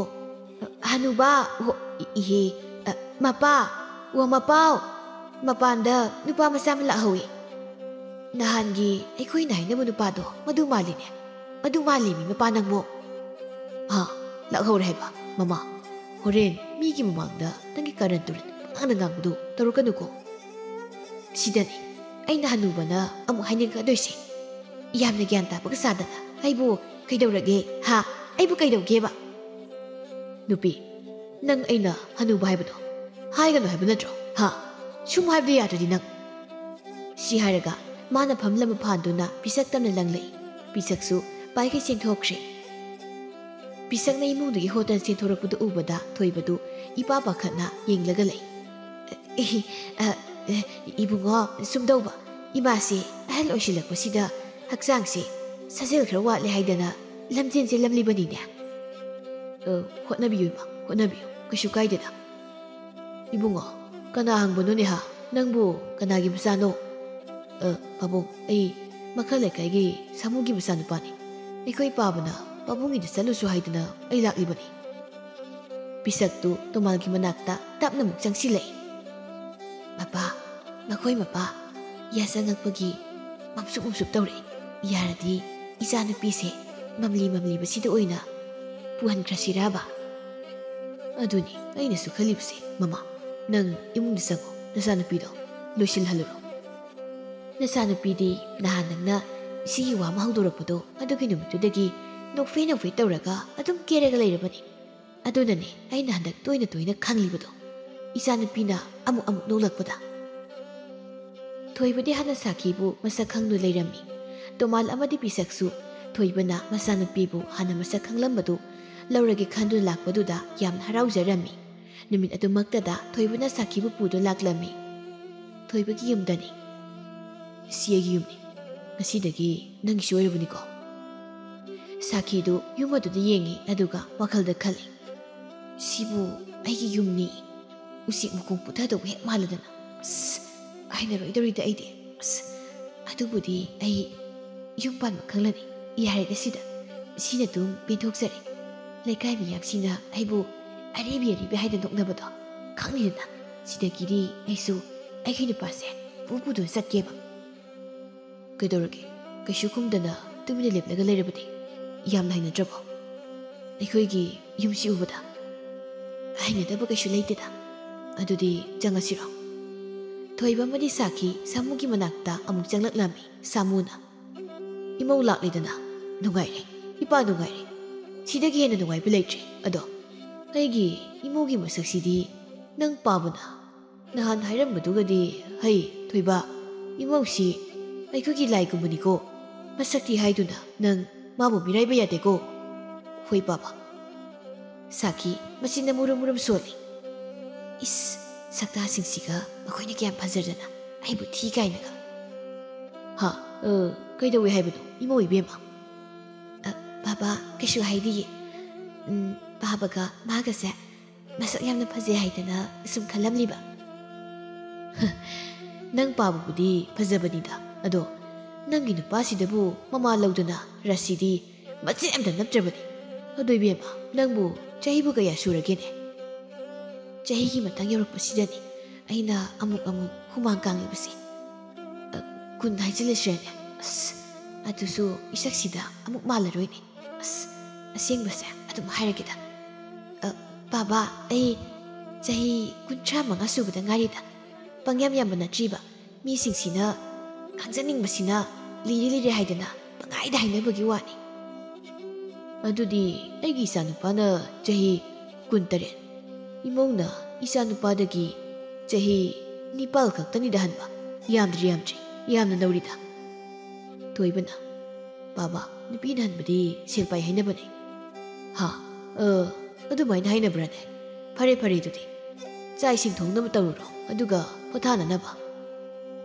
ꯑ, ꯍꯅꯨꯕ, ꯍꯣ, ꯏ-, ꯏꯍꯦ, ꯑ, ꯃꯄꯥ, ꯋꯥ ꯃꯄꯥꯎ, ꯃꯄꯥꯟꯗ ꯅꯨꯄꯥ ꯃꯆꯥ ꯑꯃ ꯂꯥꯛꯍꯧꯏ꯫ ꯅꯍꯥꯟꯒꯤ ꯑꯩꯈꯣꯏꯅ ꯍꯥꯏꯅꯕ ꯅꯨꯄꯥꯗꯣ, ꯃꯗꯨ ꯃꯥꯜꯂꯤꯅꯦ, ꯃꯗꯨ ꯃꯥꯜꯂꯤꯃꯤ ꯃꯄꯥ ꯅꯪꯕꯣ"꯫ "ꯍꯥ, ꯂꯥꯛꯍꯧꯔꯦ ꯍꯥꯏꯕ? ꯃꯃꯥ, ꯍꯣꯔꯦꯟ ꯃꯤꯒꯤ ꯃꯃꯥꯡꯗ ꯅꯪꯒꯤ ꯀꯥꯔꯟ ꯇꯨꯔꯟ ꯄꯉꯥꯡꯗ ꯉꯥꯡꯕꯗꯨ ꯇꯧꯔꯛꯀꯅꯨꯀꯣ꯫ ꯁꯤꯗꯅꯤ ꯑꯩꯅ ꯍꯅꯨꯕꯅ ꯑꯃꯨꯛ ꯍꯥꯏꯅꯤꯡꯉꯛꯀꯗꯣꯏꯁꯦ꯫ ꯌꯥꯝꯅ ꯒ꯭ꯌꯥꯟ ꯇꯥꯕꯒ ꯁꯥꯗꯅ ꯑꯩꯕꯨ ꯀꯩꯗꯧꯔꯒꯦ? ꯍꯥ? ꯑꯩꯕꯨ ꯀꯩꯗꯧꯒꯦꯕ?" "ꯅꯨꯄꯤ, ꯅꯪ ꯑꯩꯅ ꯍꯅꯨꯕ ꯍꯥꯏꯕꯗꯣ ꯍꯥꯏꯒꯅꯨ ꯍꯥꯏꯕ ꯅꯠꯇ꯭ꯔꯣ? ꯍꯥ? ꯁꯨꯝ ꯍꯥꯏꯕꯗꯤ ꯌꯥꯗ꯭ꯔꯗꯤ ꯅꯪ"꯫ ꯁꯤ ꯍꯥꯏꯔꯒ ꯃꯥꯅ ꯐꯝꯂꯝꯕ ꯐꯥꯟꯗꯨꯅ ꯄꯤꯁꯛ ꯇꯝꯅ ꯂꯪꯂꯛꯏ꯫ ꯄꯤꯁꯛꯁꯨ ꯄꯥꯏꯈꯩ ꯆꯦꯟꯊꯣꯛꯈ꯭ꯔꯦ꯫ ꯄꯤꯁꯛꯅ ꯏꯃꯨꯡꯗꯒꯤ ꯍꯣꯠꯇꯅ ꯆꯦꯟꯊꯣꯔꯛꯄꯗꯨ ꯎꯕꯗ ꯊꯣꯏꯕꯗꯨ ꯏꯄꯥ ꯄꯥꯈꯠꯅ ꯌꯦꯡꯂꯒ ꯂꯩ꯫ "ꯑꯦ, ꯑ, ꯑꯦ, ꯏꯕꯨꯡꯉꯣ, ꯁꯨꯝꯗꯧꯕ, ꯏꯃꯥꯁꯦ ꯑꯍꯜ ꯑꯣꯏꯁꯤꯜꯂꯛꯄꯁꯤꯗ ꯍꯛꯆꯥꯡꯁꯦ ꯁꯥꯖꯦꯜ ꯈꯔ ꯋꯥꯠꯂꯦ ꯍꯥꯏꯗꯅ ꯂꯝꯖꯦꯟ ꯆꯦꯜꯂꯝꯂꯤꯕꯅꯤꯅꯦ"꯫ "ꯑ, ꯍꯣꯠꯅꯕꯤꯌꯨ ꯏꯃꯥ, ꯍꯣꯠꯅꯕꯤꯌꯨ, ꯀꯩꯁꯨ ꯀꯥꯏꯗꯦꯗ"꯫ "ꯏꯕꯨꯡꯉꯣ, ꯀꯅꯥ ꯍꯪꯕꯅꯣꯅꯦ ꯍꯥ? ꯅꯪꯕꯨ ꯀꯅꯥꯒꯤ ꯃꯆꯥꯅꯣ?" "ꯑ, ꯄꯥꯕꯨꯡ, ꯑꯩ ꯃꯈꯥ ꯂꯩꯀꯥꯏꯒꯤ ꯁꯥꯃꯨꯒꯤ ꯃꯆꯥꯅꯨꯄꯥꯅꯤ꯫ ꯑꯩꯈꯣꯏ ꯄꯥꯕꯅ ꯄꯥꯕꯨꯡꯒꯤꯗ ꯆꯠꯂꯨꯁꯨ ꯍꯥꯏꯗꯅ ꯑꯩ ꯂꯥꯛꯂꯤꯕꯅꯤ"꯫ ꯄꯤꯁꯛꯇꯨ ꯇꯣꯃꯥꯜꯒꯤ ꯃꯅꯥꯛꯇ ꯇꯞꯅ ꯑꯃꯨꯛ ꯆꯪꯁꯤꯜꯂꯛꯏ꯫ "ꯃꯄꯥ, ꯃꯈꯣꯏ ꯃꯄꯥ, ꯌꯥ ꯆꯪꯉꯛꯄꯒꯤ ꯃꯝꯁꯨꯞ ꯃꯝꯁꯨꯞ ꯇꯧꯔꯛꯏ꯫ ꯌꯥꯔꯗꯤ ꯏꯆꯥꯅꯨꯄꯤꯁꯦ ꯃꯝꯂꯤ ꯃꯝꯂꯤꯕꯁꯤꯗ ꯑꯣꯏꯅ ꯄꯨꯍꯟꯈ꯭ꯔꯁꯤꯔꯕ?" "ꯑꯗꯨꯅꯤ ꯑꯩꯅꯁꯨ ꯈꯜꯂꯤꯕꯁꯦ, ꯃꯃꯥ꯫ ꯅꯪ ꯏꯃꯨꯡꯗ ꯆꯪꯉꯣ, ꯅꯆꯥꯅꯨꯄꯤꯗꯣ ꯂꯣꯏꯁꯤꯜꯍꯜꯂꯨꯔꯣ꯫ ꯅꯆꯥꯅꯨꯄꯤꯗꯤ ꯅꯍꯥꯟ ꯅꯪꯅ ꯁꯤꯒꯤ ꯋꯥ ꯑꯃ ꯍꯧꯗꯣꯔꯛꯄꯗꯣ, ꯑꯗꯨꯒꯤ ꯅꯨꯃꯤꯠꯇꯨꯗꯒꯤ ꯅꯣꯛꯐꯦ ꯅꯣꯛꯐꯦ ꯇꯧꯔꯒ ꯑꯗꯨꯝ ꯀꯦꯔꯒ ꯂꯩꯔꯕꯅꯤ꯫ ꯑꯗꯨꯅꯅꯦ ꯑꯩꯅ ꯍꯟꯗꯛ ꯇꯣꯏꯅ ꯇꯣꯏꯅ ꯈꯪꯂꯤꯕꯗꯣ, ꯏꯆꯥꯅꯨꯄꯤꯅ ꯑꯃꯨꯛ ꯑꯃꯨꯛ ꯅꯣꯛꯂꯛꯄꯗ꯫ ꯊꯣꯏꯕꯗꯤ ꯍꯥꯟꯅ ꯁꯥꯈꯤꯕꯨ ꯃꯁꯛ ꯈꯪꯗꯨꯅ ꯂꯩꯔꯝꯃꯤ꯫ ꯇꯣꯃꯥꯜ ꯑꯃꯗꯤ ꯄꯤꯁꯛꯁꯨ ꯊꯣꯏꯕꯅ ꯃꯆꯥꯅꯨꯄꯤꯕꯨ ꯍꯥꯟꯅ ꯃꯁꯛ ꯈꯪꯂꯝꯕꯗꯨ ꯂꯧꯔꯒꯦ ꯈꯟꯗꯨꯅ ꯂꯥꯛꯄꯗꯨꯗ ꯌꯥꯝꯅ ꯍꯔꯥꯎꯖꯔꯝꯃꯤ꯫ ꯅꯨꯃꯤꯠ ꯑꯗꯨꯃꯛꯇꯗ ꯊꯣꯏꯕꯅ ꯁꯥꯈꯤꯕꯨ ꯄꯨꯗꯨꯅ ꯂꯥꯛꯂꯝꯃꯤ꯫ ꯊꯣꯏꯕꯒꯤ ꯌꯨꯝꯗꯅꯤ꯫ "ꯁꯤ ꯑꯩꯒꯤ ꯌꯨꯝꯅꯤ꯫ ꯉꯁꯤꯗꯒꯤ ꯅꯪꯒꯤꯁꯨ ꯑꯣꯏꯔꯕꯅꯤꯀꯣ?" ꯁꯥꯈꯤꯗꯨ ꯌꯨꯝ ꯑꯗꯨꯗ ꯌꯦꯡꯉꯤ, ꯑꯗꯨꯒ ꯋꯥꯈꯜꯗ ꯈꯜꯂꯤ, "ꯁꯤꯕꯨ ꯑꯩꯒꯤ ꯌꯨꯝꯅꯤ꯫ ꯎꯆꯦꯛ ꯃꯈꯣꯡ ꯄꯨꯊꯗꯧꯕ ꯍꯦꯛ ꯃꯥꯜꯂꯗꯅ꯫ ꯑꯁ, ꯍꯩꯅꯔꯣꯏꯗꯧꯔꯤꯗ ꯑꯩꯗꯤ꯫ ꯑꯁ, ꯑꯗꯨꯕꯨꯗꯤ ꯑꯩ ꯌꯨꯝ ꯄꯥꯟꯕ ꯈꯪꯂꯅꯤ꯫ ꯌꯥꯔꯦꯗ ꯁꯤꯗ꯫ ꯁꯤꯅ ꯑꯗꯨꯝ ꯄꯦꯟꯊꯣꯛꯆꯔꯦ꯫ ꯂꯩꯀꯥꯏ ꯃꯤꯌꯥꯝꯁꯤꯡꯅ ꯑꯩꯕꯨ ꯑꯔꯤꯕꯤ ꯑꯔꯤꯕꯤ ꯍꯥꯏꯗꯅ ꯅꯣꯛꯅꯕꯗꯣ ꯈꯪꯂꯤꯗꯅ꯫ ꯁꯤꯗꯒꯤꯗꯤ ꯑꯩꯁꯨ ꯑꯩꯒꯤ ꯅꯨꯄꯥꯁꯦ ꯄꯨ ꯄꯨꯗꯨꯅ ꯆꯠꯀꯦꯕ꯫" "ꯀꯩꯗꯧꯔꯒꯦ? ꯀꯩꯁꯨ ꯈꯨꯝꯗꯅ ꯇꯨꯃꯤꯟꯅ ꯂꯦꯞꯂꯒ ꯂꯩꯔꯕꯗꯤ ꯌꯥꯝꯅ ꯍꯩꯅꯗ꯭ꯔꯕꯣ? ꯑꯩꯈꯣꯏꯒꯤ ꯌꯨꯝꯁꯤ ꯎꯕꯗ?" "ꯍꯩꯅꯗꯕ ꯀꯩꯁꯨ ꯂꯩꯇꯦꯗ꯫ ꯑꯗꯨꯗꯤ ꯆꯪꯉꯁꯤꯔꯣ?" ꯊꯣꯏꯕ ꯑꯃꯗꯤ ꯁꯥꯈꯤ ꯁꯥꯃꯨꯒꯤ ꯃꯅꯥꯛꯇ ꯑꯃꯨꯛ ꯆꯪꯂꯛꯂꯝꯃꯤ꯫ ꯁꯥꯃꯨꯅ, "ꯏꯃꯧ ꯂꯥꯛꯂꯦꯗꯅ꯫ ꯅꯨꯡꯉꯥꯏꯔꯦ꯫ ꯏꯄꯥ ꯅꯨꯡꯉꯥꯏꯔꯦ꯫ ꯁꯤꯗꯒꯤ ꯍꯦꯟꯅ ꯅꯨꯡꯉꯥꯏꯕ ꯂꯩꯇ꯭ꯔꯦ꯫ ꯑꯗꯣ ꯑꯩꯒꯤ ꯏꯃꯧꯒꯤ ꯃꯁꯛꯁꯤꯗꯤ ꯅꯪ ꯄꯥꯕꯅ ꯅꯍꯥꯟ ꯍꯥꯏꯔꯝꯕꯗꯨꯒꯗꯤ꯫ ꯍꯩ, ꯊꯣꯏꯕ, ꯏꯃꯧꯁꯤ ꯑꯩꯈꯣꯏꯒꯤ ꯂꯥꯏꯒꯨꯝꯕꯅꯤꯀꯣ꯫ ꯃꯁꯛꯇꯤ ꯍꯥꯏꯗꯨꯅ ꯅꯪ ꯃꯥꯕꯨ ꯃꯤꯔꯥꯏꯕ ꯌꯥꯗꯦꯀꯣ꯫" "ꯍꯣꯏ, ꯄꯥꯕ꯫" ꯁꯥꯈꯤ ꯃꯆꯤꯟꯗ ꯃꯨꯔꯨꯝ ꯃꯨꯔꯨꯝ ꯁꯣꯜꯂꯤ꯫ "ꯏꯁ, ꯁꯛꯇꯥꯁꯤꯡꯁꯤꯒ ꯃꯈꯣꯏꯅ ꯀꯌꯥꯝ ꯐꯖꯗꯅ ꯑꯩꯕꯨ ꯊꯤ ꯀꯥꯏꯅꯒ꯫" "ꯍꯥ? ꯑ, ꯀꯩꯗꯧꯏ ꯍꯥꯏꯕꯅꯣ, ꯏꯃꯧ ꯏꯕꯦꯝꯃ?" "ꯑ, ꯕꯥꯕꯥ, ꯀꯩꯁꯨ ꯍꯥꯏꯗꯤꯌꯦ꯫ ꯎꯝ, ꯄꯥꯕꯒ ꯃꯥꯒꯁꯦ ꯃꯁꯛ ꯌꯥꯝꯅ ꯐꯖꯩ ꯍꯥꯏꯗꯅ ꯁꯨꯝ ꯈꯜꯂꯝꯂꯤꯕ꯫" "ꯅꯪ ꯄꯥꯕꯕꯨꯗꯤ ꯐꯖꯕꯅꯤꯗ, ꯑꯗꯣ ꯅꯪꯒꯤ ꯅꯨꯄꯥꯁꯤꯗꯕꯨ ꯃꯃꯥ ꯂꯧꯗꯅ ꯔꯥꯁꯤꯗꯤ ꯃꯆꯦꯠ ꯑꯝꯇ ꯅꯞꯇ꯭ꯔꯕꯅꯤ꯫ ꯑꯗꯣ ꯏꯕꯦꯝꯃ, ꯅꯪꯕꯨ ꯆꯍꯤꯕꯨ ꯀꯌꯥ ꯁꯨꯔꯒꯦꯅꯦ?" "ꯆꯍꯤꯒꯤ ꯃꯇꯥꯡ ꯌꯧꯔꯛꯄꯁꯤꯗꯅꯤ ꯑꯩꯅ ꯑꯃꯨꯛ ꯑꯃꯨꯛ ꯍꯨꯃꯥꯡ ꯀꯥꯡꯂꯤꯕꯁꯦ꯫ ꯑ, ꯀꯨꯟ ꯍꯥꯏꯖꯤꯜꯂꯁꯤꯔꯅꯦ? ꯑꯁ, ꯑꯗꯨꯁꯨ ꯏꯁꯛꯁꯤꯗ ꯑꯃꯨꯛ ꯃꯥꯜꯂꯔꯣꯏꯅꯦ꯫ ꯑꯁ, ꯑꯁꯦꯡꯕꯁꯦ ꯑꯗꯨꯝ ꯍꯥꯏꯔꯒꯦꯗ꯫ ꯑ, ꯕꯥꯕꯥ, ꯑꯩ ꯆꯍꯤ ꯀꯨꯟꯊ꯭ꯔꯥ ꯃꯉꯥ ꯁꯨꯕꯗ ꯉꯥꯏꯔꯤꯗ꯫ ꯄꯪꯌꯥꯝ ꯌꯥꯝꯕ ꯅꯠꯇ꯭ꯔꯤꯕ꯫ ꯃꯤꯁꯤꯡꯁꯤꯅ ꯈꯪꯖꯅꯤꯡꯕꯁꯤꯅ ꯂꯤꯔꯦ ꯂꯤꯔꯦ ꯍꯥꯏꯗꯅ ꯄꯪꯍꯥꯏꯗ ꯍꯥꯏꯅꯕꯒꯤ ꯋꯥꯅꯤ꯫" "ꯑꯗꯨꯗꯤ ꯑꯩꯒꯤ ꯏꯆꯥꯅꯨꯄꯥꯅ ꯆꯍꯤ ꯀꯨꯟꯇꯔꯦꯠ꯫ ꯏꯃꯧꯅ ꯏꯆꯥ ꯅꯨꯄꯥꯗꯒꯤ ꯆꯍꯤ ꯅꯤꯄꯥꯜ ꯈꯛꯇꯅꯤꯗ ꯍꯟꯕ꯫ ꯌꯥꯝꯗ꯭ꯔꯤ, ꯌꯥꯝꯗ꯭ꯔꯤ, ꯌꯥꯝꯅ ꯅꯧꯔꯤꯗ꯫ ꯊꯣꯏꯕꯅ, "ꯕꯥꯕꯥ, ꯅꯨꯄꯤꯅ ꯍꯟꯕꯗꯤ ꯁꯦꯜ ꯄꯥꯏ ꯍꯥꯏꯅꯕꯅꯦ"꯫ "ꯍꯥ? ꯑ, ꯑꯗꯨꯃꯥꯏꯅ ꯍꯥꯏꯅꯕ꯭ꯔꯥꯅꯦ? ꯐꯔꯦ, ꯐꯔꯦ, ꯑꯗꯨꯗꯤ ꯆꯥꯛ ꯏꯁꯤꯡ ꯊꯣꯡꯅꯕ ꯇꯧꯔꯨꯔꯣ, ꯑꯗꯨꯒ ꯄꯣꯊꯥꯅꯅꯕ"꯫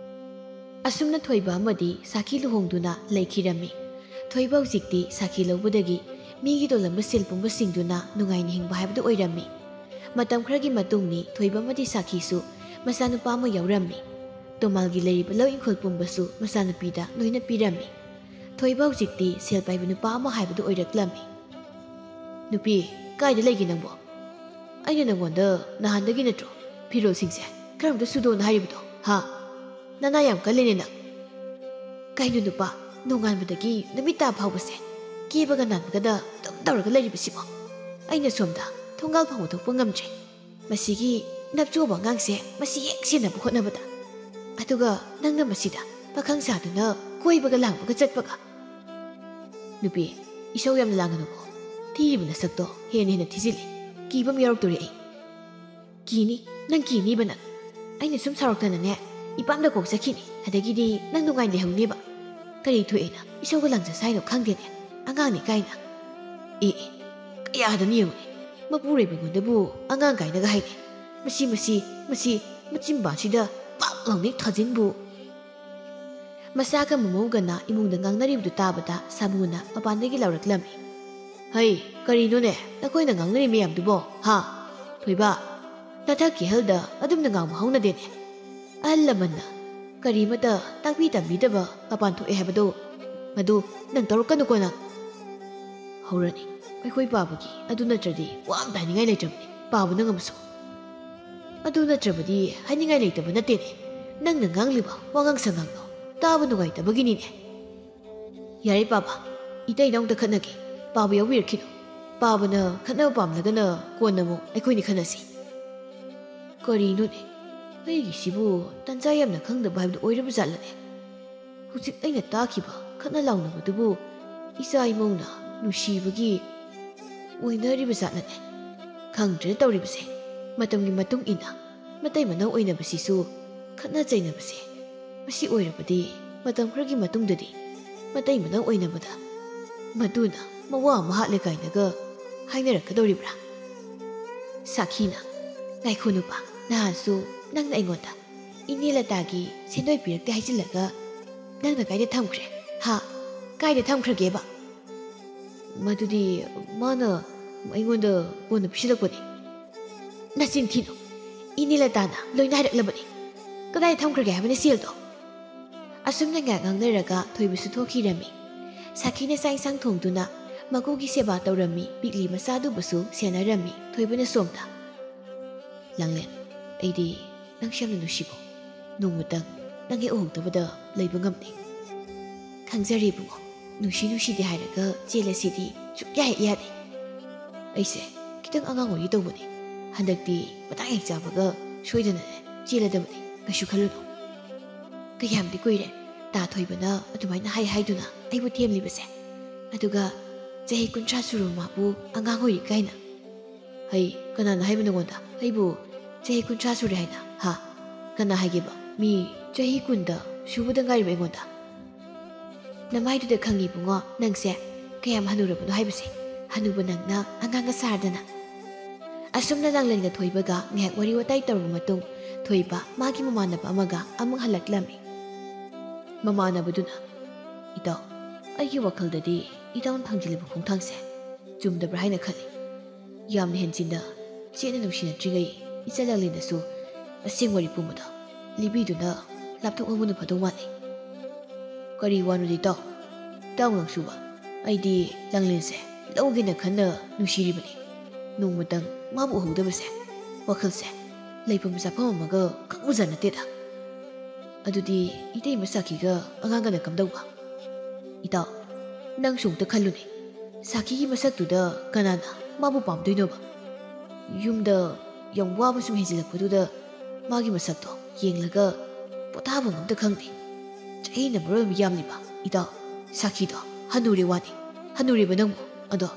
ꯑꯁꯨꯝꯅ ꯊꯣꯏꯕ ꯑꯃꯗꯤ ꯁꯥꯈꯤ ꯂꯨꯍꯣꯡꯗꯨꯅ ꯂꯩꯈꯤꯔꯝꯃꯤ꯫ ꯊꯣꯏꯕ ꯍꯧꯖꯤꯛꯇꯤ ꯁꯥꯈꯤ ꯂꯧꯕꯗꯒꯤ ꯃꯤꯒꯤ ꯇꯣꯜꯂꯝꯕ ꯁꯦꯜ ꯄꯨꯝꯕꯁꯤꯡꯗꯨꯅ ꯅꯨꯡꯉꯥꯏꯅ ꯍꯤꯡꯕ ꯍꯥꯏꯕꯗꯨ ꯑꯣꯏꯔꯝꯃꯤ꯫ ꯃꯇꯝ ꯈꯔꯒꯤ ꯃꯇꯨꯡꯅꯤ ꯊꯣꯏꯕ ꯑꯃꯗꯤ ꯁꯥꯈꯤꯁꯨ ꯃꯆꯥꯅꯨꯄꯥ ꯑꯃ ꯌꯥꯎꯔꯝꯃꯤ꯫ ꯇꯣꯃꯥꯜꯒꯤ ꯂꯩꯔꯤꯕ ꯂꯧ ꯏꯪꯈꯣꯜ ꯄꯨꯝꯕꯁꯨ ꯃꯆꯥꯅꯨꯄꯤꯗ ꯂꯣꯏꯅ ꯄꯤꯔꯝꯃꯤ꯫ ꯊꯣꯏꯕ ꯍꯧꯖꯤꯛꯇꯤ ꯁꯦꯜ ꯄꯥꯏꯕ ꯅꯨꯄꯥ ꯑꯃ ꯍꯥꯏꯕꯗꯨ ꯑꯣꯏꯔꯛꯂꯝꯃꯤ꯫ "ꯅꯨꯄꯤ, ꯀꯥꯏꯗ ꯂꯩꯒꯦ ꯅꯪꯕꯣ? ꯑꯩꯅ ꯅꯪꯉꯣꯟꯗ ꯅꯍꯥꯟꯗꯒꯤ ꯅꯠꯇ꯭ꯔꯣ ꯐꯤꯔꯣꯜꯁꯤꯡꯁꯦ ꯈꯔ ꯑꯝꯇ ꯁꯨꯗꯣꯛꯑꯣꯅ ꯍꯥꯏꯔꯤꯕꯗꯣ, ꯍꯥ? ꯅꯅꯥ ꯌꯥꯝ ꯀꯜꯂꯤꯅꯦ ꯅꯪ꯫ ꯀꯩꯅꯣ ꯅꯨꯄꯥ, ꯅꯣꯡꯉꯥꯟꯕꯗꯒꯤ ꯅꯨꯃꯤꯠ ꯇꯥ ꯐꯥꯎꯕꯁꯦ ꯀꯦꯕꯒ ꯅꯥꯟꯕꯒꯗ ꯑꯗꯨꯝ ꯇꯧꯔꯒ ꯂꯩꯔꯤꯕꯁꯤꯕꯣ? ꯑꯩꯅ ꯁꯣꯝꯗ ꯊꯣꯡꯒꯥꯜ ꯐꯥꯎꯕ ꯊꯣꯛꯄ ꯉꯝꯗ꯭ꯔꯦ꯫ ꯃꯁꯤꯒꯤ ꯅꯞꯆꯣꯕ ꯑꯉꯥꯡꯁꯦ ꯃꯁꯤ ꯍꯦꯛ ꯁꯦꯟꯅꯕ ꯍꯣꯠꯅꯕꯗ꯫ ꯑꯗꯨꯒ ꯅꯪꯅ ꯃꯁꯤꯗ ꯄꯥꯈꯪ ꯁꯥꯗꯨꯅ ꯀꯣꯏꯕꯒ ꯂꯥꯡꯕꯒ ꯆꯠꯄꯒ꯫ ꯅꯨꯄꯤ, ꯏꯁꯧ ꯌꯥꯝꯅ ꯂꯥꯡꯒꯅꯨꯀꯣ꯫ ꯊꯤꯔꯤꯕ ꯅꯁꯛꯇꯣ ꯍꯦꯟꯅ ꯍꯦꯟꯅ ꯊꯤꯖꯤꯜꯂꯤ꯫ ꯀꯤꯕ ꯑꯃ ꯌꯥꯎꯔꯛꯇꯣꯔꯦ ꯑꯩ꯫ ꯀꯤꯅꯤ, ꯅꯪ ꯀꯤꯅꯤꯕ ꯅꯪ꯫ ꯑꯩꯅ ꯁꯨꯝ ꯁꯥꯎꯔꯛꯇꯅꯅꯦ, ꯏꯄꯥꯝꯗ ꯀꯣꯛ ꯆꯠꯈꯤꯅꯤ꯫ ꯑꯗꯒꯤꯗꯤ ꯅꯪ ꯅꯨꯡꯉꯥꯏꯅ ꯂꯩꯍꯧꯅꯦꯕ꯫ ꯀꯔꯤ ꯊꯣꯛꯑꯦꯅ ꯏꯁꯧꯒ ꯂꯥꯡꯖ ꯁꯥꯏꯅꯣ ꯈꯪꯗꯦꯅꯦ, ꯑꯉꯥꯡꯅꯤ ꯀꯥꯏꯅ꯫ ꯑꯦ, ꯑꯦ, ꯀꯌꯥꯗꯅꯤ ꯌꯦꯡꯉꯨꯅꯦ, ꯃꯄꯨꯔꯣꯏꯕꯉꯣꯟꯗꯕꯨ ꯑꯉꯥꯡ ꯀꯥꯏꯅꯒ ꯍꯥꯏꯅꯦ꯫ ꯃꯁꯤ, ꯃꯁꯤ, ꯃꯁꯤ, ꯃꯆꯤꯟꯕꯥꯁꯤꯗ ꯄꯥꯛ ꯂꯥꯎꯅ ꯊꯥꯖꯤꯟꯕꯨ꯫ ꯃꯆꯥꯒ ꯃꯃꯧꯒꯅ ꯏꯃꯨꯡꯗ ꯉꯥꯡꯅꯔꯤꯕꯗꯨ ꯇꯥꯕꯗ ꯁꯥꯃꯨꯅ ꯃꯄꯥꯟꯗꯒꯤ ꯂꯥꯎꯔꯛꯂꯝꯃꯤ꯫ "ꯍꯩ, ꯀꯔꯤꯅꯣꯅꯦ ꯅꯈꯣꯏꯅ ꯉꯥꯡꯅꯔꯤ ꯃꯌꯥꯝꯗꯨꯕꯣ, ꯍꯥ? ꯊꯣꯏꯕ, ꯅꯊꯛꯀꯤ ꯑꯍꯜꯗ ꯑꯗꯨꯝꯅ ꯉꯥꯡꯕ ꯍꯧꯅꯗꯦꯅꯦ꯫ ꯑꯍꯜ ꯂꯃꯟꯅ ꯀꯔꯤꯃꯇ ꯇꯥꯛꯄꯤ ꯇꯝꯕꯤꯗꯕ ꯃꯄꯥꯟ ꯊꯣꯛꯑꯦ ꯍꯥꯏꯕꯗꯣ, ꯃꯗꯨ ꯅꯪ ꯇꯧꯔꯛꯀꯅꯨꯀꯣ ꯅꯪ"꯫ "ꯍꯧꯔꯅꯤ, ꯑꯩꯈꯣꯏ ꯄꯥꯕꯒꯤ ꯑꯗꯨ ꯅꯠꯇ꯭ꯔꯗꯤ ꯋꯥ ꯑꯝꯇ ꯍꯥꯏꯅꯤꯡꯉꯥꯏ ꯂꯩꯇ꯭ꯔꯕꯅꯤ, ꯄꯥꯕꯅ ꯉꯝꯃꯁꯨ꯫ ꯑꯗꯨ ꯅꯠꯇ꯭ꯔꯕꯗꯤ ꯍꯥꯏꯅꯤꯡꯉꯥꯏ ꯂꯩꯇꯕ ꯅꯠꯇꯦꯅꯦ, ꯅꯪꯅ ꯉꯥꯡꯂꯤꯕ ꯋꯥꯉꯥꯡ ꯁꯉꯥꯡꯗꯣ ꯇꯥꯕ ꯅꯨꯡꯉꯥꯏꯇꯕꯒꯤꯅꯤꯅꯦ"꯫ "ꯌꯥꯔꯦ ꯄꯥꯕ, ꯏꯇꯩ ꯏꯅꯥꯎꯗ ꯈꯠꯅꯒꯦ, ꯄꯥꯕ ꯌꯥꯎꯕꯤꯔꯛꯈꯤꯅꯨ꯫ ꯄꯥꯕꯅ ꯈꯠꯅꯕ ꯄꯥꯝꯂꯒꯅ ꯀꯣꯟꯅ ꯑꯃꯨꯛ ꯑꯩꯈꯣꯏꯅꯤ ꯈꯠꯅꯁꯤ"꯫ ꯀꯔꯤꯅꯣꯅꯦ, ꯑꯩꯒꯤꯁꯤꯕꯨ ꯇꯟꯖꯥ ꯌꯥꯝꯅ ꯈꯪꯗꯕ ꯍꯥꯏꯕꯗꯨ ꯑꯣꯏꯔꯕ ꯖꯥꯠꯂꯅꯦ? ꯍꯧꯖꯤꯛ ꯑꯩꯅ ꯇꯥꯈꯤꯕ ꯈꯠꯅ ꯂꯥꯎꯅꯕꯗꯨꯕꯨ ꯏꯆꯥ ꯏꯃꯧꯅ ꯅꯨꯡꯁꯤꯕꯒꯤ ꯑꯣꯏꯅꯔꯤꯕ ꯖꯥꯠꯂꯅꯦ? ꯈꯪꯗ꯭ꯔꯦ ꯇꯧꯔꯤꯕꯁꯦ꯫ ꯃꯇꯝꯒꯤ ꯃꯇꯨꯡ ꯏꯟꯅ ꯃꯇꯩ ꯃꯅꯥꯎ ꯑꯣꯏꯅꯕꯁꯤꯁꯨ ꯈꯠꯅ ꯆꯩꯅꯕꯁꯦ꯫ ꯃꯁꯤ ꯑꯣꯏꯔꯕꯗꯤ ꯃꯇꯝ ꯈꯔꯒꯤ ꯃꯇꯨꯡꯗꯗꯤ ꯃꯇꯩ ꯃꯅꯥꯎ ꯑꯣꯏꯅꯕꯗ ꯃꯗꯨꯅ ꯃꯋꯥ ꯑꯃ ꯍꯥꯠꯂꯦ ꯀꯥꯏꯅꯒ ꯍꯥꯏꯅꯔꯛꯀꯗꯧꯔꯤꯕ꯭ꯔꯥ? ꯁꯥꯈꯤꯅ, "ꯉꯥꯏꯈꯣ ꯅꯨꯄꯥ, ꯅꯍꯥꯟꯁꯨ ꯅꯪꯅ ꯑꯩꯉꯣꯟꯗ ꯏꯅꯦ ꯂꯇꯥꯒꯤ ꯁꯦꯟꯗꯣꯏ ꯄꯤꯔꯛꯇꯦ ꯍꯥꯏꯖꯤꯜꯂꯒ ꯅꯪꯅ ꯀꯥꯏꯗ ꯊꯝꯈ꯭ꯔꯦ? ꯍꯥ? ꯀꯥꯏꯗ ꯊꯝꯈ꯭ꯔꯒꯦꯕ?" "ꯃꯗꯨꯗꯤ ꯃꯥꯅ ꯑꯩꯉꯣꯟꯗ ꯀꯣꯟꯅ ꯄꯤꯁꯤꯜꯂꯛꯄꯅꯤ꯫" "ꯅꯆꯤꯟ ꯊꯤꯅꯨ꯫ ꯏꯅꯦ ꯂꯇꯥꯅ ꯂꯣꯏꯅ ꯍꯥꯏꯔꯛꯂꯕꯅꯤ꯫ ꯀꯗꯥꯏꯗ ꯊꯝꯈ꯭ꯔꯒꯦ ꯍꯥꯏꯕꯅ ꯁꯦꯜꯗꯣ?" ꯑꯁꯨꯝꯅ ꯉꯥꯏꯍꯥꯛ ꯉꯥꯡꯅꯔꯒ ꯊꯣꯏꯕꯁꯨ ꯊꯣꯛꯈꯤꯔꯝꯃꯤ꯫ ꯁꯥꯈꯤꯅ ꯆꯥꯛ ꯏꯟꯁꯥꯡ ꯊꯣꯡꯗꯨꯅ ꯃꯀꯨꯒꯤ ꯁꯦꯕꯥ ꯇꯧꯔꯝꯃꯤ, ꯄꯤꯛꯂꯤ ꯃꯆꯥꯗꯨꯕꯨꯁꯨ ꯁꯦꯟꯅꯔꯝꯃꯤ꯫ ꯊꯣꯏꯕꯅ ꯁꯣꯝꯗ, "ꯂꯥꯡꯂꯦꯟ, ꯑꯩꯗꯤ ꯅꯪꯁꯦ ꯌꯥꯝꯅ ꯅꯨꯡꯁꯤꯕꯣ꯫ ꯅꯣꯡꯃꯇꯪ ꯅꯪ ꯍꯦꯛ ꯎꯍꯧꯗꯕꯗ ꯂꯩꯕ ꯉꯝꯗꯦ꯫" "ꯈꯪꯖꯔꯦ ꯏꯕꯨꯡꯉꯣ, ꯅꯨꯡꯁꯤ ꯅꯨꯡꯁꯤꯗꯦ ꯍꯥꯏꯔꯒ ꯆꯦꯜꯂꯁꯤꯗꯤ ꯁꯨꯛꯌꯥ ꯍꯦꯛ ꯌꯥꯗꯦ꯫ ꯑꯩꯁꯦ ꯈꯤꯇꯪ ꯑꯉꯥꯡ ꯑꯣꯏꯔꯤ ꯇꯧꯕꯅꯤ꯫ ꯍꯟꯗꯛꯇꯤ ꯃꯇꯥꯡ ꯍꯦꯛ ꯆꯥꯕꯒ ꯁꯣꯏꯗꯅꯅꯦ ꯆꯦꯜꯂꯗꯕꯅꯤ, ꯀꯩꯁꯨ ꯈꯜꯂꯨꯅꯨ꯫" ꯀꯌꯥꯝꯗꯤ ꯀꯨꯏꯔꯦ ꯇꯥ ꯊꯣꯏꯕꯅ ꯑꯗꯨꯃꯥꯏꯅ ꯍꯥꯏ ꯍꯥꯏꯗꯨꯅ ꯑꯩꯕꯨ ꯊꯦꯝꯂꯤꯕꯁꯦ꯫ ꯑꯗꯨꯒ ꯆꯍꯤ ꯀꯨꯟꯊ꯭ꯔꯥ ꯁꯨꯔꯕ ꯃꯥꯕꯨ ꯑꯉꯥꯡ ꯑꯣꯏꯔꯤ ꯀꯥꯏꯅ꯫ "ꯍꯩ, ꯀꯅꯥꯅ ꯍꯥꯏꯕ ꯅꯉꯣꯟꯗ? ꯑꯩꯕꯨ ꯆꯍꯤ ꯀꯨꯟꯊ꯭ꯔꯥ ꯁꯨꯔꯦ ꯍꯥꯏꯅ? ꯍꯥ? ꯀꯅꯥ ꯍꯥꯏꯒꯦꯕ? ꯃꯤ ꯆꯍꯤ ꯀꯨꯟꯗ ꯁꯨꯕꯗ ꯉꯥꯏꯔꯤꯕ ꯑꯩꯉꯣꯟꯗ?" "ꯅꯃꯥꯏꯗꯨꯗ ꯈꯪꯉꯤ ꯏꯕꯨꯡꯉꯣ, ꯅꯪꯁꯦ ꯀꯌꯥꯝ ꯍꯅꯨꯔꯕꯅꯣ ꯍꯥꯏꯕꯁꯦ꯫ ꯍꯅꯨꯕ ꯅꯪꯅ ꯑꯉꯥꯡꯒ ꯁꯥꯔꯗꯅ꯫" ꯑꯁꯨꯝꯅ ꯂꯥꯡꯂꯦꯟꯒ ꯊꯣꯏꯕꯒ ꯉꯥꯏꯍꯥꯛ ꯋꯥꯔꯤ ꯋꯥꯇꯥꯏ ꯇꯧꯔꯕ ꯃꯇꯨꯡ, ꯊꯣꯏꯕ ꯃꯥꯒꯤ ꯃꯃꯥꯟꯅꯕ ꯑꯃꯒ ꯑꯃꯨꯛ ꯍꯜꯂꯛꯂꯝꯃꯤ꯫ ꯃꯃꯥꯟꯅꯕꯗꯨꯅ, "ꯏꯇꯥꯎ, ꯑꯩꯒꯤ ꯋꯥꯈꯜꯗꯗꯤ ꯏꯇꯥꯎꯅ ꯊꯥꯡꯖꯤꯜꯂꯤꯕ ꯈꯣꯡꯊꯥꯡꯁꯦ ꯆꯨꯝꯗꯕ꯭ꯔꯥ ꯍꯥꯏꯅ ꯈꯜꯂꯤ꯫ ꯌꯥꯝꯅ ꯍꯦꯟꯖꯤꯟꯅ ꯆꯦꯠꯅ ꯅꯨꯡꯁꯤꯅꯗ꯭ꯔꯤꯉꯩ ꯏꯆꯜ ꯂꯥꯡꯂꯦꯟꯗꯁꯨ ꯑꯁꯦꯡ ꯋꯥꯔꯤ ꯄꯨꯝꯕꯗꯣ ꯂꯤꯕꯤꯗꯨꯅ ꯂꯥꯞꯊꯣꯛꯍꯧꯕꯅ ꯐꯗꯧ ꯃꯥꯜꯂꯤ꯫" "ꯀꯔꯤ ꯋꯥꯅꯣꯗꯤ ꯏꯇꯥꯎ? ꯏꯇꯥꯎ ꯅꯪꯁꯨꯕ? ꯑꯩꯗꯤ ꯂꯥꯡꯂꯦꯟꯁꯦ ꯂꯧꯒꯦꯅ ꯈꯟꯅ ꯅꯨꯡꯁꯤꯔꯤꯕꯅꯤ꯫ ꯅꯣꯡꯃꯇꯪ ꯃꯥꯕꯨ ꯎꯍꯧꯗꯕꯁꯦ ꯋꯥꯈꯜꯁꯦ ꯂꯩꯐꯝ ꯆꯥꯐꯝ ꯑꯃꯒ ꯈꯪꯕꯖꯥꯠ ꯅꯠꯇꯦꯗ꯫ ꯑꯗꯨꯗꯤ ꯏꯇꯩꯃ ꯁꯥꯈꯤꯒ ꯑꯉꯥꯡꯒꯅ ꯀꯝꯗꯧꯕ?" "ꯏꯇꯥꯎ, ꯅꯪꯁꯨ ꯑꯃꯨꯛꯇ ꯈꯜꯂꯨꯅꯦ꯫ ꯁꯥꯈꯤꯒꯤ ꯃꯁꯛꯇꯨꯗ ꯀꯅꯥꯅ ꯃꯥꯕꯨ ꯄꯥꯝꯗꯣꯏꯅꯣꯕ? ꯌꯨꯝꯗ ꯌꯥꯝ ꯋꯥꯕ ꯁꯨꯝ ꯍꯦꯟꯖꯤꯜꯂꯛꯄꯗꯨꯗ ꯃꯥꯒꯤ ꯃꯁꯛꯇꯣ ꯌꯦꯡꯂꯒ ꯄꯣꯊꯥꯐꯝ ꯑꯝꯇ ꯈꯪꯗꯦ꯫ ꯆꯍꯤꯅ ꯃꯔꯣꯜ ꯑꯃ ꯌꯥꯝꯂꯤꯕ ꯏꯇꯥꯎ, ꯁꯥꯈꯤꯗꯣ ꯍꯅꯨꯔꯦ ꯋꯥꯅꯤ꯫ ꯍꯅꯨꯔꯦꯕ ꯅꯪꯕꯨ꯫ ꯑꯗꯣ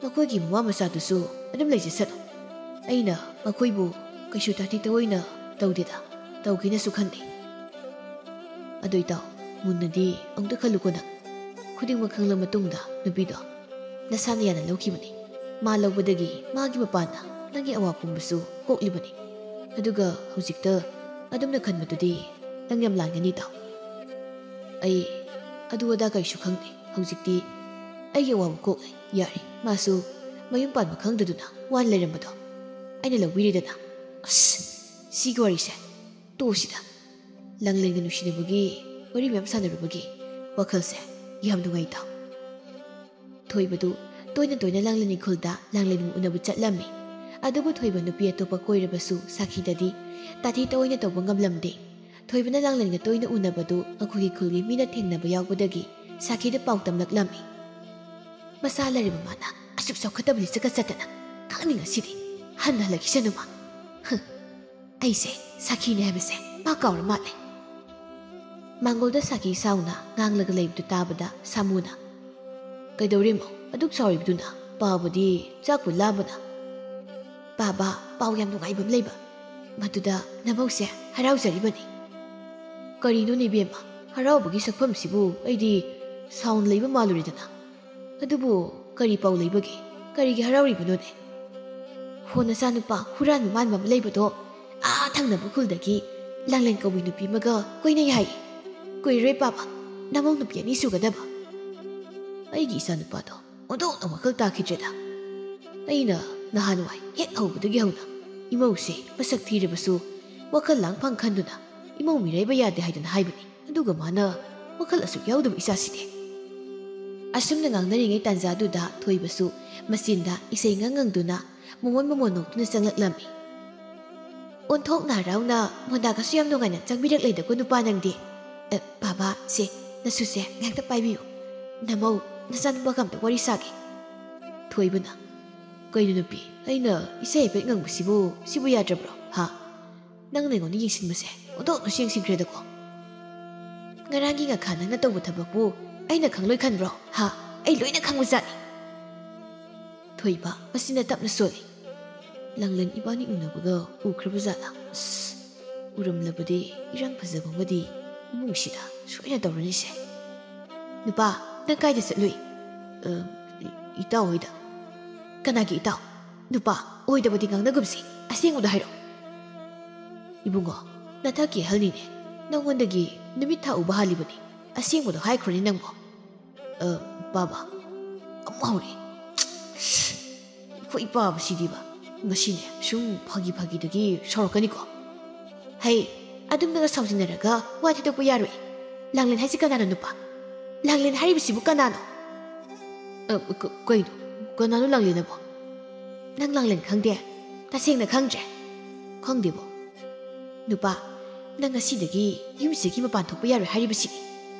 ꯃꯈꯣꯏꯒꯤ ꯃꯃꯥ ꯃꯆꯥꯗꯨꯁꯨ ꯑꯗꯨꯝ ꯂꯩꯖꯁꯅꯨ꯫ ꯑꯩꯅ ꯃꯈꯣꯏꯕꯨ ꯀꯩꯁꯨ ꯇꯥꯊꯤ ꯇꯑꯣꯏꯅ ꯇꯧꯗꯦꯗ, ꯇꯧꯒꯦꯅꯁꯨ ꯈꯟꯗꯦ꯫ ꯑꯗꯨ ꯏꯇꯥꯎ, ꯃꯨꯟꯅꯗꯤ ꯑꯃꯨꯛꯇ ꯈꯜꯂꯨꯀꯣ ꯅꯪ꯫ ꯈꯨꯗꯤꯡꯃꯛ ꯈꯪꯂ ꯃꯇꯨꯡꯗ ꯅꯨꯄꯤꯗꯣ ꯅꯁꯥꯅ ꯌꯥꯅ ꯂꯧꯈꯤꯕꯅꯤ꯫ ꯃꯥ ꯂꯧꯕꯗꯒꯤ ꯃꯥꯒꯤ ꯃꯄꯥꯟꯅ ꯅꯪꯒꯤ ꯑꯋꯥ ꯄꯨꯝꯕꯁꯨ ꯀꯣꯛꯂꯤꯕꯅꯤ꯫ ꯑꯗꯨꯒ ꯍꯧꯖꯤꯛꯇ ꯑꯗꯨꯝꯅ ꯈꯟꯕꯗꯨꯗꯤ ꯅꯪ ꯌꯥꯝ ꯂꯥꯟꯒꯅꯤ ꯏꯇꯥꯎ꯫ ꯑꯩ ꯑꯗꯨ ꯑꯗꯥ ꯀꯔꯤꯁꯨ ꯈꯪꯗꯦ꯫ ꯍꯧꯖꯤꯛꯇꯤ ꯑꯩꯒꯤ ꯑꯋꯥꯕ ꯀꯣꯛꯂꯦ꯫ ꯌꯥꯔꯦ, ꯃꯥꯁꯨ ꯃꯌꯨꯝ ꯄꯥꯟꯕ ꯈꯪꯗꯗꯨꯅ ꯋꯥꯅ ꯂꯩꯔꯝꯕꯗꯣ ꯑꯩꯅ ꯂꯧꯕꯤꯔꯦꯗꯅ꯫ ꯑꯁ, ꯁꯤꯒꯤ ꯋꯥꯔꯤꯁꯦ ꯇꯣꯛꯑꯁꯤꯗ꯫ ꯂꯥꯡꯂꯦꯟꯒ ꯅꯨꯡꯁꯤꯅꯕꯒꯤ ꯋꯥꯔꯤ ꯃꯌꯥꯝ ꯁꯥꯟꯅꯔꯨꯕꯒꯤ ꯋꯥꯈꯜꯁꯦ ꯌꯥꯝ ꯅꯨꯡꯉꯥꯏ ꯏꯇꯥꯎ꯫ ꯊꯣꯏꯕꯗꯨ ꯇꯣꯏꯅ ꯇꯣꯏꯅ ꯂꯥꯡꯂꯦꯟ ꯏꯪꯈꯣꯜꯗ ꯂꯥꯡꯂꯦꯟꯕꯨ ꯎꯅꯕ ꯆꯠꯂꯝꯃꯤ꯫ ꯑꯗꯨꯕꯨ ꯊꯣꯏꯕ ꯅꯨꯄꯤ ꯑꯇꯣꯞꯄ ꯀꯣꯏꯔꯕꯁꯨ ꯁꯥꯈꯤꯗꯗꯤ ꯇꯥꯊꯤ ꯇꯑꯣꯏꯅ ꯇꯧꯕ ꯉꯝꯂꯝꯗꯦ꯫ ꯊꯣꯏꯕꯅ ꯂꯥꯡꯂꯦꯟꯒ ꯇꯣꯏꯅ ꯎꯅꯕꯗꯨ ꯑꯩꯈꯣꯏꯒꯤ ꯈꯨꯜꯒꯤ ꯃꯤꯅ ꯊꯦꯡꯅꯕ ꯌꯥꯎꯕꯗꯒꯤ ꯁꯥꯈꯤꯗ ꯄꯥꯎ ꯇꯝꯂꯛꯂꯝꯃꯤ꯫ "ꯃꯆꯥ ꯂꯩꯔꯕ ꯃꯥꯅ ꯑꯁꯨꯛ ꯆꯥꯎꯈꯠꯇꯕ ꯂꯤꯆꯠꯀ ꯆꯠꯇꯅ, ꯈꯪꯅꯤꯡꯉꯁꯤꯗꯤ ꯍꯟꯅ ꯍꯜꯂꯛꯈꯤꯁꯅꯨ ꯃꯥ꯫ ꯍ, ꯑꯩꯁꯦ ꯁꯥꯈꯤꯅꯦ ꯍꯥꯏꯕꯁꯦ ꯃꯥ ꯀꯥꯎꯔ ꯃꯥꯜꯂꯦ"꯫ ꯃꯥꯡꯒꯣꯜꯗ ꯁꯥꯈꯤ ꯁꯥꯎꯅ ꯉꯥꯡꯂꯒ ꯂꯩꯕꯗꯨ ꯇꯥꯕꯗ ꯁꯥꯃꯨꯅ, "ꯀꯩꯗꯧꯔꯦ ꯃꯧ? ꯑꯗꯨꯛ ꯁꯥꯎꯔꯤꯕꯗꯨꯅ? ꯄꯥꯕꯗꯤ ꯆꯥꯛꯄꯨ ꯂꯥꯝꯕꯅ?" "ꯄꯥꯕ, ꯄꯥꯎ ꯌꯥꯝ ꯅꯨꯡꯉꯥꯏꯕ ꯑꯃ ꯂꯩꯕ꯫ ꯃꯗꯨꯗ ꯅꯃꯧꯁꯦ ꯍꯔꯥꯎꯖꯔꯤꯕꯅꯤ"꯫ "ꯀꯔꯤꯅꯣꯅꯦ ꯏꯕꯦꯝꯃ, ꯍꯔꯥꯎꯕꯒꯤ ꯁꯛꯐꯝꯁꯤꯕꯨ ꯑꯩꯗꯤ ꯁꯥꯎꯟ ꯂꯩꯕ ꯃꯥꯜꯂꯨꯔꯦꯗꯅ꯫ ꯑꯗꯨꯕꯨ ꯀꯔꯤ ꯄꯥꯎ ꯂꯩꯕꯒꯦ? ꯀꯔꯤꯒꯤ ꯍꯔꯥꯎꯔꯤꯕꯅꯣꯅꯦ?" "ꯍꯣ, ꯅꯆꯥꯅꯨꯄꯥ ꯍꯨꯔꯥꯟꯕ ꯃꯥꯟꯕ ꯑꯃ ꯂꯩꯕꯗꯣ ꯑꯥ ꯊꯪꯅꯕ ꯈꯨꯜꯗꯒꯤ ꯂꯥꯡꯂꯦꯟ ꯀꯧꯕꯤ ꯅꯨꯄꯤ ꯑꯃꯒ ꯀꯣꯏꯅꯩ ꯍꯥꯏ꯫ ꯀꯨꯏꯔꯣꯏ ꯄꯥꯕ, ꯅꯃꯧ ꯅꯨꯄꯤ ꯑꯅꯤ ꯁꯨꯒꯗꯕ"꯫ ꯑꯩꯒꯤ ꯏꯆꯥꯅꯨꯄꯥꯗꯣ ꯑꯣꯟꯊꯣꯛꯅ ꯋꯥꯈꯜ ꯇꯥꯈꯤꯗ꯭ꯔꯦꯗ꯫ ꯑꯩꯅ ꯅꯍꯥꯟꯋꯥꯏ ꯍꯦꯛ ꯍꯧꯕꯗꯒꯤ ꯍꯧꯅ ꯏꯃꯧꯁꯦ ꯃꯁꯛ ꯊꯤꯔꯕꯁꯨ ꯋꯥꯈꯜ ꯂꯥꯡꯐꯥꯡ ꯈꯟꯗꯨꯅ ꯏꯃꯧ ꯃꯤꯔꯥꯏꯕ ꯌꯥꯗꯦ ꯍꯥꯏꯗꯅ ꯍꯥꯏꯕꯅꯤ꯫ ꯑꯗꯨꯒ ꯃꯥꯅ ꯋꯥꯈꯜ ꯑꯁꯨꯛ ꯌꯥꯎꯗꯕ ꯏꯆꯥꯁꯤꯗꯤ꯫ ꯑꯁꯨꯝꯅ ꯉꯥꯡꯅꯔꯤꯉꯩ ꯇꯥꯟꯖꯥꯗꯨꯗ ꯊꯣꯏꯕꯁꯨ ꯃꯆꯤꯟꯗ ꯏꯁꯩ ꯉꯪ ꯉꯪꯗꯨꯅ ꯃꯃꯣꯟ ꯃꯃꯣꯟ ꯅꯣꯛꯇꯨꯅ ꯆꯪꯂꯛꯂꯝꯃꯤ꯫ ꯑꯣꯟꯊꯣꯛꯅ ꯍꯔꯥꯎꯅ ꯃꯣꯟꯗꯥꯒꯁꯨ ꯌꯥꯝ ꯅꯨꯡꯉꯥꯏꯅ ꯆꯪꯕꯤꯔꯛꯂꯦꯗꯀꯣ ꯅꯨꯄꯥ ꯅꯪꯗꯤ꯫ ꯑꯦ, ꯕꯥꯕꯥ, ꯁꯦ, ꯅꯁꯨꯁꯦ ꯉꯥꯏꯍꯥꯛꯇ ꯄꯥꯏꯕꯤꯌꯨ꯫ ꯅꯃꯧ, ꯅꯆꯥꯅꯨꯄꯥꯒ ꯑꯝꯇ ꯋꯥꯔꯤ ꯁꯥꯒꯦ꯫ ꯊꯣꯏꯕꯅ, "ꯀꯩꯅꯣ ꯅꯨꯄꯤ, ꯑꯩꯅ ꯏꯁꯩ ꯍꯥꯏꯐꯦꯠ ꯉꯪꯕꯁꯤꯕꯨ ꯁꯤꯕꯨ ꯌꯥꯗ꯭ꯔꯕ꯭ꯔꯣ? ꯍꯥ? ꯅꯪꯅ ꯑꯩꯉꯣꯟꯗ ꯌꯦꯡꯁꯤꯟꯕꯁꯦ ꯑꯣꯟꯊꯣꯛꯅꯁꯨ ꯌꯦꯡꯁꯤꯟꯈ꯭ꯔꯦꯗꯀꯣ꯫ ꯉꯔꯥꯡꯒꯤ ꯉꯈꯥ ꯅꯪꯅ ꯇꯧꯕ ꯊꯕꯛꯄꯨ ꯑꯩꯅ ꯈꯪꯂꯣꯏ ꯈꯟꯕ꯭ꯔꯣ? ꯍꯥ? ꯑꯩ ꯂꯣꯏꯅ ꯈꯪꯕꯖꯥꯠꯅꯤ"꯫ ꯊꯣꯏꯕ, ꯃꯁꯤꯅ ꯇꯞꯅ ꯁꯣꯜꯂꯤ꯫ ꯂꯥꯡꯂꯦꯟ ꯏꯕꯥꯅꯤ ꯎꯅꯕꯒ ꯎꯈ꯭ꯔꯕ ꯖꯥꯠꯂꯥ? ꯑꯁ, ꯎꯔꯝꯂꯕꯗꯤ ꯏꯔꯥꯡ ꯐꯖꯕ ꯑꯃꯗꯤ ꯏꯃꯨꯡꯁꯤꯗ ꯁꯣꯏꯅ ꯇꯧꯔꯅꯤꯁꯦ꯫ ꯅꯨꯄꯥ, ꯅꯪ ꯀꯥꯏꯗ ꯆꯠꯂꯨꯏ? "ꯑ, ꯏꯇꯥꯎ ꯍꯣꯏꯗ"꯫ "ꯀꯅꯥꯒꯤ ꯏꯇꯥꯎ? ꯅꯨꯄꯥ, ꯑꯣꯏꯗꯕꯗꯤ ꯉꯥꯡꯅꯒꯨꯝꯁꯤ, ꯑꯁꯦꯡꯕꯗꯣ ꯍꯥꯏꯔꯛꯑꯣ"꯫ "ꯏꯕꯨꯡꯉꯣ, ꯅꯊꯛꯀꯤ ꯑꯍꯜꯅꯤꯅꯦ, ꯅꯉꯣꯟꯗꯒꯤ ꯅꯨꯃꯤꯠ ꯊꯥ ꯎꯕ ꯍꯥꯜꯂꯤꯕꯅꯤ, ꯑꯁꯦꯡꯕꯗꯣ ꯍꯥꯏꯈ꯭ꯔꯣꯅꯦ ꯅꯪꯕꯣ"꯫ "ꯑ, ꯕꯥꯕꯥ, ꯑꯃꯨꯛ ꯍꯧꯔꯦ꯫ ꯑꯩꯈꯣꯏ ꯏꯄꯥꯕꯁꯤꯗꯤꯕ, ꯉꯁꯤꯅꯦ ꯁꯨꯝ ꯐꯥꯒꯤ ꯐꯥꯒꯤꯗꯒꯤ ꯁꯥꯎꯔꯛꯀꯅꯤꯀꯣ꯫ ꯍꯩ, ꯑꯗꯨꯝꯅꯒ ꯁꯥꯎꯖꯤꯟꯅꯔꯒ ꯋꯥ ꯊꯥꯗꯣꯛꯄ ꯌꯥꯔꯣꯏ꯫ ꯂꯥꯡꯂꯦꯟ ꯍꯥꯏꯁꯤ ꯀꯅꯥꯅꯣ ꯅꯨꯄꯥ? ꯂꯥꯡꯂꯦꯟ ꯍꯥꯏꯔꯤꯕꯁꯤꯕꯨ ꯀꯅꯥꯅꯣ?" "ꯑ, ꯀ-, ꯀꯩꯅꯣ? ꯀꯅꯥꯅꯣ ꯂꯥꯡꯂꯦꯟ ꯑꯕꯣ?" "ꯅꯪ ꯂꯥꯡꯂꯦꯟ ꯈꯪꯗꯦ? ꯇꯁꯦꯡꯅ ꯈꯪꯗ꯭ꯔꯦ?" "ꯈꯪꯗꯦꯕꯣ"꯫ "ꯅꯨꯄꯥ, ꯅꯪ ꯉꯁꯤꯗꯒꯤ ꯌꯨꯝꯁꯤꯒꯤ ꯃꯄꯥꯟ ꯊꯣꯛꯄ ꯌꯥꯔꯣꯏ ꯍꯥꯏꯔꯤꯕꯁꯤꯅꯤ꯫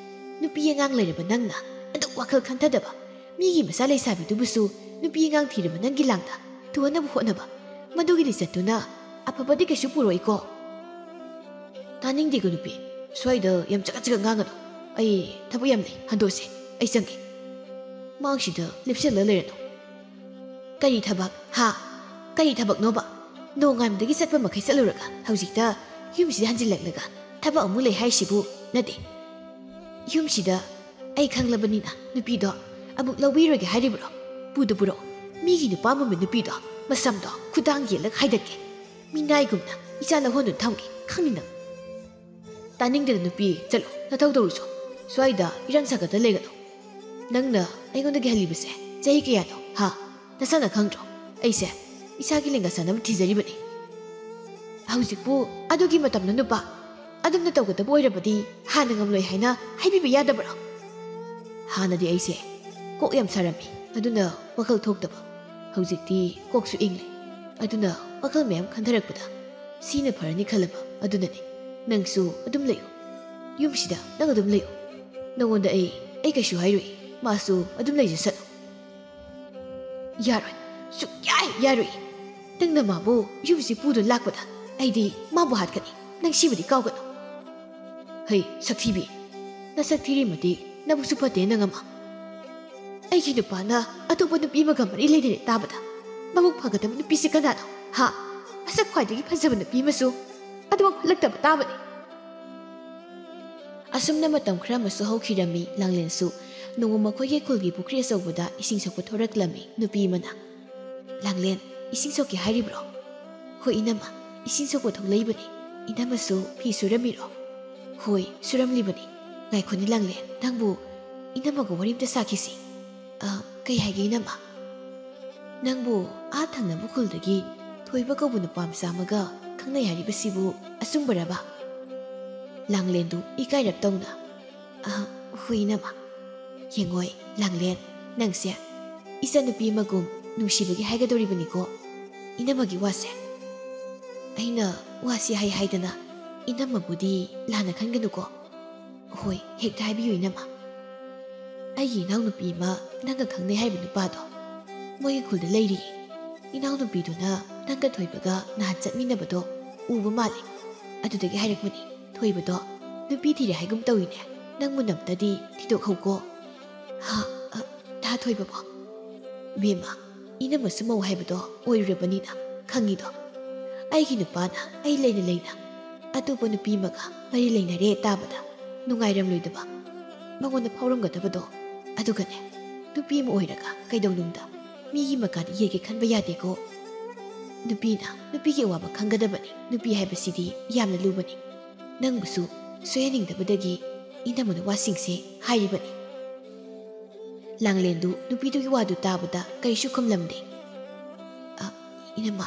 ꯅꯨꯄꯤ ꯑꯉꯥꯡ ꯂꯩꯔꯕ ꯅꯪꯅ ꯑꯗꯨꯛ ꯋꯥꯈꯜ ꯈꯟꯊꯗꯕ, ꯃꯤꯒꯤ ꯃꯆꯥ ꯂꯩꯁꯥꯕꯤꯗꯨꯕꯨꯁꯨ ꯅꯨꯄꯤ ꯑꯉꯥꯡ ꯊꯤꯔꯕ ꯅꯪꯒꯤ ꯂꯥꯡꯗ ꯇꯨꯍꯟꯅꯕ ꯍꯣꯠꯅꯕ, ꯃꯗꯨꯒꯤ ꯂꯤꯆꯠꯇꯨꯅ ꯑꯐꯕꯗꯤ ꯀꯩꯁꯨ ꯄꯨꯔꯛꯏꯀꯣ"꯫ "ꯇꯥꯅꯤꯡꯗꯦꯀꯣ ꯅꯨꯄꯤ, ꯁ꯭ꯋꯥꯏꯗ ꯌꯥꯝ ꯆꯒꯠ ꯆꯒꯠ ꯉꯥꯡꯒꯅꯨ꯫ ꯑꯩ ꯊꯕꯛ ꯌꯥꯝ ꯂꯩ, ꯍꯟꯗꯣꯛꯁꯦ, ꯑꯩ ꯆꯪꯒꯦ"꯫ ꯃꯥꯡꯁꯤꯗ ꯂꯦꯞꯁꯤꯜꯂ ꯂꯩꯔꯅꯨ꯫ "ꯀꯔꯤ ꯊꯕꯛ? ꯍꯥ? ꯀꯔꯤ ꯊꯕꯛꯅꯣꯕ? ꯅꯣꯡꯉꯥꯟꯕꯗꯒꯤ ꯆꯠꯄ ꯃꯈꯩ ꯆꯠꯂꯨꯔꯒ ꯍꯧꯖꯤꯛꯇ ꯌꯨꯝꯁꯤꯗ ꯍꯟꯖꯤꯜꯂꯛꯂꯒ ꯊꯕꯛ ꯑꯃꯨꯛ ꯂꯩ ꯍꯥꯏꯁꯤꯕꯨ? ꯅꯠꯇꯦ, ꯌꯨꯝꯁꯤꯗ ꯑꯩ ꯈꯪꯂꯕꯅꯤꯅ ꯅꯨꯄꯤꯗꯣ ꯑꯃꯨꯛ ꯂꯧꯕꯤꯔꯣꯏꯒꯦ ꯍꯥꯏꯔꯤꯕ꯭ꯔꯣ? ꯄꯨꯗ ꯄꯨꯔꯛꯑꯣ꯫ ꯃꯤꯒꯤ ꯅꯨꯄꯥ ꯃꯨꯝꯕ ꯅꯨꯄꯤꯗꯣ ꯃꯁꯝꯗꯣ ꯈꯨꯗꯥꯡ ꯌꯦꯜꯂꯒ ꯍꯥꯏꯗꯠꯀꯦ꯫ ꯃꯤꯅꯥꯏꯒꯨꯝꯅ ꯏꯆꯥ ꯂꯧꯍꯣꯟꯗꯨꯅ ꯊꯝꯒꯦ, ꯈꯪꯅꯤ ꯅꯪ"꯫ "ꯇꯥꯅꯤꯡꯗꯦꯗ ꯅꯨꯄꯤ, ꯆꯠꯂꯣ, ꯅꯊꯧ ꯇꯧꯔꯨꯆꯣ꯫ ꯁ꯭ꯋꯥꯏꯗ ꯏꯔꯥꯡ ꯁꯥꯒꯠꯇ ꯂꯩꯒꯅꯨ꯫ ꯅꯪꯅ ꯑꯩꯉꯣꯟꯗꯒꯤ ꯍꯜꯂꯤꯕꯁꯦ ꯆꯍꯤ ꯀꯌꯥꯅꯣ, ꯍꯥ? ꯅꯁꯥꯅ ꯈꯪꯗ꯭ꯔꯣ? ꯑꯩꯁꯦ ꯏꯆꯥꯒꯤ ꯂꯦꯡꯒꯥ ꯆꯥꯟꯅꯕ ꯊꯤꯖꯔꯤꯕꯅꯤ꯫ ꯍꯧꯖꯤꯛꯄꯨ ꯑꯗꯨꯒꯤ ꯃꯇꯝꯅ ꯅꯨꯄꯥ? ꯑꯗꯨꯝꯅ ꯇꯧꯒꯗꯕ ꯑꯣꯏꯔꯕꯗꯤ ꯍꯥꯟꯅ ꯉꯝꯂꯣꯏ ꯍꯥꯏꯅ ꯍꯥꯏꯕꯤꯕ ꯌꯥꯗꯕ꯭ꯔꯣ? ꯍꯥꯟꯅꯗꯤ ꯑꯩꯁꯦ ꯀꯣꯛ ꯌꯥꯝ ꯁꯥꯔꯝꯃꯤ, ꯑꯗꯨꯅ ꯋꯥꯈꯜ ꯊꯣꯛꯇꯕ꯫ ꯍꯧꯖꯤꯛꯇꯤ ꯀꯣꯛꯁꯨ ꯏꯪꯂꯦ, ꯑꯗꯨꯅ ꯋꯥꯈꯜ ꯃꯌꯥꯝ ꯈꯟꯊꯔꯛꯄꯗ ꯁꯤꯅ ꯐꯔꯅꯤ ꯈꯜꯂꯕ꯫ ꯑꯗꯨꯅꯅꯤ, ꯅꯪꯁꯨ ꯑꯗꯨꯝ ꯂꯩꯌꯨ, ꯌꯨꯝꯁꯤꯗ ꯅꯪ ꯑꯗꯨꯝ ꯂꯩꯌꯨ꯫ ꯅꯉꯣꯟꯗ ꯑꯩ, ꯑꯩ ꯀꯩꯁꯨ ꯍꯥꯏꯔꯣꯏ, ꯃꯥꯁꯨ ꯑꯗꯨꯝ ꯂꯩꯖꯁꯅꯨ"꯫ "ꯌꯥꯔꯣꯏ, ꯁꯨꯛꯌꯥ ꯍꯦꯛ ꯌꯥꯔꯣꯏ꯫ ꯅꯪꯅ ꯃꯥꯕꯨ ꯌꯨꯝꯁꯤ ꯄꯨꯗꯨꯅ ꯂꯥꯛꯄꯗ ꯑꯩꯗꯤ ꯃꯥꯕꯨ ꯍꯥꯠꯀꯅꯤ꯫ ꯅꯪ ꯁꯤꯃꯗꯤ ꯀꯥꯎꯒꯅꯨ"꯫ "ꯍꯩ, ꯁꯛꯊꯤꯕꯤ, ꯅꯁꯛ ꯊꯤꯔꯤ ꯃꯇꯤꯛ ꯅꯕꯨꯛꯁꯨ ꯐꯠꯇꯦ ꯅꯪ ꯑꯃ"꯫ ꯑꯩꯒꯤ ꯅꯨꯄꯥꯅ ꯑꯇꯣꯞꯄ ꯅꯨꯄꯤ ꯑꯃꯒ ꯃꯔꯤ ꯂꯩꯅꯔꯦ ꯇꯥꯕꯗ ꯃꯕꯨꯛ ꯐꯒꯗꯕ ꯅꯨꯄꯤꯁꯤ ꯀꯅꯥꯅꯣ? ꯍꯥ? ꯃꯁꯛ ꯈ꯭ꯋꯥꯏꯗꯒꯤ ꯐꯖꯕ ꯅꯨꯄꯤ ꯑꯃꯁꯨ ꯑꯗꯨꯃꯛ ꯐꯠꯂꯛꯇꯕ ꯇꯥꯕꯅꯤ꯫ ꯑꯁꯨꯝꯅ ꯃꯇꯝ ꯈꯔ ꯑꯃꯁꯨ ꯍꯧꯈꯤꯔꯝꯃꯤ꯫ ꯂꯥꯡꯂꯦꯟꯁꯨ ꯅꯣꯡꯃ ꯃꯈꯣꯏꯒꯤ ꯈꯨꯜꯒꯤ ꯄꯨꯈ꯭ꯔꯤ ꯑꯆꯧꯕꯗ ꯏꯁꯤꯡ ꯁꯣꯛꯄ ꯊꯣꯔꯛꯂꯝꯃꯤ꯫ ꯅꯨꯄꯤ ꯑꯃꯅ, "ꯂꯥꯡꯂꯦꯟ, ꯏꯁꯤꯡ ꯁꯣꯛꯀꯦ ꯍꯥꯏꯔꯤꯕ꯭ꯔꯣ?" "ꯍꯣꯏ ꯏꯅꯝꯃ, ꯏꯁꯤꯡ ꯁꯣꯛꯄ ꯊꯣꯛꯂꯛꯏꯕꯅꯤ꯫ ꯏꯅꯝꯃꯁꯨ ꯐꯤ ꯁꯨꯔꯝꯃꯤꯔꯣ?" "ꯍꯣꯏ, ꯁꯨꯔꯝꯂꯤꯕꯅꯤ꯫ ꯉꯥꯏꯈꯣꯅꯤ ꯂꯥꯡꯂꯦꯟ, ꯅꯪꯕꯨ ꯏꯅꯝꯃꯒ ꯋꯥꯔꯤ ꯑꯝꯇ ꯁꯥꯈꯤꯁꯤ꯫ ꯑ, ꯀꯩ ꯍꯥꯏꯒꯦ ꯏꯅꯝꯃ?" "ꯅꯪꯕꯨ ꯑꯥ ꯊꯪꯅꯕ ꯈꯨꯜꯗꯒꯤ ꯊꯣꯏꯕ ꯀꯧꯕ ꯅꯨꯄꯥ ꯃꯆꯥ ꯑꯃꯒ ꯈꯪꯅꯩ ꯍꯥꯏꯔꯤꯕꯁꯤꯕꯨ ꯑꯆꯨꯝꯕꯔꯕ?" ꯂꯥꯡꯂꯦꯟꯗꯨ ꯏꯀꯥꯏꯔꯞ ꯇꯧꯅ, "ꯑ, ꯍꯣꯏ ꯏꯅꯝꯃ꯫ ꯌꯦꯡꯉꯣꯏ, ꯂꯥꯡꯂꯦꯟ, ꯅꯪꯁꯦ ꯏꯆꯟꯅꯨꯄꯤ ꯑꯃꯒꯨꯝ ꯅꯨꯡꯁꯤꯕꯒꯤ ꯍꯥꯏꯒꯗꯧꯔꯤꯕꯅꯤꯀꯣ ꯏꯅꯝꯃꯒꯤ ꯋꯥꯁꯦ꯫ ꯑꯩꯅ ꯋꯥꯁꯤ ꯍꯥꯏ ꯍꯥꯏꯗꯅ ꯏꯅꯝꯃꯕꯨꯗꯤ ꯂꯥꯟꯅ ꯈꯟꯒꯅꯨꯀꯣ꯫ ꯍꯣꯏ, ꯍꯦꯛꯇ ꯍꯥꯏꯕꯤꯌꯨ ꯏꯅꯝꯃ꯫ ꯑꯩꯒꯤ ꯏꯅꯥꯎꯅꯨꯄꯤ ꯑꯃ ꯅꯪꯒ ꯈꯪꯅꯩ ꯍꯥꯏꯕ ꯅꯨꯄꯥꯗꯣ ꯃꯣꯏꯒꯤ ꯈꯨꯜꯗ ꯂꯩꯔꯤꯌꯦ꯫ ꯏꯅꯥꯎꯅꯨꯄꯤꯗꯨꯅ ꯅꯪꯒ ꯊꯣꯏꯕꯒ ꯅꯍꯥꯟ ꯆꯠꯃꯤꯟꯅꯕꯗꯣ ꯎꯕ ꯃꯥꯜꯂꯦ꯫ ꯑꯗꯨꯗꯒꯤ ꯍꯥꯏꯔꯛꯄꯅꯤ꯫ ꯊꯣꯏꯕꯗꯣ ꯅꯨꯄꯤ ꯊꯤꯔꯦ ꯍꯥꯏꯒꯨꯝ ꯇꯧꯏꯅꯦ꯫ ꯅꯪ ꯃꯨꯟꯅ ꯑꯝꯇꯗꯤ ꯊꯤꯗꯣꯛꯍꯧꯀꯣ꯫" "ꯍꯥ? ꯑ, ꯗꯥ ꯊꯣꯏꯕꯕꯣ?" "ꯕꯦꯝꯃ, ꯏꯅꯝꯃꯁꯨ ꯃꯧ ꯍꯥꯏꯕꯗꯣ ꯑꯣꯏꯔꯨꯔꯕꯅꯤꯅ ꯈꯪꯉꯤꯗꯣ꯫ ꯑꯩꯒꯤ ꯅꯨꯄꯥꯅ ꯑꯩ ꯂꯩꯅ ꯂꯩꯅ ꯑꯇꯣꯞꯄ ꯅꯨꯄꯤ ꯑꯃꯒ ꯃꯔꯤ ꯂꯩꯅꯔꯦ ꯇꯥꯕꯗ ꯅꯨꯡꯉꯥꯏꯔꯝꯂꯣꯏꯗꯕ ꯃꯉꯣꯟꯗ ꯐꯥꯎꯔꯝꯒꯗꯕꯗꯣ꯫ ꯑꯗꯨꯒꯅꯦ, ꯅꯨꯄꯤ ꯑꯃ ꯑꯣꯏꯔꯒ ꯀꯩꯗꯧꯅꯨꯡꯗ ꯃꯤꯒꯤ ꯃꯀꯥꯗ ꯌꯦꯠꯀꯦ ꯈꯟꯕ ꯌꯥꯗꯦꯀꯣ꯫ ꯅꯨꯄꯤꯅ ꯅꯨꯄꯤꯒꯤ ꯑꯋꯥꯕ ꯈꯪꯒꯗꯕꯅꯤ꯫ ꯅꯨꯄꯤ ꯍꯥꯏꯕꯁꯤꯗꯤ ꯌꯥꯝꯅ ꯂꯨꯕꯅꯤ꯫ ꯅꯪꯕꯨꯁꯨ ꯁꯣꯏꯍꯟꯅꯤꯡꯗꯕꯗꯒꯤ ꯏꯅꯝꯃꯅ ꯋꯥꯁꯤꯡꯁꯦ ꯍꯥꯏꯔꯤꯕꯅꯤ꯫" ꯂꯥꯡꯂꯦꯟꯗꯨ ꯅꯨꯄꯤꯗꯨꯒꯤ ꯋꯥꯗꯨ ꯇꯥꯕꯗ ꯀꯔꯤꯁꯨ ꯈꯨꯝꯂꯝꯗꯦ꯫ "ꯑ, ꯏꯅꯝꯃ,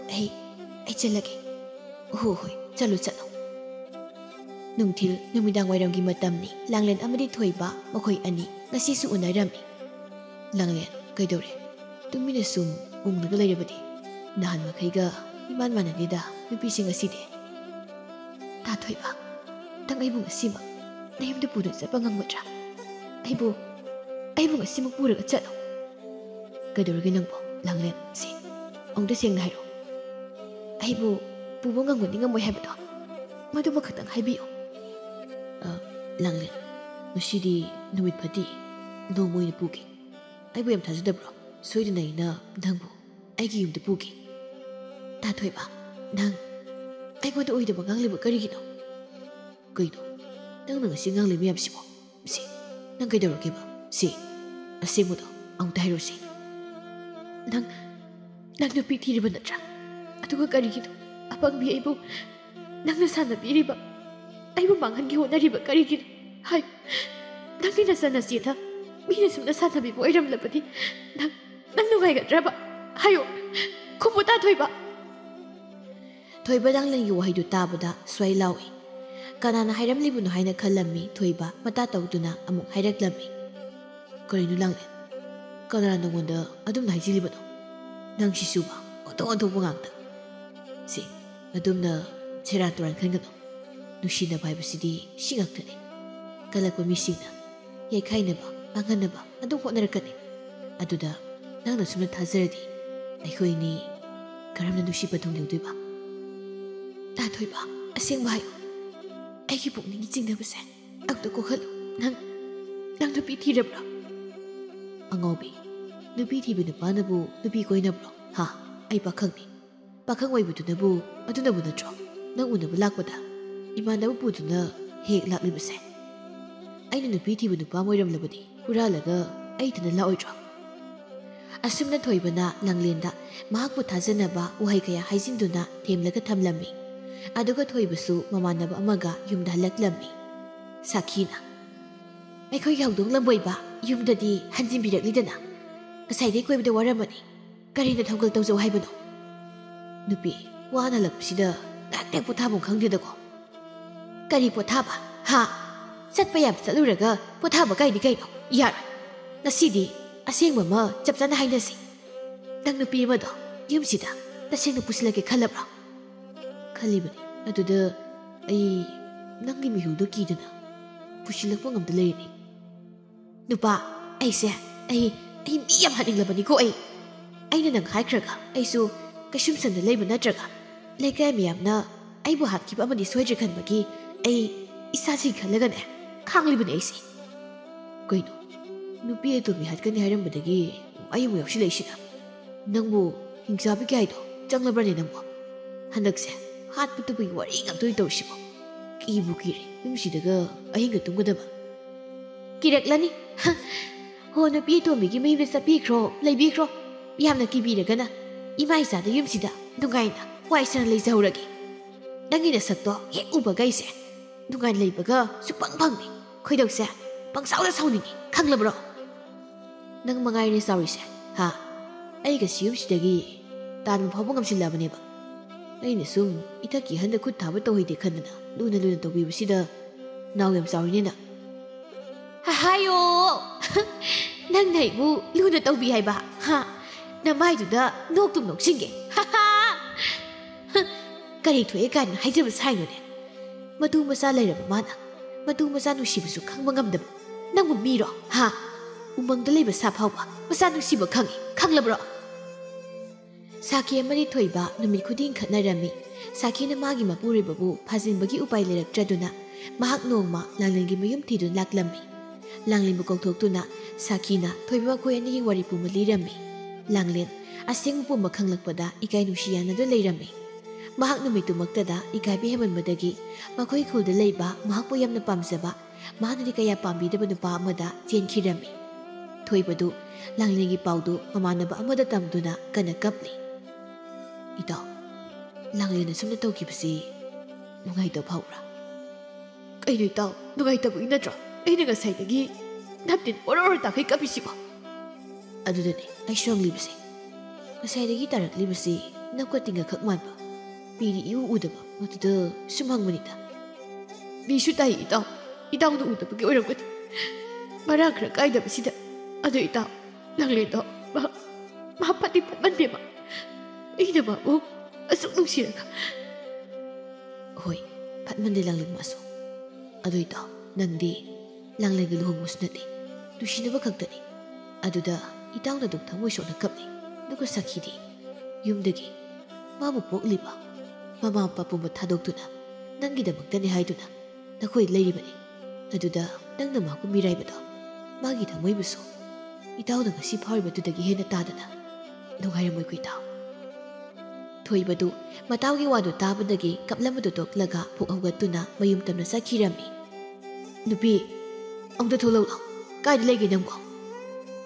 ꯑꯩ, ꯑꯩ ꯆꯠꯂꯒꯦ꯫" "ꯍꯣ ꯍꯣꯏ, ꯆꯠꯂꯨ, ꯆꯠꯂꯨ꯫" ꯅꯨꯡꯊꯤꯜ ꯅꯨꯃꯤꯗꯥꯡ ꯋꯥꯏꯔꯝꯒꯤ ꯃꯇꯝꯅꯤ꯫ ꯂꯥꯡꯂꯦꯟ ꯑꯃꯗꯤ ꯊꯣꯏꯕ ꯃꯈꯣꯏ ꯑꯅꯤ ꯉꯁꯤꯁꯨ ꯎꯅꯔꯝꯃꯤ꯫ "ꯂꯥꯡꯂꯦꯟ, ꯀꯩꯗꯧꯔꯦ? ꯇꯨꯃꯤꯟꯅ ꯁꯨꯝ ꯎꯪꯂꯒ ꯂꯩꯔꯕꯗꯤ? ꯅꯍꯥꯟ ꯃꯈꯩꯒ ꯏꯃꯥꯟ ꯃꯥꯟꯅꯗꯦꯗ ꯅꯨꯄꯤꯁꯦ ꯉꯁꯤꯗꯤ꯫" "ꯇꯥ ꯊꯣꯏꯕ, ꯅꯪ ꯑꯩꯕꯨ ꯉꯁꯤꯃꯛ ꯅꯌꯨꯝꯗ ꯄꯨꯗꯨꯅ ꯆꯠꯄ ꯉꯝꯒꯗ꯭ꯔꯥ? ꯑꯩꯕꯨ, ꯑꯩꯕꯨ ꯉꯁꯤꯃꯛ ꯄꯨꯔꯒ ꯆꯠꯂꯣ꯫" "ꯀꯩꯗꯧꯔꯒꯦ ꯅꯪꯕꯣ, ꯂꯥꯡꯂꯦꯟ? ꯁꯤ, ꯑꯃꯨꯛꯇ ꯁꯦꯡꯅ ꯍꯥꯏꯔꯣ꯫ ꯑꯩꯕꯨ ꯄꯨꯕ ꯉꯝꯒꯅꯤ ꯉꯝꯃꯣꯏ ꯍꯥꯏꯕꯗꯣ, ꯃꯗꯨꯃ ꯈꯛꯇꯪ ꯍꯥꯏꯕꯤꯌꯨ꯫" "ꯑ, ꯂꯥꯡꯂꯦꯟ, ꯉꯁꯤꯗꯤ ꯅꯨꯃꯤꯠ ꯐꯠꯇꯦ, ꯅꯣꯡꯃ ꯑꯣꯏꯅ ꯄꯨꯒꯦ꯫" ꯑꯩꯕꯨ ꯌꯥꯝ ꯊꯥꯖꯗꯕ꯭ꯔꯣ? ꯁꯣꯏꯗꯅ ꯑꯩꯅ ꯅꯪꯕꯨ ꯑꯩꯒꯤ ꯌꯨꯝꯗ ꯄꯨꯒꯦ꯫ ꯇꯥꯊꯣꯏꯕ, ꯅꯪ ꯑꯩꯉꯣꯟꯗ ꯑꯣꯏꯗꯕ ꯉꯥꯡꯂꯤꯕ ꯀꯔꯤꯒꯤꯅꯣ? ꯀꯩꯅꯣ? ꯅꯪꯅ ꯉꯁꯤ ꯉꯥꯡꯂꯤ ꯃꯌꯥꯝꯁꯤꯕꯣ? ꯁꯤ, ꯅꯪ ꯀꯩꯗꯧꯔꯒꯦꯕ? ꯁꯤ, ꯑꯁꯦꯡꯕꯗꯣ ꯑꯃꯨꯛꯇ ꯍꯥꯏꯔꯣꯁꯤ꯫ ꯅꯪ, ꯅꯪ ꯅꯨꯄꯤ ꯊꯤꯔꯤꯕ ꯅꯠꯇ꯭ꯔꯥ? ꯑꯗꯨꯒ ꯀꯔꯤꯒꯤꯅꯣ ꯑꯄꯪꯕꯤ ꯑꯩꯕꯨ ꯅꯪꯅ ꯁꯥꯟꯅꯕꯤꯔꯤꯕ? ꯑꯩꯕꯨ ꯃꯥꯡꯍꯟꯒꯦ ꯍꯣꯠꯅꯔꯤꯕ ꯀꯔꯤꯒꯤꯅꯣ? ꯍꯥꯏ, ꯅꯪꯒꯤ ꯅꯆꯟꯅꯆꯦꯗ ꯃꯤꯅ ꯁꯨꯝꯅ ꯁꯥꯟꯅꯕꯤꯕ ꯑꯣꯏꯔꯝꯂꯕꯗꯤ ꯅꯪ, ꯅꯪ ꯅꯨꯡꯉꯥꯏꯒꯗ꯭ꯔꯕ? ꯍꯥꯏꯌꯣ, ꯈꯨꯝꯃꯨ ꯇꯥꯊꯣꯏꯕ꯫ ꯊꯣꯏꯕ ꯂꯥꯡꯂꯦꯟꯒꯤ ꯋꯥꯍꯩꯗꯨ ꯇꯥꯕꯗ ꯁ꯭ꯋꯥꯏ ꯂꯥꯎꯏ꯫ ꯀꯅꯥꯅ ꯍꯥꯏꯔꯝꯂꯤꯕꯅꯣ ꯍꯥꯏꯅ ꯈꯜꯂꯝꯃꯤ ꯊꯣꯏꯕ ꯃꯇꯥ ꯇꯧꯗꯨꯅ ꯑꯃꯨꯛ ꯍꯥꯏꯔꯛꯂꯝꯃꯤ꯫ ꯀꯔꯤꯅꯣ ꯂꯥꯡꯂꯦꯟ? ꯀꯅꯥꯅ ꯅꯉꯣꯟꯗ ꯑꯗꯨꯝꯅ ꯍꯥꯏꯖꯤꯜꯂꯤꯕꯅꯣ? ꯅꯪꯁꯤꯁꯨꯕ ꯑꯣꯟꯊꯣꯛ ꯑꯣꯟꯊꯣꯛꯄ ꯉꯥꯛꯇ꯫ ꯁꯤ, ꯑꯗꯨꯝꯅ ꯁꯦꯔꯥꯟ ꯇꯨꯔꯥꯟ ꯈꯟꯒꯅꯨ꯫ ꯅꯨꯡꯁꯤꯅꯕ ꯍꯥꯏꯕꯁꯤꯗꯤ ꯁꯤ ꯉꯥꯛꯇꯅꯤ꯫ ꯀꯜꯂꯛꯄ ꯃꯤꯁꯤꯡꯅ ꯌꯩꯈꯥꯏꯅꯕ, ꯃꯥꯡꯍꯟꯅꯕ ꯑꯗꯨꯝ ꯍꯣꯠꯅꯔꯛꯀꯅꯤ꯫ ꯑꯗꯨꯗ ꯅꯪꯅ ꯁꯨꯝꯅ ꯊꯥꯖꯔꯗꯤ ꯑꯩꯈꯣꯏꯅꯤ ꯀꯔꯝꯅ ꯅꯨꯡꯁꯤꯕ ꯊꯨꯡꯂꯧꯗꯣꯏꯕ? ꯇꯥꯊꯣꯏꯕ, ꯑꯁꯦꯡꯕ ꯍꯥꯏꯌꯨ꯫ ꯑꯩꯒꯤ ꯄꯨꯛꯅꯤꯡꯒꯤ ꯆꯤꯡꯅꯕꯁꯦ ꯑꯝꯇ ꯀꯣꯛꯍꯜꯂꯨ꯫ ꯅꯪ, ꯅꯪ ꯅꯨꯄꯤ ꯊꯤꯔꯕ꯭ꯔꯥ? ꯑꯉꯥꯎꯕꯤ, ꯅꯨꯄꯤ ꯊꯤꯕ ꯅꯨꯄꯥꯅꯕꯨ ꯅꯨꯄꯤ ꯀꯣꯏꯅꯕ꯭ꯔꯣ? ꯍꯥ? ꯑꯩ ꯄꯥꯈꯪꯅꯤ꯫ ꯄꯥꯈꯪ ꯑꯣꯏꯕꯗꯨꯅꯕꯨ ꯑꯗꯨꯅꯕꯨ ꯅꯠꯇ꯭ꯔꯣ ꯅꯪ ꯎꯅꯕ ꯂꯥꯛꯄꯗ ꯏꯃꯥꯟꯅꯕ ꯄꯨꯗꯨꯅ ꯍꯦꯛ ꯂꯥꯛꯂꯤꯕꯁꯦ? ꯑꯩꯅ ꯅꯨꯄꯤ ꯊꯤꯕ ꯅꯨꯄꯥ ꯑꯃ ꯑꯣꯏꯔꯝꯂꯕꯗꯤ ꯍꯨꯔꯥꯜꯂꯒ ꯑꯩ ꯏꯊꯟꯗ ꯂꯥꯛꯑꯣꯏꯗ꯭ꯔꯣ? ꯑꯁꯨꯝꯅ ꯊꯣꯏꯕꯅ ꯂꯥꯡꯂꯦꯟꯗ ꯃꯍꯥꯛꯄꯨ ꯊꯥꯖꯅꯕ ꯋꯥꯍꯩ ꯀꯌꯥ ꯍꯥꯏꯖꯤꯟꯗꯨꯅ ꯊꯦꯝꯂꯒ ꯊꯝꯂꯝꯃꯤ꯫ ꯑꯗꯨꯒ ꯊꯣꯏꯕꯁꯨ ꯃꯃꯥꯟꯅꯕ ꯑꯃꯒ ꯌꯨꯝꯗ ꯍꯜꯂꯛꯂꯝꯃꯤ꯫ ꯁꯥꯈꯤꯅ, "ꯑꯩꯈꯣꯏꯒꯤ ꯍꯧꯗꯣꯡ ꯂꯝꯕꯣꯏꯕ ꯌꯨꯝꯗꯗꯤ ꯍꯟꯖꯤꯟꯕꯤꯔꯛꯂꯤꯗꯅ? ꯉꯁꯥꯏꯗꯩ ꯀꯣꯏꯕꯗ ꯋꯥꯔꯝꯃꯅꯤ꯫ ꯀꯔꯤꯅ ꯊꯧꯒꯜ ꯇꯧꯖꯧ ꯍꯥꯏꯕꯅꯣ?" ꯅꯨꯄꯤ, ꯋꯥꯅ ꯍꯜꯂꯛꯄꯁꯤꯗ ꯉꯥꯏꯍꯥꯛꯇꯪ ꯄꯣꯊꯥꯐꯝ ꯈꯪꯗꯦꯗꯀꯣ꯫ ꯀꯔꯤ ꯄꯣꯊꯥꯕ? ꯍꯥ? ꯆꯠꯄ ꯌꯥꯕ ꯆꯠꯂꯨꯔꯒ ꯄꯣꯊꯥꯕ ꯀꯥꯏꯗꯤ ꯀꯩꯅꯣ? ꯌꯥꯔꯣꯏ꯫ ꯉꯁꯤꯗꯤ ꯑꯁꯦꯡꯕ ꯑꯃ ꯆꯞ ꯆꯥꯅ ꯍꯥꯏꯅꯁꯤ꯫ ꯅꯪ ꯅꯨꯄꯤ ꯑꯃꯗꯣ ꯌꯨꯝꯁꯤꯗ ꯇꯁꯦꯡꯅ ꯄꯨꯁꯤꯜꯂꯛꯀꯦ ꯈꯜꯂꯕ꯭ꯔꯣ? ꯈꯜꯂꯤꯕꯅꯤ꯫ ꯑꯗꯨꯗ ꯑꯩ ꯅꯪꯒꯤ ꯃꯤꯍꯨꯜꯗꯣ ꯀꯤꯗꯅ ꯄꯨꯁꯤꯜꯂꯛꯄ ꯉꯝꯗ ꯂꯩꯔꯤꯅꯤ꯫ ꯅꯨꯄꯥ, ꯑꯩꯁꯦ, ꯑꯩ, ꯑꯩ ꯃꯤ ꯌꯥꯝ ꯍꯥꯠꯅꯤꯡꯂꯕꯅꯤꯀꯣ ꯑꯩ꯫ ꯑꯩꯅ ꯅꯪ ꯍꯥꯏꯈ꯭ꯔꯒ ꯑꯩꯁꯨ ꯀꯩꯁꯨꯝꯁꯪꯗ ꯂꯩꯕ ꯅꯠꯇ꯭ꯔꯒ ꯂꯩꯀꯥꯏ ꯃꯌꯥꯝꯅ ꯑꯩꯕꯨ ꯍꯥꯠꯈꯤꯕ ꯑꯃꯗꯤ ꯁꯣꯏꯗ꯭ꯔꯦ ꯈꯟꯕꯒꯤ ꯑꯩ ꯏꯁꯥꯁꯤ ꯈꯜꯂꯒꯅꯦ ꯈꯥꯡꯂꯤꯕꯅꯤ ꯑꯩꯁꯦ꯫ ꯀꯩꯅꯣ? ꯅꯨꯄꯤ ꯑꯇꯣꯝꯕꯤ ꯍꯥꯠꯀꯅꯤ ꯍꯥꯏꯔꯝꯕꯗꯒꯤ ꯑꯩ ꯑꯃꯨꯛ ꯌꯥꯎꯁꯤꯜꯂꯛꯏꯁꯤꯅ꯫ ꯅꯪꯕꯨ ꯍꯤꯡꯆꯥꯕꯤꯒꯤ ꯍꯥꯏꯗꯣ ꯆꯪꯂꯕ꯭ꯔꯅꯦ ꯅꯪꯕꯨ? ꯍꯟꯗꯛꯁꯦ ꯍꯥꯠꯄ ꯇꯨꯞꯄꯒꯤ ꯋꯥꯔꯤ ꯉꯥꯛꯇ ꯑꯣꯏꯅ ꯇꯧꯔꯤꯁꯤꯕꯣ? ꯀꯤꯕꯨ ꯀꯤꯔꯦ ꯌꯨꯝꯁꯤꯗꯒ ꯑꯍꯤꯡꯒ ꯇꯨꯝꯒꯗꯕ꯫ ꯀꯤꯔꯛꯂꯅꯤ꯫ ꯍ, ꯍꯣ, ꯅꯨꯄꯤ ꯑꯇꯣꯝꯕꯤꯒꯤ ꯃꯌꯨꯝꯗ ꯆꯠꯄꯤꯈ꯭ꯔꯣ, ꯂꯩꯕꯤꯈ꯭ꯔꯣ꯫ ꯌꯥꯝꯅ ꯀꯤꯕꯤꯔꯒꯅ ꯏꯃꯥ ꯏꯆꯥꯗ ꯌꯨꯝꯁꯤꯗ ꯅꯨꯡꯉꯥꯏꯅ ꯋꯥꯏ ꯁꯪꯅ ꯂꯩꯖꯍꯧꯔꯒꯦ꯫ ꯅꯪꯒꯤ ꯅꯁꯛꯇꯣ ꯍꯦꯛ ꯎꯕꯒ ꯑꯩꯁꯦ ꯅꯨꯡꯉꯥꯏꯅ ꯂꯩꯕꯒ ꯁꯨꯛꯐꯪ ꯐꯪꯗꯦ꯫ ꯈꯣꯏꯗꯧꯁꯦ ꯄꯪꯁꯥꯎꯗ ꯁꯥꯎꯅꯤꯡꯉꯤ, ꯈꯪꯂꯕ꯭ꯔꯣ? ꯅꯪ ꯃꯉꯥꯏꯔꯦ ꯆꯥꯎꯔꯤꯁꯦ, ꯍꯥ? ꯑꯩꯒ ꯁꯤ ꯌꯨꯝꯁꯤꯗꯒꯤ ꯇꯥꯟꯕ ꯐꯥꯎꯕ ꯉꯝꯁꯤꯜꯂꯕꯅꯦꯕ꯫ ꯑꯩꯅ ꯁꯨꯝ ꯏꯊꯛꯀꯤ ꯑꯍꯟꯗ ꯈꯨꯠ ꯊꯥꯕ ꯇꯧꯍꯩꯗꯦ ꯈꯟꯗꯅ ꯂꯨꯅ ꯂꯨꯅ ꯇꯧꯕꯤꯕꯁꯤꯗ ꯅꯥꯎ ꯌꯥꯝ ꯆꯥꯎꯔꯤꯅꯦ ꯅꯪ꯫ ꯍꯥꯏꯌꯣ! ꯅꯪꯅ ꯑꯩꯕꯨ ꯂꯨꯅ ꯇꯧꯕꯤ ꯍꯥꯏꯕ, ꯍꯥ? ꯅꯃꯥꯏꯗꯨꯗ ꯅꯣꯛꯇꯨꯝ ꯅꯣꯛꯁꯤꯟꯒꯦ꯫ ꯀꯔꯤ ꯊꯣꯛꯑꯦ ꯀꯥꯏꯅ ꯍꯥꯏꯖꯕ ꯁꯥꯏꯅꯣꯅꯦ? ꯃꯇꯨ ꯃꯆꯥ ꯂꯩꯔꯕ ꯃꯥꯅ ꯃꯇꯨ ꯃꯆꯥ ꯅꯨꯡꯁꯤꯕꯁꯨ ꯈꯪꯕ ꯉꯝꯗꯕ ꯅꯪꯕꯨ ꯃꯤꯔꯣ, ꯍꯥ? ꯎꯃꯪꯗ ꯂꯩꯕ ꯁꯥ ꯐꯥꯎꯕ ꯃꯆꯥ ꯅꯨꯡꯁꯤꯕ ꯈꯪꯉꯤ, ꯈꯪꯂꯕ꯭ꯔꯣ? ꯁꯥꯈꯤ ꯑꯃꯗꯤ ꯊꯣꯏꯕ ꯅꯨꯃꯤꯠ ꯈꯨꯗꯤꯡ ꯈꯠꯅꯔꯝꯃꯤ꯫ ꯁꯥꯈꯤꯅ ꯃꯥꯒꯤ ꯃꯄꯨꯔꯣꯏꯕꯕꯨ ꯐꯥꯖꯤꯟꯕꯒꯤ ꯎꯄꯥꯏ ꯂꯩꯔꯛꯇ꯭ꯔꯗꯨꯅ ꯃꯍꯥꯛ ꯅꯣꯡꯃ ꯂꯥꯡꯂꯦꯟꯒꯤ ꯃꯌꯨꯝ ꯊꯤꯗꯨꯅ ꯂꯥꯛꯂꯝꯃꯤ꯫ ꯂꯥꯡꯂꯦꯟꯕꯨ ꯀꯧꯊꯣꯛꯇꯨꯅ ꯁꯥꯈꯤꯅ ꯊꯣꯏꯕ ꯃꯈꯣꯏ ꯑꯅꯤꯒꯤ ꯋꯥꯔꯤ ꯄꯨꯝꯕ ꯂꯤꯔꯝꯃꯤ꯫ ꯂꯥꯡꯂꯦꯟ ꯑꯁꯦꯡꯕ ꯄꯨꯝꯕ ꯈꯪꯂꯛꯄꯗ ꯏꯀꯥꯏ ꯅꯨꯡꯁꯤ ꯌꯥꯅꯗꯨꯅ ꯂꯩꯔꯝꯃꯤ꯫ ꯃꯍꯥꯛ ꯅꯨꯃꯤꯠꯇꯨꯃꯛꯇꯗ ꯏꯀꯥꯏꯕ ꯍꯦꯟꯃꯟꯕꯗꯒꯤ ꯃꯈꯣꯏ ꯈꯨꯜꯗ ꯂꯩꯕ ꯃꯍꯥꯛꯄꯨ ꯌꯥꯝꯅ ꯄꯥꯝꯖꯕ, ꯃꯍꯥꯛꯅꯗꯤ ꯀꯌꯥ ꯄꯥꯝꯕꯤꯗꯕ ꯅꯨꯄꯥ ꯑꯃꯗ ꯆꯦꯟꯈꯤꯔꯝꯃꯤ꯫ ꯊꯣꯏꯕꯗꯨ ꯂꯥꯡꯂꯦꯟꯒꯤ ꯄꯥꯎꯗꯨ ꯃꯃꯥꯟꯅꯕ ꯑꯃꯗ ꯇꯝꯗꯨꯅ ꯀꯟꯅ ꯀꯞꯂꯤ꯫ "ꯏꯇꯥꯎ, ꯂꯥꯡꯂꯦꯟ ꯑꯁꯨꯝꯅ ꯇꯧꯈꯤꯕꯁꯤ ꯅꯨꯡꯉꯥꯏꯇꯕ ꯐꯥꯎꯕ꯭ꯔꯥ?" "ꯀꯩꯅꯣ ꯏꯇꯥꯎ, ꯅꯨꯡꯉꯥꯏꯇꯕꯒꯤ ꯅꯠꯇ꯭ꯔꯣ ꯑꯩꯅ ꯉꯁꯥꯏꯗꯒꯤ ꯅꯞꯇꯤꯟ ꯑꯣꯔꯣ ꯑꯣꯔꯣ ꯇꯥꯈꯩ ꯀꯞꯄꯤꯁꯤꯕꯣ?" "ꯑꯗꯨꯗꯅꯦ ꯑꯩꯁꯨ ꯍꯪꯂꯤꯕꯁꯦ꯫ ꯉꯁꯥꯏꯗꯒꯤ ꯇꯥꯔꯛꯂꯤꯕꯁꯤ ꯅꯞꯀ ꯇꯤꯡꯒ ꯈꯛ ꯃꯥꯟꯕ, ꯃꯤꯗꯤ ꯏꯎ ꯎꯗꯕ, ꯑꯗꯨꯗ ꯁꯨꯝ ꯍꯪꯕꯅꯤꯗ꯫" "ꯃꯤꯁꯨ ꯇꯥꯏ ꯏꯇꯥꯎ, ꯏꯇꯥꯎꯅ ꯎꯗꯕꯒꯤ ꯑꯣꯏꯔꯝꯒꯅꯤ꯫ ꯃꯔꯥꯡ ꯈꯔ ꯀꯥꯏꯗꯕꯁꯤꯗ꯫ ꯑꯗꯨ ꯏꯇꯥꯎ, ꯂꯥꯡꯂꯦꯟꯗꯣ ꯃꯥ, ꯃꯥ ꯐꯠꯇꯤ ꯐꯠꯃꯟꯗꯦꯕ꯫ ꯑꯩꯅ ꯃꯥꯕꯨ ꯑꯁꯨꯛ ꯅꯨꯡꯁꯤꯔꯒ꯫" "ꯍꯣꯏ, ꯐꯠꯃꯟꯗꯦ ꯂꯥꯡꯂꯦꯟ ꯃꯥꯁꯨ꯫ ꯑꯗꯨ ꯏꯇꯥꯎ, ꯅꯪꯗꯤ ꯂꯥꯡꯂꯦꯟꯒ ꯂꯨꯍꯣꯡꯕꯁꯨ ꯅꯠꯇꯦ, ꯅꯨꯡꯁꯤꯅꯕ ꯈꯛꯇꯅꯤ꯫ ꯑꯗꯨꯗ ꯏꯇꯥꯎꯅ ꯑꯗꯨꯝ ꯊꯃꯣꯏ ꯁꯣꯛꯅ ꯀꯞꯂꯤ꯫ ꯑꯗꯨꯒ ꯁꯥꯈꯤꯗꯤ ꯌꯨꯝꯗꯒꯤ ꯃꯥꯕꯨ ꯄꯣꯛꯂꯤꯕ ꯃꯃꯥ ꯃꯄꯥ ꯄꯨꯝꯕ ꯊꯥꯗꯣꯛꯇꯨꯅ ꯅꯪꯒꯤꯗꯃꯛꯇꯅꯤ ꯍꯥꯏꯗꯨꯅ ꯅꯈꯣꯏ ꯂꯩꯔꯤꯕꯅꯤ꯫ ꯑꯗꯨꯗ ꯅꯪꯅ ꯃꯥꯕꯨ ꯃꯤꯔꯥꯏꯕꯗꯣ ꯃꯥꯒꯤ ꯊꯃꯣꯏꯕꯨꯁꯨ ꯏꯇꯥꯎꯅ ꯉꯁꯤ ꯐꯥꯎꯔꯤꯕꯗꯨꯗꯒꯤ ꯍꯦꯟꯅ ꯇꯥꯗꯅ ꯅꯨꯡꯉꯥꯏꯔꯝꯃꯣꯏꯀꯣ ꯏꯇꯥꯎ꯫ ꯊꯣꯏꯕꯗꯨ ꯃꯇꯥꯎꯒꯤ ꯋꯥꯗꯨ ꯇꯥꯕꯗꯒꯤ ꯀꯞꯂꯝꯕꯗꯨ ꯇꯣꯛꯂꯒ ꯄꯨꯛ ꯍꯧꯒꯠꯇꯨꯅ ꯃꯌꯨꯝ ꯇꯝꯅ ꯆꯠꯈꯤꯔꯝꯃꯤ꯫ "ꯅꯨꯄꯤ, ꯑꯃꯨꯛꯇ ꯊꯣꯛꯂꯛꯂꯣ꯫ ꯀꯥꯏꯗ ꯂꯩꯒꯦ ꯅꯪꯕꯣ?"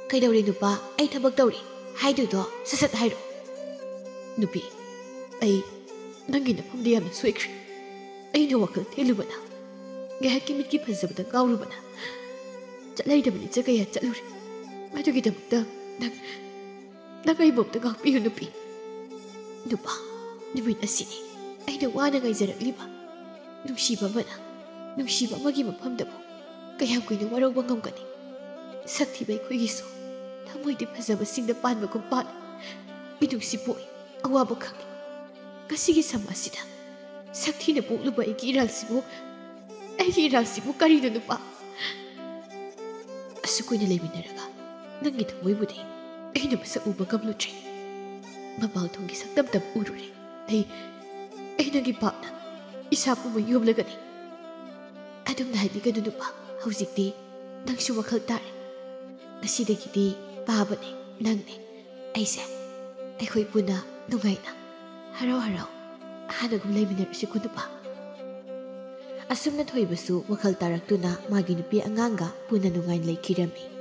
"ꯀꯩꯗꯧꯔꯦ ꯅꯨꯄꯥ? ꯑꯩ ꯊꯕꯛ ꯇꯧꯔꯤ ꯍꯥꯏꯗꯨꯗꯣ ꯁꯠ ꯁꯠ ꯍꯥꯏꯔꯣ꯫" "ꯅꯨꯄꯤ, ꯑꯩ ꯅꯪꯒꯤ ꯅꯐꯝꯗ ꯌꯥꯝꯅ ꯁꯣꯏꯈ꯭ꯔꯦ꯫ ꯑꯩꯅ ꯋꯥꯈꯜ ꯊꯦꯜꯂꯨꯕꯅ, ꯉꯥꯏꯍꯥꯛꯀꯤ ꯃꯤꯠꯀꯤ ꯐꯖꯕꯗ ꯉꯥꯎꯔꯨꯕꯅ, ꯆꯠꯂꯩꯗꯕ ꯂꯤꯆꯠ ꯀꯌꯥ ꯆꯠꯂꯨꯔꯦ꯫ ꯃꯗꯨꯒꯤꯗꯃꯛꯇ ꯅꯪ, ꯅꯪ ꯑꯩꯕꯨ ꯑꯝꯇ ꯉꯥꯛꯄꯤꯌꯨ ꯅꯨꯄꯤ꯫" "ꯅꯨꯄꯥ, ꯅꯨꯃꯤꯠ ꯑꯁꯤꯅꯤ ꯑꯩꯅ ꯋꯥꯅ ꯉꯥꯏꯖꯔꯛꯂꯤꯕ꯫ ꯅꯨꯡꯁꯤꯕ ꯑꯃꯅ ꯅꯨꯡꯁꯤꯕ ꯑꯃꯒꯤ ꯃꯐꯝꯗꯕꯨ ꯀꯌꯥꯝ ꯀꯨꯏꯅ ꯋꯥꯔꯧꯕ ꯉꯝꯒꯅꯤ? ꯁꯛ ꯊꯤꯕ ꯑꯩꯈꯣꯏꯒꯤꯁꯨ ꯊꯃꯣꯏꯗꯤ ꯐꯖꯕꯁꯤꯡꯗ ꯄꯥꯟꯕꯒꯨꯝ ꯄꯥꯜꯂꯤ꯫ ꯃꯤꯅꯨꯡꯁꯤ ꯄꯣꯛꯏ, ꯑꯋꯥꯕ ꯈꯪꯏ꯫ ꯉꯁꯤꯒꯤ ꯁꯃꯥꯖꯁꯤꯗ ꯁꯛ ꯊꯤꯅ ꯄꯣꯛꯂꯨꯕ ꯑꯩꯒꯤ ꯏꯔꯥꯜꯁꯤꯕꯨ, ꯑꯩꯒꯤ ꯏꯔꯥꯜꯁꯤꯕꯨ ꯀꯔꯤꯅꯣ ꯅꯨꯄꯥ? ꯑꯁꯨꯛ ꯀꯨꯏꯅ ꯂꯩꯃꯤꯟꯅꯔꯒ ꯅꯪꯒꯤ ꯊꯃꯣꯏꯕꯨꯗꯤ ꯑꯩꯅ ꯃꯁꯛ ꯎꯕ ꯉꯝꯂꯨꯗ꯭ꯔꯦ꯫ ꯃꯄꯥꯟ ꯊꯣꯡꯒꯤ ꯁꯛꯇꯝꯇꯕꯨ ꯎꯔꯨꯔꯦ꯫ ꯑꯩ, ꯑꯩ ꯅꯪꯒꯤ ꯄꯥꯞꯅ ꯏꯁꯥ ꯄꯨꯝꯕ ꯌꯣꯝꯂꯒꯅꯤ꯫ ꯑꯗꯨꯝꯅ ꯍꯥꯏꯕꯤꯒꯅꯨ ꯅꯨꯄꯥ, ꯍꯧꯖꯤꯛꯇꯤ ꯅꯪꯁꯨ ꯋꯥꯈꯜ ꯇꯥꯔꯦ꯫ ꯉꯁꯤꯗꯒꯤꯗꯤ ꯄꯥꯕꯅꯦ, ꯅꯪꯅꯦ, ꯑꯩꯁꯦ, ꯑꯩꯈꯣꯏ ꯄꯨꯟꯅ ꯅꯨꯡꯉꯥꯏꯅ ꯍꯔꯥꯎ ꯍꯔꯥꯎ ꯍꯥꯟꯅꯒꯨꯝ ꯂꯩꯃꯤꯟꯅꯔꯁꯤꯀꯣ ꯅꯨꯄꯥ꯫" ꯑꯁꯨꯝꯅ ꯊꯣꯏꯕꯁꯨ ꯋꯥꯈꯜ ꯇꯥꯔꯛꯇꯨꯅ ꯃꯥꯒꯤ ꯅꯨꯄꯤ ꯑꯉꯥꯡꯒ ꯄꯨꯟꯅ ꯅꯨꯡꯉꯥꯏꯅ ꯂꯩꯈꯤꯔꯝꯃꯤ꯫